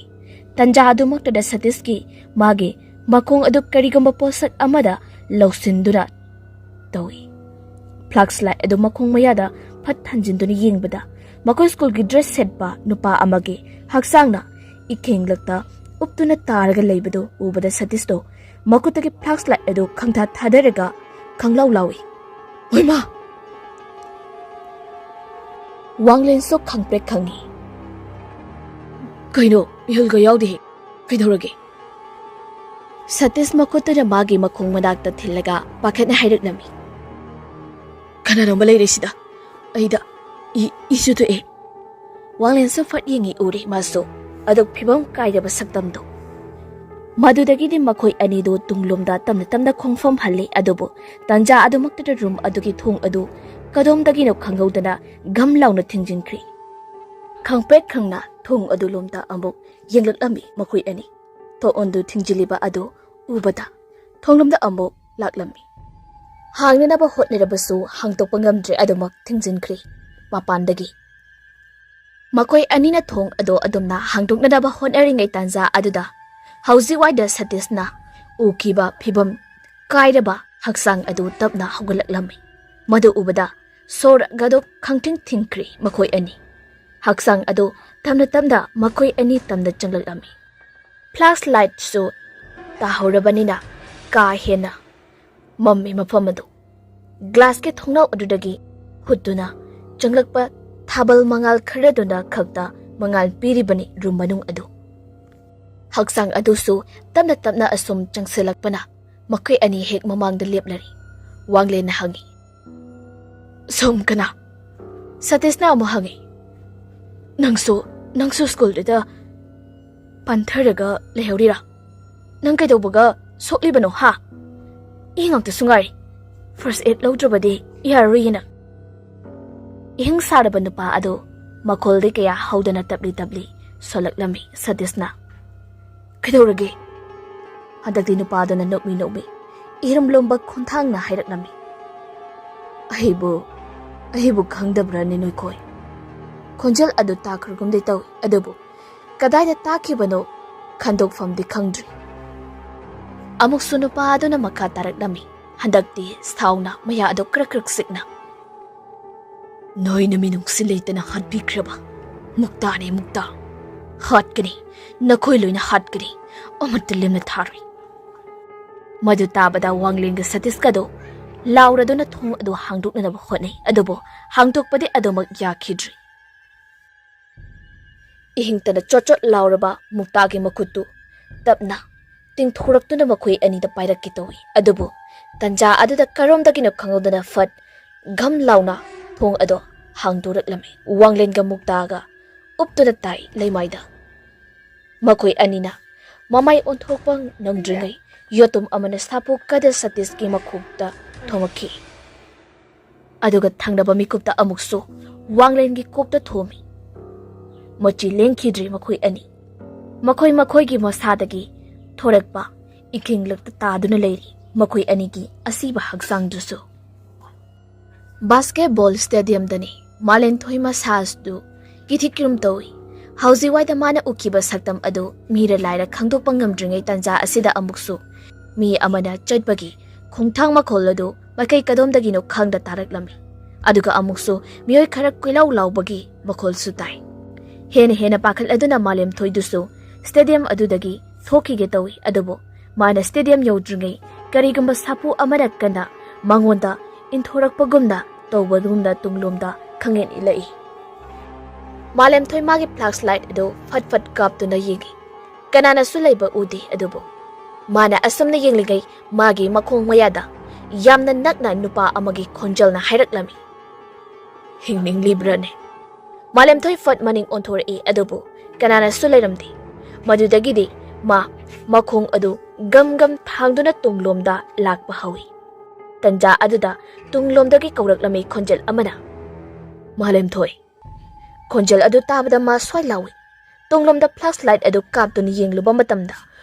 ꯇꯟꯖꯥ ꯑꯗꯨꯃꯛꯇꯗ ꯁꯇꯤꯁꯀꯤ ꯃꯥꯒꯤ ꯃꯈꯣꯡ ꯑꯗꯨ ꯀꯔꯤꯒꯨꯝꯕ ꯄꯣꯠꯁꯛ ꯑꯃꯗ ꯂꯧꯁꯤꯟꯗꯨꯅ ꯇꯧꯏ꯫ ꯐ꯭ꯂꯥꯁ ꯂꯥꯏꯠ ꯑꯗꯨ ꯃꯈꯣꯡ ꯃꯌꯥꯗ ꯐꯠ ꯊꯥꯟꯖꯤꯟꯗꯨꯅ ꯌꯦꯡꯕꯗ, ꯃꯈꯣꯏ ꯁ꯭ꯀꯨꯜꯒꯤ ꯗ꯭ꯔꯦꯁ ꯁꯦꯠꯄ ꯅꯨꯄꯥ ꯑꯃꯒꯤ ꯍꯛꯆꯥꯡꯅ ꯏꯈꯦꯡꯂꯛꯇ ꯎꯞꯇꯨꯅ ꯇꯥꯔꯒ ꯂꯩꯕꯗꯨ ꯎꯕꯗ ꯁꯇꯤꯁꯇꯣ ꯃꯈꯨꯠꯇꯒꯤ ꯐ꯭ꯂꯥꯁ ꯂꯥꯏꯠ ꯑꯗꯨ ꯈꯪꯊꯥ ꯊꯥꯗꯔꯒ ꯈꯪꯂꯥꯎ ꯂꯥꯎꯏ, "ꯍꯣꯏꯃꯥ!" ꯋꯥꯡꯂꯦꯟꯁꯨ ꯈꯪꯄ꯭ꯔꯦꯛ ꯈꯪꯉꯤ꯫ "ꯀꯩꯅꯣ, ꯃꯤꯍꯨꯜꯒ ꯌꯥꯎꯗꯦꯍꯦ꯫ ꯀꯩꯗꯧꯔꯒꯦ?" ꯁꯇꯤꯁ ꯃꯈꯨꯠꯇꯨꯅ ꯃꯥꯒꯤ ꯃꯈꯣꯡ ꯃꯅꯥꯛꯇ ꯊꯤꯜꯂꯒ ꯄꯥꯈꯠꯅ ꯍꯥꯏꯔꯛꯂꯝꯃꯤ, "ꯀꯅꯥꯅꯣꯝꯃ ꯂꯩꯔꯦ ꯁꯤꯗ꯫ ꯑꯩꯗ ꯏ, ꯏꯁꯨ ꯊꯣꯛꯑꯦ꯫" ꯋꯥꯡꯂꯦꯟꯁꯨ ꯐꯠ ꯌꯦꯡꯉꯤ, ꯎꯔꯦ ꯃꯥꯁꯨ꯫ ꯑꯗꯨꯛ ꯐꯤꯕꯝ ꯀꯥꯏꯔꯕ ꯁꯛꯇꯝꯗꯨ꯫ ꯃꯗꯨꯗꯒꯤꯗꯤ ꯃꯈꯣꯏ ꯑꯅꯤꯗꯨ ꯇꯨꯡꯂꯣꯝꯗ ꯇꯞꯅ ꯇꯞꯅ ꯈꯣꯡꯐꯝ ꯍꯜꯂꯤ, ꯑꯗꯨꯕꯨ ꯇꯟꯖꯥ ꯑꯗꯨꯃꯛꯇꯗ ꯔꯨꯝ ꯑꯗꯨꯒꯤ ꯊꯣꯡ ꯑꯗꯨ ꯀꯗꯣꯝꯗꯒꯤꯅꯣ ꯈꯪꯍꯧꯗꯅ ꯒꯝ ꯂꯥꯎꯅ ꯊꯤꯡꯖꯤꯟꯈ꯭ꯔꯤ꯫ ꯈꯪꯄ꯭ꯔꯦꯛ ꯈꯪꯅ ꯊꯣꯡ ꯑꯗꯨ ꯂꯣꯝꯗ ꯑꯃꯨꯛ ꯌꯦꯡꯂꯛꯂꯝꯃꯤ ꯃꯈꯣꯏ ꯑꯅꯤ꯫ ꯊꯣꯡ ꯑꯗꯨ ꯊꯤꯡꯖꯤꯜꯂꯤꯕ ꯑꯗꯨ ꯎꯕꯗ ꯊꯣꯡꯂꯣꯝꯗ ꯑꯃꯨꯛ ꯂꯥꯛꯂꯝꯃꯤ꯫ ꯍꯥꯡꯅꯅꯕ ꯍꯣꯠꯅꯔꯕꯁꯨ ꯍꯥꯡꯗꯣꯛꯄ ꯉꯝꯗ꯭ꯔꯦ, ꯑꯗꯨꯃꯛ ꯊꯤꯡꯖꯤꯟꯈ꯭ꯔꯤ ꯃꯄꯥꯟꯗꯒꯤ꯫ ꯃꯈꯣꯏ ꯑꯅꯤꯅ ꯊꯣꯡ ꯑꯗꯨ ꯑꯗꯨꯝꯅ ꯍꯥꯡꯗꯣꯛꯅꯅꯕ ꯍꯣꯠꯅꯔꯤꯉꯩ ꯇꯥꯟꯖꯥ ꯑꯗꯨꯗ ꯍꯧꯖꯤꯛꯋꯥꯏꯗ ꯁꯇꯤꯁꯅ ꯎꯈꯤꯕ ꯐꯤꯕꯝ ꯀꯥꯏꯔꯕ ꯍꯛꯆꯥꯡ ꯑꯗꯨ ꯇꯞꯅ ꯍꯧꯒꯠꯂꯛꯂꯝꯃꯤ꯫ ꯃꯗꯨ ꯎꯕꯗ ꯁꯣꯔ ꯒꯗꯣꯛ ꯈꯪꯊꯤꯡ ꯊꯤꯡꯈ꯭ꯔꯤ ꯃꯈꯣꯏ ꯑꯅꯤ꯫ ꯍꯛꯆꯥꯡ ꯑꯗꯨ ꯇꯞꯅ ꯇꯞꯅ ꯃꯈꯣꯏ ꯑꯅꯤ ꯇꯝꯅ ꯆꯪꯂꯛꯂꯝꯃꯤ꯫ ꯐ꯭ꯂꯥꯁ ꯂꯥꯏꯠꯁꯨ ꯇꯥꯍꯧꯔꯕꯅꯤꯅ ꯀꯥ ꯍꯦꯟꯅ ꯃꯝꯃꯤ ꯃꯐꯝ ꯑꯗꯨ꯫ ꯒ꯭ꯂꯥꯁꯀꯤ ꯊꯣꯡꯅꯥꯎ ꯑꯗꯨꯗꯒꯤ ꯍꯨꯠꯇꯨꯅ ꯆꯪꯂꯛꯄ ꯊꯥꯕꯜ ꯃꯉꯥꯜ ꯈꯔꯗꯨꯅ ꯈꯛꯇ ꯃꯉꯥꯜ ꯄꯤꯔꯤꯕꯅꯤ ꯔꯨꯝ ꯃꯅꯨꯡ ꯑꯗꯨ꯫ ꯍꯛꯆꯥꯡ ꯑꯗꯨꯁꯨ ꯇꯞꯅ ꯇꯞꯅ ꯑꯁꯨꯝ ꯆꯪꯁꯤꯜꯂꯛꯄꯅ ꯃꯈꯣꯏ ꯑꯅꯤ ꯍꯦꯛ ꯃꯃꯥꯡꯗ ꯂꯦꯞꯂꯔꯤ꯫ ꯋꯥꯡꯂꯦꯟꯅ ꯍꯪꯉꯤ, "ꯁꯣꯝ ꯀꯅꯥ?" ꯁꯇꯤꯁꯅ ꯑꯃꯨꯛ ꯍꯪꯉꯤ, "ꯅꯪꯁꯨ, ꯅꯪꯁꯨ ꯁ꯭ꯀꯨꯜꯗꯨꯗ ꯄꯟꯊꯔꯒ ꯂꯩꯍꯧꯔꯤꯔꯥ? ꯅꯪ ꯀꯩꯗꯧꯕꯒ ꯁꯣꯛꯂꯤꯕꯅꯣ, ꯍꯥ? ꯏ ꯉꯥꯛꯇꯁꯨ ꯉꯥꯏꯔꯤ꯫ ꯐꯥꯔꯁ ꯑꯦꯗ ꯂꯧꯗ꯭ꯔꯕꯗꯤ ꯌꯥꯔꯔꯣꯏꯌꯦ ꯅꯪ꯫" ꯏꯍꯤꯡ ꯁꯥꯔꯕ ꯅꯨꯄꯥ ꯑꯗꯨ ꯃꯈꯣꯜꯗꯤ ꯀꯌꯥ ꯍꯧꯗꯅ ꯇꯞꯂꯤ ꯇꯞꯂꯤ ꯁꯣꯜꯂꯛꯂꯝꯃꯤ ꯁꯇꯤꯁꯅ꯫ "ꯀꯩꯗꯧꯔꯒꯦ?" ꯍꯟꯗꯛꯇꯤ ꯅꯨꯄꯥꯗꯨꯅ ꯅꯣꯛꯃꯤ ꯅꯣꯛꯃꯤ ꯏꯔꯨꯝ ꯂꯨꯝꯕ ꯈꯣꯟꯊꯥꯡꯅ ꯍꯥꯏꯔꯛꯂꯝꯃꯤ꯫ "ꯑꯩꯕꯨ, ꯑꯩꯕꯨ ꯈꯪꯗꯕ꯭ꯔꯅꯦ ꯅꯣꯏꯈꯣꯏ?" ꯈꯣꯟꯖꯦꯜ ꯑꯗꯨ ꯇꯥꯈ꯭ꯔꯒꯨꯝꯗꯤ ꯇꯧꯏ, ꯑꯗꯨꯕꯨ ꯀꯗꯥꯏꯗ ꯇꯥꯈꯤꯕꯅꯣ ꯈꯟꯗꯣꯛꯐꯝꯗꯤ ꯈꯪꯗ꯭ꯔꯤ꯫ ꯑꯃꯨꯛꯁꯨ ꯅꯨꯄꯥ ꯑꯗꯨꯅ ꯃꯈꯥ ꯇꯥꯔꯛꯂꯝꯃꯤ, ꯍꯟꯗꯛꯇꯤ ꯁꯥꯎꯅ ꯃꯌꯥ ꯑꯗꯨ ꯀ꯭ꯔꯛ ꯀ꯭ꯔꯛ ꯆꯤꯛꯅ꯫ "ꯅꯣꯏꯅ ꯃꯤꯅꯨꯡꯁꯤ ꯂꯩꯇꯅ ꯍꯥꯠꯄꯤꯈ꯭ꯔꯕ ꯃꯨꯛꯇꯥꯅꯦ, ꯃꯨꯛꯇꯥ꯫ ꯍꯥꯠꯀꯅꯤ, ꯅꯈꯣꯏ ꯂꯣꯏꯅ ꯍꯥꯠꯀꯅꯤ, ꯑꯃꯠꯇ ꯂꯦꯝꯅ ꯊꯥꯔꯣꯏ꯫" ꯃꯗꯨ ꯇꯥꯕꯗ ꯋꯥꯡꯂꯦꯟꯒ ꯁꯇꯤꯁꯀꯗꯣ ꯂꯥꯎꯔꯗꯨꯅ ꯊꯣꯡ ꯑꯗꯨ ꯍꯥꯡꯗꯣꯛꯅꯅꯕ ꯍꯣꯠꯅꯩ, ꯑꯗꯨꯕꯨ ꯍꯥꯡꯗꯣꯛꯄꯗꯤ ꯑꯗꯨꯃꯛ ꯌꯥꯈꯤꯗ꯭ꯔꯤ꯫ ꯏꯍꯤꯡꯇꯅ ꯆꯣꯠ ꯆꯣꯠ ꯂꯥꯎꯔꯕ ꯃꯨꯛꯇꯥꯒꯤ ꯃꯈꯨꯠꯇꯨ ꯇꯞꯅ ꯇꯤꯡꯊꯣꯔꯛꯇꯨꯅ ꯃꯈꯣꯏ ꯑꯅꯤꯗ ꯄꯥꯏꯔꯛꯀꯦ ꯇꯧꯏ꯫ ꯑꯗꯨꯕꯨ ꯇꯟꯖꯥ ꯑꯗꯨꯗ ꯀꯔꯣꯝꯗꯒꯤꯅꯣ ꯈꯪꯍꯧꯗꯅ ꯐꯠ ꯘꯝ ꯂꯥꯎꯅ ꯊꯣꯡ ꯑꯗꯣ ꯍꯥꯡꯗꯣꯔꯛꯂꯝꯃꯤ꯫ ꯋꯥꯡꯂꯦꯟꯒ ꯃꯨꯛꯇꯥꯒ ꯎꯞꯇꯨꯅ ꯇꯥꯏ ꯂꯩꯃꯥꯏꯗ꯫ ꯃꯈꯣꯏ ꯑꯅꯤꯅ ꯃꯃꯥꯏ ꯑꯣꯟꯊꯣꯛꯄ ꯅꯪꯗ꯭ꯔꯤꯉꯩ ꯌꯣꯇꯨꯝ ꯑꯃꯅ ꯁꯥꯄꯣꯛꯀꯗ ꯁꯇꯤꯁꯀꯤ ꯃꯈꯣꯛꯇ ꯊꯣꯝꯃꯛꯈꯤ꯫ ꯑꯗꯨꯒ ꯊꯪꯅꯕ ꯃꯤꯀꯨꯞꯇ ꯑꯃꯨꯛꯁꯨ ꯋꯥꯡꯂꯦꯟꯒꯤ ꯀꯣꯛꯇ ꯊꯣꯝꯃꯤ꯫ ꯃꯆꯤ ꯂꯦꯡꯈꯤꯗ꯭ꯔꯤ ꯃꯈꯣꯏ ꯑꯅꯤ꯫ ꯃꯈꯣꯏ ꯃꯈꯣꯏꯒꯤ ꯃꯁꯥꯗꯒꯤ ꯊꯣꯔꯛꯄ ꯏꯈꯤꯡꯂꯛꯇ ꯇꯥꯗꯨꯅ ꯂꯩꯔꯤ ꯃꯈꯣꯏ ꯑꯅꯤꯒꯤ ꯑꯁꯤꯕ ꯍꯛꯆꯥꯡꯗꯨꯁꯨ꯫ ꯕꯥꯁꯀꯦꯠꯕꯣꯜ ꯁ꯭ꯇꯦꯗꯤꯌꯝꯗꯅꯤ ꯃꯥꯂꯦꯝꯊꯣꯏ ꯃꯁꯥꯁꯗꯨ ꯀꯤꯊꯤ ꯀꯤꯔꯨꯝ ꯇꯧꯏ꯫ ꯍꯧꯖꯤꯛꯋꯥꯏꯗ ꯃꯥꯅ ꯎꯈꯤꯕ ꯁꯛꯇꯝ ꯑꯗꯨ ꯃꯤꯔ ꯂꯥꯏꯔ ꯈꯪꯗꯣꯛꯄ ꯉꯝꯗ꯭ꯔꯤꯉꯩ ꯇꯥꯟꯖꯥ ꯑꯁꯤꯗ ꯑꯃꯨꯛꯁꯨ ꯃꯤ ꯑꯃꯅ ꯆꯠꯄꯒꯤ ꯈꯣꯡꯊꯥꯡ ꯃꯈꯣꯜ ꯑꯗꯨ ꯃꯥꯏꯀꯩ ꯀꯗꯣꯝꯗꯒꯤꯅꯣ ꯈꯪꯗ ꯇꯥꯔꯛꯂꯝꯃꯤ꯫ ꯑꯗꯨꯒ ꯑꯃꯨꯛꯁꯨ ꯃꯤꯑꯣꯏ ꯈꯔ ꯀꯣꯏꯂꯥꯎ ꯂꯥꯎꯕꯒꯤ ꯃꯈꯣꯜꯁꯨ ꯇꯥꯏ꯫ ꯍꯦꯟꯅ ꯍꯦꯟꯅ ꯄꯥꯈꯠꯂꯗꯨꯅ ꯃꯥꯂꯦꯝꯊꯣꯏꯗꯨꯁꯨ ꯁ꯭ꯇꯦꯗꯤꯌꯝ ꯑꯗꯨꯗꯒꯤ ꯊꯣꯛꯈꯤꯒꯦ ꯇꯧꯏ, ꯑꯗꯨꯕꯨ ꯃꯥꯅ ꯁ꯭ꯇꯦꯗꯤꯌꯝ ꯌꯧꯗ꯭ꯔꯤꯉꯩ ꯀꯔꯤꯒꯨꯝꯕ ꯁꯥꯐꯨ ꯑꯃꯅ ꯀꯟꯅ ꯃꯉꯣꯟꯗ ꯏꯟꯊꯣꯔꯛꯄꯒꯨꯝꯅ ꯇꯧꯕꯒꯨꯝꯅ ꯇꯨꯡꯂꯣꯝꯗ ꯈꯪꯍꯦꯟ ꯏꯜꯂꯛꯏ꯫ ꯃꯥꯂꯦꯝꯊꯣꯏ ꯃꯥꯒꯤ ꯐ꯭ꯂꯥꯁ ꯂꯥꯏꯠ ꯑꯗꯨ ꯐꯠ ꯐꯠ ꯀꯥꯞꯇꯨꯅ ꯌꯦꯡꯏ꯫ ꯀꯅꯥꯅꯁꯨ ꯂꯩꯕ ꯎꯗꯦ, ꯑꯗꯨꯕꯨ ꯃꯥꯅ ꯑꯁꯨꯝꯅ ꯌꯦꯡꯂꯤꯉꯩ ꯃꯥꯒꯤ ꯃꯈꯣꯡ ꯃꯌꯥꯗ ꯌꯥꯝꯅ ꯅꯛꯅ ꯅꯨꯄꯥ ꯑꯃꯒꯤ ꯈꯣꯟꯖꯦꯜꯅ ꯍꯥꯏꯔꯛꯂꯝꯃꯤ, "ꯍꯤꯡꯅꯤꯡꯂꯤꯕ꯭ꯔꯅꯦ?" ꯃꯥꯂꯦꯝꯊꯣꯏ ꯐꯠ ꯃꯅꯤꯡ ꯑꯣꯟꯊꯣꯔꯛꯏ, ꯑꯗꯨꯕꯨ ꯀꯅꯥꯅꯁꯨ ꯂꯩꯔꯝꯗꯦ꯫ ꯃꯗꯨꯗꯒꯤꯗꯤ ꯃꯥ ꯃꯈꯣꯡ ꯑꯗꯨ ꯒꯝ ꯒꯝ ꯊꯥꯡꯗꯨꯅ ꯇꯨꯡꯂꯣꯝꯗ ꯂꯥꯛꯄ ꯍꯧꯏ꯫ ꯇꯟꯖꯥ ꯑꯗꯨꯗ ꯇꯨꯡꯂꯣꯝꯗꯒꯤ ꯀꯧꯔꯛꯂꯝꯃꯤ ꯈꯣꯟꯖꯦꯜ ꯑꯃꯅ, "ꯃꯥꯂꯦꯝꯊꯣꯏ!" ꯈꯣꯟꯖꯦꯜ ꯑꯗꯨ ꯇꯥꯕꯗ ꯃꯥ ꯁ꯭ꯋꯥꯏ ꯂꯥꯎꯏ꯫ ꯇꯨꯡꯂꯣꯝꯗ ꯐ꯭ꯂꯥꯁ ꯂꯥꯏꯠ ꯑꯗꯨ ꯀꯥꯞꯇꯨꯅ ꯌꯦꯡꯂꯨꯕ ꯃꯇꯝꯗ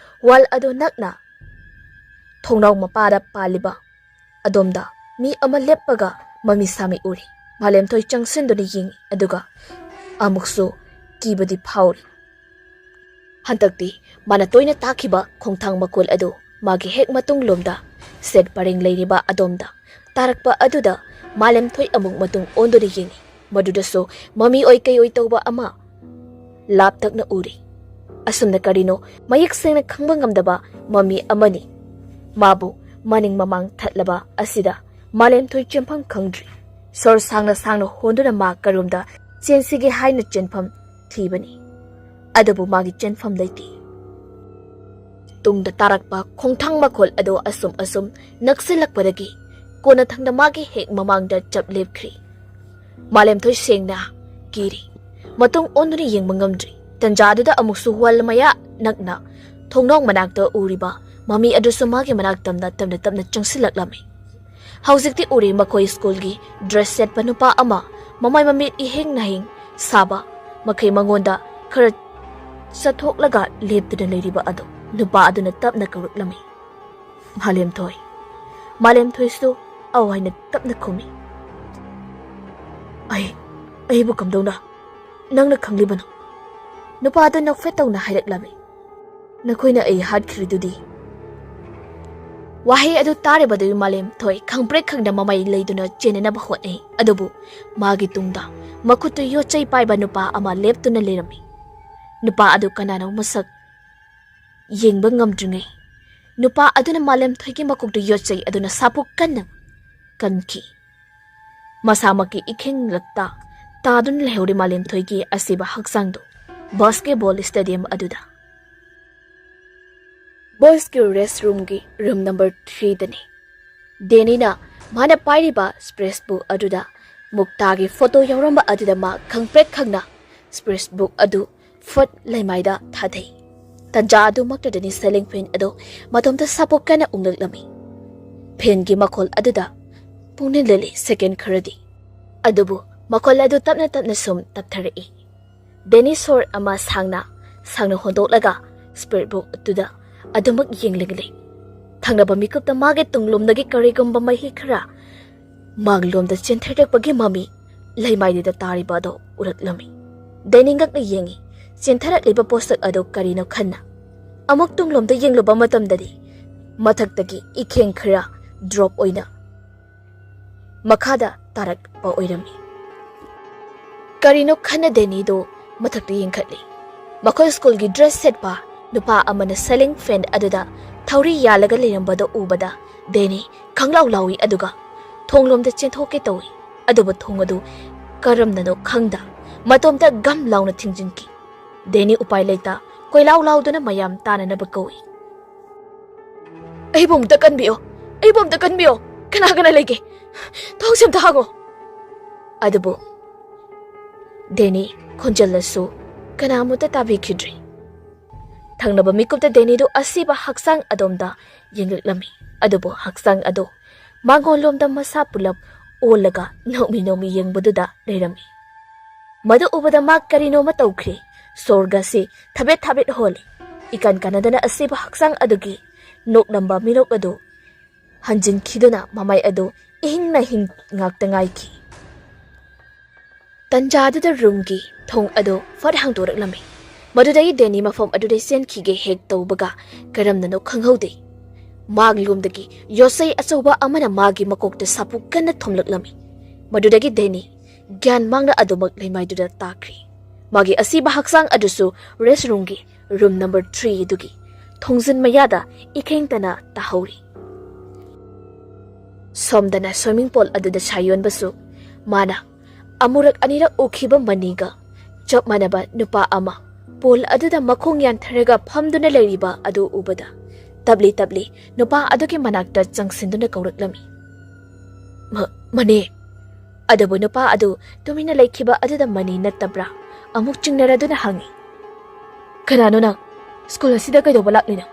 ꯋꯥꯜ ꯑꯗꯨ ꯅꯛꯅ ꯊꯣꯡꯅꯥꯎ ꯃꯄꯥꯗ ꯄꯥꯜꯂꯤꯕ ꯑꯗꯣꯝꯗ ꯃꯤ ꯑꯃ ꯂꯦꯞꯄꯒ ꯃꯃꯤ ꯁꯥꯃꯤ ꯎꯔꯤ꯫ ꯃꯥꯂꯦꯝꯊꯣꯏ ꯆꯪꯁꯤꯟꯗꯨꯅ ꯌꯦꯡꯏ, ꯑꯗꯨꯒ ꯑꯃꯨꯛꯁꯨ ꯀꯤꯕꯗꯤ ꯐꯥꯎꯔꯤ꯫ ꯍꯟꯗꯛꯇꯤ ꯃꯥꯅ ꯇꯣꯏꯅ ꯇꯥꯈꯤꯕ ꯈꯣꯡꯊꯥꯡ ꯃꯈꯣꯜ ꯑꯗꯨ ꯃꯥꯒꯤ ꯍꯦꯛ ꯃꯇꯨꯡꯂꯣꯝꯗ ꯁꯦꯠ ꯄꯔꯦꯡ ꯂꯩꯔꯤꯕ ꯑꯗꯣꯝꯗ ꯇꯥꯔꯛꯄ ꯑꯗꯨꯗ ꯃꯥꯂꯦꯝꯊꯣꯏ ꯑꯃꯨꯛ ꯃꯇꯨꯡ ꯑꯣꯟꯗꯨꯅ ꯌꯦꯡꯏ꯫ ꯃꯗꯨꯗꯁꯨ ꯃꯃꯤ ꯑꯣꯏ ꯀꯩ ꯑꯣꯏ ꯇꯧꯕ ꯑꯃ ꯂꯥꯞꯇꯛꯅ ꯎꯔꯤ꯫ ꯑꯁꯨꯝꯅ ꯀꯔꯤꯅꯣ ꯃꯌꯦꯛ ꯁꯦꯡꯅ ꯈꯪꯕ ꯉꯝꯗꯕ ꯃꯃꯤ ꯑꯃꯅꯤ꯫ ꯃꯥꯕꯨ ꯃꯅꯤꯡ ꯃꯃꯥꯡ ꯊꯠꯂꯕ ꯑꯁꯤꯗ ꯃꯥꯂꯦꯝꯊꯣꯏ ꯆꯦꯟꯐꯝ ꯈꯪꯗ꯭ꯔꯤ꯫ ꯁꯣꯔ ꯁꯥꯡꯅ ꯁꯥꯡꯅ ꯍꯣꯟꯗꯨꯅ ꯃꯥ ꯀꯔꯣꯝꯗ ꯆꯦꯟꯁꯤꯒꯦ ꯍꯥꯏꯅ ꯆꯦꯟꯐꯝ ꯊꯤꯕꯅꯤ, ꯑꯗꯨꯕꯨ ꯃꯥꯒꯤ ꯆꯦꯟꯐꯝ ꯂꯩꯇꯦ꯫ ꯇꯨꯡꯗ ꯇꯥꯔꯛꯄ ꯈꯣꯡꯊꯥꯡ ꯃꯈꯣꯜ ꯑꯗꯨ ꯑꯁꯨꯝ ꯑꯁꯨꯝ ꯅꯛꯁꯤꯜꯂꯛꯄꯗꯒꯤ ꯀꯣꯟꯅꯊꯪꯗ ꯃꯥꯒꯤ ꯍꯦꯛ ꯃꯃꯥꯡꯗ ꯆꯞ ꯂꯦꯞꯈ꯭ꯔꯤ꯫ ꯃꯥꯂꯦꯝꯊꯣꯏ ꯁꯦꯡꯅ ꯀꯤꯔꯤ꯫ ꯃꯇꯨꯡ ꯑꯣꯟꯗꯨꯅ ꯌꯦꯡꯕ ꯉꯝꯗ꯭ꯔꯤ꯫ ꯇꯟꯖꯥꯗꯨꯗ ꯑꯃꯨꯛꯁꯨ ꯋꯥꯜ ꯃꯌꯥ ꯅꯛꯅ ꯊꯣꯡꯅꯥꯎ ꯃꯅꯥꯛꯇ ꯎꯔꯤꯕ ꯃꯃꯤ ꯑꯗꯨꯁꯨ ꯃꯥꯒꯤ ꯃꯅꯥꯛ ꯇꯝꯅ ꯇꯞꯅ ꯇꯞꯅ ꯆꯪꯁꯤꯜꯂꯛꯂꯝꯃꯤ꯫ ꯍꯧꯖꯤꯛꯇꯤ ꯎꯔꯦ ꯃꯈꯣꯏ ꯁ꯭ꯀꯨꯜꯒꯤ ꯗ꯭ꯔꯦꯁ ꯁꯦꯠꯄ ꯅꯨꯄꯥ ꯑꯃ, ꯃꯃꯥꯏ ꯃꯃꯤꯠ ꯏꯍꯤꯡ ꯅꯥꯍꯤꯡ ꯁꯥꯕ, ꯃꯈꯩ ꯃꯉꯣꯟꯗ ꯈꯔ ꯆꯠꯊꯣꯛꯂꯒ ꯂꯦꯞꯇꯨꯅ ꯂꯩꯔꯤꯕ ꯑꯗꯨ꯫ ꯅꯨꯄꯥ ꯑꯗꯨꯅ ꯇꯞꯅ ꯀꯧꯔꯛꯂꯝꯃꯤ, "ꯃꯥꯂꯦꯝꯊꯣꯏ꯫" ꯃꯥꯂꯦꯝꯊꯣꯏꯁꯨ ꯑꯧ ꯍꯥꯏꯅ ꯇꯞꯅ ꯈꯨꯝꯃꯤ꯫ "ꯑꯩ, ꯑꯩꯕꯨ ꯀꯝꯗꯧꯅ ꯅꯪꯅ ꯈꯪꯂꯤꯕꯅꯣ?" ꯅꯨꯄꯥ ꯑꯗꯨ ꯅꯣꯛꯐꯦꯠ ꯇꯧꯅ ꯍꯥꯏꯔꯛꯂꯝꯃꯤ꯫ "ꯅꯈꯣꯏꯅ ꯑꯩ ꯍꯥꯠꯈ꯭ꯔꯤꯗꯨꯗꯤ?" ꯋꯥꯍꯩ ꯑꯗꯨ ꯇꯥꯔꯤꯕꯗꯨꯒꯤ ꯃꯥꯂꯦꯝꯊꯣꯏ ꯈꯪꯄ꯭ꯔꯦꯛ ꯈꯪꯗ ꯃꯃꯩ ꯂꯩꯗꯨꯅ ꯆꯦꯟꯅꯅꯕ ꯍꯣꯠꯅꯩ, ꯑꯗꯨꯕꯨ ꯃꯥꯒꯤ ꯇꯨꯡꯗ ꯃꯈꯨꯠꯇ ꯌꯣꯠ ꯆꯩ ꯄꯥꯏꯕ ꯅꯨꯄꯥ ꯑꯃ ꯂꯦꯞꯇꯨꯅ ꯂꯩꯔꯝꯃꯤ꯫ ꯅꯨꯄꯥ ꯑꯗꯨ ꯀꯅꯥꯅꯣ ꯃꯁꯛ ꯌꯦꯡꯕ ꯉꯝꯗ꯭ꯔꯤꯉꯩ, ꯅꯨꯄꯥ ꯑꯗꯨꯅ ꯃꯥꯂꯦꯝꯊꯣꯏꯒꯤ ꯃꯀꯣꯛꯇ ꯌꯣꯠ ꯆꯩ ꯑꯗꯨꯅ ꯁꯥꯄꯣꯛ ꯀꯟꯅ ꯀꯟꯈꯤ꯫ ꯃꯁꯥꯃꯛꯀꯤ ꯏꯈꯦꯡꯂꯛꯇ ꯇꯥꯗꯨꯅ ꯂꯩꯍꯧꯔꯤ ꯃꯥꯂꯦꯝꯊꯣꯏꯒꯤ ꯑꯁꯤꯕ ꯍꯛꯆꯥꯡꯗꯨ ꯕꯥꯁꯀꯦꯠꯕꯣꯜ ꯁ꯭ꯇꯦꯗꯤꯌꯝ ꯑꯗꯨꯗ꯫ ꯕꯣꯏꯁꯀꯤ ꯔꯦꯁ ꯔꯨꯝꯒꯤ ꯔꯨꯝ ꯅꯝꯕꯔ ꯊ꯭ꯔꯤꯗꯅꯤ꯫ ꯗꯦꯅꯤꯅ ꯃꯥꯅ ꯄꯥꯏꯔꯤꯕ ꯁ꯭ꯄ꯭ꯔꯦꯁ ꯕꯨꯛ ꯑꯗꯨꯗ ꯃꯨꯛꯇꯥꯒꯤ ꯐꯣꯇꯣ ꯌꯥꯎꯔꯝꯕ ꯑꯗꯨꯗ ꯃꯥ ꯈꯪꯄ꯭ꯔꯦꯛ ꯈꯪꯅ ꯁ꯭ꯄ꯭ꯔꯦꯁ ꯕꯨꯛ ꯑꯗꯨ ꯐꯨꯠ ꯂꯩꯃꯥꯏꯗ ꯊꯥꯗꯩ꯫ ꯇꯟꯖꯥ ꯑꯗꯨꯃꯛꯇꯗꯅꯤ ꯁꯦꯂꯤꯡ ꯐꯦꯟ ꯑꯗꯨ ꯃꯇꯣꯝꯇ ꯁꯥꯄꯣꯛ ꯀꯟꯅ ꯎꯪꯂꯛꯂꯝꯃꯤ꯫ ꯐꯦꯟꯒꯤ ꯃꯈꯣꯜ ꯑꯗꯨꯗ ꯄꯨꯛꯅꯤꯡ ꯂꯤꯜꯂꯤ ꯁꯦꯀꯦꯟ ꯈꯔꯗꯤ꯫ ꯑꯗꯨꯕꯨ ꯃꯈꯣꯜ ꯑꯗꯨ ꯇꯞꯅ ꯇꯞꯅ ꯁꯨꯝ ꯇꯞꯊꯔꯛꯏ꯫ ꯗꯦꯅꯤ ꯁꯣꯔ ꯑꯃ ꯁꯥꯡꯅ, ꯁꯥꯡꯅ ꯍꯣꯟꯗꯣꯛꯂꯒ ꯁ꯭ꯄ꯭ꯔꯦꯁ ꯕꯨꯛ ꯑꯗꯨꯗ ꯑꯗꯨꯃꯛ ꯌꯦꯡꯂꯒ ꯂꯩ꯫ ꯊꯪꯅꯕ ꯃꯤꯀꯨꯞꯇ ꯃꯥꯒꯤ ꯇꯨꯡꯂꯣꯝꯗꯒꯤ ꯀꯔꯤꯒꯨꯝꯕ ꯃꯍꯤ ꯈꯔ ꯃꯥꯡꯂꯣꯝꯗ ꯆꯦꯟꯊꯔꯛꯄꯒꯤ ꯃꯃꯤ ꯂꯩꯃꯥꯏꯗꯨꯗ ꯇꯥꯔꯤꯕ ꯑꯗꯨ ꯎꯔꯛꯂꯝꯃꯤ꯫ ꯗꯦꯅꯤ ꯉꯛꯅ ꯌꯦꯡꯉꯤ꯫ ꯆꯦꯟꯊꯔꯛꯂꯤꯕ ꯄꯣꯠꯁꯛ ꯑꯗꯨ ꯀꯔꯤꯅꯣ ꯈꯟꯅ ꯑꯃꯨꯛ ꯇꯨꯡꯂꯣꯝꯗ ꯌꯦꯡꯂꯨꯕ ꯃꯇꯝꯗꯗꯤ ꯃꯊꯛꯇꯒꯤ ꯏꯈꯦꯡ ꯈꯔ ꯗ꯭ꯔꯣꯞ ꯑꯣꯏꯅ ꯃꯈꯥꯗ ꯇꯥꯔꯛꯄ ꯑꯣꯏꯔꯝꯃꯤ꯫ ꯀꯔꯤꯅꯣ ꯈꯟꯅ ꯗꯦꯅꯤꯗꯨ ꯃꯊꯛꯇ ꯌꯦꯡꯈꯠꯂꯤ꯫ ꯃꯈꯣꯏ ꯁ꯭ꯀꯨꯜꯒꯤ ꯗ꯭ꯔꯦꯁ ꯁꯦꯠꯄ ꯅꯨꯄꯥ ꯑꯃꯅ ꯁꯦꯂꯤꯡ ꯐꯦꯟ ꯑꯗꯨꯗ ꯊꯧꯔꯤ ꯌꯥꯜꯂꯒ ꯂꯩꯔꯝꯕꯗꯨ ꯎꯕꯗ ꯗꯦꯅꯤ ꯈꯪꯂꯥꯎ ꯂꯥꯎꯏ, ꯑꯗꯨꯒ ꯊꯣꯡꯂꯣꯝꯗ ꯆꯦꯟꯊꯣꯛꯀꯦ ꯇꯧꯏ꯫ ꯑꯗꯨꯕꯨ ꯊꯣꯡ ꯑꯗꯨ ꯀꯔꯝꯅꯅꯣ ꯈꯪꯗ ꯃꯇꯣꯝꯇ ꯒꯝ ꯂꯥꯎꯅ ꯊꯤꯡꯖꯤꯟꯈꯤ꯫ ꯗꯦꯅꯤ ꯎꯄꯥꯏ ꯂꯩꯇ ꯀꯣꯏꯂꯥꯎ ꯂꯥꯎꯗꯨꯅ ꯃꯌꯥꯝ ꯇꯥꯅꯅꯕ ꯀꯧꯏ꯫ "ꯑꯩꯕꯨ ꯑꯃꯨꯛꯇ ꯀꯟꯕꯤꯌꯣ, ꯑꯩꯕꯨ ꯑꯃꯨꯛꯇ ꯀꯟꯕꯤꯌꯣ, ꯀꯅꯥ ꯀꯅꯥ ꯂꯩꯒꯦ? ꯊꯣꯡꯁꯦ ꯑꯃꯨꯛꯇ ꯍꯥꯡꯉꯣ!" ꯑꯗꯨꯕꯨ ꯗꯦꯅꯤ ꯈꯣꯟꯖꯦꯜ ꯑꯁꯨ ꯀꯅꯥꯃꯠꯇ ꯇꯥꯕꯤꯈꯤꯗ꯭ꯔꯦ꯫ ꯊꯪꯅꯕ ꯃꯤꯀꯨꯞꯇ ꯗꯦꯅꯤꯗꯨ ꯑꯁꯤꯕ ꯍꯛꯆꯥꯡ ꯑꯗꯣꯝꯗ ꯌꯦꯡꯂꯛꯂꯝꯃꯤ, ꯑꯗꯨꯕꯨ ꯍꯛꯆꯥꯡ ꯑꯗꯨ ꯃꯥꯡꯒꯣꯟꯂꯣꯝꯗ ꯃꯁꯥ ꯄꯨꯂꯞ ꯑꯣꯜꯂꯒ ꯅꯣꯛꯃꯤ ꯅꯣꯛꯃꯤ ꯌꯦꯡꯕꯗꯨꯗ ꯂꯩꯔꯝꯃꯤ꯫ ꯃꯗꯨ ꯎꯕꯗ ꯃꯥ ꯀꯔꯤꯅꯣꯃ ꯇꯧꯈ꯭ꯔꯦ꯫ ꯁꯣꯔꯒꯁꯤ ꯊꯕꯦꯠ ꯊꯕꯦꯠ ꯍꯣꯜꯂꯤ꯫ ꯏꯀꯥꯟ ꯀꯥꯟꯅꯗꯅ ꯑꯁꯤꯕ ꯍꯛꯆꯥꯡ ꯑꯗꯨꯒꯤ ꯅꯣꯛꯂꯝꯕ ꯃꯤꯅꯣꯛ ꯑꯗꯨ ꯍꯟꯖꯤꯟꯈꯤꯗꯨꯅ ꯃꯃꯥꯏ ꯑꯗꯨ ꯏꯍꯤꯡꯅ ꯍꯤꯡ ꯉꯥꯛꯇ ꯉꯥꯏꯈꯤ꯫ ꯇꯟꯖꯥꯗꯨꯗ ꯔꯨꯝꯒꯤ ꯊꯣꯡ ꯑꯗꯨ ꯐꯠ ꯍꯥꯡꯗꯣꯔꯛꯂꯝꯃꯤ꯫ ꯃꯗꯨꯗꯒꯤ ꯗꯦꯅꯤ ꯃꯐꯝ ꯑꯗꯨꯗ ꯆꯦꯟꯈꯤꯒꯦ ꯍꯦꯛ ꯇꯧꯕꯒ ꯀꯔꯝꯅꯅꯣ ꯈꯪꯍꯧꯗꯦ, ꯃꯥꯒꯤ ꯂꯣꯝꯗꯒꯤ ꯌꯣꯠꯆꯩ ꯑꯆꯧꯕ ꯑꯃꯅ ꯃꯥꯒꯤ ꯃꯀꯣꯛꯇ ꯁꯥꯄꯨ ꯀꯟꯅ ꯊꯣꯝꯂꯛꯂꯝꯃꯤ꯫ ꯃꯗꯨꯗꯒꯤ ꯗꯦꯅꯤ ꯒ꯭ꯌꯥꯟ ꯃꯥꯡꯅ ꯑꯗꯨꯃꯛ ꯂꯩꯃꯥꯏꯗꯨꯗ ꯇꯥꯈ꯭ꯔꯤ꯫ ꯃꯥꯒꯤ ꯑꯁꯤꯕ ꯍꯛꯆꯥꯡ ꯑꯗꯨꯁꯨ ꯔꯦꯁ ꯔꯨꯝꯒꯤ ꯔꯨꯝ ꯅꯝꯕꯔ ꯊ꯭ꯔꯤ ꯑꯗꯨꯒꯤ ꯊꯣꯡꯖꯤꯟ ꯃꯌꯥꯗ ꯏꯈꯦꯡꯇꯅ ꯇꯥꯍꯧꯔꯤ꯫ ꯁꯣꯝꯗꯅ ꯁ꯭ꯋꯤꯃꯤꯡ ꯄꯣꯜ ꯑꯗꯨꯗ ꯁꯥ ꯌꯣꯟꯕꯁꯨ ꯃꯥꯅ ꯑꯃꯨꯔꯛ ꯑꯅꯤꯔꯛ ꯎꯈꯤꯕ ꯃꯅꯤꯒ ꯆꯞ ꯃꯥꯟꯅꯕ ꯅꯨꯄꯥ ꯑꯃ ꯄꯣꯜ ꯑꯗꯨꯗ ꯃꯈꯣꯡ ꯌꯥꯟꯊꯔꯒ ꯐꯝꯗꯨꯅ ꯂꯩꯔꯤꯕ ꯑꯗꯨ ꯎꯕꯗ ꯇꯞꯂꯤ ꯇꯞꯂꯤ ꯅꯨꯄꯥ ꯑꯗꯨꯒꯤ ꯃꯅꯥꯛꯇ ꯆꯪꯁꯤꯟꯗꯨꯅ ꯀꯧꯔꯛꯂꯝꯃꯤ꯫ "ꯃ-, ꯃꯅꯤ!" ꯑꯗꯨꯕꯨ ꯅꯨꯄꯥ ꯑꯗꯨ ꯇꯨꯃꯤꯟꯅ ꯂꯩꯈꯤꯕ ꯑꯗꯨꯗ ꯃꯅꯤ ꯅꯠꯇꯕ꯭ꯔꯥ ꯑꯃꯨꯛ ꯆꯤꯡꯅꯔꯗꯨꯅ ꯍꯪꯉꯤ꯫ "ꯀꯅꯥꯅꯣ ꯅꯪ? ꯁ꯭ꯀꯨꯜ ꯑꯁꯤꯗ ꯀꯩꯗꯧꯕ ꯂꯥꯛꯂꯤꯅꯣ?"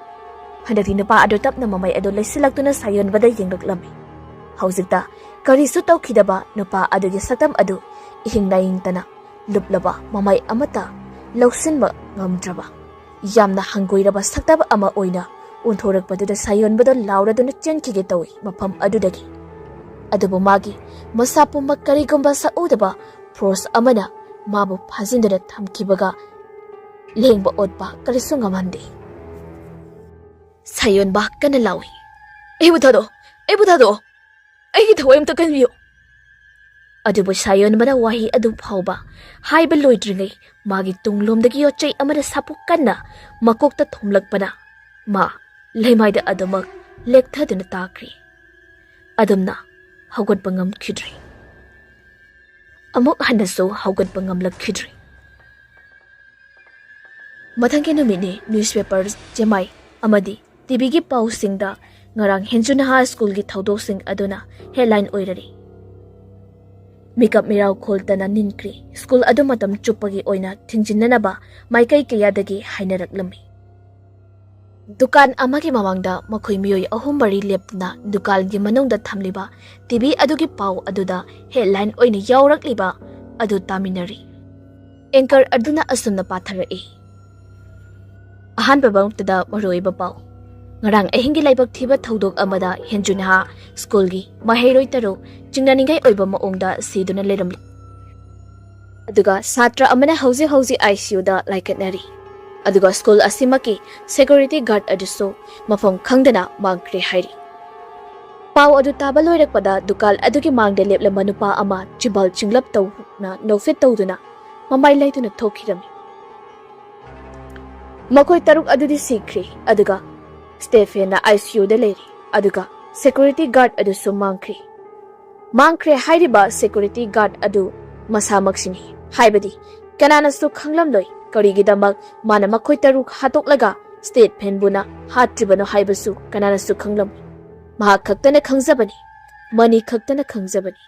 ꯍꯟꯗꯛꯇꯤ ꯅꯨꯄꯥ ꯑꯗꯨ ꯇꯞꯅ ꯃꯃꯥꯏ ꯑꯗꯨ ꯂꯩꯁꯤꯜꯂꯛꯇꯨꯅ ꯁꯥꯌꯣꯟꯕꯗ ꯌꯦꯡꯂꯛꯂꯝꯃꯤ꯫ ꯍꯧꯖꯤꯛꯇ ꯀꯔꯤꯁꯨ ꯇꯧꯈꯤꯗꯕ ꯅꯨꯄꯥ ꯑꯗꯨꯒꯤ ꯁꯛꯇꯝ ꯑꯗꯨ ꯏꯍꯤꯡ ꯅꯥꯌꯤꯡꯇꯅ ꯂꯨꯞꯂꯕ ꯃꯃꯥꯏ ꯑꯃꯠꯇ ꯂꯧꯁꯤꯟꯕ ꯉꯝꯗ꯭ꯔꯕ, ꯌꯥꯝꯅ ꯍꯪꯒꯣꯏꯔꯕ ꯁꯛꯇꯝ ꯑꯃ ꯑꯣꯏꯅ ꯑꯣꯟꯊꯣꯔꯛꯄꯗꯨꯗ ꯁꯥꯌꯣꯟꯕꯗ ꯂꯥꯎꯔꯗꯨꯅ ꯆꯦꯟꯈꯤꯒꯦ ꯇꯧꯏ ꯃꯐꯝ ꯑꯗꯨꯗꯒꯤ꯫ ꯑꯗꯨꯕꯨ ꯃꯥꯒꯤ ꯃꯁꯥ ꯄꯨꯝꯕ ꯀꯔꯤꯒꯨꯝꯕ ꯁꯛꯎꯗꯕ ꯐꯣꯔꯁ ꯑꯃꯅ ꯃꯥꯕꯨ ꯐꯥꯖꯤꯟꯗꯨꯅ ꯊꯝꯈꯤꯕꯒ ꯂꯦꯡꯕ ꯑꯣꯠꯄ ꯀꯔꯤꯁꯨ ꯉꯝꯍꯟꯗꯦ꯫ ꯁꯥꯌꯣꯟꯕ ꯀꯟꯅ ꯂꯥꯎꯏ, "ꯑꯩꯕꯨ ꯊꯥꯗꯣꯛꯑꯣ! ꯑꯩꯕꯨ ꯊꯥꯗꯣꯛꯑꯣ! ꯑꯩꯒꯤ ꯊꯋꯥꯏ ꯑꯝꯇ ꯀꯟꯕꯤꯌꯨ!" ꯑꯗꯨꯕꯨ ꯁꯥꯌꯣꯟꯕꯅ ꯋꯥꯍꯩ ꯑꯗꯨ ꯐꯥꯎꯕ ꯍꯥꯏꯕ ꯂꯣꯏꯗ꯭ꯔꯤꯉꯩ ꯃꯥꯒꯤ ꯇꯨꯡꯂꯣꯝꯗꯒꯤ ꯌꯣꯠꯆꯩ ꯑꯃꯅ ꯁꯥꯄꯨ ꯀꯟꯅ ꯃꯀꯣꯛꯇ ꯊꯣꯝꯂꯛꯄꯅ ꯃꯥ ꯂꯩꯃꯥꯏꯗ ꯑꯗꯨꯃꯛ ꯂꯦꯛꯊꯗꯨꯅ ꯇꯥꯈ꯭ꯔꯤ꯫ ꯑꯗꯨꯝꯅ ꯍꯧꯒꯠꯄ ꯉꯝꯈꯤꯗ꯭ꯔꯤ꯫ ꯑꯃꯨꯛ ꯍꯟꯅꯁꯨ ꯍꯧꯒꯠꯄ ꯉꯝꯂꯛꯈꯤꯗ꯭ꯔꯤ꯫ ꯃꯊꯪꯒꯤ ꯅꯨꯃꯤꯠꯅꯤ꯫ ꯅ꯭ꯌꯨꯁꯄꯦꯄꯔ, ꯆꯦꯃꯥꯏ ꯑꯃꯗꯤ ꯇꯤꯚꯤꯒꯤ ꯄꯥꯎꯁꯤꯡꯗ ꯉꯔꯥꯡ ꯍꯦꯟꯖꯨꯅꯍꯥ ꯁ꯭ꯀꯨꯜꯒꯤ ꯊꯧꯗꯣꯛꯁꯤꯡ ꯑꯗꯨꯅ ꯍꯦꯗꯂꯥꯏꯟ ꯑꯣꯏꯔꯔꯤ꯫ ꯃꯤꯀꯞ ꯃꯤꯔꯥꯎ ꯈꯣꯜꯇꯅ ꯅꯤꯟꯈ꯭ꯔꯤ꯫ ꯁ꯭ꯀꯨꯜ ꯑꯗꯨ ꯃꯇꯝ ꯆꯨꯞꯄꯒꯤ ꯑꯣꯏꯅ ꯊꯤꯡꯖꯤꯟꯅꯅꯕ ꯃꯥꯏꯀꯩ ꯀꯌꯥꯗꯒꯤ ꯍꯥꯏꯅꯔꯛꯂꯝꯃꯤ꯫ ꯗꯨꯀꯥꯟ ꯑꯃꯒꯤ ꯃꯃꯥꯡꯗ ꯃꯈꯣꯏ ꯃꯤꯑꯣꯏ ꯑꯍꯨꯝ ꯃꯔꯤ ꯂꯦꯞꯇꯨꯅ ꯗꯨꯀꯥꯟꯒꯤ ꯃꯅꯨꯡꯗ ꯊꯝꯂꯤꯕ ꯇꯤꯚꯤ ꯑꯗꯨꯒꯤ ꯄꯥꯎ ꯑꯗꯨꯗ ꯍꯦꯗꯂꯥꯏꯟ ꯑꯣꯏꯅ ꯌꯥꯎꯔꯛꯂꯤꯕ ꯑꯗꯨ ꯇꯥꯃꯤꯟꯅꯔꯤ꯫ ꯑꯦꯡꯀꯔ ꯑꯗꯨꯅ ꯑꯁꯨꯝꯅ ꯄꯥꯊꯔꯛꯏ꯫ ꯑꯍꯥꯟꯕ ꯃꯛꯇꯗ ꯃꯔꯨꯑꯣꯏꯕ ꯄꯥꯎ꯫ ꯉꯔꯥꯡ ꯑꯍꯤꯡꯒꯤ ꯂꯥꯏꯕꯛ ꯊꯤꯕ ꯊꯧꯗꯣꯛ ꯑꯃꯗ ꯍꯦꯟꯖꯨ ꯅꯍꯥ ꯁ꯭ꯀꯨꯜꯒꯤ ꯃꯍꯩꯔꯣꯏ ꯇꯔꯨꯛ ꯆꯤꯡꯅꯅꯤꯡꯉꯥꯏ ꯑꯣꯏꯕ ꯃꯑꯣꯡꯗ ꯁꯤꯗꯨꯅ ꯂꯩꯔꯝꯂꯤ꯫ ꯑꯗꯨꯒ ꯁꯥꯇ꯭ꯔ ꯑꯃꯅ ꯍꯧꯖꯤꯛ ꯍꯧꯖꯤꯛ ICUꯗ ꯂꯥꯏꯀꯠꯅꯔꯤ꯫ ꯑꯗꯨꯒ ꯁ꯭ꯀꯨꯜ ꯑꯁꯤꯃꯛꯀꯤ ꯁꯦꯀ꯭ꯌꯨꯔꯤꯇꯤ ꯒꯥꯔꯗ ꯑꯗꯨꯁꯨ ꯃꯐꯝ ꯈꯪꯗꯅ ꯃꯥꯡꯈ꯭ꯔꯦ ꯍꯥꯏꯔꯤ꯫ ꯄꯥꯎ ꯑꯗꯨ ꯇꯥꯕ ꯂꯣꯏꯔꯛꯄꯗ ꯗꯨꯀꯥꯟ ꯑꯗꯨꯒꯤ ꯃꯥꯡꯗ ꯂꯦꯞꯂꯝꯕ ꯅꯨꯄꯥ ꯑꯃ ꯆꯤꯕꯜ ꯆꯤꯡꯂꯞ ꯇꯧꯅ ꯅꯣꯛꯐꯦꯠ ꯇꯧꯗꯨꯅ ꯃꯃꯥꯏ ꯂꯩꯗꯨꯅ ꯊꯣꯛꯈꯤꯔꯝꯃꯤ꯫ ꯃꯈꯣꯏ ꯇꯔꯨꯛ ꯑꯗꯨꯗꯤ ꯁꯤꯈ꯭ꯔꯦ, ꯑꯗꯨꯒ ꯁ꯭ꯇꯦꯐꯦꯟꯅ ICUꯗ ꯂꯩꯔꯤ, ꯑꯗꯨꯒ ꯁꯦꯀ꯭ꯌꯨꯔꯤꯇꯤ ꯒꯥꯔꯗ ꯑꯗꯨꯁꯨ ꯃꯥꯡꯈ꯭ꯔꯦ꯫ ꯃꯥꯡꯈ꯭ꯔꯦ ꯍꯥꯏꯔꯤꯕ ꯁꯦꯀ꯭ꯌꯨꯔꯤꯇꯤ ꯒꯥꯔꯗ ꯑꯗꯨ ꯃꯁꯥꯃꯛꯁꯤꯅꯤ꯫ ꯍꯥꯏꯕꯗꯤ ꯀꯅꯥꯅꯁꯨ ꯈꯪꯂꯝꯂꯣꯏ ꯀꯔꯤꯒꯤꯗꯃꯛ ꯃꯥꯅ ꯃꯈꯣꯏ ꯇꯔꯨꯛ ꯍꯥꯠꯇꯣꯛꯂꯒ ꯁ꯭ꯇꯦꯐꯦꯟꯕꯨꯅ ꯍꯥꯠꯇ꯭ꯔꯤꯕꯅꯣ ꯍꯥꯏꯕꯁꯨ ꯀꯅꯥꯅꯁꯨ ꯈꯪꯂꯝꯂꯣꯏ꯫ ꯃꯍꯥꯛ ꯈꯛꯇꯅ ꯈꯪꯖꯕꯅꯤ, ꯃꯅꯤ ꯈꯛꯇꯅ ꯈꯪꯖꯕꯅꯤ꯫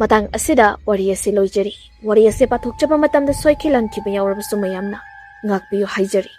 ꯃꯇꯥꯡ ꯑꯁꯤꯗ ꯋꯥꯔꯤ ꯑꯁꯤ ꯂꯣꯏꯖꯔꯤ꯫ ꯋꯥꯔꯤ ꯑꯁꯤ ꯄꯥꯊꯣꯛꯆꯕ ꯃꯇꯝꯗ ꯁꯣꯏꯈꯤ ꯂꯥꯟꯈꯤꯕ ꯌꯥꯎꯔꯕꯁꯨ ꯃꯌꯥꯝꯅ ꯉꯥꯛꯄꯤꯌꯨ ꯍꯥꯏꯖꯔꯤ꯫